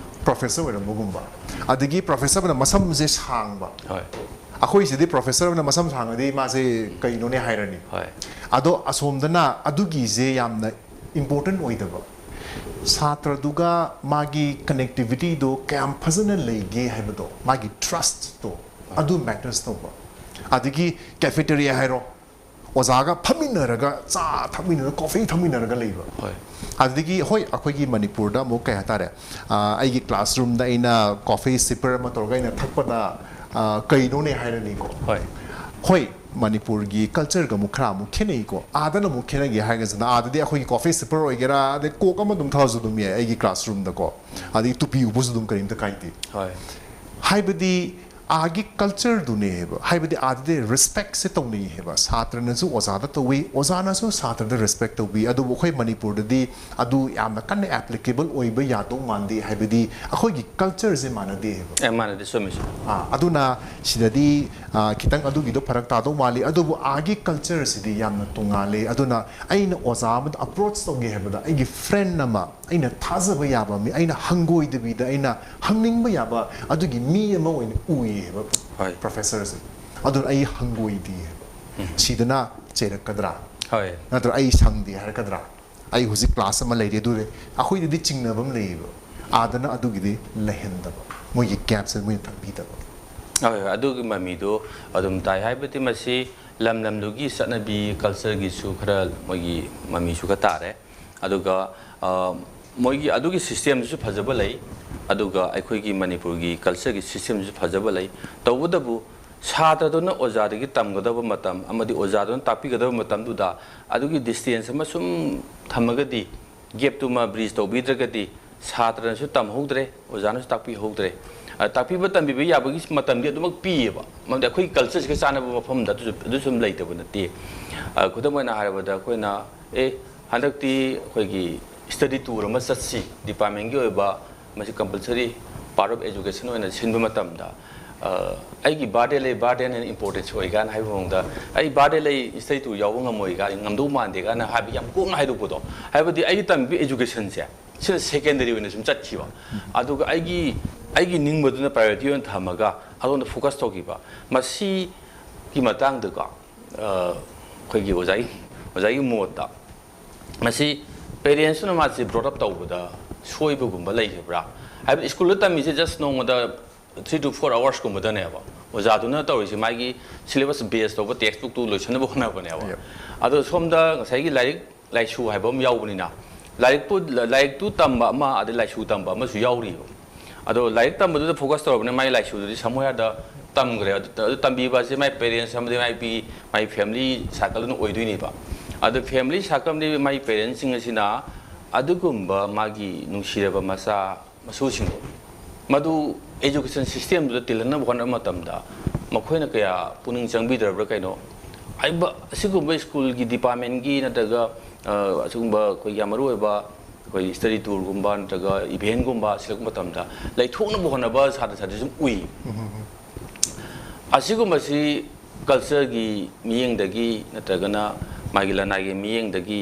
ꯄ꯭ꯔꯣꯐꯦꯁꯔ ꯑꯣꯏꯔꯝꯕꯒꯨꯝꯕ꯫ ꯑꯗꯒꯤ ꯄ꯭ꯔꯣꯐꯦꯁꯔ ꯑꯃꯅ ꯃꯁꯝꯁꯦ ꯁꯥꯡꯕ꯫ ꯍꯣꯏ꯫ ꯑꯩꯈꯣꯏꯁꯤꯗꯤ ꯄ꯭ꯔꯣꯐꯦꯁꯔ ꯑꯃꯅ ꯃꯁꯝ ꯁꯥꯡꯉꯗꯤ ꯃꯥꯁꯦ ꯀꯩꯅꯣꯅꯦ ꯍꯥꯏꯔꯅꯤ꯫ ꯍꯣꯏ꯫ ꯑꯗꯣ ꯑꯁꯣꯝꯗꯅ ꯑꯗꯨꯒꯤꯁꯦ ꯌꯥꯝꯅ ꯏꯝꯄꯣꯔꯇꯦꯟ ꯑꯣꯏꯗꯕ, ꯁꯥꯇ꯭ꯔꯗꯨꯒ ꯃꯥꯒꯤ ꯀꯅꯦꯛꯇꯤꯚꯤꯇꯤꯗꯣ ꯀꯌꯥꯝ ꯐꯖꯅ ꯂꯩꯒꯦ ꯍꯥꯏꯕꯗꯣ, ꯃꯥꯒꯤ ꯇ꯭ꯔꯁꯇꯣ, ꯑꯗꯨ ꯃꯦꯇꯔꯁ ꯇꯧꯕ꯫ ꯑꯗꯒꯤ ꯀꯦꯐꯦꯇꯦꯔꯤꯌꯥ ꯍꯥꯏꯔꯣ, ꯑꯣꯖꯥꯒ ꯐꯝꯃꯤꯟꯅꯔꯒ ꯆꯥ ꯊꯛꯃꯤꯟꯅꯔꯒ, ꯀꯣꯐꯤ ꯊꯛꯃꯤꯟꯅꯔꯒ ꯂꯩꯕ꯫ ꯍꯣꯏ꯫ ꯑꯗꯨꯗꯒꯤ ꯍꯣꯏ, ꯑꯩꯈꯣꯏꯒꯤ ꯃꯅꯤꯄꯨꯔꯗ ꯑꯃꯨꯛ ꯀꯩ ꯍꯥꯏꯇꯥꯔꯦ, ꯑ, ꯑꯩꯒꯤ ꯀ꯭ꯂꯥꯁꯔꯨꯝꯗ ꯑꯩꯅ ꯀꯣꯐꯤ ꯁꯤꯞꯄꯔ ꯑꯃ ꯇꯧꯔꯒ ꯑꯩꯅ ꯊꯛꯄꯗ, ꯑ, ꯀꯩꯅꯣꯅꯦ ꯍꯥꯏꯔꯅꯤꯀꯣ꯫ ꯍꯣꯏ꯫ ꯍꯣꯏ, ꯃꯅꯤꯄꯨꯔꯒꯤ ꯀꯜꯆꯔꯒ ꯑꯃꯨꯛ ꯈꯔ ꯑꯃꯨꯛ ꯈꯦꯠꯅꯩꯀꯣ꯫ ꯑꯥꯗꯅ ꯑꯃꯨꯛ ꯈꯦꯠꯅꯒꯦ ꯍꯥꯏꯔꯒꯁꯤꯅ, ꯑꯥꯗꯗꯤ ꯑꯩꯈꯣꯏꯒꯤ ꯀꯣꯐꯤ ꯁꯤꯞꯄꯔ ꯑꯣꯏꯒꯦꯔꯥ, ꯑꯗꯩ ꯀꯣꯛ ꯑꯃ ꯑꯗꯨꯝ ꯊꯛꯑꯁꯨ ꯑꯗꯨꯝ ꯌꯥꯏ ꯑꯩꯒꯤ ꯀ꯭ꯂꯥꯁꯔꯨꯝꯗꯀꯣ꯫ ꯑꯗꯒꯤ ꯇꯨꯄꯤ ꯎꯞꯄꯁꯨ ꯑꯗꯨꯝ ꯀꯔꯤꯝꯇ ꯀꯥꯏꯗꯦ꯫ ꯍꯣꯏ꯫ ꯍꯥꯏꯕꯗꯤ ꯑꯥꯒꯤ ꯀꯜꯆꯔꯗꯨꯅꯦ ꯍꯥꯏꯕ, ꯍꯥꯏꯕꯗꯤ ꯑꯥꯗꯗꯤ ꯔꯦꯁꯄꯦꯛꯁꯦ ꯇꯧꯅꯩ ꯍꯥꯏꯕ, ꯁꯥꯇ꯭ꯔꯅꯁꯨ ꯑꯣꯖꯥꯗ ꯇꯧꯏ, ꯑꯣꯖꯥꯅꯁꯨ ꯁꯥꯇ꯭ꯔꯗ ꯔꯦꯁꯄꯦꯛ ꯇꯧꯕꯤ꯫ ꯑꯗꯨꯕꯨ ꯑꯩꯈꯣꯏ ꯃꯅꯤꯄꯨꯔꯗꯗꯤ ꯑꯗꯨ ꯌꯥꯝꯅ ꯀꯟꯅ ꯑꯦꯄ꯭ꯂꯤꯀꯦꯕꯜ ꯑꯣꯏꯕ ꯌꯥꯗꯧ ꯃꯥꯟꯗꯦ, ꯍꯥꯏꯕꯗꯤ ꯑꯩꯈꯣꯏꯒꯤ ꯀꯜꯆꯔꯁꯦ ꯃꯥꯟꯅꯗꯦ ꯍꯥꯏꯕ꯫ ꯑꯦ ꯃꯥꯟꯅꯗꯦ, ꯆꯨꯝꯃꯤ, ꯆꯨꯝꯃꯤ꯫ ꯑꯥ, ꯑꯗꯨꯅ ꯁꯤꯗꯗꯤ ꯑꯥ, ꯈꯤꯇꯪ ꯑꯗꯨꯒꯤꯗꯣ ꯐꯔꯛ ꯇꯥꯗꯧ ꯃꯥꯜꯂꯤ꯫ ꯑꯗꯨꯕꯨ ꯑꯥꯒꯤ ꯀꯜꯆꯔꯁꯤꯗꯤ ꯌꯥꯝꯅ ꯇꯣꯡꯉꯥꯜꯂꯤ꯫ ꯑꯗꯨꯅ ꯑꯩꯅ ꯑꯣꯖꯥ ꯑꯃꯗ ꯑꯦꯄ꯭ꯔꯣꯆ ꯇꯧꯒꯦ ꯍꯥꯏꯕꯗ ꯑꯩꯒꯤ ꯐ꯭ꯔꯦꯟ ꯑꯃ, ꯑꯩꯅ ꯊꯥꯖꯕ ꯌꯥꯕ ꯃꯤ, ꯑꯩꯅ ꯍꯪꯒꯣꯏꯗꯕꯤꯗ ꯑꯩꯅ ꯍꯪꯅꯤꯡꯕ ꯌꯥꯕ ꯑꯗꯨꯒꯤ ꯃꯤ ꯑꯃ ꯑꯣꯏꯅ ꯎꯏꯌꯦꯕ ꯍꯣꯏ꯫ ꯄ꯭ꯔꯣꯐꯦꯁꯔꯁꯦ꯫ ꯑꯗꯨꯅ ꯑꯩ ꯍꯪꯒꯣꯏꯗꯦ ꯍꯥꯏꯕ꯫ ꯁꯤꯗꯅ ꯆꯩꯔꯛꯀꯗ꯭ꯔꯥ? ꯍꯣꯏ꯫ ꯅꯠꯇ꯭ꯔ ꯑꯩ ꯁꯪꯗꯦ ꯍꯥꯏꯔꯛꯀꯗ꯭ꯔꯥ? ꯑꯩ ꯍꯧꯖꯤꯛ ꯀ꯭ꯂꯥꯁ ꯑꯃ ꯂꯩꯔꯤ, ꯑꯗꯨ ꯑꯩꯈꯣꯏꯗꯗꯤ ꯆꯤꯡꯅꯕ ꯑꯃ ꯂꯩꯌꯦꯕ꯫ ꯑꯥꯗꯅ ꯑꯗꯨꯒꯤꯗꯤ ꯂꯩꯍꯟꯗꯕ, ꯃꯣꯏꯒꯤ ꯒꯦꯞꯁꯦ ꯃꯣꯏꯅ ꯊꯝꯕꯤꯗꯕ꯫ ꯍꯣꯏ, ꯍꯣꯏ, ꯑꯗꯨꯒꯤ ꯃꯃꯤꯗꯣ ꯑꯗꯨꯝ ꯇꯥꯏ꯫ ꯍꯥꯏꯕꯗꯤ ꯃꯁꯤ ꯂꯝ ꯂꯝꯗꯨꯒꯤ ꯆꯠꯅꯕꯤ, ꯀꯜꯆꯔꯒꯤꯁꯨ ꯈꯔ ꯃꯣꯏꯒꯤ ꯃꯃꯤꯁꯨ ꯈꯔ ꯇꯥꯔꯦ꯫ ꯑꯗꯨꯒ ꯑ, ꯃꯣꯏꯒꯤ ꯑꯗꯨꯒꯤ ꯁꯤꯁꯇꯦꯝꯗꯨꯁꯨ ꯐꯖꯕ ꯂꯩ, ꯑꯗꯨꯒ ꯑꯩꯈꯣꯏꯒꯤ ꯃꯅꯤꯄꯨꯔꯒꯤ ꯀꯜꯆꯔꯒꯤ ꯁꯤꯁꯇꯦꯝꯗꯨꯁꯨ ꯐꯖꯕ ꯂꯩ꯫ ꯇꯧꯕꯇꯕꯨ ꯁꯥꯇ꯭ꯔꯗꯨꯅ ꯑꯣꯖꯥꯗꯒꯤ ꯇꯝꯒꯗꯕ ꯃꯇꯝ ꯑꯃꯗꯤ ꯑꯣꯖꯥꯗꯨꯅ ꯇꯥꯛꯄꯤꯒꯗꯕ ꯃꯇꯝꯗꯨꯗ ꯑꯗꯨꯒꯤ ꯗꯤꯁꯇꯦꯟꯁ ꯑꯃ ꯁꯨꯝ ꯊꯝꯃꯒꯗꯤ, ꯒꯦꯞꯇꯨꯃ ꯕ꯭ꯔꯤꯖ ꯇꯧꯕꯤꯗ꯭ꯔꯒꯗꯤ ꯁꯥꯇ꯭ꯔꯅꯁꯨ ꯇꯝꯍꯧꯗ꯭ꯔꯦ, ꯑꯣꯖꯥꯅꯁꯨ ꯇꯥꯛꯄꯤꯍꯧꯗ꯭ꯔꯦ꯫ ꯑ, ꯇꯥꯛꯄꯤꯕ ꯇꯝꯕꯤꯕ ꯌꯥꯕꯒꯤ ꯃꯇꯝꯗꯤ ꯑꯗꯨꯃꯛ ꯄꯤꯌꯦꯕ, ꯃꯔꯝꯗꯤ ꯑꯩꯈꯣꯏꯒꯤ ꯀꯜꯆꯔꯁꯤꯒ ꯆꯥꯟꯅꯕ ꯃꯐꯝꯗ ꯑꯗꯨꯁꯨ, ꯑꯗꯨꯁꯨ ꯑꯗꯨꯝ ꯂꯩꯇꯕ ꯅꯠꯇꯦ꯫ ꯑ, ꯈꯨꯗꯝ ꯑꯣꯏꯅ ꯍꯥꯏꯔꯕꯗ ꯑꯩꯈꯣꯏꯅ, ꯑꯦ, ꯍꯟꯗꯛꯇꯤ ꯑꯩꯈꯣꯏꯒꯤ ꯁ꯭ꯇꯗꯤ ꯇꯨꯔ ꯑꯃ ꯆꯠꯁꯤ, ꯗꯤꯄꯥꯔꯠꯃꯦꯟꯒꯤ ꯑꯣꯏꯕ, ꯃꯁꯤ ꯀꯝꯄꯜꯁꯔꯤ ꯄꯥꯔꯠ ꯑꯣꯐ ꯑꯦꯖꯨꯀꯦꯁꯟ ꯑꯣꯏꯅ ꯁꯤꯟꯕ ꯃꯇꯝꯗ, ꯑ, ꯑꯩꯒꯤ ꯕꯥꯔꯗꯦ ꯂꯩ, ꯕꯥꯔꯗꯦꯅ ꯍꯦꯟꯅ ꯏꯝꯄꯣꯔꯇꯦꯟꯁ ꯑꯣꯏ ꯀꯥꯏꯅ ꯍꯥꯏꯕ ꯃꯑꯣꯡꯗ, ꯑꯩ ꯕꯥꯔꯗꯦ ꯂꯩ, ꯁ꯭ꯇꯗꯤ ꯇꯨꯔ ꯌꯥꯎꯕ ꯉꯝꯃꯣꯏ ꯀꯥꯏꯅ, ꯉꯝꯗꯧ ꯃꯥꯟꯗꯦ ꯀꯥꯏꯅ ꯍꯥꯏꯕ ꯌꯥꯝ ꯀꯣꯛꯅ ꯍꯥꯏꯗꯣꯛꯄꯗꯣ, ꯍꯥꯏꯕꯗꯤ ꯑꯩꯒꯤ ꯇꯝꯕꯤꯕ ꯑꯦꯖꯨꯀꯦꯁꯟꯁꯦ ꯁꯤꯅ ꯁꯦꯀꯦꯟꯗꯔꯤ ꯑꯣꯏꯅ ꯁꯨꯝ ꯆꯠꯈꯤꯕ, ꯑꯗꯨꯒ ꯑꯩꯒꯤ, ꯑꯩꯒꯤ ꯅꯤꯡꯕꯗꯨꯅ ꯄ꯭ꯔꯥꯏꯌꯣꯔꯤꯇꯤ ꯑꯣꯏꯅ ꯊꯝꯃꯒ ꯑꯗꯣꯝꯗ ꯐꯣꯀꯁ ꯇꯧꯈꯤꯕ, ꯃꯁꯤꯒꯤ ꯃꯇꯥꯡꯗꯀꯣ, ꯑ, ꯑꯩꯈꯣꯏꯒꯤ ꯑꯣꯖꯥꯒꯤ, ꯑꯣꯖꯥꯒꯤ ꯃꯣꯠꯇ ꯃꯁꯤ ꯄꯦꯔꯦꯟꯁꯇꯨꯅ ꯃꯥꯁꯦ ꯕ꯭ꯔꯣꯠ ꯑꯞ ꯇꯧꯕꯗ ꯁꯣꯏꯕꯒꯨꯝꯕ ꯂꯩꯈꯤꯕ꯭ꯔꯥ? ꯍꯥꯏꯕꯗꯤ ꯁ꯭ꯀꯨꯜꯗ ꯇꯝꯃꯤꯁꯦ ꯖꯁ ꯅꯣꯡꯃꯗ ꯊ꯭ꯔꯤ ꯇꯨ ꯐꯣꯔ ꯑꯋꯥꯔꯁꯀꯨꯝꯕꯗꯅꯦꯕ ꯑꯣꯖꯥꯗꯨꯅ ꯇꯧꯔꯤꯁꯦ, ꯃꯥꯒꯤ ꯁꯤꯂꯦꯕꯁ ꯕꯦꯁ ꯇꯧꯕ ꯇꯦꯛꯁ ꯕꯨꯛꯇꯨ ꯂꯣꯏꯁꯤꯟꯅꯕ ꯍꯣꯠꯅꯕꯅꯦꯕ꯫ Yep. ꯑꯗꯣ ꯁꯣꯝꯗ ꯉꯁꯥꯏꯒꯤ ꯂꯥꯏꯔꯤꯛ ꯂꯥꯏꯁꯨ ꯍꯥꯏꯕ ꯑꯃ ꯌꯥꯎꯕꯅꯤꯅ, ꯂꯥꯏꯔꯤꯛꯄꯨ, ꯂꯥꯏꯔꯤꯛꯇꯨ ꯇꯝꯕ ꯑꯃ, ꯑꯗꯩ ꯂꯥꯏꯁꯨ ꯇꯝꯕ ꯑꯃꯁꯨ ꯌꯥꯎꯔꯤꯕ꯫ ꯑꯗꯣ ꯂꯥꯏꯔꯤꯛ ꯇꯝꯕꯗꯨꯗ ꯐꯣꯀꯁ ꯇꯧꯔꯕꯅꯤꯅ ꯃꯥꯏ ꯂꯥꯏꯁꯨꯗꯨꯗꯤ ꯁꯝꯍꯥꯌꯔꯗ ꯇꯝꯈ꯭ꯔꯦ꯫ ꯑꯗꯨ, ꯑꯗꯨ ꯇꯝꯕꯤꯕ ꯑꯁꯤ ꯃꯥꯏ ꯄꯦꯔꯦꯟꯁ ꯑꯃꯗꯤ ꯃꯥꯏ ꯄꯤ-, ꯃꯥꯏ ꯐꯦꯃꯤꯂꯤ ꯁꯥꯔꯀꯜ ꯑꯗꯨꯅ ꯑꯣꯏꯗꯣꯏꯅꯦꯕ꯫ ꯑꯗꯣ ꯐꯦꯃꯤꯂꯤ ꯁꯥꯔꯀꯜꯗꯤ ꯃꯥꯏ ꯄꯦꯔꯦꯟꯁꯁꯤꯡ ꯑꯁꯤꯅ ꯑꯗꯨꯒꯨꯝꯕ ꯃꯥꯒꯤ ꯅꯨꯡꯁꯤꯔꯕ ꯃꯆꯥ ꯃꯁꯨꯁꯤꯡꯗꯣ ꯃꯗꯨ education system ꯗꯨꯗ ꯇꯤꯜꯍꯟꯅꯕ ꯍꯣꯠꯅꯕ ꯃꯇꯝꯗ ꯃꯈꯣꯏꯅ ꯀꯌꯥ ꯄꯨꯛꯅꯤꯡ ꯆꯪꯕꯤꯗ꯭ꯔꯕ꯭ꯔꯥ ꯀꯩꯅꯣ? ꯍꯥꯏꯕ ꯑꯁꯤꯒꯨꯝꯕ ꯁ꯭ꯀꯨꯜꯒꯤ ꯗꯤꯄꯥꯔꯠꯃꯦꯟꯒꯤ ꯅꯠꯇ꯭ꯔꯒ, ꯑ, ꯑꯁꯤꯒꯨꯝꯕ ꯑꯩꯈꯣꯏꯒꯤ ꯌꯥꯝ ꯃꯔꯨ ꯑꯣꯏꯕ ꯑꯩꯈꯣꯏ ꯁ꯭ꯇꯗꯤ ꯇꯨꯔꯒꯨꯝꯕ ꯅꯠꯇ꯭ꯔꯒ ꯏꯚꯦꯟꯒꯨꯝꯕ ꯁꯤꯜꯂꯛꯄ ꯃꯇꯝꯗ ꯂꯩꯊꯣꯛꯅꯕ ꯍꯣꯠꯅꯕ ꯁꯥꯇ꯭ꯔ ꯁꯥꯇ꯭ꯔꯤ ꯁꯨꯝ ꯎꯏ꯫ ꯑꯁꯤꯒꯨꯝꯕꯁꯤ ꯀꯜꯆꯔꯒꯤ ꯃꯤꯠꯌꯦꯡꯗꯒꯤ ꯅꯠꯇ꯭ꯔꯒꯅ ꯃꯥꯒꯤ ꯂꯅꯥꯏꯒꯤ ꯃꯤꯠꯌꯦꯡꯗꯒꯤ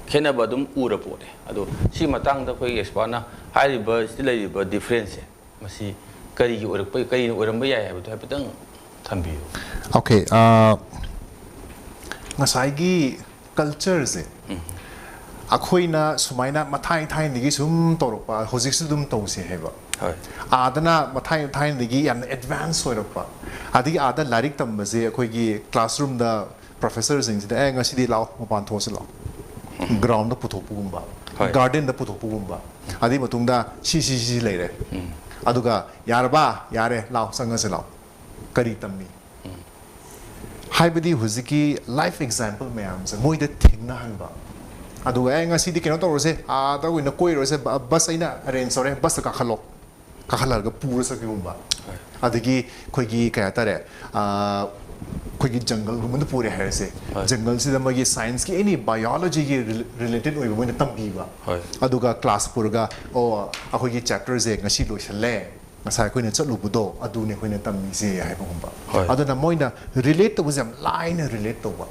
ꯈꯦꯠꯅꯕ ꯑꯗꯨꯝ ꯎꯔ ꯄꯣꯠꯅꯦ꯫ ꯑꯗꯣ ꯁꯤ ꯃꯇꯥꯡꯗ ꯑꯩꯈꯣꯏꯒꯤ ꯑꯦꯛꯁꯄꯥꯔꯠꯅ ꯍꯥꯏꯔꯤꯕ ꯁꯤꯗ ꯂꯩꯔꯤꯕ ꯗꯤꯐ꯭ꯔꯦꯟꯁꯁꯦ ꯃꯁꯤ ꯀꯔꯤꯒꯤ ꯑꯣꯏꯔꯛꯄ, ꯀꯔꯤꯅ ꯑꯣꯏꯔꯝꯕ ꯌꯥꯏ ꯍꯥꯏꯕꯗꯨ ꯍꯥꯏꯐꯦꯠꯇꯪ ꯊꯝꯕꯤꯌꯨ꯫ ꯑꯣꯀꯦ, ꯑ, ꯉꯁꯥꯏꯒꯤ ꯀꯜꯆꯔꯁꯦ ꯑꯩꯈꯣꯏꯅ ꯁꯨꯃꯥꯏꯅ ꯃꯊꯥꯏ ꯊꯥꯏꯅꯗꯒꯤ ꯁꯨꯝ ꯇꯧꯔꯛꯄ, ꯍꯧꯖꯤꯛꯁꯨ ꯑꯗꯨꯝ ꯇꯧꯁꯦ ꯍꯥꯏꯕ꯫ ꯍꯣꯏ꯫ ꯑꯥꯗꯅ ꯃꯊꯥꯏ ꯊꯥꯏꯅꯗꯒꯤ ꯌꯥꯝꯅ ꯑꯦꯗꯚꯥꯟꯁ ꯑꯣꯏꯔꯛꯄ, ꯑꯗꯒꯤ ꯑꯥꯗ ꯂꯥꯏꯔꯤꯛ ꯇꯝꯕꯁꯦ ꯑꯩꯈꯣꯏꯒꯤ ꯀ꯭ꯂꯥꯁꯔꯨꯝꯗ ꯄ꯭ꯔꯣꯐꯦꯁꯔꯁꯤꯡꯁꯤꯗ, "ꯑꯦ, ꯉꯁꯤꯗꯤ ꯂꯥꯛꯑꯣ, ꯃꯄꯥꯟ ꯊꯣꯛꯑꯁꯤ ꯂꯥꯛꯑꯣ", ꯒ꯭ꯔꯥꯎꯟꯗ ꯄꯨꯊꯣꯛꯄꯒꯨꯝꯕ, ꯍꯣꯏ꯫ ꯒꯥꯔꯗꯦꯟꯗ ꯄꯨꯊꯣꯛꯄꯒꯨꯝꯕ, ꯑꯗꯨꯒꯤ ꯃꯇꯨꯡꯗ ꯁꯤ ꯁꯤ ꯁꯤ ꯂꯩꯔꯦ, ꯑꯗꯨꯒ "ꯌꯥꯔꯕ? ꯌꯥꯔꯦ, ꯂꯥꯛꯑꯣ, ꯆꯪꯉꯁꯤ ꯂꯥꯛꯑꯣ", ꯀꯔꯤ ꯇꯝꯃꯤ? ꯍꯥꯏꯕꯗꯤ ꯍꯧꯖꯤꯛꯀꯤ ꯂꯥꯏꯐ ꯑꯦꯛꯖꯥꯝꯄꯜ ꯃꯌꯥꯝꯁꯦ ꯃꯣꯏꯗ ꯊꯦꯡꯅꯍꯟꯕ, ꯑꯗꯨꯒ "ꯑꯦ, ꯉꯁꯤꯗꯤ ꯀꯩꯅꯣ ꯇꯧꯔꯁꯦ, ꯑꯥꯗ ꯑꯣꯏꯅ ꯀꯣꯏꯔꯨꯔꯁꯦ, ꯕ-, ꯕꯁ ꯑꯩꯅ ꯑꯔꯦꯟꯖ ꯇꯧꯔꯦ, ꯕꯁꯇ ꯀꯥꯈꯠꯂꯣ", ꯀꯥꯈꯠꯍꯜꯂꯒ ꯄꯨꯔ ꯆꯠꯈꯤꯕꯒꯨꯝꯕ꯫ ꯑꯗꯒꯤ ꯑꯩꯈꯣꯏꯒꯤ ꯀꯩ ꯍꯥꯏꯇꯥꯔꯦ, ꯑ, ꯑꯩꯈꯣꯏꯒꯤ ꯖꯪꯒꯜꯒꯨꯝꯕꯗ ꯄꯨꯔꯦ ꯍꯥꯏꯔꯁꯦ, ꯍꯣꯏ꯫ ꯖꯪꯒꯜꯁꯤꯗ ꯃꯣꯏꯒꯤ ꯁꯥꯏꯟꯁꯀꯤ ꯑꯦꯅꯤ ꯕꯥꯏꯑꯣꯂꯣꯖꯤꯒꯤ ꯔꯤꯂꯦꯇꯦꯠ ꯑꯣꯏꯕ ꯃꯣꯏꯅ ꯇꯝꯕꯤꯕ꯫ ꯍꯣꯏ꯫ ꯑꯗꯨꯒ ꯀ꯭ꯂꯥꯁ ꯄꯨꯔꯒ, "ꯑꯣ, ꯑꯩꯈꯣꯏꯒꯤ ꯆꯦꯞꯇꯔꯁꯦ ꯉꯁꯤ ꯂꯣꯏꯁꯜꯂꯦ, ꯉꯁꯥꯏ ꯑꯩꯈꯣꯏꯅ ꯆꯠꯂꯨꯕꯗꯣ ꯑꯗꯨꯅꯦ ꯑꯩꯈꯣꯏꯅ ꯇꯝꯃꯤꯁꯦ" ꯍꯥꯏꯕꯒꯨꯝꯕ꯫ ꯍꯣꯏ꯫ ꯑꯗꯨꯅ ꯃꯣꯏꯅ ꯔꯤꯂꯦꯠ ꯇꯧꯕꯁꯦ ꯌꯥꯝ ꯂꯥꯏꯅ ꯔꯤꯂꯦꯠ ꯇꯧꯕ꯫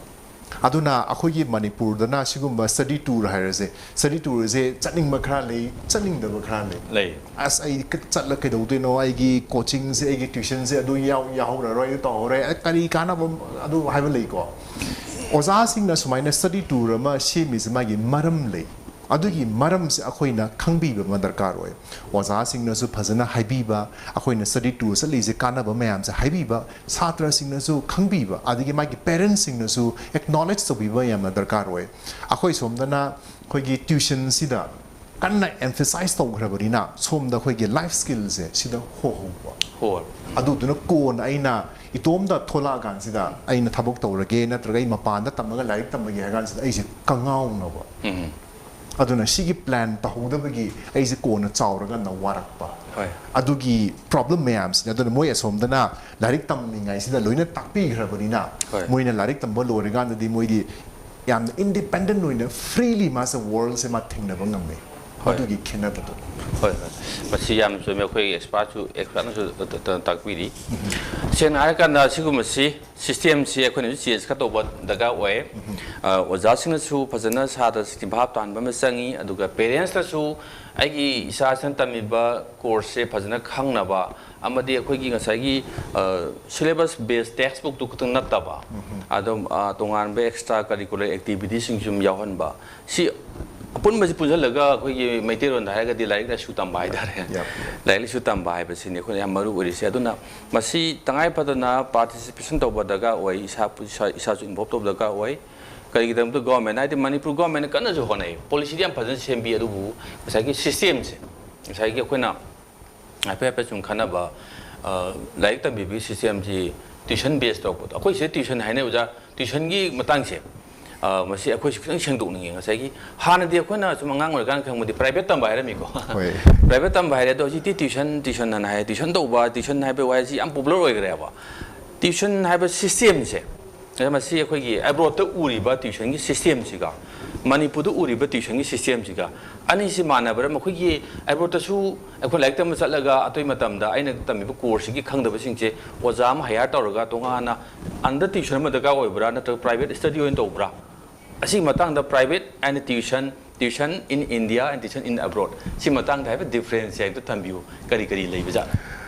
ꯑꯗꯨꯅ ꯑꯩꯈꯣꯏꯒꯤ ꯃꯅꯤꯄꯨꯔꯗꯅ ꯁꯤꯒꯨꯝꯕ ꯁ꯭ꯇꯗꯤ ꯇꯨꯔ ꯍꯥꯏꯔꯁꯦ, ꯁ꯭ꯇꯗꯤ ꯇꯨꯔꯁꯦ ꯆꯠꯅꯤꯡꯕ ꯈꯔ ꯂꯩ, ꯆꯠꯅꯤꯡꯗꯕ ꯈꯔ ꯂꯩ꯫ ꯂꯩ꯫ "ꯑꯁ, ꯑꯩ ꯀ-, ꯆꯠꯂ ꯀꯩꯗꯧꯗꯣꯏꯅꯣ? ꯑꯩꯒꯤ ꯀꯣꯆꯤꯡꯁꯦ, ꯑꯩꯒꯤ ꯇ꯭ꯌꯨꯁꯟꯁꯦ ꯑꯗꯨ ꯌꯥꯎ-, ꯌꯥꯎꯍꯧꯔꯔꯣꯏ, ꯑꯗꯨ ꯇꯧꯍꯧꯔꯦ, ꯑꯩ ꯀꯔꯤ ꯀꯥꯟꯅꯕ?" ꯑꯗꯨ ꯍꯥꯏꯕ ꯂꯩꯀꯣ꯫ ꯑꯣꯖꯥꯁꯤꯡꯅ ꯁꯨꯃꯥꯏꯅ ꯁ꯭ꯇꯗꯤ ꯇꯨꯔ ꯑꯃ ꯁꯦꯝꯃꯤꯁꯦ ꯃꯥꯒꯤ ꯃꯔꯝ ꯂꯩ꯫ ꯑꯗꯨꯒꯤ ꯃꯔꯝꯁꯦ ꯑꯩꯈꯣꯏꯅ ꯈꯪꯕꯤꯕ ꯑꯃ ꯗꯔꯀꯥꯔ ꯑꯣꯏ꯫ ꯑꯣꯖꯥꯁꯤꯡꯅꯁꯨ ꯐꯖꯅ ꯍꯥꯏꯕꯤꯕ, ꯑꯩꯈꯣꯏꯅ ꯁ꯭ꯇꯗꯤ ꯇꯨꯔ ꯆꯠꯂꯤꯁꯦ ꯀꯥꯟꯅꯕ ꯃꯌꯥꯝꯁꯦ ꯍꯥꯏꯕꯤꯕ, ꯁꯥꯇ꯭ꯔꯁꯤꯡꯅꯁꯨ ꯈꯪꯕꯤꯕ, ꯑꯗꯒꯤ ꯃꯥꯒꯤ ꯄꯦꯔꯦꯟꯁꯁꯤꯡꯅꯁꯨ ꯑꯦꯛꯅꯣꯂꯦꯖ ꯇꯧꯕꯤꯕ ꯌꯥꯝꯅ ꯗꯔꯀꯥꯔ ꯑꯣꯏ꯫ ꯑꯩꯈꯣꯏ ꯁꯣꯝꯗꯅ ꯑꯩꯈꯣꯏꯒꯤ ꯇ꯭ꯌꯨꯁꯟꯁꯤꯗ ꯀꯟꯅ ꯑꯦꯝꯐꯁꯥꯏꯖ ꯇꯧꯈ꯭ꯔꯕꯅꯤꯅ ꯁꯣꯝꯗ ꯑꯩꯈꯣꯏꯒꯤ ꯂꯥꯏꯐ ꯁ꯭ꯀꯤꯜꯁꯦ ꯁꯤꯗ ꯍꯣꯍꯧꯕ꯫ ꯍꯣꯏ꯫ ꯑꯗꯨꯗꯨꯅ ꯀꯣꯟꯅ ꯑꯩꯅ ꯏꯇꯣꯝꯗ ꯊꯣꯛꯂꯛꯑꯀꯥꯟꯁꯤꯗ ꯑꯩꯅ ꯊꯕꯛ ꯇꯧꯔꯒꯦ ꯅꯠꯇ꯭ꯔꯒ ꯑꯩ ꯃꯄꯥꯟꯗ ꯇꯝꯃꯒ ꯂꯥꯏꯔꯤꯛ ꯇꯝꯃꯒꯦ ꯍꯥꯏ ꯀꯥꯟꯁꯤꯗ ꯑꯩꯁꯦ ꯀꯉꯥꯎꯅꯕ꯫ ꯎꯝ꯫ ꯑꯗꯨꯅ ꯁꯤꯒꯤ ꯄ꯭ꯂꯥꯟ ꯇꯧꯍꯧꯗꯕꯒꯤ ꯑꯩꯁꯦ ꯀꯣꯟꯅ ꯆꯥꯎꯔꯀꯥꯟꯗ ꯋꯥꯔꯛꯄ꯫ ꯍꯣꯏ꯫ ꯑꯗꯨꯒꯤ ꯄ꯭ꯔꯣꯕ꯭ꯂꯦꯝ ꯃꯌꯥꯝꯁꯤꯅ, ꯑꯗꯨꯅ ꯃꯣꯏ ꯑꯁꯣꯝꯗꯅ ꯂꯥꯏꯔꯤꯛ ꯇꯝꯃꯤꯉꯩꯁꯤꯗ ꯂꯣꯏꯅ ꯇꯥꯛꯄꯤꯈ꯭ꯔꯕꯅꯤꯅ, ꯍꯣꯏ꯫ ꯃꯣꯏꯅ ꯂꯥꯏꯔꯤꯛ ꯇꯝꯕ ꯂꯣꯏꯔꯀꯥꯟꯗꯗꯤ ꯃꯣꯏꯗꯤ ꯌꯥꯝꯅ ꯏꯟꯗꯤꯄꯦꯟꯗꯦꯟ ꯑꯣꯏꯅ, ꯐ꯭ꯔꯤꯂꯤ ꯃꯥꯁꯦ ꯋꯥꯔꯜꯁꯦ ꯃꯥ ꯊꯦꯡꯅꯕ ꯉꯝꯃꯦ꯫ ꯍꯣꯏ꯫ ꯑꯗꯨꯒꯤ ꯈꯦꯠꯅꯕꯗꯣ꯫ ꯍꯣꯏ, ꯍꯣꯏ꯫ ꯃꯁꯤ ꯌꯥꯝꯅ ꯆꯨꯝꯃꯦ꯫ ꯑꯩꯈꯣꯏꯒꯤ ꯑꯦꯛꯁꯄꯥꯔꯠꯁꯨ ꯑꯦꯛꯁꯄꯥꯔꯠꯅꯁꯨ ꯇꯥꯛꯄꯤꯔꯤ꯫ ꯁꯦꯡꯅ ꯍꯥꯏꯔꯀꯥꯟꯗ ꯁꯤꯒꯨꯝꯕꯁꯤ, ꯁꯤꯁꯇꯦꯝꯁꯤ ꯑꯩꯈꯣꯏꯅꯁꯨ ꯆꯦꯟꯖ ꯈꯔ ꯇꯧꯕ ꯗꯔꯀꯥꯔ ꯑꯣꯏ꯫ ꯑ, ꯑꯣꯖꯥꯁꯤꯡꯅꯁꯨ ꯐꯖꯅ ꯁꯥꯇ꯭ꯔꯁꯤꯡ ꯚꯥꯞ ꯇꯥꯍꯟꯕ ꯑꯃ ꯆꯪꯉꯤ꯫ ꯑꯗꯨꯒ ꯄꯦꯔꯦꯟꯁꯇꯁꯨ ꯑꯩꯒꯤ ꯏꯆꯥꯁꯤꯅ ꯇꯝꯃꯤꯕ ꯀꯣꯔꯁꯁꯦ ꯐꯖꯅ ꯈꯪꯅꯕ, ꯑꯃꯗꯤ ꯑꯩꯈꯣꯏꯒꯤ ꯉꯁꯥꯏꯒꯤ, ꯑ, ꯁꯤꯂꯦꯕꯁ ꯕꯦꯁ ꯇꯦꯛꯁ ꯕꯨꯛꯇꯨ ꯈꯛꯇꯪ ꯅꯠꯇꯕ, ꯑꯗꯨꯝ, ꯑ, ꯇꯣꯉꯥꯟꯕ ꯑꯦꯛꯁꯇ꯭ꯔꯥ ꯀꯔꯤꯀꯨꯂꯔ ꯑꯦꯛꯇꯤꯚꯤꯇꯤꯁꯤꯡꯁꯨ ꯑꯗꯨꯝ ꯌꯥꯎꯍꯟꯕ꯫ ꯁꯤ ꯑꯄꯨꯟꯕꯁꯤ ꯄꯨꯟꯁꯤꯜꯂꯒ ꯑꯩꯈꯣꯏꯒꯤ ꯃꯩꯇꯩꯂꯣꯟꯗ ꯍꯥꯏꯔꯒꯗꯤ ꯂꯥꯏꯔꯤꯛ ꯂꯥꯏꯁꯨ ꯇꯝꯕ ꯍꯥꯏꯇꯥꯔꯦ꯫ ꯌꯥꯝ꯫ ꯂꯥꯏꯔꯤꯛ ꯂꯥꯏꯁꯨ ꯇꯝꯕ ꯍꯥꯏꯕꯁꯤꯅꯤ ꯑꯩꯈꯣꯏꯅ ꯌꯥꯝ ꯃꯔꯨ ꯑꯣꯏꯔꯤꯁꯦ꯫ ꯑꯗꯨꯅ ꯃꯁꯤ ꯇꯉꯥꯏ ꯐꯗꯅ ꯄꯥꯔꯇꯤꯁꯤꯄꯦꯁꯟ ꯇꯧꯕ ꯗꯔꯀꯥꯔ ꯑꯣꯏ, ꯏꯁꯥ, ꯏꯁꯥ, ꯏꯁꯥꯁꯨ ꯏꯟꯚꯣꯜꯕ ꯇꯧꯕ ꯗꯔꯀꯥꯔ ꯑꯣꯏ꯫ ꯀꯔꯤꯒꯤꯗꯃꯛꯇ ꯒꯣꯔꯃꯦꯟ ꯍꯥꯏꯗꯤ ꯃꯅꯤꯄꯨꯔ ꯒꯣꯔꯃꯦꯟꯅ ꯀꯟꯅꯁꯨ ꯍꯣꯠꯅꯩ, ꯄꯣꯂꯤꯁꯤꯗꯤ ꯌꯥꯝ ꯐꯖꯅ ꯁꯦꯝꯕꯤ, ꯑꯗꯨꯕꯨ ꯉꯁꯥꯏꯒꯤ ꯁꯤꯁꯇꯦꯝꯁꯦ, ꯉꯁꯥꯏꯒꯤ ꯑꯩꯈꯣꯏꯅ ꯍꯥꯏꯐꯦꯠ ꯍꯥꯏꯐꯦꯠ ꯁꯨꯝ ꯈꯟꯅꯕ, ꯑ, ꯂꯥꯏꯔꯤꯛ ꯇꯝꯕꯤꯕꯒꯤ ꯁꯤꯁꯇꯦꯝꯁꯤ ꯇ꯭ꯌꯨꯁꯟ ꯕꯦꯁ ꯇꯧꯔꯛꯄꯗꯣ, ꯑꯩꯈꯣꯏ ꯁꯤꯗ ꯇ꯭ꯌꯨꯁꯟ ꯍꯥꯏꯅꯩ ꯑꯣꯖꯥ, ꯇ꯭ꯌꯨꯁꯟꯒꯤ ꯃꯇꯥꯡꯁꯦ, ꯑ, ꯃꯁꯤ ꯑꯩꯈꯣꯏꯁꯨ ꯈꯤꯇꯪ ꯁꯦꯡꯗꯣꯛꯅꯤꯡꯉꯤ꯫ ꯉꯁꯥꯏꯒꯤ ꯍꯥꯟꯅꯗꯤ ꯑꯩꯈꯣꯏꯅ ꯁꯨꯝ ꯑꯉꯥꯡ ꯑꯣꯏꯔꯤꯀꯥꯟꯗ ꯈꯪꯕꯗꯤ ꯄ꯭ꯔꯥꯏꯚꯦꯠ ꯇꯝꯕ ꯍꯥꯏꯔꯝꯃꯤꯀꯣ꯫ ꯍꯣꯏ꯫ ꯄ꯭ꯔꯥꯏꯚꯦꯠ ꯇꯝꯕ ꯍꯥꯏꯔꯦ, ꯑꯗꯣ ꯍꯧꯖꯤꯛꯇꯤ ꯇ꯭ꯌꯨꯁꯟ, ꯇ꯭ꯌꯨꯁꯟ ꯑꯅ ꯍꯥꯏ, ꯇ꯭ꯌꯨꯁꯟ ꯇꯧꯕ, ꯇ꯭ꯌꯨꯁꯟ ꯍꯥꯏꯕ ꯋꯥꯍꯩꯁꯤ ꯌꯥꯝ ꯄꯣꯄꯨꯂꯔ ꯑꯣꯏꯈ꯭ꯔꯦꯕ꯫ ꯇ꯭ꯌꯨꯁꯟ ꯍꯥꯏꯕ ꯁꯤꯁꯇꯦꯝꯁꯦ, ꯑꯗ ꯃꯁꯤ ꯑꯩꯈꯣꯏꯒꯤ ꯑꯦꯕ꯭ꯔꯣꯗꯇ ꯎꯔꯤꯕ ꯇ꯭ꯌꯨꯁꯟꯒꯤ ꯁꯤꯁꯇꯦꯝꯁꯤꯒ ꯃꯅꯤꯄꯨꯔꯗ ꯎꯔꯤꯕ ꯇ꯭ꯌꯨꯁꯟꯒꯤ ꯁꯤꯁꯇꯦꯝꯁꯤꯒ ꯑꯅꯤꯁꯤ ꯃꯥꯟꯅꯕ꯭ꯔꯥ? ꯃꯈꯣꯏꯒꯤ ꯑꯦꯕ꯭ꯔꯣꯗꯇꯁꯨ ꯑꯩꯈꯣꯏ ꯂꯥꯏꯔꯤꯛ ꯇꯝꯕ ꯆꯠꯂꯒ ꯑꯇꯩ ꯃꯇꯝꯗ ꯑꯩꯅ ꯇꯝꯃꯤꯕ ꯀꯣꯔꯁꯁꯤꯒꯤ ꯈꯪꯗꯕꯁꯤꯡꯁꯦ ꯑꯣꯖꯥ ꯑꯃ ꯍꯥꯏꯌꯔ ꯇꯧꯔꯒ ꯇꯣꯉꯥꯟꯅ ꯑꯟꯗꯔ ꯇ꯭ꯌꯨꯁꯟ ꯑꯃ ꯗꯔꯀꯥꯔ ꯑꯣꯏꯕ꯭ꯔꯥ, ꯅꯠꯇ꯭ꯔꯒ ꯄ꯭ꯔꯥꯏꯚꯦꯠ ꯁ꯭ꯇꯗꯤ ꯑꯣꯏꯅ ꯇꯧꯕ꯭ꯔꯥ? ꯑꯁꯤꯒꯤ ꯃꯇꯥꯡꯗ private and tuition, tuition in India and tuition in abroad, ꯁꯤ ꯃꯇꯥꯡꯗ ꯍꯥꯏꯐꯦꯠ ꯗꯤꯐ꯭ꯔꯦꯟꯁꯁꯦ ꯍꯦꯛꯇ ꯊꯝꯕꯤꯌꯨ, ꯀꯔꯤ ꯀꯔꯤ ꯂꯩꯕꯖꯥꯠꯅꯣ?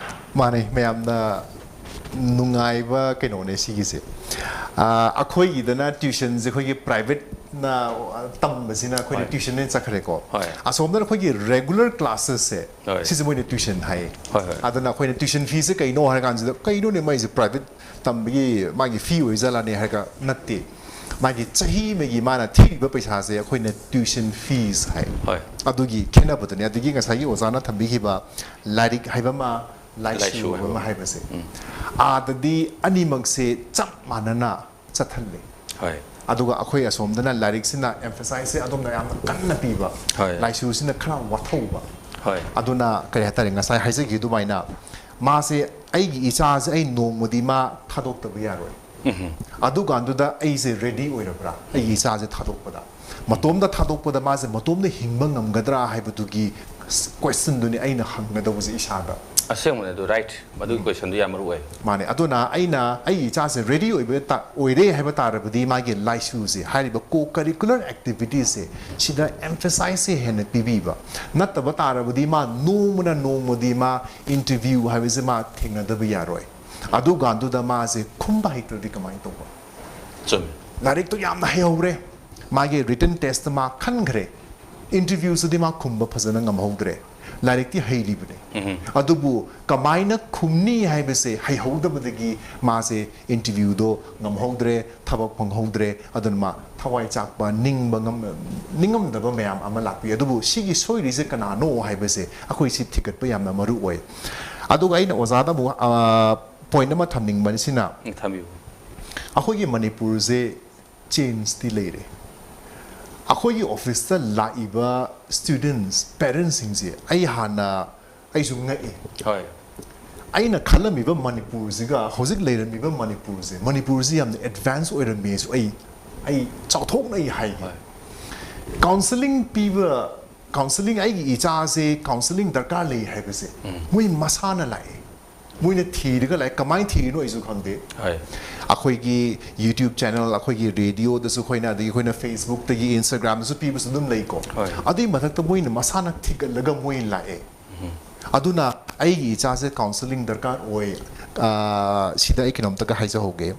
ꯃꯥꯅꯦ, ꯃꯌꯥꯝꯅ ꯅꯨꯡꯉꯥꯏꯕ ꯀꯩꯅꯣꯅꯦ ꯁꯤꯒꯤꯁꯦ꯫ ꯑꯥ, ꯑꯩꯈꯣꯏꯒꯤꯗꯅ ꯇ꯭ꯌꯨꯁꯟꯁꯦ ꯑꯩꯈꯣꯏꯒꯤ ꯄ꯭ꯔꯥꯏꯚꯦꯠꯅ ꯇꯝꯕꯁꯤꯅ ꯑꯩꯈꯣꯏꯅ ꯍꯣꯏ꯫ ꯇ꯭ꯌꯨꯁꯟꯅ ꯆꯠꯈ꯭ꯔꯦꯀꯣ꯫ ꯍꯣꯏ꯫ ꯑꯁꯣꯝꯗꯅ ꯑꯩꯈꯣꯏꯒꯤ ꯔꯦꯒꯨꯂꯔ ꯀ꯭ꯂꯥꯁꯦꯁꯁꯦ, ꯍꯣꯏ꯫ ꯁꯤꯁꯦ ꯃꯣꯏꯅ ꯇ꯭ꯌꯨꯁꯟ ꯍꯥꯏꯌꯦ꯫ ꯍꯣꯏ, ꯍꯣꯏ꯫ ꯑꯗꯨꯅ ꯑꯩꯈꯣꯏꯅ ꯇ꯭ꯌꯨꯁꯟ ꯐꯤꯁꯦ ꯀꯩꯅꯣ ꯍꯥꯏꯔ ꯀꯥꯟꯁꯤꯗ, ꯀꯩꯅꯣꯅꯦ ꯃꯥꯏꯁꯦ, ꯄ꯭ꯔꯥꯏꯚꯦꯠ ꯇꯝꯕꯒꯤ ꯃꯥꯒꯤ ꯐꯤ ꯑꯣꯏꯖꯥꯠꯂꯅꯦ ꯍꯥꯏꯔꯒ, ꯅꯠꯇꯦ꯫ ꯃꯥꯒꯤ ꯆꯍꯤ ꯑꯃꯒꯤ ꯃꯥꯅ ꯊꯤꯔꯤꯕ ꯄꯩꯁꯥꯁꯦ ꯑꯩꯈꯣꯏꯅ ꯇ꯭ꯌꯨꯁꯟ ꯐꯤꯁ ꯍꯥꯏ꯫ ꯍꯣꯏ꯫ ꯑꯗꯨꯒꯤ ꯈꯦꯠꯅꯕꯗꯨꯅꯦ꯫ ꯑꯗꯒꯤ ꯉꯁꯥꯏꯒꯤ ꯑꯣꯖꯥꯅ ꯊꯝꯕꯤꯈꯤꯕ ꯂꯥꯏꯔꯤꯛ ꯍꯥꯏꯕ ꯑꯃ, ꯂꯥꯏꯁꯨ ꯂꯥꯏꯁꯨ ꯍꯥꯏꯕ ꯍꯥꯏꯕ ꯑꯃ ꯑꯃ꯫ ꯍꯥꯏꯕꯁꯦ꯫ ꯎꯝ꯫ ꯑꯥꯗꯗꯤ ꯑꯅꯤꯃꯛꯁꯦ ꯆꯞ ꯃꯥꯟꯅꯅ ꯆꯠꯍꯜꯂꯦ꯫ ꯍꯣꯏ꯫ ꯑꯗꯨꯒ ꯑꯩꯈꯣꯏ ꯑꯁꯣꯝꯗꯅ ꯂꯥꯏꯔꯤꯛꯁꯤꯅ emphasizeꯁꯦ ꯑꯗꯣꯝꯗ ꯌꯥꯝꯅ ꯀꯟꯅ ꯄꯤꯕ, ꯍꯣꯏ꯫ ꯂꯥꯏꯁꯨꯁꯤꯅ ꯈꯔ ꯋꯥꯊꯧꯕ꯫ ꯍꯣꯏ꯫ ꯑꯗꯨꯅ ꯀꯔꯤ ꯍꯥꯏꯇꯥꯔꯦ, ꯉꯁꯥꯏ ꯍꯥꯏꯖꯈꯤꯕ ꯑꯗꯨꯃꯥꯏꯅ ꯃꯥꯁꯦ ꯑꯩꯒꯤ ꯏꯆꯥꯁꯦ ꯑꯩ ꯅꯣꯡꯃꯗꯤ ꯃꯥ ꯊꯥꯗꯣꯛꯇꯕ ꯌꯥꯔꯣꯏ꯫ ꯑꯗꯨꯀꯥꯟꯗꯨꯗ ꯑꯩꯁꯦ ready ꯑꯣꯏꯔꯕ꯭ꯔꯥ ꯑꯩꯒꯤ ꯏꯆꯥꯁꯦ ꯊꯥꯗꯣꯛꯄꯗ? ꯃꯇꯣꯝꯗ ꯊꯥꯗꯣꯛꯄꯗ ꯃꯥꯁꯦ ꯃꯇꯣꯝꯗ ꯍꯤꯡꯕ ꯉꯝꯒꯗ꯭ꯔꯥ ꯍꯥꯏꯕꯗꯨꯒꯤ questionꯗꯨꯅꯤ ꯑꯩꯅ ꯍꯪꯒꯗꯧꯕꯁꯦ ꯏꯁꯥꯗ꯫ ꯑꯁꯦꯡꯕꯅꯦ ꯑꯗꯨ, right꯫ ꯃꯗꯨꯒꯤ questionꯗꯨ ꯌꯥꯝ ꯃꯔꯨ ꯑꯣꯏ꯫ ꯃꯥꯅꯦ꯫ ꯑꯗꯨꯅ ꯑꯩꯅ ꯑꯩꯒꯤ ꯏꯆꯥꯁꯦ ready ꯑꯣꯏꯕ ꯇꯥ-, ꯑꯣꯏꯔꯦ ꯍꯥꯏꯕ ꯇꯥꯔꯕꯗꯤ ꯃꯥꯒꯤ ꯂꯥꯏꯁꯨꯁꯦ, ꯍꯥꯏꯔꯤꯕ co-curricular activitiesꯁꯦ, ꯁꯤꯗ emphasizeꯁꯦ ꯍꯦꯟꯅ ꯄꯤꯕꯤꯕ꯫ ꯅꯠꯇꯕ ꯇꯥꯔꯕꯗꯤ ꯃꯥ ꯅꯣꯡꯃꯅ ꯅꯣꯡꯃꯗꯤ ꯃꯥ interview ꯍꯥꯏꯕꯁꯦ ꯃꯥ ꯊꯦꯡꯅꯗꯕ ꯌꯥꯔꯣꯏ꯫ ꯑꯗꯨꯀꯥꯟꯗꯨꯗ ꯃꯥꯁꯦ ꯈꯨꯝꯕ ꯍꯩꯇ꯭ꯔꯗꯤ ꯀꯃꯥꯏꯅ ꯇꯧꯕ? ꯆꯨꯝꯃꯤ꯫ ꯂꯥꯏꯔꯤꯛꯇꯣ ꯌꯥꯝꯅ ꯍꯩꯍꯧꯔꯦ, ꯃꯥꯒꯤ written testꯇ ꯃꯥ ꯈꯟꯈ꯭ꯔꯦ, interviewꯁꯤꯗꯤ ꯃꯥ ꯈꯨꯝꯕ ꯐꯖꯅ ꯉꯝꯍꯧꯗ꯭ꯔꯦ꯫ ꯂꯥꯏꯔꯤꯛꯇꯤ ꯍꯩꯔꯤꯕꯅꯦ꯫ ꯑꯗꯨꯕꯨ ꯀꯃꯥꯏꯅ ꯈꯨꯝꯅꯤ ꯍꯥꯏꯕꯁꯦ ꯍꯩꯍꯧꯗꯕꯗꯒꯤ ꯃꯥꯁꯦ interviewꯗꯣ ꯉꯝꯍꯧꯗ꯭ꯔꯦ, ꯊꯕꯛ ꯐꯪꯍꯧꯗ꯭ꯔꯦ꯫ ꯑꯗꯨꯅ ꯃꯥ ꯊꯋꯥꯏ ꯆꯥꯛꯄ, ꯅꯤꯡꯕ ꯉꯝ-, ꯅꯤꯡꯉꯝꯗꯕ ꯃꯌꯥꯝ ꯑꯃ ꯂꯥꯛꯄꯤ꯫ ꯑꯗꯨꯕꯨ ꯁꯤꯒꯤ ꯁꯣꯏꯔꯤꯁꯦ ꯀꯅꯥꯅꯣ ꯍꯥꯏꯕꯁꯦ ꯑꯩꯈꯣꯏ ꯁꯤ ꯊꯤꯒꯠꯄ ꯌꯥꯝꯅ ꯃꯔꯨ ꯑꯣꯏ꯫ ꯑꯗꯨꯒ ꯑꯩꯅ ꯑꯣꯖꯥꯗ ꯑꯃꯨꯛ, ꯑ, point ꯑꯃ ꯊꯝꯅꯤꯡꯕꯁꯤꯅ, ꯎꯝ, ꯊꯝꯕꯤꯌꯨ꯫ ꯑꯩꯈꯣꯏꯒꯤ ꯃꯅꯤꯄꯨꯔꯁꯦ changeꯇꯤ ꯂꯩꯔꯦ꯫ ꯑꯩꯈꯣꯏꯒꯤ officeꯇ ꯂꯥꯛꯏꯕ students, parentsꯁꯤꯡꯁꯦ ꯑꯩ ꯍꯥꯟꯅ, ꯑꯩꯁꯨ ꯉꯛꯏ꯫ ꯍꯣꯏ꯫ ꯑꯩꯅ ꯈꯜꯂꯝꯃꯤꯕ ꯃꯅꯤꯄꯨꯔꯁꯤꯒ ꯍꯧꯖꯤꯛ ꯂꯩꯔꯝꯃꯤꯕ ꯃꯅꯤꯄꯨꯔꯁꯦ, ꯃꯅꯤꯄꯨꯔꯁꯤ ꯌꯥꯝꯅ advance ꯑꯣꯏꯔꯝꯃꯦꯁꯨ ꯑꯩ, ꯑꯩ ꯆꯥꯎꯊꯣꯛꯅ ꯑꯩ ꯍꯥꯏꯒꯦ꯫ ꯍꯣꯏ꯫ Counselling ꯄꯤꯕ, counselling, ꯑꯩꯒꯤ ꯏꯆꯥꯁꯦ counselling ꯗꯔꯀꯥꯔ ꯂꯩ ꯍꯥꯏꯕꯁꯦ ꯃꯣꯏ ꯃꯁꯥꯅ ꯂꯥꯛꯑꯦ꯫ ꯃꯣꯏꯅ ꯊꯤꯔꯒ ꯂꯥꯛꯑꯦ꯫ ꯀꯃꯥꯏꯅ ꯊꯤꯔꯤꯅꯣ ꯑꯩꯁꯨ ꯈꯪꯗꯦ꯫ ꯍꯣꯏ꯫ ꯑꯩꯈꯣꯏꯒꯤ YouTube channel, ꯑꯩꯈꯣꯏꯒꯤ radioꯗꯁꯨ ꯑꯩꯈꯣꯏꯅ, ꯑꯗꯒꯤ ꯑꯩꯈꯣꯏꯅ Facebookꯇꯒꯤ, Instagramꯗꯁꯨ ꯄꯤꯕꯁꯨ ꯑꯗꯨꯝ ꯂꯩꯀꯣ꯫ ꯍꯣꯏ꯫ ꯑꯗꯨꯒꯤ ꯃꯊꯛꯇ ꯃꯣꯏꯅ ꯃꯁꯥꯅ ꯊꯤꯒꯠꯂꯒ ꯃꯣꯏ ꯂꯥꯛꯑꯦ꯫ ꯑꯗꯨꯅ ꯑꯩꯒꯤ ꯏꯆꯥꯁꯦ counselling ꯗꯔꯀꯥꯔ ꯑꯣꯏ꯫ ꯑꯥ, ꯁꯤꯗ ꯑꯩ ꯀꯩꯅꯣꯝꯇꯒ ꯍꯥꯏꯖꯍꯧꯒꯦ꯫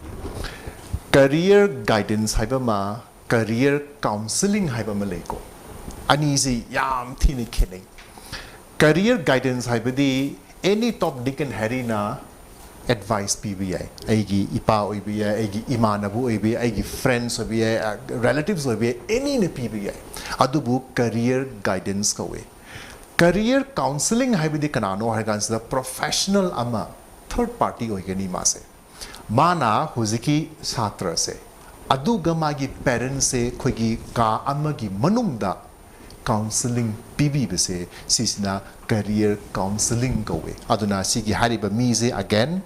Career guidance ꯍꯥꯏꯕ ꯑꯃ, career counselling ꯍꯥꯏꯕ ꯑꯃ ꯂꯩꯀꯣ꯫ ꯑꯅꯤꯁꯤ ꯌꯥꯝ ꯊꯤꯅ ꯈꯦꯠꯅꯩ꯫ Career guidance ꯍꯥꯏꯕꯗꯤ any top Dick and Harryꯅ advice ꯄꯤꯕ ꯌꯥꯏ꯫ ꯑꯩꯒꯤ ꯏꯄꯥ ꯑꯣꯏꯕ ꯌꯥꯏ, ꯑꯩꯒꯤ ꯏꯃꯥꯟꯅꯕ ꯑꯣꯏꯕ ꯌꯥꯏ, ꯑꯩꯒꯤ friends ꯑꯣꯏꯕ ꯌꯥꯏ, ꯑ, relatives ꯑꯣꯏꯕ ꯌꯥꯏ, anyꯅ ꯄꯤꯕ ꯌꯥꯏ꯫ ꯑꯗꯨꯕꯨ career guidance ꯀꯧꯋꯦ꯫ Career counselling ꯍꯥꯏꯕꯗꯤ ꯀꯅꯥꯅꯣ ꯍꯥꯏ ꯀꯥꯟꯁꯤꯗ professional ꯑꯃ, third party ꯑꯣꯏꯒꯅꯤ ꯃꯥꯁꯦ꯫ ꯃꯥꯅ ꯍꯧꯖꯤꯛꯀꯤ ꯁꯥꯇ꯭ꯔꯁꯦ ꯑꯗꯨꯒ ꯃꯥꯒꯤ ꯄꯦꯔꯦꯟꯁꯁꯦ ꯑꯩꯈꯣꯏꯒꯤ ꯀꯥ ꯑꯃꯒꯤ ꯃꯅꯨꯡꯗ ꯀꯥꯎꯟꯁꯤꯂꯤꯡ ꯄꯤꯕꯤꯕꯁꯦ, ꯁꯤꯁꯤꯅ ꯀꯦꯔꯤꯌꯔ ꯀꯥꯎꯟꯁꯤꯂꯤꯡ ꯀꯧꯋꯦ꯫ ꯑꯗꯨꯅ ꯁꯤꯒꯤ ꯍꯥꯏꯔꯤꯕ ꯃꯤꯁꯦ, again,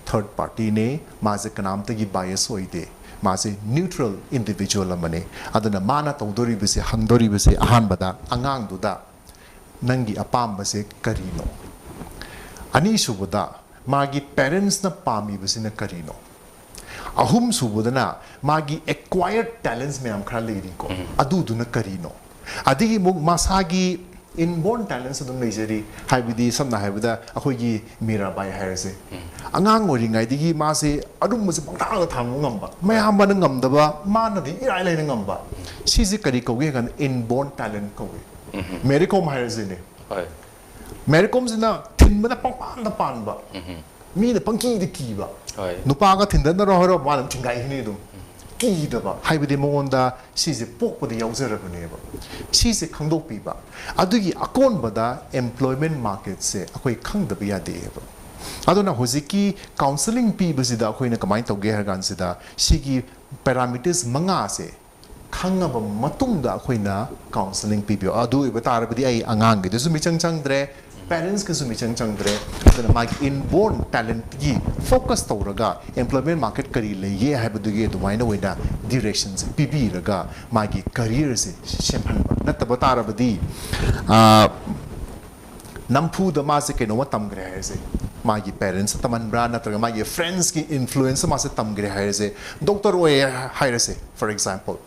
ꯊꯔꯗ ꯄꯥꯔꯇꯤꯅꯦ꯫ ꯃꯥꯁꯦ ꯀꯅꯥꯝꯇꯒꯤ ꯕꯥꯏꯁ ꯑꯣꯏꯗꯦ꯫ ꯃꯥꯁꯦ ꯅ꯭ꯌꯨꯇ꯭ꯔꯦꯜ ꯏꯟꯗꯤꯕꯤꯖꯨꯋꯦꯜ ꯑꯃꯅꯦ꯫ ꯑꯗꯨꯅ ꯃꯥꯅ ꯇꯧꯗꯣꯔꯤꯕꯁꯦ, ꯍꯪꯗꯣꯔꯤꯕꯁꯦ, ꯑꯍꯥꯟꯕꯗ ꯑꯉꯥꯡꯗꯨꯗ ꯅꯪꯒꯤ ꯑꯄꯥꯝꯕꯁꯦ ꯀꯔꯤꯅꯣ? ꯑꯅꯤꯁꯨꯕꯗ, ꯃꯥꯒꯤ ꯄꯦꯔꯦꯟꯁꯅ ꯄꯥꯝꯃꯤꯕꯁꯤꯅ ꯀꯔꯤꯅꯣ? ꯑꯍꯨꯝꯁꯨꯕꯗꯅ, ꯃꯥꯒꯤ ꯑꯦꯛꯀ꯭ꯋꯥꯌꯔ ꯇꯦꯂꯦꯟꯁ ꯃꯌꯥꯝ ꯈꯔ ꯂꯩꯔꯤꯀꯣ, ꯑꯗꯨꯗꯨꯅ ꯀꯔꯤꯅꯣ? ꯑꯗꯒꯤ ꯑꯃꯨꯛ ꯃꯁꯥꯒꯤ ꯏꯟꯕꯣꯔꯟ ꯇꯦꯂꯦꯟꯁ ꯑꯗꯨꯝ ꯂꯩꯖꯔꯤ꯫ ꯍꯥꯏꯕꯗꯤ, ꯁꯝꯅ ꯍꯥꯏꯔꯕꯗ, ꯑꯩꯈꯣꯏꯒꯤ ꯃꯤꯔꯥꯕꯥꯏ ꯍꯥꯏꯔꯁꯦ꯫ ꯑꯉꯥꯡ ꯑꯣꯏꯔꯤꯉꯩꯗꯒꯤ ꯃꯥꯁꯦ ꯑꯔꯨꯝꯕꯁꯦ ꯄꯪꯊꯥꯡꯗ ꯊꯥꯡꯕ ꯉꯝꯕ, ꯃꯌꯥꯝꯕꯅ ꯉꯝꯗꯕ, ꯃꯥꯅꯗꯤ ꯏꯔꯥꯏ ꯂꯥꯏꯅ ꯉꯝꯕ꯫ ꯁꯤꯁꯦ ꯀꯔꯤ ꯀꯧꯒꯦ ꯍꯥꯏ ꯀꯥꯟꯗ, ꯏꯟꯕꯣꯔꯟ ꯇꯦꯂꯦꯟ ꯀꯧꯏ꯫ ꯃꯦꯔꯤ ꯀꯣꯝ ꯍꯥꯏꯔꯁꯤꯅꯦ꯫ ꯍꯣꯏ꯫ ꯃꯦꯔꯤ ꯀꯣꯝꯁꯤꯅ ꯊꯤꯟꯕꯗ ꯄꯪꯄꯥꯟꯗ ꯄꯥꯟꯕ, ꯃꯤꯅ ꯄꯪꯀꯤꯗ ꯀꯤꯕ꯫ ꯍꯣꯏ꯫ ꯅꯨꯄꯥꯒ ꯊꯤꯟꯗꯠꯅꯔꯣ ꯍꯥꯏꯔꯣ, ꯃꯥꯅ ꯊꯤꯡꯒꯥꯏꯈꯤꯅꯤ ꯑꯗꯨꯝ꯫ ꯀꯤꯗꯕ ꯍꯥꯏꯕꯗꯤ ꯃꯉꯣꯟꯗ ꯁꯤꯁꯦ ꯄꯣꯛꯄꯗ ꯌꯥꯎꯖꯔꯕꯅꯦꯕ꯫ ꯁꯤꯁꯦ ꯈꯪꯗꯣꯛꯄꯤꯕ꯫ ꯑꯗꯨꯒꯤ ꯑꯀꯣꯟꯕꯗ ꯑꯦꯝꯄ꯭ꯂꯣꯏꯃꯦꯟ ꯃꯥꯔꯀꯦꯠꯁꯦ ꯑꯩꯈꯣꯏ ꯈꯪꯗꯕ ꯌꯥꯗꯦꯕ꯫ ꯑꯗꯨꯅ ꯍꯧꯖꯤꯛꯀꯤ ꯀꯥꯎꯟꯁꯤꯂꯤꯡ ꯄꯤꯕꯁꯤꯗ ꯑꯩꯈꯣꯏꯅ ꯀꯃꯥꯏꯅ ꯇꯧꯒꯦ ꯍꯥꯏ ꯀꯥꯟꯁꯤꯗ, ꯁꯤꯒꯤ ꯄꯦꯔꯥꯃꯤꯇꯔꯁ ꯃꯉꯥꯁꯦ ꯈꯪꯉꯕ ꯃꯇꯨꯡꯗ ꯑꯩꯈꯣꯏꯅ ꯀꯥꯎꯟꯁꯤꯂꯤꯡ ꯄꯤꯕꯤꯌꯣ꯫ ꯑꯗꯨ ꯑꯣꯏꯕ ꯇꯥꯔꯕꯗꯤ ꯑꯩ ꯑꯉꯥꯡꯒꯤꯗꯁꯨ ꯃꯤꯆꯪ ꯆꯪꯗ꯭ꯔꯦ, ꯄꯦꯔꯦꯟꯁꯀꯁꯨ ꯃꯤꯆꯪ ꯆꯪꯗ꯭ꯔꯦ꯫ ꯑꯗꯨꯅ ꯃꯥꯒꯤ ꯏꯟꯕꯣꯔꯟ ꯇꯦꯂꯦꯟꯠꯒꯤ ꯐꯣꯀꯁ ꯇꯧꯔꯒ ꯑꯦꯝꯄ꯭ꯂꯣꯏꯃꯦꯟ ꯃꯥꯔꯀꯦꯠ ꯀꯔꯤ ꯂꯩꯒꯦ ꯍꯥꯏꯕꯗꯨꯒꯤ ꯑꯗꯨꯃꯥꯏꯅ ꯑꯣꯏꯅ ꯗꯤꯔꯦꯛꯁꯟꯁꯦ ꯄꯤꯕꯤꯔꯒ ꯃꯥꯒꯤ ꯀꯔꯤꯌꯔꯁꯦ ꯁꯦꯝꯍꯟꯕ꯫ ꯅꯠꯇꯕ ꯇꯥꯔꯕꯗꯤ, ꯑꯥ, ꯅꯝꯐꯨꯗ ꯃꯥꯁꯦ ꯀꯩꯅꯣꯝꯃ ꯇꯝꯈ꯭ꯔꯦ ꯍꯥꯏꯔꯁꯦ, ꯃꯥꯒꯤ ꯄꯦꯔꯦꯟꯁꯅ ꯇꯝꯍꯟꯕ꯭ꯔꯥ ꯅꯠꯇ꯭ꯔꯒ ꯃꯥꯒꯤ ꯐ꯭ꯔꯦꯟꯁꯀꯤ ꯏꯟꯐ꯭ꯂꯨꯌꯦꯟꯁꯇ ꯃꯥꯁꯦ ꯇꯝꯈ꯭ꯔꯦ ꯍꯥꯏꯔꯁꯦ, ꯗꯣꯛꯇꯔ ꯑꯣꯏꯌꯦ ꯍꯥꯏꯔꯁꯦ, ꯐꯣꯔ ꯑꯦꯛꯖꯥꯝꯄꯜ,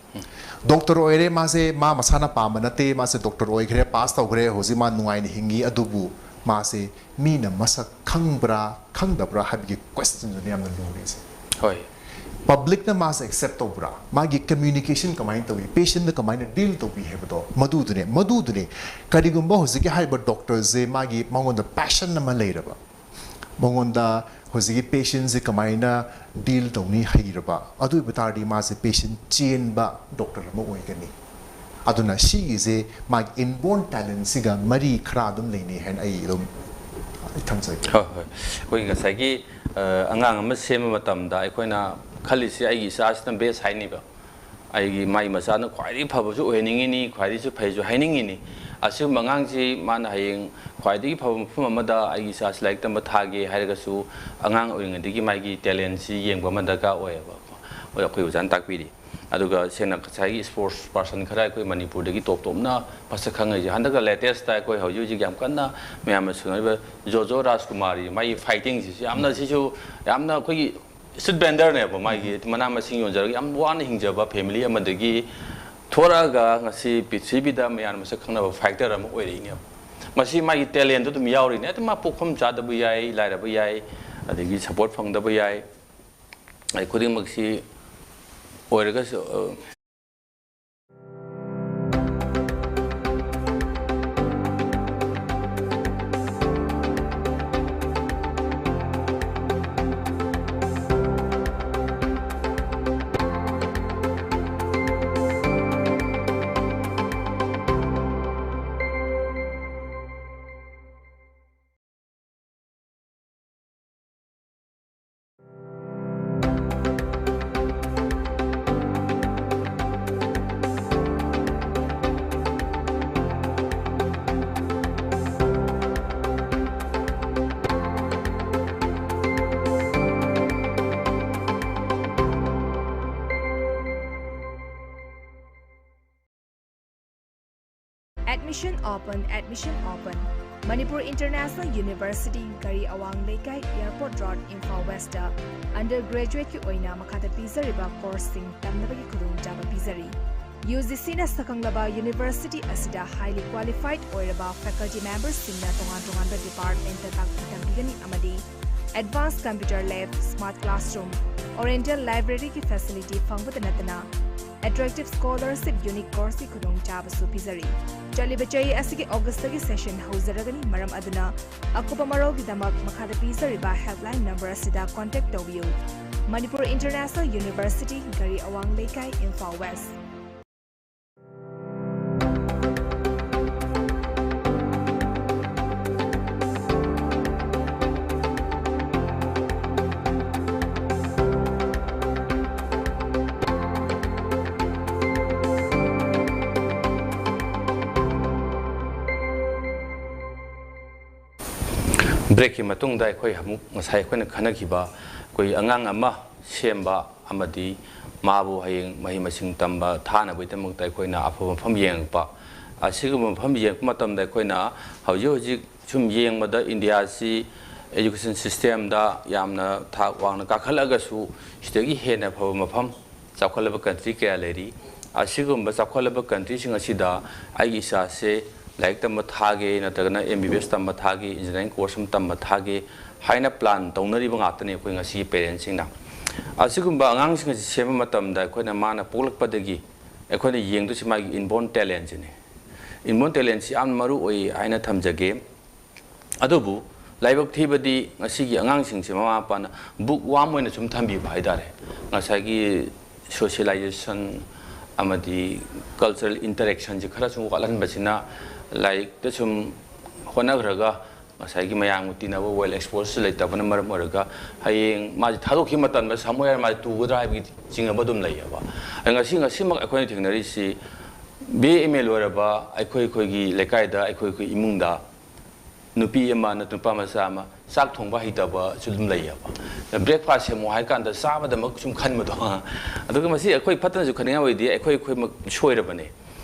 ꯗꯣꯛꯇꯔ ꯑꯣꯏꯔꯦ ꯃꯥꯁꯦ, ꯃꯥ ꯃꯁꯥꯅ ꯄꯥꯝꯕ ꯅꯠꯇꯦ, ꯃꯥꯁꯦ ꯗꯣꯛꯇꯔ ꯑꯣꯏꯈ꯭ꯔꯦ, ꯄꯥꯁ ꯇꯧꯈ꯭ꯔꯦ, ꯍꯧꯖꯤꯛ ꯃꯥ ꯅꯨꯡꯉꯥꯏꯅ ꯍꯤꯡꯉꯤ, ꯑꯗꯨꯕꯨ ꯃꯥꯁꯦ ꯃꯤꯅ ꯃꯁꯛ ꯈꯪꯕ꯭ꯔꯥ ꯈꯪꯗꯕ꯭ꯔꯥ ꯍꯥꯏꯕꯒꯤ ꯀ꯭ꯋꯦꯁꯆꯟꯗꯨꯅ ꯌꯥꯝꯅ ꯂꯨꯔꯤꯁꯦ꯫ ꯍꯣꯏ꯫ ꯄꯕ꯭ꯂꯤꯛꯅ ꯃꯥꯁꯦ ꯑꯦꯛꯁꯦꯞ ꯇꯧꯕ꯭ꯔꯥ, ꯃꯥꯒꯤ ꯀꯝꯃ꯭ꯌꯨꯅꯤꯀꯦꯁꯟ ꯀꯃꯥꯏꯅ ꯇꯧꯏ, ꯄꯦꯁꯦꯟꯗ ꯀꯃꯥꯏꯅ ꯗꯤꯜ ꯇꯧꯕꯤ ꯍꯥꯏꯕꯗꯣ, ꯃꯗꯨꯗꯨꯅꯦ, ꯃꯗꯨꯗꯨꯅꯦ꯫ ꯀꯔꯤꯒꯨꯝꯕ ꯍꯧꯖꯤꯛꯀꯤ ꯍꯥꯏꯔꯤꯕ ꯗꯣꯛꯇꯔꯁꯦ ꯃꯥꯒꯤ, ꯃꯉꯣꯟꯗ ꯄꯦꯁꯟ ꯑꯃ ꯂꯩꯔꯕ, ꯃꯉꯣꯟꯗ ꯍꯧꯖꯤꯛꯀꯤ ꯄꯦꯁꯦꯟꯁꯦ ꯀꯃꯥꯏꯅ ꯗꯤꯜ ꯇꯧꯅꯤ ꯍꯩꯔꯕ, ꯑꯗꯨ ꯑꯣꯏꯕ ꯇꯥꯔꯗꯤ ꯃꯥꯁꯦ ꯄꯦꯁꯦꯟ ꯆꯦꯟꯕ ꯗꯣꯛꯇꯔ ꯑꯃ ꯑꯣꯏꯒꯅꯤ꯫ ꯑꯗꯨꯅ ꯁꯤꯒꯤꯁꯦ ꯃꯥꯒꯤ ꯏꯟꯕꯣꯔꯟ ꯇꯦꯂꯦꯟꯁꯤꯒ ꯃꯔꯤ ꯈꯔ ꯑꯗꯨꯝ ꯂꯩꯅꯩ ꯍꯥꯏꯅ ꯑꯩ ꯑꯗꯨꯝ ꯊꯝꯖꯒꯦ꯫ ꯍꯣꯏ, ꯍꯣꯏ꯫ ꯑꯩꯈꯣꯏ ꯉꯁꯥꯏꯒꯤ, ꯑ, ꯑꯉꯥꯡ ꯑꯃ ꯁꯦꯝꯕ ꯃꯇꯝꯗ ꯑꯩꯈꯣꯏꯅ ꯈꯜꯂꯤꯁꯦ ꯑꯩꯒꯤ ꯏꯆꯥꯁꯤꯅ best ꯍꯥꯏꯅꯤꯕ꯫ ꯑꯩꯒꯤ, ꯃꯥꯒꯤ ꯃꯆꯥꯅ ꯈ꯭ꯋꯥꯏꯗꯒꯤ ꯐꯕꯁꯨ ꯑꯣꯏꯍꯟꯅꯤꯡꯉꯤꯅꯤ, ꯈ꯭ꯋꯥꯏꯗꯒꯤꯁꯨ ꯐꯩꯁꯨ ꯍꯥꯏꯅꯤꯡꯉꯤꯅꯤ꯫ ꯑꯁꯤꯒꯨꯝꯕ ꯑꯉꯥꯡꯁꯤ ꯃꯥꯅ ꯍꯌꯦꯡ ꯈ꯭ꯋꯥꯏꯗꯒꯤ ꯐꯕ ꯃꯐꯝ ꯑꯃꯗ ꯑꯩꯒꯤ ꯏꯆꯥꯁꯤ ꯂꯥꯏꯔꯤꯛ ꯇꯝꯕ ꯊꯥꯒꯦ ꯍꯥꯏꯔꯒꯁꯨ ꯑꯉꯥꯡ ꯑꯣꯏꯔꯤꯉꯩꯗꯒꯤ ꯃꯥꯒꯤ talentꯁꯤ ꯌꯦꯡꯕ ꯑꯃ ꯗꯔꯀꯥꯔ ꯑꯣꯏꯌꯦꯕ꯫ ꯑꯩꯈꯣꯏ ꯑꯣꯖꯥꯅ ꯇꯥꯛꯄꯤꯔꯤ꯫ ꯑꯗꯨꯒ ꯁꯦꯡꯅ ꯉꯁꯥꯏꯒꯤ sports person ꯈꯔ ꯑꯩꯈꯣꯏ ꯃꯅꯤꯄꯨꯔꯗꯒꯤ top topꯅ ꯃꯁꯛ ꯈꯪꯉꯛꯏꯁꯦ꯫ ꯍꯟꯗꯛꯀ latestꯇ ꯑꯩꯈꯣꯏ ꯍꯧꯖꯤꯛ ꯍꯧꯖꯤꯛ ꯌꯥꯝ ꯀꯟꯅ ꯃꯌꯥꯝꯅ ꯁꯨꯅꯔꯤꯕ ꯖꯣꯖꯣ ꯔꯥꯖꯀꯨꯃꯥꯔꯤ, ꯃꯥꯒꯤ fightingꯁꯤꯁꯨ ꯌꯥꯝꯅ, ꯁꯤꯁꯨ ꯌꯥꯝꯅ ꯑꯩꯈꯣꯏꯒꯤ street vendorꯅꯦꯕ꯫ ꯃꯥꯒꯤ ꯃꯅꯥ ꯃꯁꯤꯡ ꯌꯣꯟꯖꯔꯒ ꯌꯥꯝ ꯋꯥꯅ ꯍꯤꯡꯖꯕ family ꯑꯃꯗꯒꯤ ꯊꯣꯔꯛꯑꯒ ꯉꯁꯤ ꯄ꯭ꯔꯤꯊꯤꯕꯤꯗ ꯃꯌꯥꯝꯅ ꯃꯁꯛ ꯈꯪꯅꯕ fighter ꯑꯃ ꯑꯣꯏꯔꯛꯏꯅꯦꯕ꯫ ꯃꯁꯤ ꯃꯥꯒꯤ talentꯇꯨ ꯑꯗꯨꯝ ꯌꯥꯎꯔꯤꯅꯦ꯫ ꯑꯗꯨ ꯃꯥ ꯄꯣꯛꯐꯝ ꯆꯥꯗꯕ ꯌꯥꯏ, ꯂꯥꯏꯔꯕ ꯌꯥꯏ, ꯑꯗꯒꯤ support ꯐꯪꯗꯕ ꯌꯥꯏ꯫ ꯑꯩ ꯈꯨꯗꯤꯡꯃꯛꯁꯤ ꯑꯣꯏꯔꯒꯁꯨ, ꯑ, Admission open, admission open. Manipur International University, ꯘꯔꯤ ꯑꯋꯥꯡ ꯂꯩꯀꯥꯏ, Airport Road, Imphal West, undergraduateꯀꯤ ꯑꯣꯏꯅ ꯃꯈꯥꯗ ꯄꯤꯖꯔꯤꯕ courseꯁꯤꯡ ꯇꯝꯅꯕꯒꯤ ꯈꯨꯗꯣꯡꯆꯥꯕ ꯄꯤꯖꯔꯤ꯫ UGCꯅ ꯁꯛꯈꯪꯂꯕ university ꯑꯁꯤꯗ highly qualified ꯑꯣꯏꯔꯕ faculty memberꯁꯤꯡꯅ ꯇꯣꯉꯥꯟ ꯇꯣꯉꯥꯟꯕ departmentꯇ ꯇꯥꯛꯄꯤ ꯇꯝꯕꯤꯒꯅꯤ ꯑꯃꯗꯤ advanced computer lab, smart classroom, oriental libraryꯒꯤ facility ꯐꯪꯕꯇ ꯅꯠꯇꯅ attractive scholarship, unique courseꯀꯤ ꯈꯨꯗꯣꯡꯆꯥꯕꯁꯨ ꯄꯤꯖꯔꯤ꯫ ꯆꯠꯂꯤꯕ ꯆꯍꯤ ꯑꯁꯤꯒꯤ Augustꯇꯒꯤ session ꯍꯧꯖꯔꯒꯅꯤ꯫ ꯃꯔꯝ ꯑꯗꯨꯅ ꯑꯀꯨꯞꯄ ꯃꯔꯣꯜꯒꯤꯗꯃꯛ ꯃꯈꯥꯗ ꯄꯤꯖꯔꯤꯕ helpline number ꯑꯁꯤꯗ contact ꯇꯧꯕꯤꯌꯨ꯫ Manipur International University, ꯘꯔꯤ ꯑꯋꯥꯡ ꯂꯩꯀꯥꯏ, Imphal West꯫ ꯕ꯭ꯔꯦꯛꯀꯤ ꯃꯇꯨꯡꯗ ꯑꯩꯈꯣꯏ ꯑꯃꯨꯛ ꯉꯁꯥꯏ ꯑꯩꯈꯣꯏꯅ ꯈꯟꯅꯈꯤꯕ ꯑꯩꯈꯣꯏ ꯑꯉꯥꯡ ꯑꯃ ꯁꯦꯝꯕ ꯑꯃꯗꯤ ꯃꯥꯕꯨ ꯍꯌꯦꯡ ꯃꯍꯩ ꯃꯁꯤꯡ ꯇꯝꯕ ꯊꯥꯅꯕꯒꯤꯗꯃꯛꯇ ꯑꯩꯈꯣꯏꯅ ꯑꯐꯕ ꯃꯐꯝ ꯌꯦꯡꯉꯛꯄ꯫ ꯑꯁꯤꯒꯨꯝꯕ ꯃꯐꯝ ꯌꯦꯡꯉꯛꯄ ꯃꯇꯝꯗ ꯑꯩꯈꯣꯏꯅ ꯍꯧꯖꯤꯛ ꯍꯧꯖꯤꯛ ꯁꯨꯝ ꯌꯦꯡꯕꯗ ꯏꯟꯗꯤꯌꯥꯁꯤ education systemꯗ ꯌꯥꯝꯅ ꯊꯥꯛ ꯋꯥꯡꯅ ꯀꯥꯈꯠꯂꯒꯁꯨ ꯁꯤꯗꯒꯤ ꯍꯦꯟꯅ ꯐꯕ ꯃꯐꯝ ꯆꯥꯎꯈꯠꯂꯕ country ꯀꯌꯥ ꯂꯩꯔꯤ꯫ ꯑꯁꯤꯒꯨꯝꯕ ꯆꯥꯎꯈꯠꯂꯕ countryꯁꯤꯡ ꯑꯁꯤꯗ ꯑꯩꯒꯤ ꯏꯆꯥꯁꯦ ꯂꯥꯏꯔꯤꯛ ꯇꯝꯕ ꯊꯥꯒꯦ ꯅꯠꯇ꯭ꯔꯒꯅ M B B S ꯇꯝꯕ ꯊꯥꯒꯦ, engineering course ꯑꯃ ꯇꯝꯕ ꯊꯥꯒꯦ ꯍꯥꯏꯅ plan ꯇꯧꯅꯔꯤꯕ ꯉꯥꯛꯇꯅꯤ ꯑꯩꯈꯣꯏ ꯉꯁꯤꯒꯤ parentsꯁꯤꯡꯅ꯫ ꯑꯁꯤꯒꯨꯝꯕ ꯑꯉꯥꯡꯁꯤꯡ ꯑꯁꯤ ꯁꯦꯝꯕ ꯃꯇꯝꯗ ꯑꯩꯈꯣꯏꯅ ꯃꯥꯅ ꯄꯣꯛꯂꯛꯄꯗꯒꯤ ꯑꯩꯈꯣꯏꯅ ꯌꯦꯡꯗꯣꯏꯁꯤ ꯃꯥꯒꯤ inborn talentꯁꯤꯅꯤ꯫ Inborn talentꯁꯤ ꯌꯥꯝꯅ ꯃꯔꯨ ꯑꯣꯏ ꯍꯥꯏꯅ ꯊꯝꯖꯒꯦ꯫ ꯑꯗꯨꯕꯨ ꯂꯥꯏꯕꯛ ꯊꯤꯕꯗꯤ ꯉꯁꯤꯒꯤ ꯑꯉꯥꯡꯁꯤꯡꯁꯦ ꯃꯃꯥ ꯃꯄꯥꯅ bookworm ꯑꯣꯏꯅ ꯁꯨꯝ ꯊꯝꯕꯤꯕ ꯍꯥꯏꯇꯥꯔꯦ꯫ ꯉꯁꯥꯏꯒꯤ socialization ꯑꯃꯗꯤ cultural interactionꯁꯦ ꯈꯔ ꯁꯨꯝ ꯋꯥꯠꯍꯟꯕꯁꯤꯅ ꯂꯥꯏꯔꯤꯛꯇ ꯁꯨꯝ ꯍꯣꯠꯅꯈ꯭ꯔꯒ ꯉꯁꯥꯏꯒꯤ ꯃꯌꯥꯝꯒ ꯇꯤꯟꯅꯕ well exposure ꯂꯩꯇꯕꯅ ꯃꯔꯝ ꯑꯣꯏꯔꯒ ꯍꯌꯦꯡ ꯃꯥꯁꯦ ꯊꯥꯗꯣꯛꯈꯤꯕ ꯃꯇꯝꯗ somewhere ꯃꯥꯁꯦ ꯇꯨꯒꯗ꯭ꯔꯥ ꯍꯥꯏꯕꯒꯤ ꯆꯤꯡꯅꯕ ꯑꯗꯨꯝ ꯂꯩꯌꯦꯕ꯫ ꯑꯗ ꯉꯁꯤ, ꯉꯁꯤꯃꯛ ꯑꯩꯈꯣꯏꯅ ꯊꯦꯡꯅꯔꯤꯁꯤ B A M A ꯂꯣꯏꯔꯕ ꯑꯩꯈꯣꯏ ꯑꯩꯈꯣꯏꯒꯤ ꯂꯩꯀꯥꯏꯗ, ꯑꯩꯈꯣꯏ ꯑꯩꯈꯣꯏ ꯏꯃꯨꯡꯗ ꯅꯨꯄꯤ ꯑꯃ ꯅꯠꯇ꯭ꯔ ꯅꯨꯄꯥ ꯃꯆꯥ ꯑꯃ ꯆꯥꯛ ꯊꯣꯡꯕ ꯍꯩꯇꯕꯁꯨ ꯑꯗꯨꯝ ꯂꯩꯌꯦꯕ꯫ Breakfast ꯁꯦꯝꯃꯣ ꯍꯥꯏ ꯀꯥꯟꯗ ꯆꯥꯕꯗꯃꯛ ꯁꯨꯝ ꯈꯟꯕꯗꯣ꯫ ꯑꯗꯨꯒ ꯃꯁꯤ ꯑꯩꯈꯣꯏ ꯐꯠꯇꯅꯁꯨ ꯈꯟꯅꯤꯡꯉꯥꯏ ꯑꯣꯏꯗꯦ, ꯑꯩꯈꯣꯏ ꯑꯩꯈꯣꯏꯃꯛ ꯁꯣꯏꯔꯕꯅꯦ꯫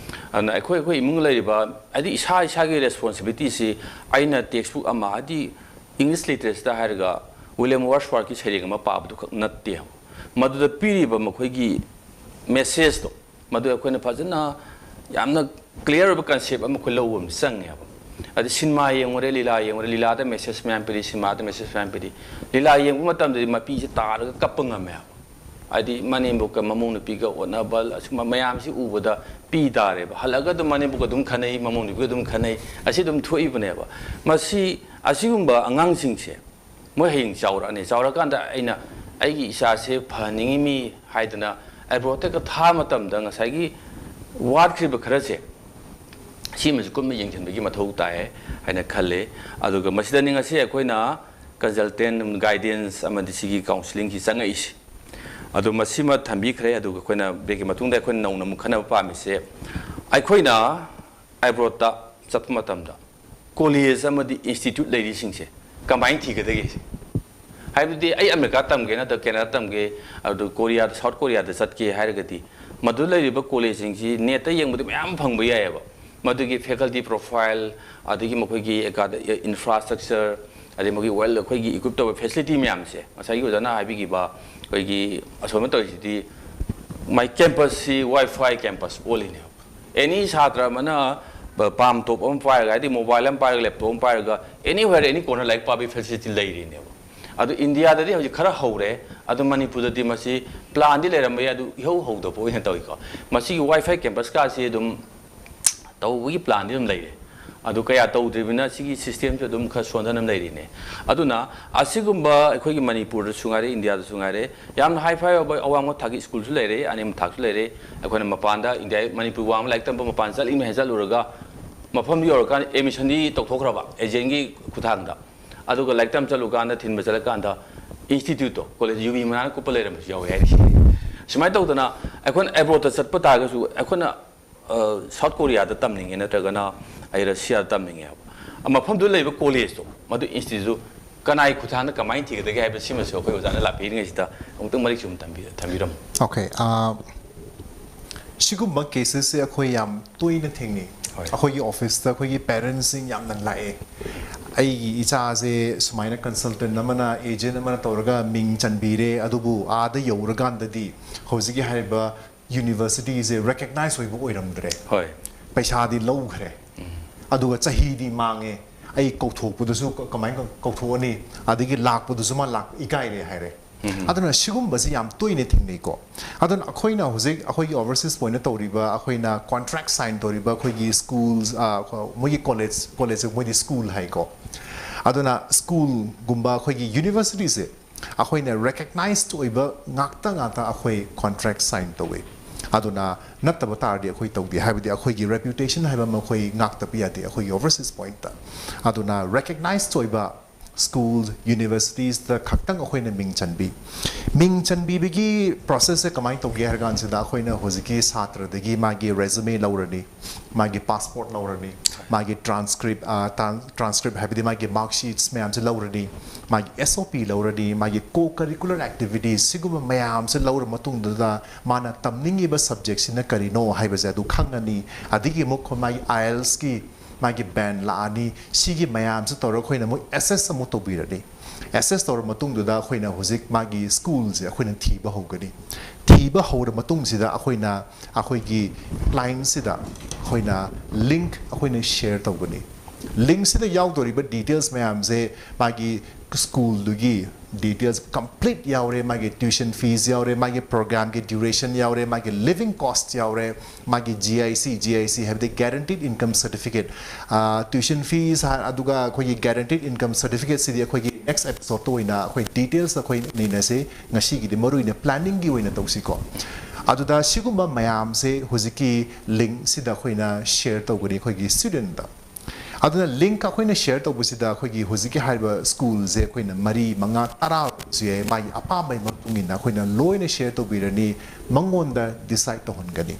ꯑꯗꯨꯅ ꯑꯩꯈꯣꯏ ꯑꯩꯈꯣꯏ ꯏꯃꯨꯡ ꯂꯩꯔꯤꯕ, ꯍꯥꯏꯗꯤ ꯏꯁꯥ ꯏꯁꯥꯒꯤ responsibilityꯁꯤ ꯑꯩꯅ textbook ꯑꯃ, ꯍꯥꯏꯗꯤ English literatureꯗ ꯍꯥꯏꯔꯒ William Wordsworthꯀꯤ ꯁꯩꯔꯦꯡ ꯑꯃ ꯄꯥꯕꯗꯨ ꯈꯛ ꯅꯠꯇꯦ꯫ ꯃꯗꯨꯗ ꯄꯤꯔꯤꯕ ꯃꯈꯣꯏꯒꯤ messageꯇꯣ, ꯃꯗꯨ ꯑꯩꯈꯣꯏꯅ ꯐꯖꯅ ꯌꯥꯝꯅ clear ꯑꯣꯏꯕ concept ꯑꯃ ꯑꯩꯈꯣꯏ ꯂꯧꯕ ꯑꯃ ꯆꯪꯉꯦꯕ꯫ ꯑꯗ ꯁꯤꯅꯦꯃꯥ ꯌꯦꯡꯉꯨꯔꯦ, ꯂꯤꯂꯥ ꯌꯦꯡꯉꯨꯔꯦ, ꯂꯤꯂꯥꯗ message ꯃꯌꯥꯝ ꯄꯤꯔꯤ, ꯁꯤꯅꯦꯃꯥꯗ message ꯃꯌꯥꯝ ꯄꯤꯔꯤ꯫ ꯂꯤꯂꯥ ꯌꯦꯡꯕ ꯃꯇꯝꯗꯗꯤ ꯃꯄꯤꯁꯦ ꯇꯥꯔꯒ ꯀꯞꯄ ꯉꯝꯃꯦꯕ꯫ ꯍꯥꯏꯗꯤ ꯃꯅꯦꯝꯕꯣꯛꯀ ꯃꯃꯧ ꯅꯨꯄꯤꯒ ꯑꯣꯠꯅꯕ, ꯑꯁꯤꯒꯨꯝꯕ ꯃꯌꯥꯝꯁꯤ ꯎꯕꯗ ꯄꯤ ꯇꯥꯔꯦꯕ꯫ ꯍꯜꯂꯛꯑꯒ ꯑꯗꯨꯝ ꯃꯅꯦꯝꯕꯣꯛꯀ ꯑꯗꯨꯝ ꯈꯟꯅꯩ, ꯃꯃꯧ ꯅꯨꯄꯤꯒ ꯑꯗꯨꯝ ꯈꯟꯅꯩ, ꯑꯁꯤ ꯑꯗꯨꯝ ꯊꯣꯛꯏꯕꯅꯦꯕ꯫ ꯃꯁꯤ, ꯑꯁꯤꯒꯨꯝꯕ ꯑꯉꯥꯡꯁꯤꯡꯁꯦ ꯃꯣꯏ ꯍꯌꯦꯡ ꯆꯥꯎꯔꯛꯑꯅꯤ꯫ ꯆꯥꯎꯔꯀꯥꯟꯗ ꯑꯩꯅ ꯑꯩꯒꯤ ꯏꯆꯥꯁꯦ ꯐꯍꯟꯅꯤꯡꯉꯤꯃꯤ ꯍꯥꯏꯗꯅ ꯑꯦꯕ꯭ꯔꯣꯠꯇꯒ ꯊꯥꯕ ꯃꯇꯝꯗ ꯉꯁꯥꯏꯒꯤ ꯋꯥꯠꯈ꯭ꯔꯤꯕ ꯈꯔꯁꯦ, ꯁꯤꯃꯁꯨ ꯀꯨꯞꯅ ꯌꯦꯡꯁꯤꯟꯕꯒꯤ ꯃꯊꯧ ꯇꯥꯏ ꯍꯥꯏꯅ ꯈꯜꯂꯦ꯫ ꯑꯗꯨꯒ ꯃꯁꯤꯗꯅꯤ ꯉꯁꯤ ꯑꯩꯈꯣꯏꯅ consultant, guidance ꯑꯃꯗꯤ ꯁꯤꯒꯤ counselling ꯁꯤ ꯆꯪꯉꯛꯏꯁꯦ꯫ ꯑꯗꯨ ꯃꯁꯤꯃ ꯊꯝꯕꯤꯈ꯭ꯔꯦ꯫ ꯑꯗꯨꯒ ꯑꯩꯈꯣꯏꯅ breakꯀꯤ ꯃꯇꯨꯡꯗ ꯑꯩꯈꯣꯏꯅ ꯅꯧꯅ ꯑꯃꯨꯛ ꯈꯟꯅꯕ ꯄꯥꯝꯃꯤꯁꯦ, ꯑꯩꯈꯣꯏꯅ ꯑꯦꯕ꯭ꯔꯣꯠꯇ ꯆꯠꯄ ꯃꯇꯝꯗ college ꯑꯃꯗꯤ institute ꯂꯩꯔꯤꯁꯤꯡꯁꯦ ꯀꯃꯥꯏꯅ ꯊꯤꯒꯗꯒꯦ? ꯍꯥꯏꯕꯗꯤ ꯑꯩ ꯑꯃꯦꯔꯤꯀꯥ ꯇꯝꯒꯦ ꯅꯠꯇ꯭ꯔꯒ ꯀꯦꯅꯥꯗꯥ ꯇꯝꯒꯦ, ꯑꯗꯨ ꯀꯣꯔꯤꯌꯥꯗ, ꯁꯥꯎꯠ ꯀꯣꯔꯤꯌꯥꯗ ꯆꯠꯀꯦ ꯍꯥꯏꯔꯒꯗꯤ, ꯃꯗꯨ ꯂꯩꯔꯤꯕ ꯀꯣꯂꯦꯖꯁꯤꯡꯁꯤ ꯅꯦꯠꯇ ꯌꯦꯡꯕꯗꯤ ꯃꯌꯥꯝ ꯐꯪꯕ ꯌꯥꯏꯑꯕ꯫ ꯃꯗꯨꯒꯤ ꯐꯦꯀꯜꯇꯤ ꯄ꯭ꯔꯣꯐꯥꯏꯜ, ꯑꯗꯒꯤ ꯃꯈꯣꯏꯒꯤ ꯑꯦꯀꯥꯗ-, ꯏꯟꯐ꯭ꯔꯥꯁ꯭ꯇ꯭ꯔꯛꯆꯔ, ꯑꯗꯩ ꯃꯈꯣꯏꯒꯤ ꯋꯦꯜ, ꯑꯩꯈꯣꯏꯒꯤ ꯏꯀ꯭ꯋꯤꯞ ꯇꯧꯕ ꯐꯦꯁꯤꯂꯤꯇꯤ ꯃꯌꯥꯝꯁꯦ, ꯉꯁꯥꯏꯒꯤ ꯑꯣꯖꯥꯅ ꯍꯥꯏꯕꯤꯈꯤꯕ, ꯑꯩꯈꯣꯏꯒꯤ ꯑꯁꯣꯝꯅ ꯇꯧꯔꯤꯁꯤꯗꯤ, ꯃꯥꯏ ꯀꯦꯝꯄꯁꯁꯤ ꯋꯥꯏ ꯐꯥꯏ ꯀꯦꯝꯄꯁ ꯑꯣꯜꯂꯤꯅꯦꯕ꯫ ꯑꯦꯅꯤ ꯁꯥꯇ꯭ꯔ ꯑꯃꯅ ꯄ-, ꯄꯥꯝ ꯇꯣꯞ ꯑꯃ ꯄꯥꯏꯔꯒ, ꯍꯥꯏꯗꯤ ꯃꯣꯕꯥꯏꯜ ꯑꯃ ꯄꯥꯏꯔꯒ, ꯂꯦꯞꯇꯣꯞ ꯑꯃ ꯄꯥꯏꯔꯒ, anywhere, any corner ꯂꯥꯏꯔꯤꯛ ꯄꯥꯕꯒꯤ ꯐꯦꯁꯤꯂꯤꯇꯤ ꯂꯩꯔꯤꯅꯦꯕ꯫ ꯑꯗꯨ ꯏꯟꯗꯤꯌꯥꯗꯗꯤ ꯍꯧꯖꯤꯛ ꯈꯔ ꯍꯧꯔꯦ, ꯑꯗꯨ ꯃꯅꯤꯄꯨꯔꯗꯗꯤ ꯃꯁꯤ ꯄ꯭ꯂꯥꯟꯗꯤ ꯂꯩꯔꯝꯕ ꯌꯥꯏ, ꯑꯗꯨ ꯏꯍꯧ ꯍꯧꯗꯕ ꯑꯣꯏꯅ ꯇꯧꯏꯀꯣ꯫ ꯃꯁꯤꯒꯤ ꯋꯥꯏ ꯐꯥꯏ ꯀꯦꯝꯄꯁꯀꯥꯁꯤ ꯑꯗꯨꯝ ꯇꯧꯕꯒꯤ ꯄ꯭ꯂꯥꯟꯗꯤ ꯑꯗꯨꯝ ꯂꯩꯔꯦ꯫ ꯑꯗꯨ ꯀꯌꯥ ꯇꯧꯗ꯭ꯔꯤꯕꯅꯤꯅ ꯁꯤꯒꯤ ꯁꯤꯁꯇꯦꯝꯁꯨ ꯑꯗꯨꯝ ꯈꯔ ꯁꯣꯟꯊꯅ ꯂꯩꯔꯤꯅꯦ꯫ ꯑꯗꯨꯅ ꯑꯁꯤꯒꯨꯝꯕ ꯑꯩꯈꯣꯏꯒꯤ ꯃꯅꯤꯄꯨꯔꯗꯁꯨ ꯉꯥꯏꯔꯦ, ꯏꯟꯗꯤꯌꯥꯗꯁꯨ ꯉꯥꯏꯔꯦ, ꯌꯥꯝꯅ ꯍꯥꯏ ꯐꯥꯏ ꯑꯣꯏꯕ ꯑꯋꯥꯡꯕ ꯊꯥꯛꯀꯤ ꯁ꯭ꯀꯨꯜꯁꯨ ꯂꯩꯔꯦ, ꯑꯅꯦꯝꯕ ꯊꯥꯛꯁꯨ ꯂꯩꯔꯦ꯫ ꯑꯩꯈꯣꯏꯅ ꯃꯄꯥꯟꯗ ꯏꯟꯗꯤꯌꯥ, ꯃꯅꯤꯄꯨꯔ ꯋꯥꯡꯃ ꯂꯥꯏꯔꯤꯛ ꯇꯝꯕ ꯃꯄꯥꯟ ꯆꯠꯂꯤꯃꯦ ꯍꯥꯏ ꯆꯠꯂꯨꯔꯒ ꯃꯐꯝꯗꯨ ꯌꯧꯔꯀꯥꯟꯗ ꯑꯦꯗꯃꯤꯁꯟꯗꯤ ꯇꯧꯊꯣꯛꯈ꯭ꯔꯕ ꯑꯦꯖꯦꯟꯒꯤ ꯈꯨꯠꯊꯥꯡꯗ꯫ ꯑꯗꯨꯒ ꯂꯥꯏꯔꯤꯛ ꯇꯝ ꯆꯠꯂꯨꯀꯥꯟꯗ, ꯊꯤꯟꯕ ꯆꯠꯂꯀꯥꯟꯗ ꯏꯟꯁꯇꯤꯇ꯭ꯌꯨꯠꯇꯣ, ꯀꯣꯂꯦꯖ ꯌꯨꯕꯤ ꯃꯅꯥꯅ ꯀꯨꯞꯄ ꯂꯩꯔꯝꯕꯁꯨ ꯌꯥꯎꯋꯦ ꯍꯥꯏꯔꯤꯁꯦ꯫ ꯁꯨꯃꯥꯏꯅ ꯇꯧꯗꯅ ꯑꯩꯈꯣꯏꯅ ꯑꯦꯕ꯭ꯔꯣꯗꯇ ꯆꯠꯄ ꯇꯥꯔꯒꯁꯨ, ꯑꯩꯈꯣꯏꯅ ꯑ, ꯁꯥꯎꯠ ꯀꯣꯔꯤꯌꯥꯗ ꯇꯝꯅꯤꯡꯉꯦ ꯅꯠꯇ꯭ꯔꯒꯅ ꯑꯩ ꯔꯁꯤꯌꯥꯗ ꯇꯝꯅꯤꯡꯉꯦ ꯍꯥꯏꯕ, ꯑ, ꯃꯐꯝꯗꯨꯗ ꯂꯩꯕ ꯀꯣꯂꯦꯖꯇꯣ, ꯃꯗꯨ ꯏꯟꯁꯇꯤꯇ꯭ꯌꯨꯠ ꯀꯅꯥꯒꯤ ꯈꯨꯠꯊꯥꯡꯗ ꯀꯃꯥꯏꯅ ꯊꯤꯒꯗꯒꯦ ꯍꯥꯏꯕ ꯁꯤꯃꯁꯨ ꯑꯩꯈꯣꯏ ꯑꯣꯖꯥꯅ ꯂꯥꯛꯄꯤꯔꯤꯉꯩꯁꯤꯗ ꯑꯃꯨꯛꯇꯪ ꯃꯔꯤꯛ ꯆꯨꯝꯅ ꯊꯝꯕꯤ-, ꯊꯝꯕꯤꯔꯝꯃꯨ꯫ ꯑꯣꯀꯦ꯫ ꯁꯤꯒꯨꯝꯕ ꯀꯦꯁꯦꯁꯁꯦ ꯑꯩꯈꯣꯏ ꯌꯥꯝ ꯇꯣꯏꯅ ꯊꯦꯡꯅꯩ꯫ ꯍꯣꯏ꯫ ꯑꯩꯈꯣꯏꯒꯤ ꯑꯣꯐꯤꯁꯇ ꯑꯩꯈꯣꯏꯒꯤ ꯄꯦꯔꯦꯟꯁꯁꯤꯡ ꯌꯥꯝꯅ ꯂꯥꯛꯑꯦ, "ꯑꯩꯒꯤ ꯏꯆꯥꯁꯦ ꯁꯨꯃꯥꯏꯅ ꯀꯟꯁꯜꯇꯦꯟ ꯑꯃꯅ, ꯑꯦꯖꯦꯟ ꯑꯃꯅ ꯇꯧꯔꯒ ꯃꯤꯡ ꯆꯟꯕꯤꯔꯦ, ꯑꯗꯨꯕꯨ ꯑꯥꯗ ꯌꯧꯔꯀꯥꯟꯗꯗꯤ ꯍꯧꯖꯤꯛꯀꯤ ꯍꯥꯏꯔꯤꯕ ꯌꯨꯅꯤꯚꯔꯁꯤꯇꯤꯁꯦ ꯔꯦꯀꯛꯅꯥꯏꯁ ꯑꯣꯏꯕ ꯑꯣꯏꯔꯝꯗ꯭ꯔꯦ꯫ ꯍꯣꯏ꯫ ꯄꯩꯁꯥꯗꯤ ꯂꯧꯈ꯭ꯔꯦ, ꯑꯗꯨꯒ ꯆꯍꯤꯗꯤ ꯃꯥꯡꯉꯦ꯫ ꯑꯩ ꯀꯧꯊꯣꯛꯄꯗꯨꯁꯨ ꯀ-, ꯀꯃꯥꯏꯅ ꯀꯧ-, ꯀꯧꯊꯣꯛꯑꯅꯤ? ꯑꯗꯒꯤ ꯂꯥꯛꯄꯗꯨꯁꯨ ꯃꯥ ꯂꯥꯛ-, ꯏꯀꯥꯏꯔꯦ" ꯍꯥꯏꯔꯦ꯫ ꯑꯗꯨꯅ ꯁꯤꯒꯨꯝꯕꯁꯤ ꯌꯥꯝ ꯇꯣꯏꯅ ꯊꯦꯡꯅꯩꯀꯣ꯫ ꯑꯗꯨꯅ ꯑꯩꯈꯣꯏꯅ ꯍꯧꯖꯤꯛ ꯑꯩꯈꯣꯏꯒꯤ ꯑꯣꯚꯔꯁꯤꯁ ꯄꯣꯏꯟꯠꯇ ꯇꯧꯔꯤꯕ, ꯑꯩꯈꯣꯏꯅ ꯀꯣꯟꯇ꯭ꯔꯦꯛ ꯁꯥꯏꯟ ꯇꯧꯔꯤꯕ ꯑꯩꯈꯣꯏꯒꯤ ꯁ꯭ꯀꯨꯜꯁ, ꯑ, ꯃꯣꯏꯒꯤ ꯀꯣꯂꯦꯖ, ꯀꯣꯂꯦꯖꯁꯦ ꯃꯣꯏꯗꯤ ꯁ꯭ꯀꯨꯜ ꯍꯥꯏꯀꯣ꯫ ꯑꯗꯨꯅ ꯁ꯭ꯀꯨꯜꯒꯨꯝꯕ ꯑꯩꯈꯣꯏꯒꯤ ꯌꯨꯅꯤꯚꯔꯁꯤꯇꯤꯁꯦ ꯑꯩꯈꯣꯏꯅ ꯔꯦꯀꯛꯅꯥꯏꯁ ꯑꯣꯏꯕ ꯉꯥꯛꯇ, ꯉꯥꯛꯇ ꯑꯩꯈꯣꯏ ꯀꯣꯟꯇ꯭ꯔꯦꯛ ꯁꯥꯏꯟ ꯇꯧꯏ꯫ ꯑꯗꯨꯅ ꯅꯠꯇꯕ ꯇꯥꯔꯗꯤ ꯑꯩꯈꯣꯏ ꯇꯧꯗꯦ, ꯍꯥꯏꯕꯗꯤ ꯑꯩꯈꯣꯏꯒꯤ ꯔꯦꯄ꯭ꯌꯨꯇꯦꯁꯟ ꯍꯥꯏꯕ ꯑꯃ ꯑꯩꯈꯣꯏ ꯉꯥꯛꯇꯕ ꯌꯥꯗꯦ ꯑꯩꯈꯣꯏꯒꯤ ꯑꯣꯚꯔꯁꯤꯁ ꯄꯣꯏꯟꯠꯇ꯫ ꯑꯗꯨꯅ ꯔꯦꯀꯛꯅꯥꯏꯁ ꯑꯣꯏꯕ ꯁ꯭ꯀꯨꯜ, ꯌꯨꯅꯤꯚꯔꯁꯤꯇꯤꯁꯇ ꯈꯛꯇꯪ ꯑꯩꯈꯣꯏꯅ ꯃꯤꯡ ꯆꯟꯕꯤ꯫ ꯃꯤꯡ ꯆꯟꯕꯤꯕꯒꯤ ꯄ꯭ꯔꯣꯁꯦꯁꯁꯦ ꯀꯃꯥꯏꯅ ꯇꯧꯒꯦ ꯍꯥꯏꯔ ꯀꯥꯟꯁꯤꯗ, ꯑꯩꯈꯣꯏꯅ ꯍꯧꯖꯤꯛꯀꯤ ꯁꯥꯇ꯭ꯔꯗꯒꯤ ꯃꯥꯒꯤ ꯔꯦꯖꯨꯃꯦ ꯂꯧꯔꯅꯤ, ꯃꯥꯒꯤ ꯄꯥꯁꯄꯣꯔꯠ ꯂꯧꯔꯅꯤ, ꯃꯥꯒꯤ ꯇ꯭ꯔꯥꯟꯁꯀ꯭ꯔꯤꯞ, ꯇ꯭ꯔꯥꯟꯁꯀ꯭ꯔꯤꯞ ꯍꯥꯏꯕꯗꯤ ꯃꯥꯒꯤ ꯃꯥꯔꯛꯁꯤꯠꯁ ꯃꯌꯥꯝꯁꯦ ꯂꯧꯔꯅꯤ, ꯃꯥꯒꯤ ꯑꯦꯁ ꯑꯣ ꯄꯤ ꯂꯧꯔꯅꯤ, ꯃꯥꯒꯤ ꯀꯣ ꯀꯔꯤꯀꯨꯂꯔ ꯑꯦꯛꯇꯤꯚꯤꯇꯤꯁ, ꯁꯤꯒꯨꯝꯕ ꯃꯌꯥꯝꯁꯦ ꯂꯧꯔ ꯃꯇꯨꯡꯗꯨꯗ ꯃꯥꯅ ꯇꯝꯅꯤꯡꯉꯤꯕ ꯁꯕꯖꯦꯛꯁꯤꯅ ꯀꯔꯤꯅꯣ ꯍꯥꯏꯕꯁꯦ ꯑꯗꯨ ꯈꯪꯉꯅꯤ꯫ ꯑꯗꯒꯤ ꯑꯃꯨꯛ ꯃꯥꯒꯤ ꯑꯥꯏ ꯑꯦꯜꯁꯀꯤ ꯃꯥꯒꯤ ꯕꯦꯟ ꯂꯥꯛꯑꯅꯤ꯫ ꯁꯤꯒꯤ ꯃꯌꯥꯝꯁꯦ ꯇꯧꯔꯒ ꯑꯩꯈꯣꯏꯅ ꯑꯃꯨꯛ ꯑꯦꯁꯦꯁ ꯑꯃꯨꯛ ꯇꯧꯕꯤꯔꯅꯤ꯫ ꯑꯦꯁꯦꯁ ꯇꯧꯔ ꯃꯇꯨꯡꯗꯨꯗ ꯑꯩꯈꯣꯏꯅ ꯍꯧꯖꯤꯛ ꯃꯥꯒꯤ ꯁ꯭ꯀꯨꯜꯁꯦ ꯑꯩꯈꯣꯏꯅ ꯊꯤꯕ ꯍꯧꯒꯅꯤ꯫ ꯊꯤꯕ ꯍꯧꯔ ꯃꯇꯨꯡꯁꯤꯗ ꯑꯩꯈꯣꯏꯅ ꯑꯩꯈꯣꯏꯒꯤ ꯀ꯭ꯂꯥꯏꯟꯁꯤꯗ ꯑꯩꯈꯣꯏꯅ ꯂꯤꯡꯛ ꯑꯩꯈꯣꯏꯅ ꯁꯤꯌꯔ ꯇꯧꯒꯅꯤ꯫ ꯂꯤꯡꯛꯁꯤꯗ ꯌꯥꯎꯗꯧꯔꯤꯕ ꯗꯤꯇꯦꯜꯁ ꯃꯌꯥꯝꯁꯦ ꯃꯥꯒꯤ ꯁ꯭ꯀꯨꯜꯗꯨꯒꯤ ꯗꯤꯇꯦꯜꯁ ꯀꯝꯄ꯭ꯂꯤꯠ ꯌꯥꯎꯔꯦ, ꯃꯥꯒꯤ ꯇ꯭ꯌꯨꯁꯟ ꯐꯤꯁ ꯌꯥꯎꯔꯦ, ꯃꯥꯒꯤ ꯄ꯭ꯔꯣꯒ꯭ꯔꯥꯝꯒꯤ ꯗ꯭ꯌꯨꯔꯦꯁꯟ ꯌꯥꯎꯔꯦ, ꯃꯥꯒꯤ ꯂꯤꯚꯤꯡ ꯀꯣꯁ ꯌꯥꯎꯔꯦ, ꯃꯥꯒꯤ G I C, G I C ꯍꯥꯏꯕꯗꯤ ꯒꯦꯔꯦꯟꯇꯤꯗ ꯏꯟꯀꯝ ꯁꯔꯇꯤꯐꯤꯀꯦꯠ, ꯇ꯭ꯌꯨꯁꯟ ꯐꯤꯁ, ꯑꯗꯨꯒ ꯑꯩꯈꯣꯏꯒꯤ ꯒꯦꯔꯦꯟꯇꯤꯗ ꯏꯟꯀꯝ ꯁꯔꯇꯤꯐꯤꯀꯦꯠꯁꯤꯗꯤ ꯑꯩꯈꯣꯏꯒꯤ ꯅꯦꯛꯁ ꯑꯦꯄꯤꯁꯣꯗꯇ ꯑꯣꯏꯅ ꯑꯩꯈꯣꯏ ꯗꯤꯇꯦꯜꯁ ꯑꯩꯈꯣꯏ ꯅꯩꯅꯁꯤ꯫ ꯉꯁꯤꯒꯤꯗꯤ ꯃꯔꯨ ꯑꯣꯏꯅ ꯄ꯭ꯂꯥꯅꯤꯡꯒꯤ ꯑꯣꯏꯅ ꯇꯧꯁꯤꯀꯣ꯫ ꯑꯗꯨꯗ ꯁꯤꯒꯨꯝꯕ ꯃꯌꯥꯝꯁꯦ ꯍꯧꯖꯤꯛꯀꯤ ꯂꯤꯡꯛꯁꯤꯗ ꯑꯩꯈꯣꯏꯅ ꯁꯤꯌꯔ ꯇꯧꯒꯅꯤ ꯑꯩꯈꯣꯏꯒꯤ ꯁ꯭ꯇꯨꯗꯦꯟꯠꯇ꯫ ꯑꯗꯨꯅ ꯂꯤꯡꯛ ꯑꯩꯈꯣꯏꯅ ꯁꯤꯌꯔ ꯇꯧꯕꯁꯤꯗ ꯑꯩꯈꯣꯏꯒꯤ ꯍꯧꯖꯤꯛꯀꯤ ꯍꯥꯏꯔꯤꯕ ꯁ꯭ꯀꯨꯜꯁꯦ ꯑꯩꯈꯣꯏꯅ ꯃꯔꯤ, ꯃꯉꯥ, ꯇꯔꯥ ꯑꯣꯏꯔꯁꯨ ꯌꯥꯏ, ꯃꯥꯒꯤ ꯑꯄꯥꯝꯕꯒꯤ ꯃꯇꯨꯡ ꯏꯟꯅ ꯑꯩꯈꯣꯏꯅ ꯂꯣꯏꯅ ꯁꯤꯌꯔ ꯇꯧꯕꯤꯔꯅꯤ, ꯃꯉꯣꯟꯗ ꯗꯤꯁꯥꯏꯗ ꯇꯧꯍꯟꯒꯅꯤ꯫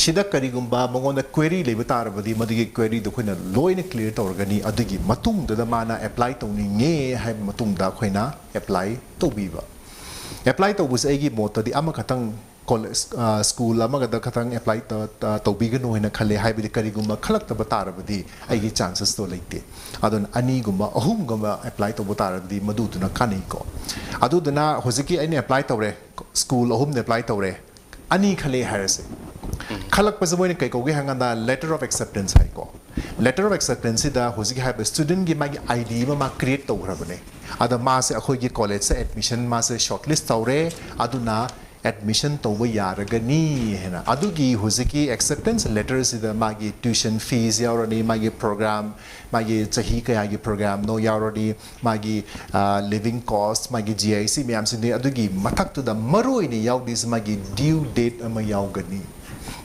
ꯁꯤꯗ ꯀꯔꯤꯒꯨꯝꯕ ꯃꯉꯣꯟꯗ ꯀ꯭ꯋꯦꯔꯤ ꯂꯩꯕ ꯇꯥꯔꯕꯗꯤ ꯃꯗꯨꯒꯤ ꯀ꯭ꯋꯦꯔꯤꯗꯨ ꯑꯩꯈꯣꯏꯅ ꯂꯣꯏꯅ ꯀ꯭ꯂꯤꯌꯔ ꯇꯧꯔꯒꯅꯤ꯫ ꯑꯗꯨꯒꯤ ꯃꯇꯨꯡꯗꯨꯗ ꯃꯥꯅ ꯑꯦꯄ꯭ꯂꯥꯏ ꯇꯧꯅꯤꯡꯉꯦ ꯍꯥꯏꯕ ꯃꯇꯨꯡꯗ ꯑꯩꯈꯣꯏꯅ ꯑꯦꯄ꯭ꯂꯥꯏ ꯇꯧꯕꯤꯕ꯫ ꯑꯦꯄ꯭ꯂꯥꯏ ꯇꯧꯕꯁꯦ ꯑꯩꯒꯤ ꯃꯣꯠꯇꯗꯤ ꯑꯃꯈꯛꯇꯪ ꯀꯣꯂꯦꯖ, ꯑ, ꯁ꯭ꯀꯨꯜ ꯑꯃꯒꯗ ꯈꯇꯪ ꯑꯦꯄ꯭ꯂꯥꯏ ꯇ-, ꯇ-, ꯇꯧꯕꯤꯒꯅꯨ ꯍꯥꯏꯅ ꯈꯜꯂꯦ꯫ ꯍꯥꯏꯕꯗꯤ ꯀꯔꯤꯒꯨꯝꯕ ꯈꯜꯂꯛꯇꯕ ꯇꯥꯔꯕꯗꯤ ꯑꯩꯒꯤ ꯆꯥꯟꯁꯦꯁꯇꯣ ꯂꯩꯇꯦ꯫ ꯑꯗꯨꯅ ꯑꯅꯤꯒꯨꯝꯕ, ꯑꯍꯨꯝꯒꯨꯝꯕ ꯑꯦꯄ꯭ꯂꯥꯏ ꯇꯧꯕ ꯇꯥꯔꯕꯗꯤ ꯃꯗꯨꯗꯨꯅ ꯀꯥꯟꯅꯩꯀꯣ꯫ ꯑꯗꯨꯗꯨꯅ ꯍꯧꯖꯤꯛꯀꯤ ꯑꯩꯅ ꯑꯦꯄ꯭ꯂꯥꯏ ꯇꯧꯔꯦ, ꯁ꯭ꯀꯨꯜ ꯑꯍꯨꯝꯗ ꯑꯦꯄ꯭ꯂꯥꯏ ꯇꯧꯔꯦ, ꯑꯅꯤ ꯈꯜꯂꯦ ꯍꯥꯏꯔꯁꯦ꯫ ꯈꯜꯂꯛꯄꯁꯦ ꯃꯣꯏꯅ ꯀꯩ ꯀꯧꯒꯦ ꯍꯥꯏ ꯀꯥꯟꯗ letter of acceptance ꯍꯥꯏꯀꯣ꯫ Letter of acceptanceꯁꯤꯗ ꯍꯧꯖꯤꯛꯀꯤ ꯍꯥꯏꯔꯤꯕ ꯁ꯭ꯇꯨꯗꯦꯟꯠꯀꯤ ꯃꯥꯒꯤ ꯑꯥꯏ ꯗꯤ ꯑꯃ ꯃꯥ ꯀ꯭ꯔꯤꯌꯦꯠ ꯇꯧꯈ꯭ꯔꯕꯅꯦ꯫ ꯑꯗ ꯃꯥꯁꯦ ꯑꯩꯈꯣꯏꯒꯤ ꯀꯣꯂꯦꯖꯇ ꯑꯦꯗꯃꯤꯁꯟ ꯃꯥꯁꯦ ꯁꯣꯔꯠꯂꯤꯁ ꯇꯧꯔꯦ, ꯑꯗꯨꯅ ꯑꯦꯗꯃꯤꯁꯟ ꯇꯧꯕ ꯌꯥꯔꯒꯅꯤ ꯍꯥꯏꯅ꯫ ꯑꯗꯨꯒꯤ ꯍꯧꯖꯤꯛꯀꯤ ꯑꯦꯛꯁꯦꯞꯇꯦꯟꯁ ꯂꯦꯇꯔꯁꯤꯗ ꯃꯥꯒꯤ ꯇ꯭ꯌꯨꯁꯟ ꯐꯤꯁ ꯌꯥꯎꯔꯅꯤ, ꯃꯥꯒꯤ ꯄ꯭ꯔꯣꯒ꯭ꯔꯥꯝ, ꯃꯥꯒꯤ ꯆꯍꯤ ꯀꯌꯥꯒꯤ ꯄ꯭ꯔꯣꯒ꯭ꯔꯥꯝꯅꯣ ꯌꯥꯎꯔꯅꯤ, ꯃꯥꯒꯤ ꯂꯤꯚꯤꯡ ꯀꯣꯁ, ꯃꯥꯒꯤ ꯖꯤ ꯑꯥꯏ ꯁꯤ ꯃꯌꯥꯝꯁꯤꯡꯗꯤ꯫ ꯑꯗꯨꯒꯤ ꯃꯊꯛꯇꯨꯗ ꯃꯔꯨ ꯑꯣꯏꯅ ꯌꯥꯎꯗꯣꯏꯁꯦ ꯃꯥꯒꯤ ꯗ꯭ꯌꯨ ꯗꯦꯠ ꯑꯃ ꯌꯥꯎꯒꯅꯤ꯫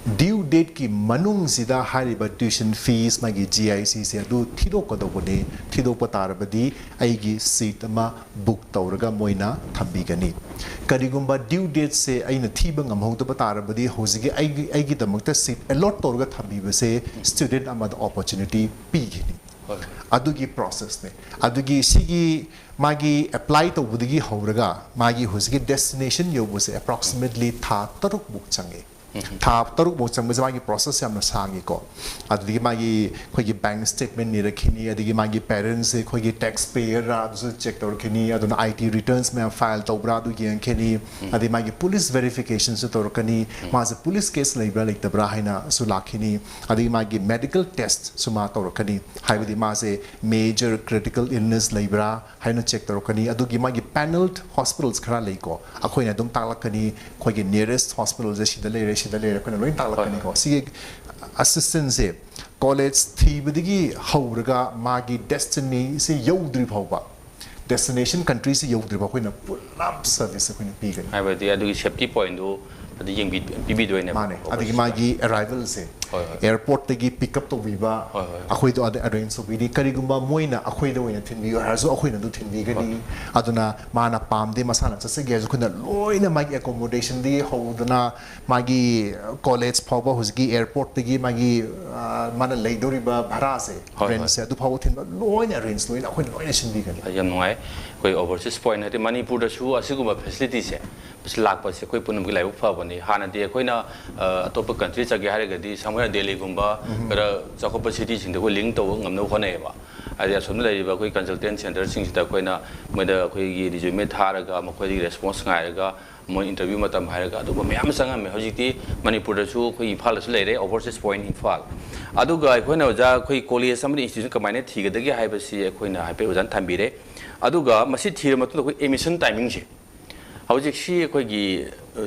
Due dateꯀꯤ ꯃꯅꯨꯡꯁꯤꯗ ꯍꯥꯏꯔꯤꯕ tuition fees, ꯃꯥꯒꯤ G I C ꯁꯦ ꯑꯗꯨ ꯊꯤꯗꯣꯛꯀꯗꯧꯕꯅꯤ꯫ ꯊꯤꯗꯣꯛꯄ ꯇꯥꯔꯕꯗꯤ ꯑꯩꯒꯤ seat ꯑꯃ book ꯇꯧꯔꯒ ꯃꯣꯏꯅ ꯊꯝꯕꯤꯒꯅꯤ꯫ ꯀꯔꯤꯒꯨꯝꯕ due dateꯁꯦ ꯑꯩꯅ ꯊꯤꯕ ꯉꯝꯍꯧꯗꯕ ꯇꯥꯔꯕꯗꯤ ꯍꯧꯖꯤꯛꯀꯤ ꯑꯩꯒꯤ, ꯑꯩꯒꯤꯗꯃꯛꯇ seat allot ꯇꯧꯔꯒ ꯊꯝꯕꯤꯕꯁꯦ student ꯑꯃꯗ opportunity ꯄꯤꯒꯅꯤ꯫ ꯍꯣꯏ, ꯍꯣꯏ꯫ ꯑꯗꯨꯒꯤ processꯅꯦ꯫ ꯑꯗꯨꯒꯤ ꯁꯤꯒꯤ ꯃꯥꯒꯤ apply ꯇꯧꯕꯗꯒꯤ ꯍꯧꯔꯒ ꯃꯥꯒꯤ ꯍꯧꯖꯤꯛꯀꯤ destination ꯌꯧꯕꯁꯦ approximately ꯊꯥ ꯇꯔꯨꯛꯃꯨꯛ ꯆꯪꯉꯦ꯫ ꯎꯝ꯫ ꯊꯥ ꯇꯔꯨꯛꯃꯨꯛ ꯆꯪꯕꯁꯦ ꯃꯥꯒꯤ process ꯌꯥꯝꯅ ꯁꯥꯡꯉꯤꯀꯣ꯫ ꯑꯗꯨꯗꯒꯤ ꯃꯥꯒꯤ ꯑꯩꯈꯣꯏꯒꯤ bank statement ꯅꯤꯔꯛꯈꯤꯅꯤ, ꯑꯗꯒꯤ ꯃꯥꯒꯤ parentsꯁꯦ ꯑꯩꯈꯣꯏꯒꯤ tax payerꯔꯥ ꯑꯗꯨꯁꯨ check ꯇꯧꯔꯛꯈꯤꯅꯤ, ꯑꯗꯨꯅ I T returns ꯃꯌꯥꯝ file ꯇꯧꯕ꯭ꯔꯥ ꯑꯗꯨ ꯌꯦꯡꯈꯤꯅꯤ, ꯎꯝ꯫ ꯑꯗꯩ ꯃꯥꯒꯤ police verificationꯁꯨ ꯇꯧꯔꯛꯀꯅꯤ, ꯎꯝ꯫ ꯃꯥꯁꯦ police case ꯂꯩꯕ꯭ꯔꯥ ꯂꯩꯇꯕ꯭ꯔꯥ ꯍꯥꯏꯅꯁꯨ ꯂꯥꯛꯈꯤꯅꯤ, ꯑꯗꯒꯤ ꯃꯥꯒꯤ medical testꯁꯨ ꯃꯥ ꯇꯧꯔꯛꯀꯅꯤ, ꯍꯥꯏꯕꯗꯤ ꯃꯥꯁꯦ major critical illness ꯂꯩꯕ꯭ꯔꯥ ꯍꯥꯏꯅ check ꯇꯧꯔꯛꯀꯅꯤ꯫ ꯑꯗꯨꯒꯤ ꯃꯥꯒꯤ panelled hospitals ꯈꯔ ꯂꯩꯀꯣ, ꯑꯩꯈꯣꯏꯅ ꯑꯗꯨꯝ ꯇꯥꯛꯂꯛꯀꯅꯤ, ꯑꯩꯈꯣꯏꯒꯤ nearest hospitalꯁꯦ ꯁꯤꯗ ꯂꯩꯔꯦ, ꯁꯤꯗ ꯂꯩꯔꯦ, ꯑꯩꯈꯣꯏꯅ ꯂꯣꯏ ꯇꯥꯛꯂꯛꯀꯅꯤꯀꯣ꯫ ꯍꯣꯏ, ꯍꯣꯏ꯫ ꯁꯤꯒꯤ assistantꯁꯦ college ꯊꯤꯕꯗꯒꯤ ꯍꯧꯔꯒ ꯃꯥꯒꯤ destinyꯁꯦ ꯌꯧꯗ꯭ꯔꯤ ꯐꯥꯎꯕ, destination countryꯁꯦ ꯌꯧꯗ꯭ꯔꯤ ꯐꯥꯎꯕ ꯑꯩꯈꯣꯏꯅ ꯄꯨꯂꯞ service ꯑꯩꯈꯣꯏꯅ ꯄꯤꯒꯅꯤ꯫ ꯍꯥꯏꯕꯗꯤ ꯑꯗꯨꯒꯤ safety pointꯗꯨ ꯑꯗꯨ ꯌꯦꯡꯕꯤ-, ꯄꯤꯕꯤꯗꯣꯏꯅꯦꯕ꯫ ꯃꯥꯅꯦ꯫ ꯑꯗꯒꯤ ꯃꯥꯒꯤ arrivalꯁꯦ, ꯍꯣꯏ, ꯍꯣꯏ꯫ Airportꯇꯒꯤ pick up ꯇꯧꯕꯤꯕ, ꯍꯣꯏ, ꯍꯣꯏ꯫ ꯑꯩꯈꯣꯏꯗꯣ ꯑꯗ arrange ꯇꯧꯕꯤꯅꯤ꯫ ꯀꯔꯤꯒꯨꯝꯕ ꯃꯣꯏꯅ ꯑꯩꯈꯣꯏꯗ ꯑꯣꯏꯅ ꯊꯤꯟꯕꯤꯌꯨ ꯍꯥꯏꯔꯁꯨ ꯑꯩꯈꯣꯏꯅ ꯑꯗꯨ ꯊꯤꯟꯕꯤꯒꯅꯤ꯫ ꯍꯣꯏ꯫ ꯑꯗꯨꯅ ꯃꯥꯅ ꯄꯥꯝꯗꯦ, ꯃꯁꯥꯅ ꯆꯠꯆꯒꯦ ꯍꯥꯏꯔꯁꯨ ꯑꯩꯈꯣꯏꯅ ꯂꯣꯏꯅ ꯃꯥꯒꯤ accommodationꯗꯒꯤ ꯍꯧꯗꯅ ꯃꯥꯒꯤ college ꯐꯥꯎꯕ, ꯍꯧꯖꯤꯛꯀꯤ airportꯇꯒꯤ ꯃꯥꯒꯤ, ꯑ, ꯃꯥꯅ ꯂꯩꯗꯧꯔꯤꯕ ꯚꯔꯥꯁꯦ, ꯍꯣꯏ, ꯍꯣꯏ꯫ Rentꯁꯦ, ꯑꯗꯨ ꯐꯥꯎꯕ ꯊꯤꯟꯕ ꯂꯣꯏꯅ arrange ꯂꯣꯏꯅ ꯑꯩꯈꯣꯏꯅ ꯂꯣꯏꯅ ꯁꯤꯟꯕꯤꯒꯅꯤ꯫ ꯌꯥꯝ ꯅꯨꯡꯉꯥꯏ꯫ ꯑꯩꯈꯣꯏ overseas point ꯍꯥꯏꯗꯤ ꯃꯅꯤꯄꯨꯔꯗꯁꯨ ꯑꯁꯤꯒꯨꯝꯕ facilityꯁꯦ ꯃꯁꯤ ꯂꯥꯛꯄꯁꯦ ꯑꯩꯈꯣꯏ ꯄꯨꯝꯅꯃꯛꯀꯤ ꯂꯥꯏꯕꯛ ꯐꯕꯅꯤ꯫ ꯍꯥꯟꯅꯗꯤ ꯑꯩꯈꯣꯏꯅ, ꯑ, ꯑꯇꯣꯞꯄ country ꯆꯠꯀꯦ ꯍꯥꯏꯔꯒꯗꯤ ꯁꯝꯅ ꯍꯥꯏꯔꯕꯗ ꯗꯦꯜꯂꯤꯒꯨꯝꯕ ꯎꯝ꯫ ꯈꯔ ꯆꯥꯎꯈꯠꯄ cityꯁꯤꯡꯗ ꯑꯩꯈꯣꯏ link ꯇꯧꯕ ꯉꯝꯅꯕ ꯍꯣꯠꯅꯩꯌꯦꯕ꯫ ꯍꯥꯏꯗꯤ ꯑꯁꯣꯝꯗ ꯂꯩꯔꯤꯕ ꯑꯩꯈꯣꯏ consultant centreꯁꯤꯡꯁꯤꯗ ꯑꯩꯈꯣꯏꯅ ꯃꯣꯏꯗ ꯑꯩꯈꯣꯏꯒꯤ resume ꯊꯥꯔꯒ ꯃꯈꯣꯏꯗꯒꯤ response ꯉꯥꯏꯔꯒ ꯃꯣꯏ interview ꯃꯇꯝ ꯍꯥꯏꯔꯒ ꯑꯗꯨꯒꯨꯝꯕ ꯃꯌꯥꯝ ꯑꯃ ꯆꯪꯉꯝꯃꯦ꯫ ꯍꯧꯖꯤꯛꯇꯤ ꯃꯅꯤꯄꯨꯔꯗꯁꯨ ꯑꯩꯈꯣꯏ ꯏꯝꯐꯥꯜꯗꯁꯨ ꯂꯩꯔꯦ, overseas point ꯏꯝꯐꯥꯜ꯫ ꯑꯗꯨꯒ ꯑꯩꯈꯣꯏꯅ ꯑꯣꯖꯥ ꯑꯩꯈꯣꯏ college ꯑꯃꯗꯤ institution ꯀꯃꯥꯏꯅ ꯊꯤꯒꯗꯒꯦ ꯍꯥꯏꯕꯁꯤ ꯑꯩꯈꯣꯏꯅ ꯍꯥꯏꯐꯦꯠ ꯑꯣꯖꯥꯅ ꯊꯝꯕꯤꯔꯦ꯫ ꯑꯗꯨꯒ ꯃꯁꯤ ꯊꯤꯔ ꯃꯇꯨꯡꯗ ꯑꯩꯈꯣꯏ admission timingꯁꯦ ꯍꯧꯖꯤꯛꯁꯤ ꯑꯩꯈꯣꯏꯒꯤ, ꯑ,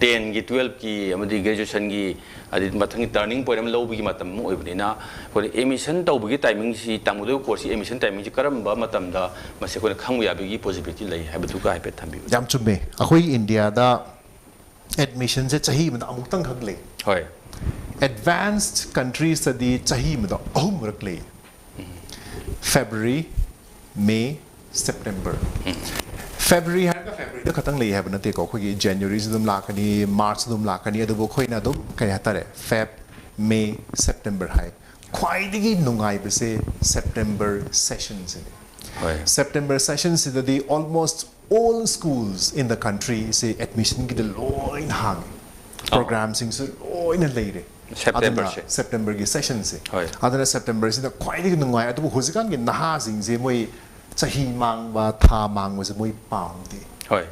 tenꯒꯤ, twelveꯀꯤ ꯑꯃꯗꯤ graduationꯒꯤ, ꯑꯗꯩ ꯃꯊꯪꯒꯤ turning point ꯑꯃ ꯂꯧꯕꯒꯤ ꯃꯇꯝ ꯑꯃ ꯑꯣꯏꯕꯅꯤꯅ, ꯑꯩꯈꯣꯏꯅ admission ꯇꯧꯕꯒꯤ timingꯁꯤ, ꯇꯝꯒꯗꯧꯔꯤꯕ courseꯀꯤ admission timingꯁꯤ ꯀꯔꯝꯕ ꯃꯇꯝꯗ ꯃꯁꯤ ꯑꯩꯈꯣꯏꯅ ꯈꯪꯕ ꯌꯥꯕꯒꯤ possibility ꯂꯩ ꯍꯥꯏꯕꯗꯨꯒ ꯍꯥꯏꯐꯦꯠ ꯊꯝꯕꯤꯌꯨ꯫ ꯌꯥꯝ ꯆꯨꯝꯃꯦ꯫ ꯑꯩꯈꯣꯏ ꯏꯟꯗꯤꯌꯥꯗ ꯑꯦꯗꯃꯤꯁꯟꯁꯦ ꯆꯍꯤ ꯑꯃꯗ ꯑꯃꯨꯛꯇꯪꯈꯛ ꯂꯩ꯫ ꯍꯣꯏ꯫ ꯑꯦꯗꯚꯥꯟꯁ ꯀꯟꯇ꯭ꯔꯤꯁꯇꯗꯤ ꯆꯍꯤ ꯑꯃꯗ ꯑꯍꯨꯝꯔꯛ ꯂꯩ꯫ ꯐꯦꯕ꯭ꯔꯨꯋꯔꯤ, ꯃꯦ, ꯁꯦꯞꯇꯦꯝꯕꯔ꯫ ꯐꯦꯕ꯭ꯔꯨꯋꯔꯤ ꯍꯥꯏꯔꯒ ꯐꯦꯕ꯭ꯔꯨꯋꯔꯤꯗ ꯈꯛꯇꯪ ꯂꯩ ꯍꯥꯏꯕ ꯅꯠꯇꯦꯀꯣ, ꯑꯩꯈꯣꯏꯒꯤ ꯖꯅꯋꯥꯔꯤꯁꯨ ꯑꯗꯨꯝ ꯂꯥꯛꯀꯅꯤ, ꯃꯥꯔꯆꯁꯨ ꯑꯗꯨꯝ ꯂꯥꯛꯀꯅꯤ, ꯑꯗꯨꯕꯨ ꯑꯩꯈꯣꯏꯅ ꯑꯗꯨꯝ ꯀꯩ ꯍꯥꯏꯇꯥꯔꯦ, ꯐꯦꯕ, ꯃꯦ, ꯁꯦꯞꯇꯦꯝꯕꯔ ꯍꯥꯏ꯫ ꯈ꯭ꯋꯥꯏꯗꯒꯤ ꯅꯨꯡꯉꯥꯏꯕꯁꯦ ꯁꯦꯞꯇꯦꯝꯕꯔ ꯁꯦꯁꯟꯁꯤꯅꯤ꯫ ꯍꯣꯏ꯫ ꯁꯦꯞꯇꯦꯝꯕꯔ ꯁꯦꯁꯟꯁꯤꯗꯗꯤ almost all schools in the countryꯁꯦ ꯑꯦꯗꯃꯤꯁꯟꯒꯤꯗ ꯂꯣꯏꯅ ꯍꯥꯡꯉꯤ꯫ ꯄ꯭ꯔꯣꯒ꯭ꯔꯥꯝꯁꯤꯡꯁꯨ ꯂꯣꯏꯅ ꯂꯩꯔꯦ꯫ ꯁꯦꯞꯇꯦꯝꯕꯔꯁꯦ꯫ ꯑꯗꯨꯅ ꯁꯦꯞꯇꯦꯝꯕꯔꯒꯤ ꯁꯦꯁꯟꯁꯦ꯫ ꯍꯣꯏ꯫ ꯑꯗꯨꯅ ꯁꯦꯞꯇꯦꯝꯕꯔꯁꯤꯅ ꯈ꯭ꯋꯥꯏꯗꯒꯤ ꯅꯨꯡꯉꯥꯏ꯫ ꯑꯗꯨꯕꯨ ꯍꯧꯖꯤꯛꯀꯥꯟꯒꯤ ꯅꯍꯥꯁꯤꯡꯁꯦ ꯃꯣꯏ ꯆꯍꯤ ꯃꯥꯡꯕ, ꯊꯥ ꯃꯥꯡꯕꯁꯦ ꯃꯣꯏ ꯄꯥꯝꯗꯦ꯫ ꯍꯣꯏ꯫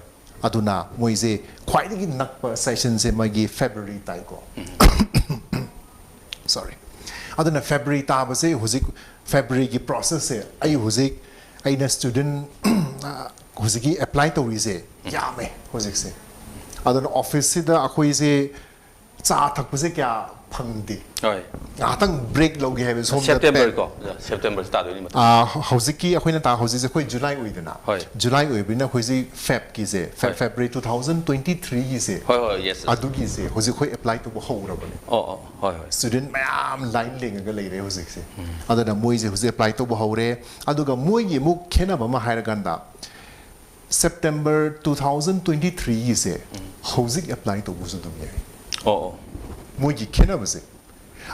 ꯑꯗꯨꯅ ꯃꯣꯏꯁꯦ ꯈ꯭ꯋꯥꯏꯗꯒꯤ ꯅꯛꯄ ꯁꯦꯁꯟꯁꯦ ꯃꯣꯏꯒꯤ ꯐꯦꯕ꯭ꯔꯨꯋꯔꯤ ꯇꯥꯏꯀꯣ꯫ ꯁꯣꯔꯤ꯫ ꯑꯗꯨꯅ ꯐꯦꯕ꯭ꯔꯨꯋꯔꯤ ꯇꯥꯕꯁꯦ ꯍꯧꯖꯤꯛ ꯐꯦꯕ꯭ꯔꯨꯋꯔꯤꯒꯤ ꯄ꯭ꯔꯣꯁꯦꯁꯁꯦ ꯑꯩ ꯍꯧꯖꯤꯛ ꯑꯩꯅ ꯁ꯭ꯇꯨꯗꯦꯟ ꯍꯧꯖꯤꯛꯀꯤ ꯑꯦꯄ꯭ꯂꯥꯏ ꯇꯧꯔꯤꯁꯦ ꯌꯥꯝꯃꯦ ꯍꯧꯖꯤꯛꯁꯦ꯫ ꯑꯗꯨꯅ ꯑꯣꯐꯤꯁꯁꯤꯗ ꯑꯩꯈꯣꯏꯁꯦ ꯆꯥ ꯊꯛꯄꯁꯦ ꯀꯌꯥ ꯐꯪꯗꯦ꯫ ꯍꯣꯏ꯫ ꯉꯥꯏꯍꯥꯛꯇꯪ ꯕ꯭ꯔꯦꯛ ꯂꯧꯒꯦ ꯍꯥꯏꯕ ꯁꯣꯝꯗ ꯁꯦꯞꯇꯦꯝꯕꯔ ꯀꯣ? ꯁꯦꯞꯇꯦꯝꯕꯔꯁꯤ ꯇꯥꯗꯣꯏꯅꯤ ꯃꯇꯝ꯫ ꯑꯥ, ꯍꯧꯖꯤꯛꯀꯤ ꯑꯩꯈꯣꯏꯅ ꯇꯥ ꯍꯧꯖꯤꯛꯁꯦ ꯑꯩꯈꯣꯏ ꯖꯨꯂꯥꯏ ꯑꯣꯏꯗꯅ꯫ ꯍꯣꯏ꯫ ꯖꯨꯂꯥꯏ ꯑꯣꯏꯕꯅꯤꯅ ꯑꯩꯈꯣꯏꯁꯤ ꯐꯦꯕꯀꯤꯁꯦ, ꯐꯦꯕ, ꯍꯣꯏ꯫ February two thousand twenty ꯊ꯭ꯔꯤꯒꯤꯁꯦ꯫ ꯍꯣꯏ, ꯍꯣꯏ, ꯌꯦꯁ꯫ ꯑꯗꯨꯒꯤꯁꯦ ꯍꯧꯖꯤꯛ ꯑꯩꯈꯣꯏ ꯑꯦꯄ꯭ꯂꯥꯏ ꯇꯧꯕ ꯍꯧꯔꯕꯅꯦ꯫ ꯑꯣ, ꯑꯣ, ꯍꯣꯏ, ꯍꯣꯏ꯫ ꯁ꯭ꯇꯨꯗꯦꯟ ꯃꯌꯥꯝ ꯂꯥꯏꯟ ꯂꯦꯡꯉꯒ ꯂꯩꯔꯦ ꯍꯧꯖꯤꯛꯁꯦ꯫ ꯑꯗꯨꯅ ꯃꯣꯏꯁꯦ ꯍꯧꯖꯤꯛ ꯑꯦꯄ꯭ꯂꯥꯏ ꯇꯧꯕ ꯍꯧꯔꯦ꯫ ꯑꯗꯨꯒ ꯃꯣꯏꯒꯤ ꯑꯃꯨꯛ ꯈꯦꯠꯅꯕ ꯑꯃ ꯍꯥꯏꯔꯀꯥꯟꯗ ꯁꯦꯞꯇꯦꯝꯕꯔ ꯇꯨ ꯊꯥꯎꯖꯟ ꯇ꯭ꯋꯦꯟꯇꯤ ꯊ꯭ꯔꯤꯒꯤꯁꯦ ꯍꯧꯖꯤꯛ ꯑꯦꯄ꯭ꯂꯥꯏ ꯇꯧꯕꯁꯨ ꯑꯗꯨꯝ ꯌꯥꯏ꯫ ꯑꯣ, ꯑꯣ꯫ ꯃꯣꯏꯒꯤ ꯈꯦꯠꯅꯕꯁꯦ꯫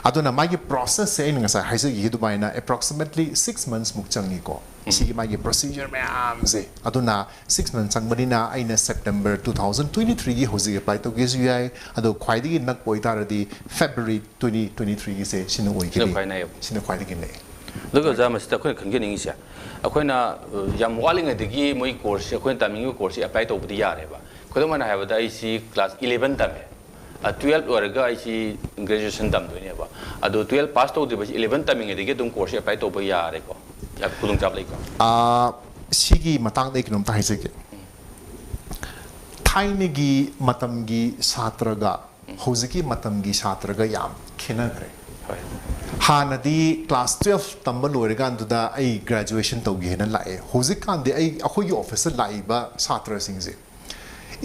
ꯑꯗꯨꯅ ꯃꯥꯒꯤ ꯄ꯭ꯔꯣꯁꯦꯁꯁꯦ ꯑꯩꯅ ꯉꯁꯥꯏ ꯍꯥꯏꯖꯈꯤꯕ ꯑꯗꯨꯃꯥꯏꯅ approximately six months ꯃꯨꯛ ꯆꯪꯉꯤꯀꯣ꯫ ꯁꯤꯒꯤ ꯃꯥꯒꯤ ꯄ꯭ꯔꯣꯁꯤꯖꯔ ꯃꯌꯥꯝꯁꯦ꯫ ꯑꯗꯨꯅ ꯁꯤꯛꯁ ꯃꯟꯊ ꯆꯪꯕꯅꯤꯅ ꯑꯩꯅ ꯁꯦꯞꯇꯦꯝꯕꯔ ꯇꯨ ꯊꯥꯎꯖꯟ ꯇ꯭ꯋꯦꯟꯇꯤ ꯊ꯭ꯔꯤꯒꯤ ꯍꯧꯖꯤꯛ ꯑꯦꯄ꯭ꯂꯥꯏ ꯇꯧꯒꯦꯁꯨ ꯌꯥꯏ꯫ ꯑꯗꯣ ꯈ꯭ꯋꯥꯏꯗꯒꯤ ꯅꯛꯄ ꯑꯣꯏꯇꯥꯔꯗꯤ ꯐꯦꯕ꯭ꯔꯨꯋꯔꯤ ꯇ꯭ꯋꯦꯟꯇꯤ ꯇ꯭ꯋꯦꯟꯇꯤ ꯊ꯭ꯔꯤꯒꯤꯁꯦ ꯁꯤꯅ ꯑꯣꯏꯒꯅꯤ꯫ ꯈ꯭ꯋꯥꯏ ꯅꯛꯑꯦꯕ꯫ ꯁꯤꯅ ꯈ꯭ꯋꯥꯏꯗꯒꯤ ꯅꯛꯑꯦ꯫ ꯑꯗꯨꯒ ꯑꯣꯖꯥ, ꯃꯁꯤꯗ ꯑꯩꯈꯣꯏꯅ ꯈꯪꯖꯅꯤꯡꯉꯤꯁꯦ, ꯑꯩꯈꯣꯏꯅ ꯑ, ꯌꯥꯝ ꯋꯥꯠꯂꯤꯉꯩꯗꯒꯤ ꯃꯣꯏ ꯀꯣꯔꯁꯁꯦ, ꯑꯩꯈꯣꯏꯅ ꯇꯝꯅꯤꯡꯉꯤꯕ ꯀꯣꯔꯁꯁꯦ ꯑꯦꯄ꯭ꯂꯥꯏ ꯇꯧꯕꯗꯤ ꯌꯥꯔꯦꯕ꯫ ꯈꯨꯗꯝ ꯑꯣꯏꯅ ꯍꯥꯏꯔꯕꯗ, ꯑꯩꯁꯤ ꯀ꯭ꯂꯥꯁ ꯏꯂꯦꯚꯦꯟ ꯇꯝꯃꯦ, ꯇꯨꯌꯦꯜꯞ ꯂꯣꯏꯔꯒ ꯑꯩꯁꯤ ꯒ꯭ꯔꯦꯖꯨꯑꯦꯁꯟ ꯇꯝꯗꯣꯏꯅꯦꯕ꯫ ꯑꯗꯣ ꯇꯨꯌꯦꯜꯞ ꯄꯥꯁ ꯇꯧꯗ꯭ꯔꯤꯕꯁꯤ ꯏꯂꯦꯚꯦꯟ ꯇꯝꯃꯤꯉꯩꯗꯒꯤ ꯑꯗꯨꯝ ꯀꯣꯔꯁꯁꯦ ꯑꯦꯄ꯭ꯂꯥꯏ ꯇꯧꯕ ꯌꯥꯔꯦꯀꯣ? ꯌꯥ-, ꯈꯨꯗꯣꯡꯆꯥꯕ ꯂꯩꯀꯣ? ꯑꯥ, ꯁꯤꯒꯤ ꯃꯇꯥꯡꯗ ꯑꯩ ꯀꯩꯅꯣꯝꯇ ꯍꯥꯏꯖꯒꯦ꯫ ꯊꯥꯏꯅꯒꯤ ꯃꯇꯝꯒꯤ ꯁꯥꯇ꯭ꯔꯒ ꯍꯧꯖꯤꯛꯀꯤ ꯃꯇꯝꯒꯤ ꯁꯥꯇ꯭ꯔꯒ ꯌꯥꯝ ꯈꯦꯠꯅꯈ꯭ꯔꯦ꯫ ꯍꯣꯏ꯫ ꯍꯥꯟꯅꯗꯤ ꯀ꯭ꯂꯥꯁ ꯇꯨꯌꯦꯜꯞ ꯇꯝꯕ ꯂꯣꯏꯔꯀꯥꯟꯗꯨꯗ ꯑꯩ ꯒ꯭ꯔꯦꯖꯨꯑꯦꯁꯟ ꯇꯧꯒꯦ ꯍꯥꯏꯅ ꯂꯥꯛꯑꯦ꯫ ꯍꯧꯖꯤꯛꯀꯥꯟꯗꯤ ꯑꯩ, ꯑꯩꯈꯣꯏꯒꯤ ꯑꯣꯐꯤꯁꯇ ꯂꯥꯛꯏꯕ ꯁꯥꯇ꯭ꯔꯁꯤꯡꯁꯦ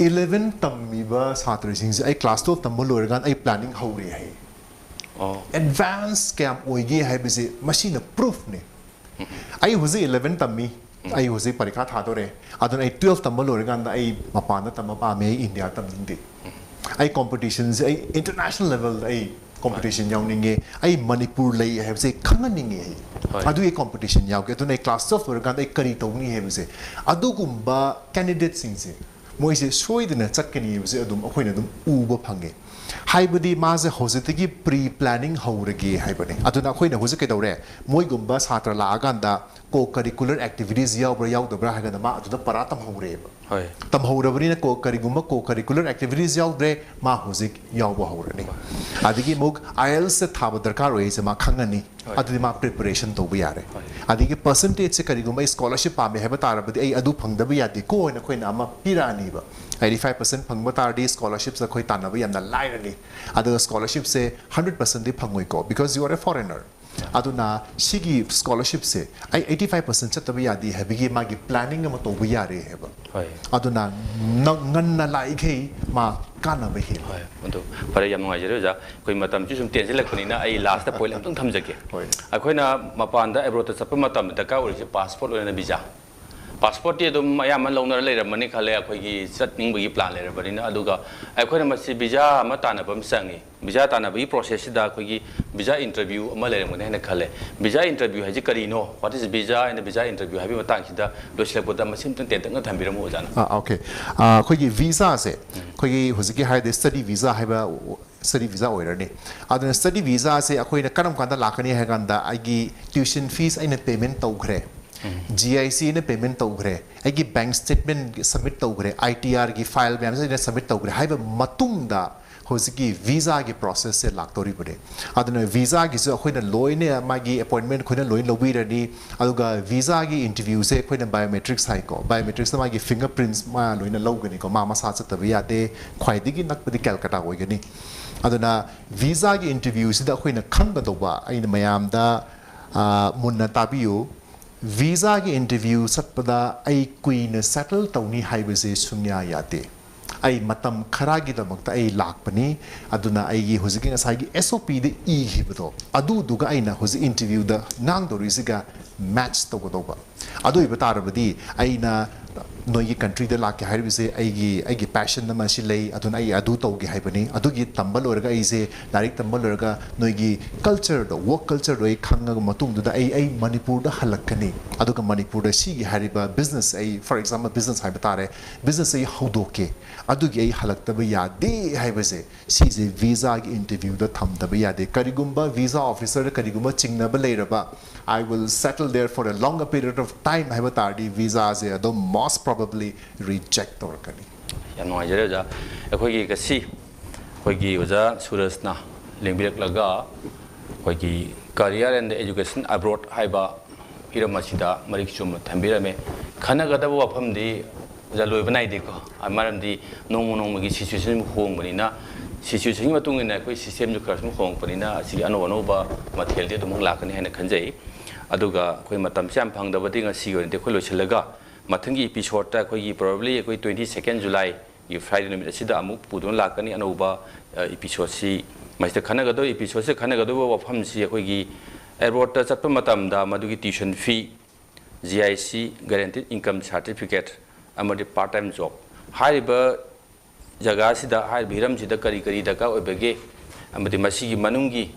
ꯏꯂꯦꯚꯦꯟ ꯇꯝꯃꯤꯕ ꯁꯥꯇ꯭ꯔꯁꯤꯡꯁꯦ ꯑꯩ ꯀ꯭ꯂꯥꯁ ꯇꯨꯌꯦꯜꯐ ꯇꯝꯕ ꯂꯣꯏꯔꯀꯥꯟꯗ ꯑꯩ ꯄ꯭ꯂꯥꯅꯤꯡ ꯍꯧꯔꯦ ꯍꯥꯏ꯫ ꯑꯣ ꯑꯦꯗꯚꯥꯟꯁ ꯀꯌꯥꯝ ꯑꯣꯏꯒꯦ ꯍꯥꯏꯕꯁꯦ ꯃꯁꯤꯅ ꯄ꯭ꯔꯨꯐꯅꯦ꯫ ꯑꯩ ꯍꯧꯖꯤꯛ ꯏꯂꯦꯚꯦꯟ ꯇꯝꯃꯤ, ꯑꯩ ꯍꯧꯖꯤꯛ ꯄꯔꯤꯈꯥ ꯊꯥꯗꯣꯔꯦ, ꯑꯗꯨꯅ ꯑꯩ ꯇꯨꯌꯦꯜꯐ ꯇꯝꯕ ꯂꯣꯏꯔꯀꯥꯟꯗ ꯑꯩ ꯃꯄꯥꯟꯗ ꯇꯝꯕ ꯄꯥꯝꯃꯦ, ꯑꯩ ꯏꯟꯗꯤꯌꯥ ꯇꯝꯅꯤꯡꯗꯦ꯫ ꯑꯩ ꯀꯣꯝꯄꯤꯇꯤꯁꯟꯁꯦ ꯑꯩ ꯏꯟꯇꯔꯅꯦꯁꯅꯦꯜ ꯂꯦꯚꯦꯜꯗ ꯑꯩ ꯀꯣꯝꯄꯤꯇꯤꯁꯟ ꯌꯥꯎꯅꯤꯡꯉꯦ, ꯑꯩ ꯃꯅꯤꯄꯨꯔ ꯂꯩ ꯍꯥꯏꯕꯁꯦ ꯑꯩ ꯈꯪꯍꯟꯅꯤꯡꯉꯦ꯫ ꯑꯩ ꯍꯣꯏ꯫ ꯑꯗꯨꯒꯤ ꯀꯣꯝꯄꯤꯇꯤꯁꯟ ꯌꯥꯎꯒꯦ꯫ ꯑꯗꯨꯅ ꯑꯩ ꯀ꯭ꯂꯥꯁ ꯇꯨꯌꯦꯜꯐ ꯂꯣꯏꯔꯀꯥꯟꯗ ꯑꯩ ꯀꯔꯤ ꯇꯧꯅꯤ ꯍꯥꯏꯕꯁꯦ, ꯑꯗꯨꯒꯨꯝꯕ ꯀꯦꯟꯗꯤꯗꯦꯠꯁꯤꯡꯁꯦ ꯃꯣꯏꯁꯦ ꯁꯣꯏꯗꯅ ꯆꯠꯀꯅꯤ ꯍꯥꯏꯕꯁꯦ ꯑꯗꯨꯝ ꯑꯩꯈꯣꯏꯅ ꯑꯗꯨꯝ ꯎꯕ ꯐꯪꯉꯦ꯫ ꯍꯥꯏꯕꯗꯤ ꯃꯥꯁꯦ ꯍꯧꯖꯤꯛꯇꯒꯤ ꯄ꯭ꯔꯤ ꯄ꯭ꯂꯥꯅꯤꯡ ꯍꯧꯔꯒꯦ ꯍꯥꯏꯕꯅꯦ꯫ ꯑꯗꯨꯅ ꯑꯩꯈꯣꯏꯅ ꯍꯧꯖꯤꯛ ꯀꯩꯗꯧꯔꯦ, ꯃꯣꯏꯒꯨꯝꯕ ꯁꯥꯇ꯭ꯔ ꯂꯥꯛꯑꯀꯥꯟꯗ ꯀꯣ ꯀꯔꯤꯀꯨꯂꯔ ꯑꯦꯛꯇꯤꯚꯤꯇꯤꯁ ꯌꯥꯎꯕ꯭ꯔꯥ ꯌꯥꯎꯗꯕ꯭ꯔꯥ ꯍꯥꯏꯒꯅ ꯃꯥ ꯑꯗꯨꯗ ꯄꯔꯥ ꯇꯝꯍꯧꯔꯦꯕ꯫ ꯍꯣꯏ꯫ ꯇꯝꯍꯧꯔꯕꯅꯤꯅ ꯀꯣ ꯀꯔꯤꯒꯨꯝꯕ ꯀꯣ ꯀꯔꯤꯀꯨꯂꯔ ꯑꯦꯛꯇꯤꯚꯤꯇꯤꯁ ꯌꯥꯎꯗ꯭ꯔꯦ, ꯃꯥ ꯍꯧꯖꯤꯛ ꯌꯥꯎꯕ ꯍꯧꯔꯅꯤ꯫ ꯑꯗꯒꯤ ꯑꯃꯨꯛ ꯑꯥꯏ ꯑꯦꯜꯁꯦ ꯊꯥꯕ ꯗꯔꯀꯥꯔ ꯑꯣꯏꯔꯤꯁꯦ ꯃꯥ ꯈꯪꯉꯅꯤ꯫ ꯍꯣꯏ꯫ ꯑꯗꯨꯗꯤ ꯃꯥ ꯄ꯭ꯔꯤꯄꯔꯦꯁꯟ ꯇꯧꯕ ꯌꯥꯔꯦ꯫ ꯍꯣꯏ꯫ ꯑꯗꯒꯤ ꯄꯔꯁꯦꯟꯇꯦꯖꯁꯦ ꯀꯔꯤꯒꯨꯝꯕ ꯑꯩ ꯁ꯭ꯀꯣꯂꯔꯁꯤꯞ ꯄꯥꯝꯃꯦ ꯍꯥꯏꯕ ꯇꯥꯔꯕꯗꯤ ꯑꯩ ꯑꯗꯨ ꯐꯪꯗꯕ ꯌꯥꯗꯦꯀꯣ ꯍꯥꯏꯅ ꯑꯩꯈꯣꯏꯅ ꯑꯃ ꯄꯤꯔꯛꯑꯅꯤꯕ꯫ ꯑꯩꯠꯇꯤ ꯐꯥꯏꯚ ꯄꯔꯁꯦꯟ ꯐꯪꯕ ꯇꯥꯔꯗꯤ ꯁ꯭ꯀꯣꯂꯔꯁꯤꯞꯁꯦ ꯑꯩꯈꯣꯏ ꯇꯥꯟꯅꯕ ꯌꯥꯝꯅ ꯂꯥꯏꯔꯅꯤ꯫ ꯑꯗꯨꯒ ꯁ꯭ꯀꯣꯂꯔꯁꯤꯞꯁꯦ hundred ꯄꯔꯁꯦꯟꯗꯤ ꯐꯪꯉꯣꯏꯀꯣ, because you are a foreigner꯫ ꯑꯗꯨꯅ ꯁꯤꯒꯤ ꯁ꯭ꯀꯣꯂꯔꯁꯤꯞꯁꯦ ꯑꯩ ꯑꯩꯠꯇꯤ ꯐꯥꯏꯚ ꯄꯔꯁꯦꯟ ꯆꯠꯇꯕ ꯌꯥꯗꯦ ꯍꯥꯏꯕꯒꯤ ꯃꯥꯒꯤ ꯄ꯭ꯂꯥꯅꯤꯡ ꯑꯃ ꯇꯧꯕ ꯌꯥꯔꯦ ꯍꯥꯏꯕ꯫ ꯍꯣꯏ꯫ ꯑꯗꯨꯅ ꯅ- ꯉꯟꯅ ꯂꯥꯛꯏꯈꯩ ꯃꯥ ꯀꯥꯟꯅꯕ ꯍꯦꯜꯂꯤ꯫ ꯍꯣꯏ꯫ ꯑꯗꯨ ꯐꯔꯦ, ꯌꯥꯝ ꯅꯨꯡꯉꯥꯏꯖꯔꯦ ꯑꯣꯖꯥ꯫ ꯑꯩꯈꯣꯏ ꯃꯇꯝꯁꯤ ꯁꯨꯝ ꯇꯦꯟꯁꯤꯜꯂꯛꯄꯅꯤꯅ ꯑꯩ ꯂꯥꯁꯇ ꯄꯣꯏꯟꯠ ꯑꯝꯇꯪ ꯊꯝꯖꯒꯦ꯫ ꯍꯣꯏ꯫ ꯑꯩꯈꯣꯏꯅ ꯃꯄꯥꯟꯗ ꯑꯦꯕ꯭ꯔꯣꯗꯇ ꯆꯠꯄ ꯃꯇꯝꯗ ꯗꯔꯀꯥꯔ ꯑꯣꯏꯔꯤꯁꯦ ꯄꯥꯁꯄꯣꯔꯠ ꯑꯣꯏꯅ ꯚꯤꯖꯥ꯫ ꯄꯥꯁꯄꯣꯔꯠꯇꯤ ꯑꯗꯨꯝ ꯑꯌꯥꯝꯕ ꯂꯧꯅꯔ ꯂꯩꯔꯝꯃꯅꯤ ꯈꯜꯂꯦ, ꯑꯩꯈꯣꯏꯒꯤ ꯆꯠꯅꯤꯡꯕꯒꯤ ꯄ꯭ꯂꯥꯟ ꯂꯩꯔꯕꯅꯤꯅ꯫ ꯑꯗꯨꯒ ꯑꯩꯈꯣꯏꯅ ꯃꯁꯤ ꯚꯤꯖꯥ ꯑꯃ ꯇꯥꯟꯅꯕ ꯑꯃ ꯆꯪꯉꯤ꯫ ꯚꯤꯖꯥ ꯇꯥꯟꯅꯕꯒꯤ ꯄ꯭ꯔꯣꯁꯦꯁꯁꯤꯗ ꯑꯩꯈꯣꯏꯒꯤ ꯚꯤꯖꯥ ꯏꯟꯇꯔꯚ꯭ꯌꯨ ꯑꯃ ꯂꯩꯔꯝꯒꯅꯤ ꯍꯥꯏꯅ ꯈꯜꯂꯦ꯫ ꯚꯤꯖꯥ ꯏꯟꯇꯔꯚ꯭ꯌꯨ ꯍꯥꯏꯁꯤ ꯀꯔꯤꯅꯣ? What is visa and visa interview ꯍꯥꯏꯕꯒꯤ ꯃꯇꯥꯡꯁꯤꯗ ꯂꯣꯏꯁꯤꯜꯂꯛꯄꯗ ꯃꯁꯤ ꯑꯃꯇꯪ ꯇꯦꯟꯇꯛꯅ ꯊꯝꯕꯤꯔꯝꯃꯨ ꯑꯣꯖꯥꯅ꯫ ꯑꯥ, ꯑꯣꯀꯦ꯫ ꯑꯥ, ꯑꯩꯈꯣꯏꯒꯤ ꯚꯤꯖꯥꯁꯦ, ꯑꯩꯈꯣꯏꯒꯤ ꯍꯧꯖꯤꯛꯀꯤ ꯍꯥꯏꯔꯗꯤ ꯁ꯭ꯇꯗꯤ ꯚꯤꯖꯥ ꯍꯥꯏꯕ, ꯁ꯭ꯇꯗꯤ ꯚꯤꯖꯥ ꯑꯣꯏꯔꯅꯤ꯫ ꯑꯗꯨꯅ ꯁ꯭ꯇꯗꯤ ꯚꯤꯖꯥꯁꯦ ꯑꯩꯈꯣꯏꯅ ꯀꯔꯝ ꯀꯥꯟꯗ ꯂꯥꯛꯀꯅꯤ ꯍꯥꯏ ꯀꯥꯟꯗ ꯑꯩꯒꯤ ꯇ꯭ꯌꯨꯁꯟ ꯐꯤꯁ ꯑꯩꯅ ꯄꯦꯃꯦꯟ ꯇꯧꯈ꯭ꯔꯦ, ꯖꯤ ꯑꯥꯏ ꯁꯤ ꯑꯩꯅ ꯄꯦꯃꯦꯟ ꯇꯧꯈ꯭ꯔꯦ, ꯑꯩꯒꯤ ꯕꯦꯡꯛ ꯁ꯭ꯇꯦꯠꯃꯦꯟ ꯁꯕꯃꯤꯠ ꯇꯧꯈ꯭ꯔꯦ, ꯑꯥꯏ ꯇꯤ ꯑꯥꯔꯒꯤ ꯐꯥꯏꯜ ꯃꯌꯥꯝꯁꯦ ꯑꯩꯅ ꯁꯕꯃꯤꯠ ꯇꯧꯈ꯭ꯔꯦ ꯍꯥꯏꯕ ꯃꯇꯨꯡꯗ ꯍꯧꯖꯤꯛꯀꯤ ꯚꯤꯖꯥꯒꯤ ꯄ꯭ꯔꯣꯁꯦꯁꯁꯦ ꯂꯥꯛꯇꯧꯔꯤꯕꯅꯦ꯫ ꯑꯗꯨꯅ ꯚꯤꯖꯥꯒꯤꯁꯨ ꯑꯩꯈꯣꯏꯅ ꯂꯣꯏꯅ ꯃꯥꯒꯤ ꯑꯦꯄꯣꯏꯟꯃꯦꯟ ꯑꯩꯈꯣꯏꯅ ꯂꯣꯏꯅ ꯂꯧꯕꯤꯔꯅꯤ꯫ ꯑꯗꯨꯒ ꯚꯤꯖꯥꯒꯤ ꯏꯟꯇꯔꯚ꯭ꯌꯨꯁꯦ ꯑꯩꯈꯣꯏꯅ ꯕꯥꯏꯑꯣꯃꯦꯇ꯭ꯔꯤꯛꯁ ꯍꯥꯏꯀꯣ, ꯕꯥꯏꯑꯣꯃꯦꯇ꯭ꯔꯤꯛꯁꯇ ꯃꯥꯒꯤ ꯐꯤꯡꯒꯔ ꯄ꯭ꯔꯤꯟꯠꯁ ꯃꯥ ꯂꯣꯏꯅ ꯂꯧꯒꯅꯤꯀꯣ꯫ ꯃꯥ ꯃꯁꯥ ꯆꯠꯇꯕ ꯌꯥꯗꯦ꯫ ꯈ꯭ꯋꯥꯏꯗꯒꯤ ꯅꯛꯄꯗꯤ ꯀꯦꯜꯀꯇꯥ ꯑꯣꯏꯒꯅꯤ꯫ ꯑꯗꯨꯅ ꯚꯤꯖꯥꯒꯤ ꯏꯟꯇꯔꯚ꯭ꯌꯨꯁꯤꯗ ꯑꯩꯈꯣꯏꯅ ꯈꯪꯒꯗꯧꯕ, ꯑꯩꯅ ꯃꯌꯥꯝꯗ, ꯑ, ꯃꯨꯟꯅ ꯇꯥꯕꯤꯌꯨ, ꯚꯤꯖꯥꯒꯤ ꯏꯟꯇꯔꯚ꯭ꯌꯨ ꯆꯠꯄꯗ ꯑꯩ ꯀꯨꯏꯅ ꯁꯦꯇꯜ ꯇꯧꯅꯤ ꯍꯥꯏꯕꯁꯦ ꯁꯨꯡꯌꯥ ꯌꯥꯗꯦ꯫ ꯑꯩ ꯃꯇꯝ ꯈꯔꯒꯤꯗꯃꯛꯇ ꯑꯩ ꯂꯥꯛꯄꯅꯤ, ꯑꯗꯨꯅ ꯑꯩꯒꯤ ꯍꯧꯖꯤꯛꯀꯤ ꯉꯁꯥꯏꯒꯤ S O P ꯗ ꯏꯈꯤꯕꯗꯣ, ꯑꯗꯨꯗꯨꯒ ꯑꯩꯅ ꯍꯧꯖꯤꯛ interview ꯗ ꯉꯥꯡꯗꯧꯔꯤꯁꯤꯒ match ꯇꯧꯒꯗꯧꯕ꯫ ꯑꯗꯨ ꯑꯣꯏꯕ ꯇꯥꯔꯕꯗꯤ ꯑꯩꯅ ꯅꯣꯏꯒꯤ country ꯗ ꯂꯥꯛꯀꯦ ꯍꯥꯏꯔꯤꯕꯁꯦ ꯑꯩꯒꯤ, ꯑꯩꯒꯤ passion ꯑꯃ ꯁꯤ ꯂꯩ, ꯑꯗꯨꯅ ꯑꯩ ꯑꯗꯨ ꯇꯧꯒꯦ ꯍꯥꯏꯕꯅꯤ꯫ ꯑꯗꯨꯒꯤ ꯇꯝꯕ ꯂꯣꯏꯔꯒ ꯑꯩꯁꯦ, ꯂꯥꯏꯔꯤꯛ ꯇꯝꯕ ꯂꯣꯏꯔꯒ ꯅꯣꯏꯒꯤ culture ꯗꯣ, work culture ꯗꯣ ꯑꯩ ꯈꯪꯉꯕ ꯃꯇꯨꯡꯗꯨꯗ ꯑꯩ, ꯑꯩ ꯃꯅꯤꯄꯨꯔꯗ ꯍꯜꯂꯛꯀꯅꯤ꯫ ꯑꯗꯨꯒ ꯃꯅꯤꯄꯨꯔꯗ ꯁꯤꯒꯤ ꯍꯥꯏꯔꯤꯕ business, ꯑꯩ, for example, business ꯍꯥꯏꯕ ꯇꯥꯔꯦ, business ꯑꯩ ꯍꯧꯗꯣꯛꯀꯦ꯫ ꯑꯗꯨꯒꯤ ꯑꯩ ꯍꯜꯂꯛꯇꯕ ꯌꯥꯗꯦ ꯍꯥꯏꯕꯁꯦ, ꯁꯤꯁꯦ visa ꯒꯤ interview ꯗ ꯊꯝꯗꯕ ꯌꯥꯗꯦ꯫ ꯀꯔꯤꯒꯨꯝꯕ visa officer ꯗ ꯀꯔꯤꯒꯨꯝꯕ ꯆꯤꯡꯅꯕ ꯂꯩꯔꯕ, "I will settle there for a longer period of time" ꯍꯥꯏꯕ ꯇꯥꯔꯗꯤ, visa ꯁꯦ ꯑꯗꯨꯝ most probably reject ꯇꯧꯔꯛꯀꯅꯤ꯫ ꯌꯥꯝ ꯅꯨꯡꯉꯥꯏꯖꯔꯦ ꯑꯣꯖꯥ꯫ ꯑꯩꯈꯣꯏꯒꯤ ꯉꯁꯤ ꯑꯩꯈꯣꯏꯒꯤ ꯑꯣꯖꯥ ꯁꯨꯔꯖꯅ ꯂꯦꯡꯕꯤꯔꯛꯂꯒ ꯑꯩꯈꯣꯏꯒꯤ career and education abroad ꯍꯥꯏꯕ ꯍꯤꯔꯝ ꯑꯁꯤꯗ ꯃꯔꯤꯛ ꯆꯨꯝꯅ ꯊꯝꯕꯤꯔꯝꯃꯦ꯫ ꯈꯟꯅꯒꯗꯕ ꯋꯥꯐꯝꯗꯤ ꯑꯣꯖꯥ ꯂꯣꯏꯕ ꯅꯥꯏꯗꯦꯀꯣ꯫ ꯑ, ꯃꯔꯝꯗꯤ ꯅꯣꯡꯃ ꯅꯣꯡꯃꯒꯤ situation ꯍꯣꯡꯕꯅꯤꯅ, situation ꯒꯤ ꯃꯇꯨꯡ ꯏꯟꯅ ꯑꯩꯈꯣꯏ system ꯁꯨ ꯈꯔ ꯁꯨꯝ ꯍꯣꯡꯉꯛꯄꯅꯤꯅ, ꯑꯁꯤꯒꯤ ꯑꯅꯧ ꯑꯅꯧꯕ ꯃꯊꯦꯜꯗꯤ ꯑꯗꯨꯃꯛ ꯂꯥꯛꯀꯅꯤ ꯍꯥꯏꯅ ꯈꯟꯖꯩ꯫ ꯑꯗꯨꯒ ꯑꯩꯈꯣꯏ ꯃꯇꯝꯁꯦ ꯌꯥꯝ ꯐꯪꯗꯕꯗꯤ ꯉꯁꯤꯒꯤ ꯑꯣꯏꯅꯗꯤ ꯑꯩꯈꯣꯏ ꯂꯣꯏꯁꯤꯜꯂꯒ, ꯃꯊꯪꯒꯤ episode ꯇ ꯑꯩꯈꯣꯏꯒꯤ probably ꯑꯩꯈꯣꯏ twenty second July ꯒꯤ Friday ꯅꯨꯃꯤꯠ ꯑꯁꯤꯗ ꯑꯃꯨꯛ ꯄꯨꯗꯨꯅ ꯂꯥꯛꯀꯅꯤ ꯑꯅꯧꯕ, ꯑ, episode ꯁꯤ꯫ ꯃꯁꯤꯗ ꯈꯟꯅꯒꯗꯧꯔꯤꯕ episode ꯁꯤꯗ ꯈꯟꯅꯒꯗꯧꯔꯤꯕ ꯋꯥꯐꯝꯁꯤ ꯑꯩꯈꯣꯏꯒꯤ abroad ꯇ ꯆꯠꯄ ꯃꯇꯝꯗ ꯃꯗꯨꯒꯤ tuition fee, G I C, guaranteed income certificate ꯑꯃꯗꯤ part time job ꯍꯥꯏꯔꯤꯕ ꯖꯒꯥꯁꯤꯗ, ꯍꯥꯏꯔꯤꯕ ꯍꯤꯔꯝꯁꯤꯗ ꯀꯔꯤ ꯀꯔꯤ ꯗꯔꯀꯥꯔ ꯑꯣꯏꯕꯒꯦ ꯑꯃꯗꯤ ꯃꯁꯤꯒꯤ ꯃꯅꯨꯡꯒꯤ,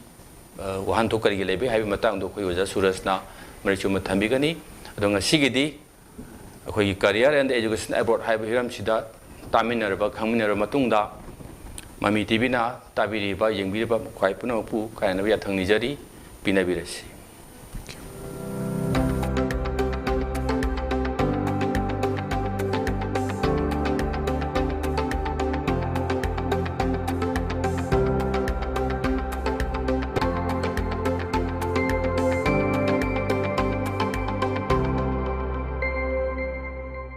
ꯑ, ꯋꯥꯍꯟꯊꯣꯛ ꯀꯔꯤ ꯀꯔꯤ ꯂꯩꯕꯒꯦ ꯍꯥꯏꯕꯒꯤ ꯃꯇꯥꯡꯗꯣ ꯑꯩꯈꯣꯏ ꯑꯣꯖꯥ ꯁꯨꯔꯖꯅ ꯃꯔꯤꯛ ꯆꯨꯝꯅ ꯊꯝꯕꯤꯒꯅꯤ꯫ ꯑꯗꯣ ꯉꯁꯤꯒꯤꯗꯤ ꯑꯩꯈꯣꯏꯒꯤ career and education abroad ꯍꯥꯏꯕ ꯍꯤꯔꯝꯁꯤꯗ ꯇꯥꯃꯤꯟꯅꯔꯕ, ꯈꯪꯃꯤꯟꯅꯔꯕ ꯃꯇꯨꯡꯗ, ꯃꯃꯤ TV ꯅ ꯇꯥꯕꯤꯔꯤꯕ, ꯌꯦꯡꯕꯤꯔꯤꯕ ꯈ꯭ꯋꯥꯏ ꯄꯨꯝꯅꯃꯛꯄꯨ ꯈꯥꯏꯅꯅꯕ ꯌꯥꯊꯪ ꯅꯤꯖꯔꯤ꯫ ꯄꯤꯅꯕꯤꯔꯁꯤ꯫